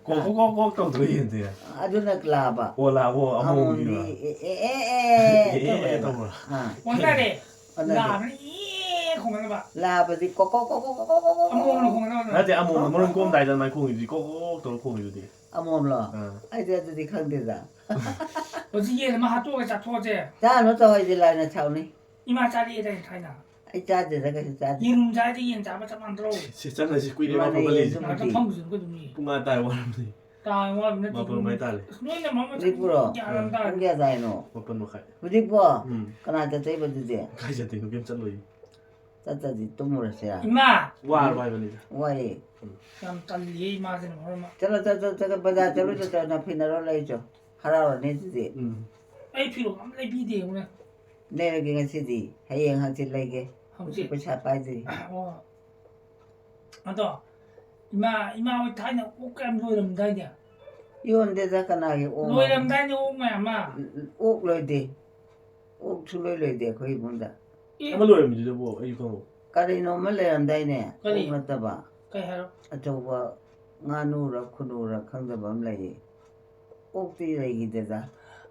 ꯀꯣꯛ ꯀꯣꯛ ꯀꯣꯛ ꯀꯣꯛ ꯇꯧꯗ꯭ꯔꯣ ꯌꯦꯟꯗꯤ? ꯑꯗꯨꯅ ꯂꯥꯕ꯫ ꯑꯣ, ꯂꯥꯕ, ꯑꯣ, ꯑꯃꯣꯝꯗꯤ ꯑꯃꯣꯝꯒꯤꯔꯣ? ꯑꯦ ꯑꯦ ꯑꯦ ꯑꯦ ꯑꯦ, ꯑꯦ, ꯇꯧꯕ꯫ ꯇꯧꯕ꯭ꯔꯣ? ꯑꯥ꯫ ꯑꯣꯟꯅꯔꯦ꯫ ꯑꯣꯟꯅꯔꯦ꯫ ꯂꯥꯕꯅ ꯑꯦ ꯈꯣꯡꯍꯜꯂꯕ꯫ ꯂꯥꯕꯗꯤ ꯀꯣꯛ ꯀꯣꯛ ꯀꯣꯛ ꯀꯣꯛ ꯀꯣꯛ ꯀꯣꯛ ꯀꯣꯛ꯫ ꯑꯃꯣꯝꯅ ꯈꯣꯡꯍꯜꯂꯕ꯫ ꯅꯠꯇꯦ, ꯑꯃꯣꯝꯗꯣ ꯃꯔꯨꯝ ꯀꯣꯛꯑꯝꯗꯥꯏꯗ ꯑꯗꯨꯃꯥꯏꯅ ꯈꯣꯡꯉꯤꯗꯨꯗꯤ ꯀꯣꯛ ꯀꯣꯛ ꯀꯣꯛ ꯇꯧꯔ ꯈꯣꯡꯉꯤꯗꯨꯗꯤ꯫ ꯑꯃꯣꯝꯂꯣ? ꯑꯥ꯫ ꯑꯩꯗꯤ ꯑꯗꯨꯗꯤ ꯈꯪꯗꯦꯗ꯫ ꯍꯧꯖꯤꯛ ꯌꯦꯟ ꯑꯃ ꯍꯥꯠꯇꯣꯛꯑꯒ ꯆꯥꯊꯣꯛꯑꯁꯦ꯫ ꯆꯥꯅꯨ ꯇꯧ, ꯑꯩꯗꯤ ꯂꯥꯏꯅ ꯁꯥꯎꯅꯤ꯫ ꯏꯃꯥ ꯆꯥꯔꯛꯑꯦꯗꯥꯏꯅꯦ ꯊꯥꯏꯅ꯫ ꯑꯩ ꯆꯥꯗꯦꯗ, ꯀꯩꯁꯨ ꯆꯥꯗꯦ꯫ ꯌꯦꯔꯨꯝ ꯆꯥꯔꯗꯤ ꯌꯦꯟ ꯆꯥꯕ ꯆꯞ ꯃꯥꯟꯅꯗ꯭ꯔꯣ? ꯁꯤ ꯆꯪꯉꯁꯤ, ꯀꯨꯏꯔꯦ ꯃꯥꯅꯦ, ꯃꯥ ꯐꯝꯍꯜꯂꯤꯁꯦ꯫ ꯌꯦꯟ ꯉꯥꯛꯇ ꯐꯝꯃꯨꯁꯤꯅ ꯑꯩꯈꯣꯏ ꯑꯗꯨꯝ ꯌꯦꯡꯉꯤ꯫ ꯄꯨꯡ ꯑꯥ ꯇꯥꯔꯦ, ꯋꯥꯔꯝꯃꯅꯤ꯫ ꯇꯥꯡ ꯋꯥꯔꯝꯃꯅꯤ, ꯃꯥꯄꯜ ꯃꯈꯥꯏ ꯇꯥꯔꯦ꯫ ꯑꯁ, ꯅꯣꯏꯅ ꯃꯃꯜ ꯍꯧꯖꯤꯛꯄꯨꯔꯣ? ꯒ꯭ꯌꯥꯟ ꯑꯃ ꯇꯥꯗꯦ꯫ ꯄꯨꯡ ꯀꯌꯥ ꯇꯥꯏꯅꯣ? ꯃꯥꯄꯜ ꯃꯈꯥꯏ꯫ ꯍꯧꯖꯤꯛꯄꯣ? ꯎꯝ꯫ ꯀꯅꯥ ꯆꯠꯇꯣꯏꯕ ꯑꯗꯨꯗꯤ? ꯀꯥꯏ ꯆꯠꯇꯣꯏꯅꯣ? ꯀꯩꯝ ꯆꯠꯂꯣꯏ꯫ ꯆꯠꯇ꯭ꯔꯗꯤ ꯇꯨꯝꯃꯨꯔꯁꯦ꯫ ꯏꯃꯥ! ꯋꯥꯔꯕ ꯍꯥꯏꯕꯅꯤꯗ꯫ ꯋꯥꯏꯌꯦ꯫ ꯌꯥꯝ ꯇꯜꯂꯤꯌꯦ ꯏꯃꯥꯁꯤꯅ ꯃꯔꯣꯟ ꯑꯃ꯫ ꯆꯠꯂꯣ, ꯆꯠꯂꯣ, ꯆꯠꯂꯣ, ꯕꯖꯥꯔ ꯆꯠꯂꯨ, ꯆꯠꯂꯣ, ꯅꯐꯤ ꯅꯔꯣꯜ ꯂꯩꯔꯨꯆꯣ꯫ ꯍꯔꯥꯎꯔꯅꯤ ꯑꯗꯨꯗꯤ꯫ ꯎꯝ꯫ ꯑꯩ ꯐꯤꯔꯣꯜ ꯑꯝ ꯂꯩꯕꯤꯗꯦ ꯌꯦꯡꯉꯨꯅꯦ꯫ ꯂꯩꯔꯒꯦ ꯉꯁꯤꯗꯤ꯫ ꯍꯌꯦꯡ ꯍꯪꯆꯤꯠ ꯂꯩꯒꯦ꯫ ꯍꯪꯆꯤꯠ? ꯄꯩꯁꯥ ꯄꯥꯏꯗ꯭ꯔꯤ꯫ ꯑꯣ꯫ ꯑꯗꯣ, ꯏꯃꯥ, ꯏꯃꯥ ꯍꯣꯏ ꯊꯥꯏꯅ ꯑꯣꯛ ꯀꯌꯥꯝ ꯂꯣꯏꯔꯝꯗꯥꯏꯅꯦ? ꯌꯣꯟꯗꯦꯗ, ꯀꯅꯥꯒꯤ ꯑꯣꯛꯅꯣ? ꯂꯣꯏꯔꯝꯗꯥꯏꯅꯦ ꯑꯣꯛ ꯃꯌꯥꯝ ꯑꯃ꯫ ꯎꯝ, ꯎꯝ, ꯑꯣꯛ ꯂꯣꯏꯗꯦ꯫ ꯑꯣꯛ ꯁꯨꯡꯂꯣꯏ ꯂꯣꯏꯗꯦ ꯑꯩꯈꯣꯏ ꯏꯃꯨꯡꯗ꯫ ꯑꯦ꯫ ꯑꯃ ꯂꯣꯏꯔꯝꯃꯤꯗꯨꯗꯕꯨ ꯑꯩꯁꯨ ꯈꯪꯍꯧ꯫ ꯀꯔꯤꯅꯣ ꯑꯃ ꯂꯩꯔꯝꯗꯥꯏꯅꯦ? ꯀꯔꯤ? ꯑꯣꯛ ꯅꯠꯇꯕ꯫ ꯀꯩ ꯍꯥꯏꯔꯣ? ꯑꯆꯧꯕ ꯉꯥꯅꯨꯔ ꯈꯨꯅꯨꯔ ꯈꯪꯗꯕ ꯑꯃ ꯂꯩꯌꯦ꯫ ꯑꯣꯛꯇꯤ ꯂꯩꯈꯤꯗꯦꯗ꯫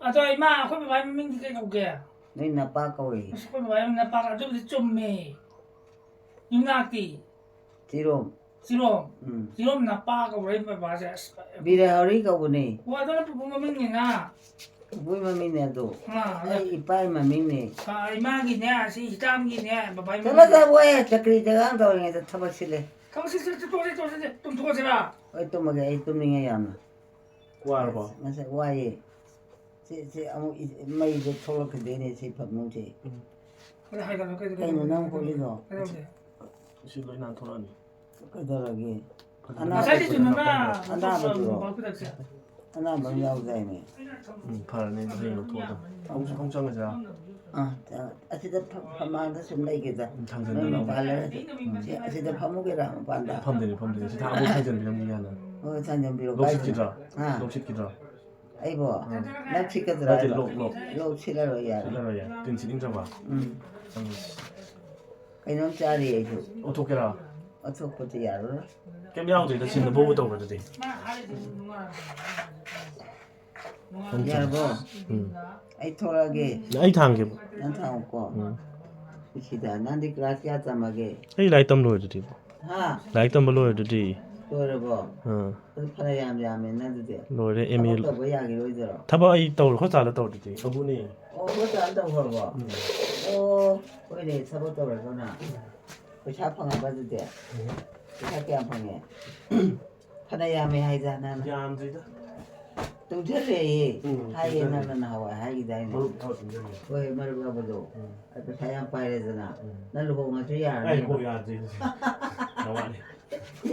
ꯑꯗꯣ ꯏꯃꯥ, ꯑꯩꯈꯣꯏ ꯕꯕꯥꯒꯤ ꯃꯃꯤꯡꯗꯤ ꯀꯩ ꯀꯧꯒꯦ? ꯅꯣꯏ ꯅꯄꯥ ꯀꯧꯏ꯫ ꯑꯁ, ꯑꯩꯈꯣꯏ ꯕꯕꯥꯒꯤ ꯃꯃꯤꯡ ꯅꯄꯥ, ꯑꯗꯨꯕꯨꯗꯤ ꯆꯨꯝꯃꯦ꯫ ꯌꯨꯝꯅꯥꯛꯇꯤ? ꯆꯤꯔꯣꯝ꯫ ꯆꯤꯔꯣꯝ? ꯎꯝ꯫ ꯆꯤꯔꯣꯝ ꯅꯄꯥ ꯀꯧꯔꯛꯏ ꯕꯕꯥꯁꯦ꯫ ꯑꯁ, ꯕꯤꯔꯍꯔꯤ ꯀꯧꯕꯅꯦ꯫ ꯑꯣ, ꯑꯗꯨꯅ ꯄꯨꯄꯨ ꯃꯃꯤꯡꯅꯤꯅ꯫ ꯄꯨꯄꯨꯒꯤ ꯃꯃꯤꯡꯅꯦ ꯑꯗꯣ꯫ ꯑꯥ, ꯑꯗ ꯑꯩ ꯏꯄꯥꯒꯤ ꯃꯃꯤꯡꯅꯦ꯫ ꯑꯥ, ꯏꯃꯥꯒꯤꯅꯦ, ꯑꯁꯤ ꯏꯇꯥꯝꯒꯤꯅꯦ, ꯕꯕꯥꯒꯤ ꯆꯠꯂꯣꯗ, ꯃꯃꯤꯡꯅꯦ꯫ ꯃꯣꯏ ꯆꯀ꯭ꯔꯤꯗ ꯑꯉꯥꯡ ꯇꯧꯔꯤꯉꯩꯗ ꯊꯕꯛ ꯁꯤꯜꯂꯦ꯫ ꯊꯕꯛ ꯁꯤꯜ-, ꯁꯤꯜ-, ꯁꯤꯜ-, ꯇꯣꯛꯑꯁꯤ, ꯇꯣꯛꯑꯁꯤ, ꯇꯨꯝꯊꯣꯛꯑꯁꯤꯔꯥ? ꯍꯣꯏ, ꯇꯨꯝꯃꯒꯦ, ꯑꯩ ꯇꯨꯝꯅꯤꯡꯉꯦ ꯌꯥꯝꯅ꯫ ꯋꯥꯔꯕꯣ? ꯉꯁꯥꯏ ꯋꯥꯏꯌꯦ꯫ ꯁꯤ, ꯁꯤ ꯑꯃꯨꯛ ꯏ-, ꯃꯩꯗ ꯊꯣꯛꯂꯛꯈꯤꯗꯣꯏꯅꯦ ꯁꯤ ꯐꯃꯨꯡꯁꯦ꯫ ꯎꯝ꯫ ꯑꯗ ꯍꯥꯏꯒꯠꯂꯣ, ꯀꯩꯗꯧ-, ꯀꯩꯅꯣ ꯅꯪ ꯀꯩꯗꯧ-, ꯈꯣꯠꯂꯤꯗꯣ? ꯀꯩꯗꯧꯁꯦ? ꯁꯤ ꯂꯣꯏ ꯅꯥꯟꯊꯣꯔꯛꯑꯅꯤ꯫ ꯀꯩꯗꯧꯔꯒꯦ? ꯐꯖꯅ ꯑꯅꯥꯕꯗꯨꯔꯣ? ꯉꯁꯥꯏꯗꯤ ꯆꯨꯝꯅ ꯃꯥ ꯑꯅꯥꯕꯗꯨꯔꯣ? ꯃꯣꯝꯄꯥꯛ ꯐꯤꯗꯛꯁꯦ꯫ ꯑꯅꯥꯕ ꯑꯃ ꯌꯥꯎꯗꯥꯏꯅꯦ? ꯎꯝ, ꯐꯔꯅꯤ, ꯑꯗꯨ ꯍꯌꯦꯡ ꯂꯧꯊꯣꯛꯑꯣ ꯑꯗꯨꯝ꯫ ꯑꯃꯨꯛ, ꯑꯃꯨꯛ ꯆꯪꯉꯁꯤꯔꯥ? ꯑꯥ, ꯑ-, ꯑꯁꯤꯗ ꯐ-, ꯐꯝꯃꯥꯡꯗ ꯁꯨꯝ ꯂꯩꯒꯦꯗ꯫ ꯎꯝ, ꯊꯥꯡꯖꯟꯗꯅꯕ꯫ ꯅꯣꯏ ꯅꯨꯄꯥ ꯂꯩꯔꯗꯤ꯫ ꯎꯝ꯫ ꯁꯤ ꯑꯁꯤꯗ ꯐꯝꯃꯨꯒꯦꯔꯥ ꯃꯄꯥꯟꯗ? ꯐꯝꯗꯣꯏꯅꯦ, ꯐꯝꯗꯣꯏꯅꯦ꯫ ꯁꯤ ꯊꯥꯡ ꯑꯃꯨꯛ ꯊꯥꯡꯖꯟꯕꯤꯔꯝꯒꯦ ꯌꯥꯅꯤ꯫ ꯍꯣꯏ, ꯊꯥꯡꯖꯟꯕꯤꯔꯣ, ꯂꯣꯛ ꯀꯥꯏꯗꯅꯣ? ꯁꯤꯠꯈꯤꯗ꯭ꯔꯣ? ꯍꯥ? ꯂꯣꯛ ꯁꯤꯠꯈꯤꯗ꯭ꯔꯣ? ꯑꯩꯕꯣ? ꯎꯝ꯫ ꯅꯪ ꯁꯤꯠꯀꯗ꯭ꯔꯥ ꯅꯠꯇꯦ, ꯍꯥꯏꯕ? ꯂꯣꯛ, ꯂꯣꯛ꯫ ꯂꯣꯛ ꯁꯤꯠꯂꯔꯣꯏ ꯌꯥꯔꯦ꯫ ꯁꯤꯠꯂꯔꯣꯏ ꯌꯥꯔꯦ꯫ ꯇꯤꯟ ꯁꯤꯠꯅꯤꯡꯗ꯭ꯔꯕ? ꯎꯝ꯫ ꯆꯪꯉꯁꯤ꯫ ꯀꯩꯅꯣꯝ ꯆꯥꯔꯤ ꯑꯩꯁꯨ꯫ ꯑꯣꯊꯣꯛꯀꯦꯔꯥ? ꯑꯣꯊꯣꯛꯄꯗꯤ ꯌꯥꯔꯔꯣꯏ꯫ ꯀꯩꯝ ꯌꯥꯎꯗ꯭ꯔꯤꯗ, ꯁꯤꯟꯗ ꯕꯣꯕ ꯇꯧꯕꯗꯨꯗꯤ꯫ ꯌꯥꯔꯕꯣ? ꯎꯝ꯫ ꯑꯩ ꯊꯣꯛꯂꯛꯑꯒꯦ꯫ ꯑꯩ ꯊꯥꯡꯒꯦꯕ꯫ ꯅꯪ ꯊꯥꯡꯉꯨꯀꯣ꯫ ꯎꯝ꯫ ꯁꯤꯗ ꯅꯪꯗꯤ ꯀ꯭ꯂꯥꯁ ꯀꯌꯥ ꯇꯝꯃꯒꯦ? ꯑꯩ ꯂꯥꯏꯔꯤꯛ ꯇꯝ ꯂꯣꯏꯔꯗꯨꯗꯤ꯫ ꯍꯥ? ꯂꯥꯏꯔꯤꯛ ꯇꯝꯕ ꯂꯣꯏꯔꯗꯨꯗꯤ꯫ ꯂꯣꯏꯔꯕꯣ? ꯑꯥ꯫ ꯑꯗꯨ ꯐꯅ ꯌꯥꯝ ꯌꯥꯝꯃꯦꯅ ꯑꯗꯨꯗꯤ꯫ ꯂꯣꯏꯔꯦ, ꯑꯦꯝ ꯑꯦ ꯊꯕꯛ ꯂꯣ-, ꯇꯧꯕ ꯌꯥꯈꯤꯔꯣꯏꯗꯔꯣ? ꯊꯕꯛ ꯑꯩ ꯇꯧꯔꯦ, ꯑꯩꯈꯣꯏ ꯆꯥꯗ ꯇꯧꯔꯗꯨꯗꯤ꯫ ꯑꯕꯨꯅꯦ꯫ ꯑꯣ, ꯑꯩꯈꯣꯏ ꯆꯥꯗ ꯇꯧꯈ꯭ꯔꯕꯣ? ꯎꯝ꯫ ꯑꯣ, ꯍꯣꯏꯅꯦ, ꯊꯕꯛ ꯇꯧꯔꯒꯅ꯫ ꯄꯩꯁꯥ ꯐꯪꯉꯕ ꯑꯗꯨꯗꯤ? ꯎꯝ꯫ ꯄꯩꯁꯥ ꯀꯌꯥꯝ ꯐꯪꯉꯦ? ꯐꯅ ꯌꯥꯝꯃꯦ ꯍꯥꯏꯗ ꯅꯪꯅ꯫ ꯌꯥꯝꯗ꯭ꯔꯤꯗ꯫ ꯇꯨꯡꯁꯤꯜꯂꯦꯌꯦ꯫ ꯎꯝ, ꯍꯥꯏꯌꯦ, ꯇꯨꯡꯁꯤꯜꯂꯦ꯫ ꯅꯪꯅ ꯅꯍꯥꯟꯋꯥꯏ ꯍꯥꯏꯈꯤꯗꯥꯏꯅꯦ? ꯃꯔꯨꯞ ꯊꯕꯛ ꯇꯨꯡꯁꯤꯜꯂꯦ꯫ ꯍꯣꯏ, ꯃꯔꯨꯞ ꯌꯥꯎꯕꯗꯣ꯫ ꯎꯝ꯫ ꯑꯗ ꯄꯩꯁꯥ ꯌꯥꯝ ꯄꯥꯏꯔꯦꯗꯅ꯫ ꯎꯝ꯫ ꯅꯪ ꯂꯨꯍꯣꯡꯉꯁꯨ ꯌꯥꯔꯅꯤ꯫ ꯑꯩ ꯍꯣꯏ ꯌꯥꯗ꯭ꯔꯤ ꯑꯗꯨꯗꯤ꯫ ꯌꯥꯝ ꯋꯥꯠꯂꯤ꯫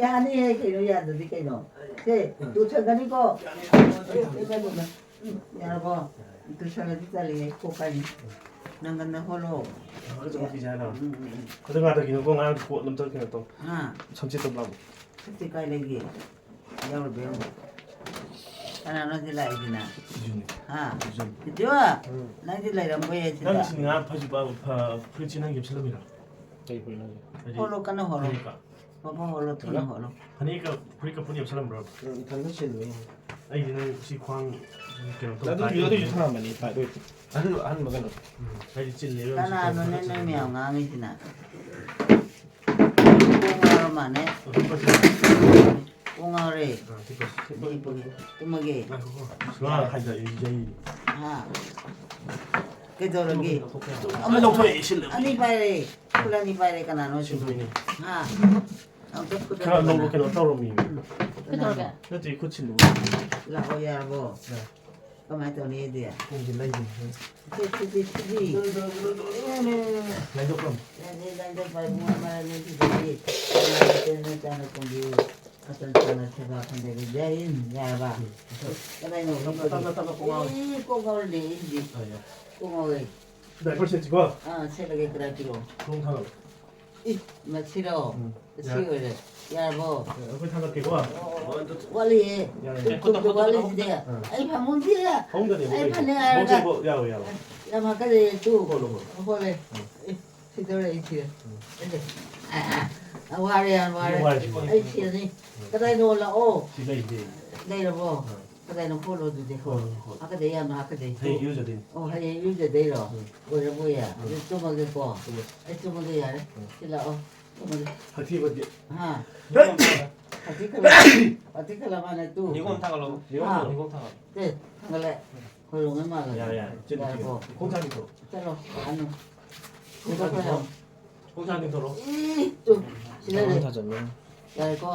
ꯌꯥꯅꯤꯍꯦ, ꯀꯩꯅꯣ ꯌꯥꯗ꯭ꯔꯗꯤ ꯀꯩꯅꯣ? ꯁꯦ, ꯎꯝ꯫ ꯇꯨꯁꯟꯒꯅꯤꯀꯣ? ꯌꯥꯅꯤ, ꯌꯥꯅꯤ, ꯌꯥꯅꯤ꯫ ꯎꯝ, ꯌꯥꯔꯕꯣ? ꯇꯨꯁꯟꯒꯗꯤ ꯇꯜꯂꯤꯍꯦ, ꯀꯣꯛ ꯀꯥꯏꯅꯤ꯫ ꯅꯪꯒꯟꯗ ꯍꯣꯜꯂꯣ꯫ ꯍꯣꯏ, ꯆꯪꯉꯛꯈꯤꯁꯦ ꯍꯥꯏꯔꯣ? ꯎꯝ, ꯎꯝ, ꯎꯝ꯫ ꯑꯗꯨ ꯉꯥꯛꯇ ꯀꯩꯅꯣ, ꯀꯣ ꯉꯔꯥꯡ ꯀꯣꯠ ꯑꯝꯇ ꯀꯩꯅꯣ ꯇꯧ꯫ ꯍꯥ? ꯁꯝꯆꯦꯠꯇꯣ ꯂꯥꯛꯑꯣ꯫ ꯁꯝꯆꯦꯠ ꯀꯥꯏ ꯂꯩꯒꯦ? ꯌꯥꯎꯔꯕ ꯌꯦꯡꯉꯣ꯫ ꯀꯅꯥꯅꯣ ꯁꯤ ꯂꯥꯛꯏꯁꯤꯅ? ꯕꯤꯖꯨꯅꯦ꯫ ꯍꯥ? ꯕꯤꯖꯨ꯫ ꯕꯤꯖꯨ? ꯎꯝ꯫ ꯅꯪꯗꯤ ꯂꯩꯔꯝꯕꯣꯏꯍꯦ ꯁꯤꯗ꯫ ꯅꯪ ꯁꯤ ꯉꯥ ꯐ-, ꯐ-, ꯐꯨꯔꯤꯠꯁꯤ ꯅꯪꯒꯤ ꯌꯦꯞꯁꯜꯂꯝꯃꯤꯔꯣ? ꯀꯩ ꯐꯨꯔꯤꯠꯅꯣ ꯍꯥꯏꯁꯦ? ꯍꯥꯏꯗꯤ ꯍꯣꯠꯂꯣ, ꯀꯟꯅ ꯍꯣꯠꯂꯣ꯫ ꯐꯅꯦꯛꯀ꯫ ꯃꯐꯝ ꯍꯣꯠꯂꯣ, ꯊꯨꯅ ꯍꯣꯠꯂꯣ꯫ ꯐꯅꯦꯛꯀ ꯐꯨꯔꯤꯠꯀ ꯄꯨꯟꯅ ꯌꯦꯞꯁꯜꯂꯝꯕ꯭ꯔꯣ? ꯎꯝ, ꯏꯊꯟꯇ ꯁꯤꯜꯂꯨꯏ꯫ ꯑꯩꯗꯤ ꯅꯪ ꯁꯤ ꯈ꯭ꯋꯥꯡ ꯀꯩꯅꯣ ꯇꯧ ꯑꯗꯨ, ꯇꯥꯏ ꯑꯗꯨꯏꯁꯨ ꯇꯧꯕꯅꯦ꯫ ꯊꯝꯃꯝꯕꯅꯤ, ꯐ-, ꯑꯗꯨꯏꯁꯨ꯫ ꯑꯍꯟꯕ, ꯑꯍꯟꯕ ꯀꯩꯅꯣ꯫ ꯎꯝ, ꯑꯩꯗꯤ ꯆꯤꯜꯂꯦꯕ ꯍꯧꯖꯤꯛ ꯀꯅꯥꯅꯣꯅꯦ ꯐꯅꯦꯛ ꯅꯣꯏ ꯁꯦꯠꯄ꯫ ꯃꯌꯥꯝ ꯉꯥꯡꯉꯤꯁꯤꯅ? ꯀꯣꯛ ꯉꯥꯎꯔ ꯃꯥꯜꯂꯦ꯫ ꯑꯇꯣꯞꯄꯁꯦ꯫ ꯀꯣꯛ ꯉꯥꯎꯔꯦ꯫ ꯑꯥ, ꯑꯇꯣꯞꯄꯁꯦ꯫ ꯑꯩ ꯄꯨꯒꯦ꯫ ꯇꯨꯝꯃꯒꯦ꯫ ꯉꯥꯏꯈꯣꯀꯣ꯫ ꯉꯥ ꯍꯥꯏꯗꯔꯛꯏ ꯌꯩ꯫ ꯍꯥ? ꯀꯩꯗꯧꯔꯒꯦ? ꯂꯧꯊꯣꯛꯄ ꯌꯥꯕ꯭ꯔꯣ? ꯑꯃ ꯂꯧꯊꯣꯛꯑꯦ, ꯏꯁꯤꯜꯂꯦ꯫ ꯑꯅꯤ ꯄꯥꯏꯔꯦ꯫ ꯐꯨꯜ ꯑꯅꯤ ꯄꯥꯏꯔꯦ꯫ ꯀꯅꯥꯅꯣ ꯁꯤꯕꯣ? ꯁꯤꯗꯣꯏꯅꯦ꯫ ꯍꯥ? ꯑꯝꯇ ꯐꯨꯗꯠꯂꯣ ꯈꯔ ꯂꯧꯕ ꯀꯅꯥ? ꯀꯩꯅꯣ ꯇꯧꯔꯝꯃꯤ꯫ ꯀꯅꯥꯒ? ꯅꯠꯇꯦ, ꯈꯨꯠ ꯁꯤꯜꯂꯨ꯫ ꯂꯥꯛꯑꯣ ꯌꯥꯔꯕꯣ? ꯌꯥꯔꯦ꯫ ꯀꯃꯥꯏꯅ ꯇꯧꯅꯤ ꯑꯩꯗꯤ? ꯈꯣꯡꯁꯦ ꯂꯩꯕꯅꯤ꯫ ꯁꯤ, ꯁꯤ, ꯁꯤ, ꯁꯤꯗꯤ꯫ ꯂꯩꯗꯣꯛꯈ꯭ꯔꯣ꯫ ꯌꯥꯗꯦ, ꯂꯩꯗꯣꯛꯄ ꯏꯕꯨꯡꯉꯣ, ꯃꯔꯝ ꯂꯩꯇꯦ꯫ ꯅꯣꯏ ꯆꯥꯅ ꯊꯣꯡꯕꯤꯌꯨ꯫ ꯃꯇꯝ ꯆꯥꯅ ꯁꯦꯕꯥ ꯈꯟꯕꯤꯌꯨ꯫ ꯖꯥꯏ ꯍꯤꯟ, ꯌꯥꯔꯕ? ꯎꯝ꯫ ꯀꯗꯥꯏꯅꯣ? ꯇꯞꯅ, ꯇꯞꯅ, ꯇꯞꯅ ꯀꯣꯛ ꯉꯥꯎꯔꯦ꯫ ꯑꯦ, ꯀꯣꯛ ꯉꯥꯎꯔꯦꯅꯦ ꯑꯩꯗꯤ꯫ ꯑꯥ, ꯌꯥꯔꯦ꯫ ꯀꯣꯛ ꯉꯥꯎꯔꯦ꯫ ꯗꯥꯏꯄꯔ ꯁꯦꯠꯁꯤꯀꯣ? ꯑꯥ, ꯁꯦꯠꯂꯒꯦ, ꯀꯗꯥꯏ ꯄꯤꯔꯛꯑꯣ? ꯊꯣꯡ ꯊꯥꯡꯒꯠꯂꯣ꯫ ꯏ, ꯃꯁꯤꯔꯣ? ꯎꯝ, ꯃꯁꯤ ꯌꯥꯔꯦ꯫ ꯑꯣꯏꯔꯦ꯫ ꯌꯥꯔꯕꯣ? ꯌꯥꯔꯦ, ꯑꯩꯈꯣꯏ ꯊꯥꯡꯒꯠꯀꯦꯀꯣ꯫ ꯑꯣ, ꯑꯣ, ꯑꯣ, ꯋꯥꯠꯂꯤꯌꯦ꯫ ꯌꯥꯔꯦ꯫ ꯇꯨꯝ, ꯇꯨꯝ, ꯇꯨꯝ, ꯋꯥꯠꯂꯤꯁꯤꯗꯤ꯫ ꯑꯥ꯫ ꯑꯩ ꯐꯃꯨꯡꯁꯤꯗ ꯐꯃꯨꯡꯗꯅꯦ, ꯑꯩ ꯐꯃꯨꯡꯗꯅꯦ꯫ ꯐꯅꯦꯛ ꯍꯥꯏꯔꯒ꯫ ꯐꯃꯨꯡ ꯆꯪꯕ ꯌꯥꯔꯣꯏ, ꯌꯥꯔꯣꯏ꯫ ꯌꯥꯝ ꯍꯥꯀꯠꯖꯩꯌꯦ, ꯇꯨ꯫ ꯍꯣꯠꯂꯣ, ꯍꯣꯠꯂꯣ꯫ ꯍꯣꯠꯂꯦ꯫ ꯎꯝ꯫ ꯑꯦ, ꯁꯤꯗꯧꯔꯦ, ꯑꯩ ꯁꯤꯔꯦ꯫ ꯎꯝ꯫ ꯑꯩꯁꯦ, ꯑ, ꯑ, ꯋꯥꯔꯦ, ꯌꯥꯝ ꯋꯥꯔꯦ꯫ ꯌꯥꯝ ꯋꯥꯔꯦ, ꯁꯤ ꯋꯥꯔꯦ꯫ ꯑꯩ ꯁꯤꯔꯅꯤ꯫ ꯎꯝ꯫ ꯀꯗꯥꯏꯗ ꯂꯥꯛꯑꯣ? ꯁꯤ ꯂꯩ, ꯁꯤ ꯂꯩ꯫ ꯂꯩꯔꯕꯣ? ꯑꯥ꯫ ꯀꯗꯥꯏꯅꯣ ꯍꯣꯠꯂꯣ ꯑꯗꯨꯗꯤ꯫ ꯍꯣꯏ, ꯍꯣꯏ, ꯍꯣꯏ꯫ ꯍꯥꯀꯠꯖꯩ ꯌꯥꯝꯅ ꯍꯥꯀꯠꯖꯩ꯫ ꯍꯌꯦꯡ ꯏꯔꯨꯖꯗꯣꯏꯅꯤ꯫ ꯑꯣ, ꯍꯌꯦꯡ ꯏꯔꯨꯖꯗꯣꯏꯔꯣ? ꯎꯝ꯫ ꯑꯣꯏꯔꯕꯣ ꯌꯥ? ꯎꯝ꯫ ꯑꯗꯨ ꯇꯨꯝꯃꯒꯦꯀꯣ꯫ ꯇꯨꯝꯃꯣ꯫ ꯑꯩ ꯇꯨꯝꯃꯒꯦ ꯌꯥꯔꯦ꯫ ꯎꯝ꯫ ꯁꯤ ꯂꯥꯛꯑꯣ꯫ ꯇꯨꯝꯃꯒꯦ꯫ ꯍꯛꯊꯤ ꯐꯠꯇꯦ꯫ ꯍꯥ? ꯍꯛꯊꯤ ꯈꯜꯂꯣ꯫ ꯍꯛꯊꯤ ꯈꯜꯂꯣ ꯃꯥꯅ ꯇꯨ꯫ ꯌꯦꯡꯒꯣꯝ ꯊꯥꯡꯒꯠꯂꯣ꯫ ꯌꯦꯡꯒꯣꯝ ꯍꯥ? ꯊꯥꯡꯒꯠꯂꯣ꯫ ꯌꯦꯡꯒꯣꯝ ꯊꯥꯡꯒꯠꯂꯣ꯫ ꯁꯦ, ꯊꯥꯡꯒꯠꯂꯦ꯫ ꯎꯝ꯫ ꯈꯣꯏꯔꯣꯡꯉꯩ ꯃꯥꯜꯂꯦ꯫ ꯌꯥꯔꯦ, ꯌꯥꯔꯦ꯫ ꯆꯤꯟ ꯌꯥꯔꯕꯣ? ꯊꯤꯔꯣ꯫ ꯈꯣꯡ ꯊꯥꯡꯒꯠꯂꯣ꯫ ꯆꯠꯂꯣ, ꯑꯅꯨ꯫ ꯈꯣꯡ ꯊꯥꯡꯒꯠꯂꯣ꯫ ꯈꯣꯡ ꯊꯥꯡꯒꯠꯂꯣ꯫ ꯏ, ꯇꯨ, ꯁꯤ ꯂꯩꯔꯦ꯫ ꯀꯥꯡꯈꯟ ꯊꯥꯖꯜꯂꯣ꯫ ꯌꯥꯔꯦꯀꯣ?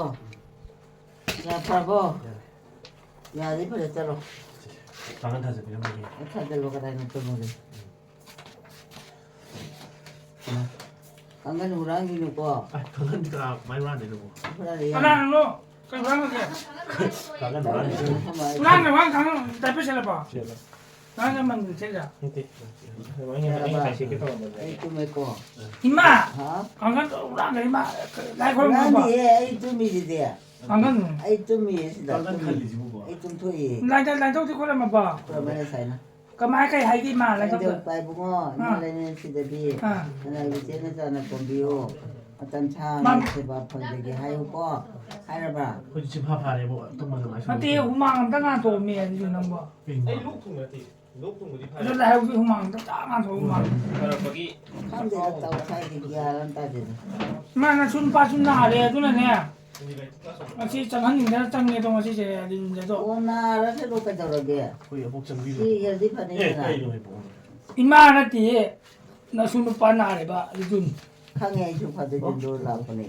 ꯌꯥ, ꯐꯔꯕꯣ? ꯌꯥꯔꯦ꯫ ꯌꯥꯔꯗꯤ ꯐꯔꯦ, ꯆꯠꯂꯣ꯫ ꯀꯥꯡꯈꯟ ꯊꯥꯖꯟꯕꯤꯔꯝꯃꯒꯦ꯫ ꯑꯩ ꯊꯥꯖꯜꯂꯣ, ꯀꯗꯥꯏꯅꯣ ꯇꯨꯝꯃꯒꯦ꯫ ꯀꯥꯡꯈꯟ ꯍꯨꯔꯥꯟꯈꯤꯅꯨꯀꯣ꯫ ꯑ, ꯀꯥꯡꯈꯟꯗꯤ ꯀꯅꯥ, ꯀꯃꯥꯏꯅ ꯍꯨꯔꯥꯟꯗꯣꯏꯅꯣ? ꯍꯨꯔꯥꯟꯂꯦ, ꯌꯥꯔꯦ꯫ ꯀꯅꯥꯅꯣ? ꯀꯩ ꯍꯨꯔꯥꯟꯈ꯭ꯔꯒꯦ? ꯀꯥꯡꯈꯟ ꯍꯨꯔꯥꯟꯈꯤꯅꯨ꯫ ꯍꯨꯔꯥꯟꯈ꯭ꯔꯦ, ꯍꯨꯔꯥꯟꯈ꯭ꯔꯦ, ꯀꯥꯡꯈꯟ ꯗꯥꯏꯄꯔ ꯁꯦꯠꯂꯕꯣ? ꯁꯦꯠꯂꯦ꯫ ꯅꯪꯅ ꯃꯟꯗꯤꯔ ꯆꯠꯂꯤꯔꯥ? ꯅꯠꯇꯦ꯫ ꯑꯩ ꯇꯨꯝꯃꯦꯀꯣ꯫ ꯏꯃꯥ! ꯍꯥ? ꯀꯥꯡꯈꯟ ꯍꯨꯔꯥꯟꯈ꯭ꯔꯦ, ꯏꯃꯥ꯫ ꯂꯥꯏ ꯈꯨꯔꯨꯝꯕ꯫ ꯍꯨꯔꯥꯟꯗꯤꯌꯦ, ꯑꯩ ꯇꯨꯝꯃꯤꯁꯤꯗꯤ꯫ ꯀꯥꯡꯈꯟ꯫ ꯑꯩ ꯇꯨꯝꯃꯤꯌꯦ ꯁꯤꯗ, ꯀꯥꯡꯈꯟ ꯇꯨꯝꯃꯤ꯫ ꯈꯜꯂꯤꯁꯤꯕꯨꯀꯣ? ꯑꯩ ꯇꯨꯝꯊꯣꯛꯏꯌꯦ꯫ ꯂꯥꯏꯟꯗꯧ-, ꯂꯥꯏꯟꯗꯧꯗꯤ ꯈꯣꯠꯂꯝꯃꯕꯣ? ꯈꯣꯠꯂꯝꯃꯦ ꯉꯁꯥꯏꯅ꯫ ꯀꯃꯥꯏ ꯀꯩ ꯍꯥꯏꯒꯦ ꯏꯃꯥ ꯂꯥꯏꯟꯗꯧꯗ? ꯂꯥꯏꯟꯗꯧ ꯄꯥꯏꯕꯨꯡꯉꯣ, ꯏꯃꯥ ꯑꯥ꯫ ꯂꯩꯅꯦ ꯁꯤꯗꯗꯤ꯫ ꯑꯥ꯫ ꯅꯅꯥꯏ ꯏꯆꯦꯅ ꯆꯥꯅ ꯀꯣꯝꯕꯤꯌꯨ꯫ ꯃꯇꯝ ꯁꯥꯡꯅ ꯃꯥ-, ꯁꯦꯕꯥ ꯐꯪꯖꯒꯦ ꯍꯥꯏꯌꯨꯀꯣ꯫ ꯍꯥꯏꯔꯕ? ꯑꯩꯈꯣꯏꯗꯤ ꯆꯤꯟꯐꯥ ꯐꯥꯔꯦꯕꯣ, ꯇꯨꯝꯕ ꯅꯨꯡꯉꯥꯏ ꯅꯠꯇꯦ, ꯁꯨꯝ꯫ ꯍꯨꯃꯥꯡ ꯑꯝꯇ ꯉꯥꯟꯊꯣꯛꯑꯝꯃꯦ ꯑꯗꯨꯗꯤ ꯅꯪꯕꯣ꯫ ꯀꯩꯅꯣ? ꯑꯩ ꯂꯣꯛ ꯊꯨꯡꯕ ꯅꯠꯇꯦ꯫ ꯂꯣꯛ ꯊꯨꯡꯕꯗꯤ ꯐꯔꯦ꯫ ꯑꯗꯣ ꯂꯥꯏꯍꯧꯒꯤ ꯍꯨꯃꯥꯡꯗꯣ ꯇꯥ ꯉꯥꯟꯊꯣꯛꯑ ꯃꯥꯜꯂꯦ꯫ ꯐꯔꯛꯄꯒꯤ ꯈꯪꯗꯦꯗ, ꯇꯧ ꯁ꯭ꯋꯥꯏꯗ ꯒ꯭ꯌꯥꯟ ꯑꯃ ꯇꯥꯗꯦꯗ꯫ ꯏꯃꯥ, ꯅꯁꯨ ꯅꯨꯄꯥꯁꯨ ꯅꯥꯔꯦ, ꯑꯗꯨꯅꯅꯦ꯫ ꯉꯁꯤ ꯆꯪꯍꯟꯅꯤꯡꯗꯅ ꯆꯪꯉꯦ, ꯑꯗꯣ ꯉꯁꯤꯁꯦ ꯑꯗꯨꯝ ꯑꯗꯣ꯫ ꯑꯣ, ꯅꯥꯔꯁꯅꯨ, ꯀꯩꯗꯧꯔꯒꯦ? ꯑꯩꯈꯣꯏ ꯑꯕꯣꯛ ꯆꯪꯕꯤꯔꯣ꯫ ꯁꯤꯒ꯭ꯔꯗꯤ ꯐꯅꯤ ꯑꯦ, ꯀꯩꯅꯣ ꯏꯕꯣꯛ? ꯏꯃꯥ ꯅꯠꯇꯤꯌꯦ, ꯅꯁꯨ ꯅꯨꯄꯥ ꯅꯥꯔꯦꯕ, ꯑꯗꯨꯗꯨꯅꯤ꯫ ꯈꯪꯉꯦ, ꯑꯩꯁꯨ ꯐꯗꯣꯏꯗꯣ ꯂꯥꯛꯄꯅꯦ꯫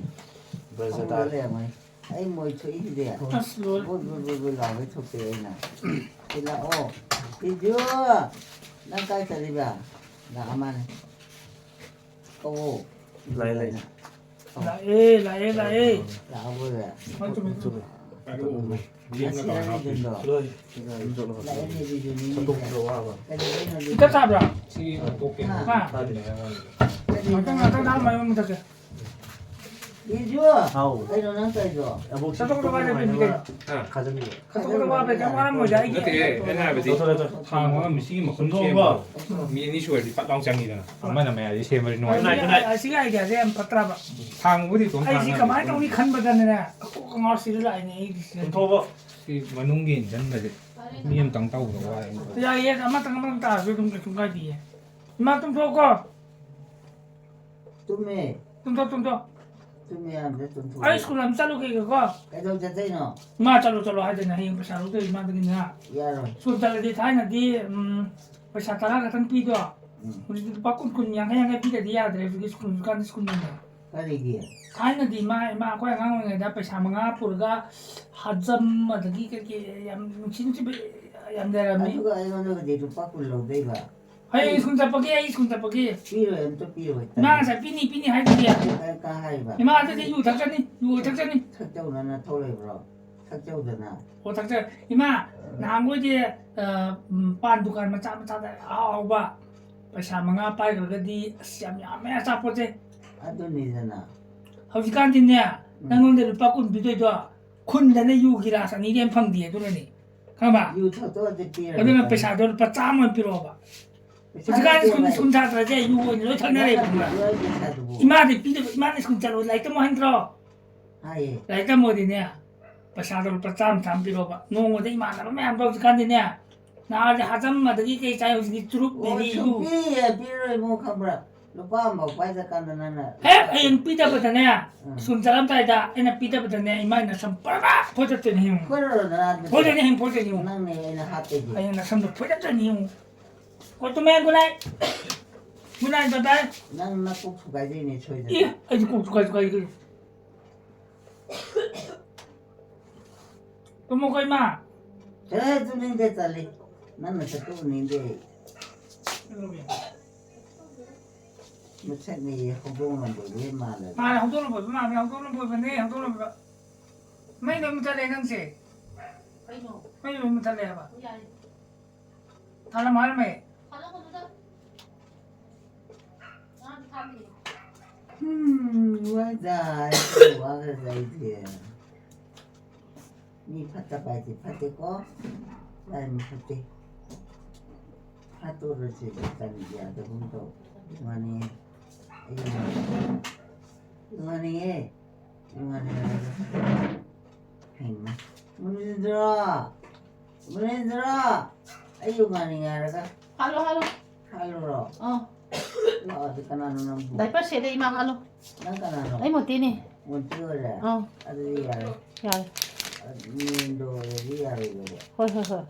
ꯕ꯭ꯔꯖ ꯐꯃꯨꯡꯗ ꯇꯥꯔꯦ꯫ ꯂꯩꯔꯝꯃꯅꯤ꯫ ꯑꯩ ꯃꯣꯏ ꯊꯣꯛꯏꯁꯤꯗꯤ꯫ ꯑꯁ, ꯂꯣꯏꯔꯦ꯫ ꯕꯨꯠ, ꯕꯨꯠ, ꯕꯨꯠ, ꯕꯨꯠ ꯂꯥꯎꯒꯩ ꯊꯣꯛꯇꯦ ꯑꯩꯅ꯫ ꯁꯤ ꯂꯥꯛꯑꯣ꯫ ꯕꯤꯖꯨ! ꯅꯪ ꯀꯥꯏ ꯆꯠꯂꯤꯕ? ꯂꯥꯛꯑ ꯃꯥꯅꯦ꯫ ꯀꯧꯋꯣ꯫ ꯂꯥꯛꯑꯦ, ꯂꯥꯛꯑꯦ꯫ ꯀꯧꯋꯣ꯫ ꯂꯥꯛꯑꯦ, ꯂꯥꯛꯑꯦ, ꯂꯥꯛꯑꯦ꯫ ꯂꯥꯛꯑꯕꯣꯏꯔꯦ? ꯍꯣꯏ, ꯆꯨꯝꯃꯦ, ꯆꯨꯝꯃꯦ꯫ ꯑꯁꯤ ꯑꯅꯤꯗꯨꯗꯣ꯫ ꯂꯥꯛꯑꯦꯅꯦ, ꯕꯤꯖꯨꯅꯤꯅꯦ꯫ ꯀꯩꯗꯧꯗꯣꯏꯅꯣ ꯑꯗꯨꯗꯤ? ꯏꯀꯞ ꯊꯥꯕ꯭ꯔꯥ? ꯁꯤ ꯇꯣꯛꯀꯦ꯫ ꯍꯥ? ꯇꯥꯗꯦ꯫ ꯉꯥꯛꯇꯪ, ꯉꯥꯛꯇꯪ ꯊꯥꯔꯝꯃꯣ, ꯑꯩ ꯃꯨꯟꯊꯠꯀꯦ꯫ ꯕꯤꯖꯨ! ꯍꯥꯎ꯫ ꯀꯩꯅꯣ ꯅꯪ ꯇꯧꯔꯤꯗꯣ? ꯑꯕꯣꯛ ꯆꯠꯊꯣꯛ ꯆꯠꯊꯣꯛ ꯍꯥꯏꯗꯤ ꯅꯨꯡꯉꯥꯏꯅꯕ ꯀꯩ? ꯍꯥ? ꯈꯥꯖꯟꯕꯤꯌꯣ꯫ ꯆꯠꯊꯣꯛ ꯆꯠꯊꯣꯛ ꯍꯥꯏꯗꯤ ꯀꯩꯝ ꯋꯥꯔꯝꯃꯣꯏꯗ ꯑꯩꯒꯤ꯫ ꯅꯠꯇꯦ, ꯑꯩꯅ ꯍꯥꯏꯕꯗꯤ ꯂꯧꯊꯣꯛ, ꯂꯧꯊꯣꯛ꯫ ꯊꯥꯡ ꯑꯃ ꯃꯤꯁꯤꯒꯤ ꯃꯈꯨꯟ ꯁꯦꯝꯕ꯫ ꯃꯤ ꯑꯅꯤ ꯁꯨꯔꯗꯤ ꯐꯠ ꯂꯥꯎ ꯆꯪꯉꯤꯗꯅ꯫ ꯑꯃꯅ ꯃꯌꯥꯏꯗ ꯁꯦꯝꯕꯗꯤ ꯅꯨꯡꯉꯥꯏ꯫ ꯑꯁꯤꯒꯤ, ꯑꯁꯤꯒꯤ idea ꯁꯦ ꯌꯥꯝ ꯐꯠꯇ꯭ꯔꯕ? ꯊꯥꯡꯕꯨꯗꯤ ꯑꯗꯨꯝ ꯑꯩꯁꯤ ꯊꯥꯡ ꯀꯃꯥꯏꯅ ꯇꯧꯅꯤ ꯈꯟꯕꯗꯅꯦ, ꯑꯀꯣꯛ ꯑꯉꯥꯎ ꯁꯤꯗ ꯂꯥꯛꯏꯅꯦ ꯑꯩꯒꯤꯁꯦ꯫ ꯄꯨꯊꯣꯛꯑꯣ꯫ ꯁꯤ ꯃꯅꯨꯡꯒꯤ ꯏꯟꯖꯟꯕꯁꯦ ꯃꯤ ꯑꯃꯇꯪ ꯇꯧꯕꯗ ꯋꯥꯏ꯫ ꯌꯥꯏꯌꯦ, ꯑꯃꯇꯪ, ꯑꯃꯇꯪ ꯇꯥꯔꯁꯨ ꯑꯗꯨꯝ ꯀꯩꯁꯨꯝ ꯀꯥꯏꯗꯤꯌꯦ꯫ ꯏꯃꯥ, ꯇꯨꯝꯊꯣꯛꯑꯣꯀꯣ꯫ ꯇꯨꯝꯃꯦ꯫ ꯇꯨꯝꯊꯣꯛ, ꯇꯨꯝꯊꯣꯛ꯫ ꯇꯨꯝꯃꯦ ꯍꯥꯏꯕꯗ ꯇꯨꯝꯊꯣꯛꯑꯦ꯫ ꯑꯩ ꯁ꯭ꯀꯨꯜ ꯑꯃ ꯆꯠꯂꯨꯈꯤꯒꯦꯀꯣ꯫ ꯀꯩꯗꯧ ꯆꯠꯇꯣꯏꯅꯣ? ꯏꯃꯥ ꯆꯠꯂꯣ, ꯆꯠꯂꯣ ꯍꯥꯏꯗꯣꯏꯅꯦ, ꯍꯌꯦꯡ ꯄꯩꯁꯥ ꯂꯧꯗꯣꯏ ꯏꯃꯥꯗꯒꯤꯅꯦ꯫ ꯌꯥꯔꯣꯏ꯫ ꯁ꯭ꯀꯨꯜ ꯆꯠꯂꯗꯤ ꯊꯥꯏꯅꯗꯤ, ꯎꯝ, ꯄꯩꯁꯥ ꯇꯔꯥ ꯈꯛꯇꯪ ꯄꯤꯗꯣ꯫ ꯎꯝ꯫ ꯍꯧꯖꯤꯛꯇꯤ ꯂꯨꯄꯥ ꯀꯨꯟ, ꯀꯨꯟ, ꯌꯥꯡꯈꯩ, ꯌꯥꯡꯈꯩ ꯄꯤꯗꯗꯤ ꯌꯥꯗ꯭ꯔꯦ ꯍꯧꯖꯤꯛꯀꯤ ꯁ꯭ꯀꯨꯜ, ꯍꯧꯖꯤꯛꯀꯥꯟꯗꯤ ꯁ꯭ꯀꯨꯜꯅꯤꯅ꯫ ꯀꯔꯤꯒꯤ? ꯊꯥꯏꯅꯗꯤ ꯏꯃꯥ, ꯏꯃꯥ ꯑꯩꯈꯣꯏ ꯑꯉꯥꯡ ꯑꯣꯏꯔꯤꯉꯩꯗ ꯄꯩꯁꯥ ꯃꯉꯥ ꯄꯨꯔꯒ ꯍꯥꯖꯝ ꯑꯗꯒꯤ ꯀꯩ ꯀꯩ ꯌꯥꯝ ꯅꯨꯡꯁꯤ ꯅꯨꯡꯁꯤꯕ ꯌꯥꯝ ꯂꯩꯔꯝꯃꯤ꯫ ꯑꯗꯨꯒ ꯑꯩꯉꯣꯟꯗꯒꯗꯤ ꯂꯨꯄꯥ ꯀꯨꯟ ꯂꯧꯗꯣꯏꯕ? ꯍꯌꯦꯡ ꯁ꯭ꯀꯨꯜ ꯆꯠꯄꯒꯤ, ꯑꯩ ꯁ꯭ꯀꯨꯜ ꯆꯠꯄꯒꯤ꯫ ꯄꯤꯔꯣꯏ, ꯑꯝꯇ ꯄꯤꯔꯣꯏ꯫ ꯏꯃꯥ ꯉꯁꯥꯏ ꯄꯤꯅꯤ, ꯄꯤꯅꯤ ꯍꯥꯏꯗꯨꯗꯤ꯫ ꯀꯥꯏ, ꯀꯥꯏ ꯍꯥꯏꯔꯤꯕ? ꯏꯃꯥ ꯑꯗꯨꯗꯤ ꯌꯨ ꯊꯛꯆꯅꯤ, ꯌꯨ ꯊꯛꯆꯅꯤ꯫ ꯊꯛꯆꯧꯅ ꯅꯊꯧ ꯂꯩꯕ꯭ꯔꯣ? ꯊꯛꯆꯧꯗꯅ꯫ ꯑꯣ, ꯊꯛꯆ-, ꯏꯃꯥ, ꯅꯍꯥꯟꯈꯣꯏꯗꯤ, ꯑ, ꯎꯝ, ꯄꯥꯟ ꯗꯨꯀꯥꯟ ꯃꯆꯥ ꯃꯆꯥꯗ ꯑꯍꯥꯎ ꯑꯍꯥꯎꯕ ꯄꯩꯁꯥ ꯃꯉꯥ ꯄꯥꯏꯈ꯭ꯔꯒꯗꯤ ꯑꯁ ꯌꯥꯝ ꯌꯥꯝꯃꯦ ꯑꯆꯥꯄꯣꯠꯁꯦ꯫ ꯑꯗꯨꯅꯤꯗꯅ꯫ ꯍꯧꯖꯤꯛꯀꯥꯟꯗꯤꯅꯦ, ꯎꯝ꯫ ꯅꯪꯉꯣꯟꯗ ꯂꯨꯄꯥ ꯀꯨꯟ ꯄꯤꯗꯣꯏꯗꯣ, ꯈꯨꯟꯗꯅ ꯌꯨ ꯒꯤꯂꯥꯁ ꯑꯅꯤꯗꯩ ꯍꯦꯟꯅ ꯐꯪꯗꯦ꯫ ꯑꯗꯨꯅꯅꯦ, ꯈꯪꯉꯕ? ꯌꯨ ꯊꯛꯇꯣꯛꯑꯗꯤ ꯄꯤꯔꯣꯏ꯫ ꯑꯗꯨꯅ ꯄꯩꯁꯥꯗꯣ ꯂꯨꯄꯥ ꯆꯥꯝꯃ ꯑꯣꯏꯅ ꯄꯤꯔꯛꯑꯣꯕ꯫ ꯄꯩꯁꯥ ꯍꯧꯖꯤꯛꯀꯥꯟ ꯁ꯭ꯀꯨꯜ ꯂꯩꯇꯦ꯫ ꯁ꯭ꯀꯨꯜ ꯁꯥꯇ꯭ꯔꯁꯦ ꯌꯨ ꯑꯣꯏꯅ ꯂꯣꯏ ꯊꯛꯅꯔꯦ, ꯈꯪꯕ꯭ꯔꯥ? ꯂꯣꯏ ꯄꯩꯁꯥꯗꯨꯕꯨ꯫ ꯏꯃꯥꯗꯤ ꯄꯤꯗꯕ, ꯏꯃꯥꯅ ꯁ꯭ꯀꯨꯜ ꯆꯠꯂꯣ, ꯂꯥꯏꯔꯤꯛ ꯇꯝꯃꯣ ꯍꯥꯏꯗ꯭ꯔꯣ? ꯍꯥꯏꯌꯦ꯫ ꯂꯥꯏꯔꯤꯛ ꯇꯝꯃꯣꯗꯤꯅꯦ, ꯄꯩꯁꯥꯗꯣ ꯂꯨꯄꯥ ꯆꯥꯝꯃ ꯆꯥꯝꯃ ꯄꯤꯔꯛꯑꯣꯕ꯫ ꯅꯣꯡꯃꯗ ꯏꯃꯥꯟꯅꯕ ꯃꯌꯥꯝꯗꯣ ꯍꯧꯖꯤꯛꯀꯥꯟꯗꯤꯅꯦ, ꯅꯍꯥꯟꯁꯦ ꯍꯥꯖꯝ ꯑꯗꯒꯤ ꯀꯩ ꯆꯥꯏ, ꯍꯧꯖꯤꯛꯇꯤ ꯆꯨꯔꯨꯞ, ꯑꯣ, ꯕꯤꯔꯤ, ꯌꯨ꯫ ꯁꯨꯡꯄꯤ ꯍꯦꯛ ꯄꯤꯔꯣꯏ ꯏꯕꯨꯡ, ꯈꯪꯕ꯭ꯔꯥ? ꯂꯨꯄꯥ ꯑꯃꯐꯥꯎ ꯄꯥꯏꯗ꯭ꯔꯀꯥꯟꯗ ꯅꯪꯅ꯫ ꯍꯦꯛ ꯍꯌꯦꯡ ꯄꯤꯗꯕꯗꯅꯦ, ꯎꯝ꯫ ꯁ꯭ꯀꯨꯜ ꯆꯠꯂꯝꯗꯥꯏꯗ ꯑꯩꯅ ꯄꯤꯗꯕꯗꯅꯦ, ꯏꯃꯥꯏ ꯅꯁꯝ ꯄꯔꯕ ꯐꯣꯏꯗꯠꯇꯣꯏꯅꯤ ꯌꯦꯡꯉꯨ꯫ ꯈꯣꯏꯔꯣ ꯅꯅꯥꯗꯨꯗꯤ? ꯐꯣꯏꯗꯣꯏꯅꯤ ꯍꯌꯦꯡ, ꯐꯣꯏꯗꯣꯏꯅꯤ ꯌꯦꯡꯉꯨ꯫ ꯅꯪꯅꯦ ꯑꯩꯅ ꯍꯥꯠꯇꯣꯏꯁꯦ꯫ ꯍꯌꯦꯡ ꯅꯁꯝꯗꯣ ꯐꯣꯏꯗꯠꯇꯣꯏꯅꯤ ꯌꯦꯡꯉꯨ꯫ ꯀꯣ ꯇꯨꯃꯦꯟ, good night꯫ Good night, bye bye꯫ ꯅꯪ ꯅꯀꯣꯛ ꯊꯨꯒꯥꯏꯗꯣꯏꯅꯦ ꯑꯦ, ꯁꯣꯏꯗꯅ꯫ ꯑꯩꯗꯤ ꯀꯣꯛ ꯊꯨꯒꯥꯏ ꯊꯨꯒꯥꯏ ꯀꯩꯅꯣ꯫ ꯇꯨꯝꯃꯣꯀꯣ ꯏꯃꯥ꯫ ꯆꯠꯂꯍꯦ, ꯇꯨꯝꯅꯤꯡꯗꯦ, ꯇꯜꯂꯤ꯫ ꯅꯪꯅ ꯆꯠꯄ ꯎꯅꯤꯡꯗꯦ ꯑꯩ꯫ ꯃꯁꯛꯅꯦꯌꯦ, ꯍꯧꯗꯣꯡ ꯂꯝꯕꯣꯏꯕ ꯍꯦꯛ ꯃꯥꯜꯂꯦ꯫ ꯃꯥꯅꯦ, ꯍꯧꯗꯣꯡ ꯂꯝꯕꯣꯏꯕ ꯃꯥꯟꯕꯅꯦ, ꯍꯧꯗꯣꯡ ꯂꯝꯕꯣꯏꯕꯅꯦ, ꯍꯧꯗꯣꯡ ꯂꯝꯕꯣꯏꯕ꯫ ꯃꯩ ꯂꯣꯏ ꯃꯨꯊꯠꯂꯦ ꯅꯪꯁꯦ꯫ ꯀꯩꯅꯣ? ꯃꯩ ꯂꯣꯏ ꯃꯨꯊꯠꯂꯦ ꯍꯥꯏꯕ꯫ ꯌꯥꯔꯦ꯫ ꯊꯥꯜꯂꯝꯃꯣ ꯍꯥꯏꯔꯝꯃꯦ꯫ ꯊꯥꯜꯂꯝꯒꯅꯨꯗ꯫ ꯉꯔꯥꯡꯗꯤ ꯊꯥꯜꯂꯤ꯫ ꯎꯝ, ꯋꯥꯏꯗ, ꯋꯥꯈ꯭ꯔꯗ ꯑꯩꯗꯤ꯫ ꯃꯤ ꯐꯠꯇꯕ ꯍꯥꯏꯗꯤ ꯐꯠꯇꯦꯀꯣ꯫ ꯂꯥꯏ ꯃꯤ ꯐꯠꯇꯦ꯫ ꯐꯠꯇꯣꯔꯁꯦ ꯇꯟ ꯌꯥꯗꯒꯨꯝ ꯇꯧ꯫ ꯏꯃꯥꯅꯤꯌꯦ꯫ ꯑꯩ ꯏꯃꯥꯅꯤꯌꯦ꯫ ꯏꯃꯥꯅꯤꯌꯦ꯫ ꯍꯩꯃꯥ꯫ ꯃꯨꯅꯤꯟꯗ꯭ꯔꯣ! ꯃꯨꯅꯤꯟꯗ꯭ꯔꯣ! ꯑꯩ ꯌꯨ ꯉꯥꯅꯤꯡꯉꯦ ꯍꯥꯏꯔꯒ꯫ ꯍꯥꯜꯂꯣ, ꯍꯥꯜꯂꯣ꯫ ꯍꯥꯜꯂꯨꯔꯣ? ꯑꯥ꯫ ꯂꯥꯛꯑꯣ, ꯑꯗꯨ ꯀꯅꯥꯅꯣ ꯅꯪꯕꯨ? Diaper ꯁꯦꯠꯂꯦ, ꯏꯃꯥ, ꯍꯥꯜꯂꯣ꯫ ꯅꯪ ꯀꯅꯥꯅꯣ? ꯑꯩ ꯃꯣꯇꯤꯅꯦ꯫ ꯃꯣꯟꯇꯤ ꯑꯣꯏꯔꯦ? ꯑꯥ꯫ ꯑꯗꯨꯗꯤ ꯌꯥꯔꯦ꯫ ꯌꯥꯔꯦ꯫ ꯃꯨꯅꯤꯟꯗꯣ ꯑꯣꯏꯔꯗꯤ ꯌꯥꯔꯣꯏꯗꯕ꯫ ꯍꯣꯏ, ꯍꯣꯏ, ꯍꯣꯏ꯫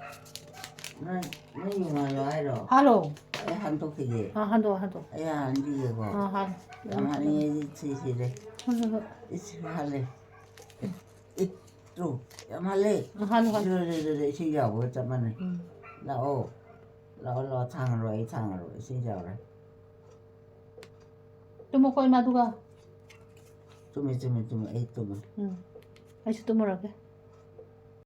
ꯅꯪ, ꯅꯪ ꯌꯨ ꯉꯥꯜꯂꯣ ꯍꯥꯏꯔꯣ? ꯍꯥꯜꯂꯣ꯫ ꯑꯩ ꯍꯥꯟꯗꯣꯛꯈꯤꯒꯦ꯫ ꯑꯥ, ꯍꯥꯟꯗꯣꯛꯑꯣ, ꯍꯥꯟꯗꯣꯛꯑꯣ꯫ ꯑꯩ ꯍꯥꯟꯅ ꯍꯥꯟꯈꯤꯒꯦꯀꯣ꯫ ꯑꯥ, ꯍꯥꯜꯂꯣ꯫ ꯌꯥꯝ ꯍꯥꯟꯅꯤꯡꯉꯦ, ꯑꯩꯗꯤ ꯁꯤ ꯁꯤꯔꯦ꯫ ꯍꯣꯏ, ꯍꯣꯏ, ꯍꯣꯏ꯫ ꯏꯁ, ꯍꯥꯜꯂꯦ꯫ ꯏꯠ, ꯇꯨ, ꯌꯥꯝ ꯍꯥꯜꯂꯦ꯫ ꯑꯥ, ꯍꯥꯜꯂꯣ, ꯍꯥꯜꯂꯣ꯫ ꯁꯤꯔꯦ, ꯁꯤꯔꯦ, ꯁꯤꯔꯦ, ꯏꯁꯤꯡ ꯌꯥꯎꯕꯒ ꯆꯞ ꯃꯥꯟꯅꯩ꯫ ꯎꯝ꯫ ꯂꯥꯛꯑꯣ꯫ ꯂꯥꯛꯑꯣ, ꯂꯥꯛꯑꯣ, ꯊꯥꯡꯉꯔꯣ, ꯑꯩ ꯊꯥꯡꯉꯔꯣ, ꯏꯁꯤꯡ ꯌꯥꯎꯔꯦ꯫ ꯇꯨꯝꯃꯣꯀꯣ, ꯏꯃꯥ, ꯑꯗꯨꯒ꯫ ꯆꯨꯝꯃꯦ, ꯆꯨꯝꯃꯦ, ꯆꯨꯝꯃꯦ, ꯑꯩ ꯇꯨꯝꯃꯦ꯫ ꯎꯝ꯫ ꯑꯩꯁꯨ ꯇꯨꯝꯃꯨꯔꯒꯦ꯫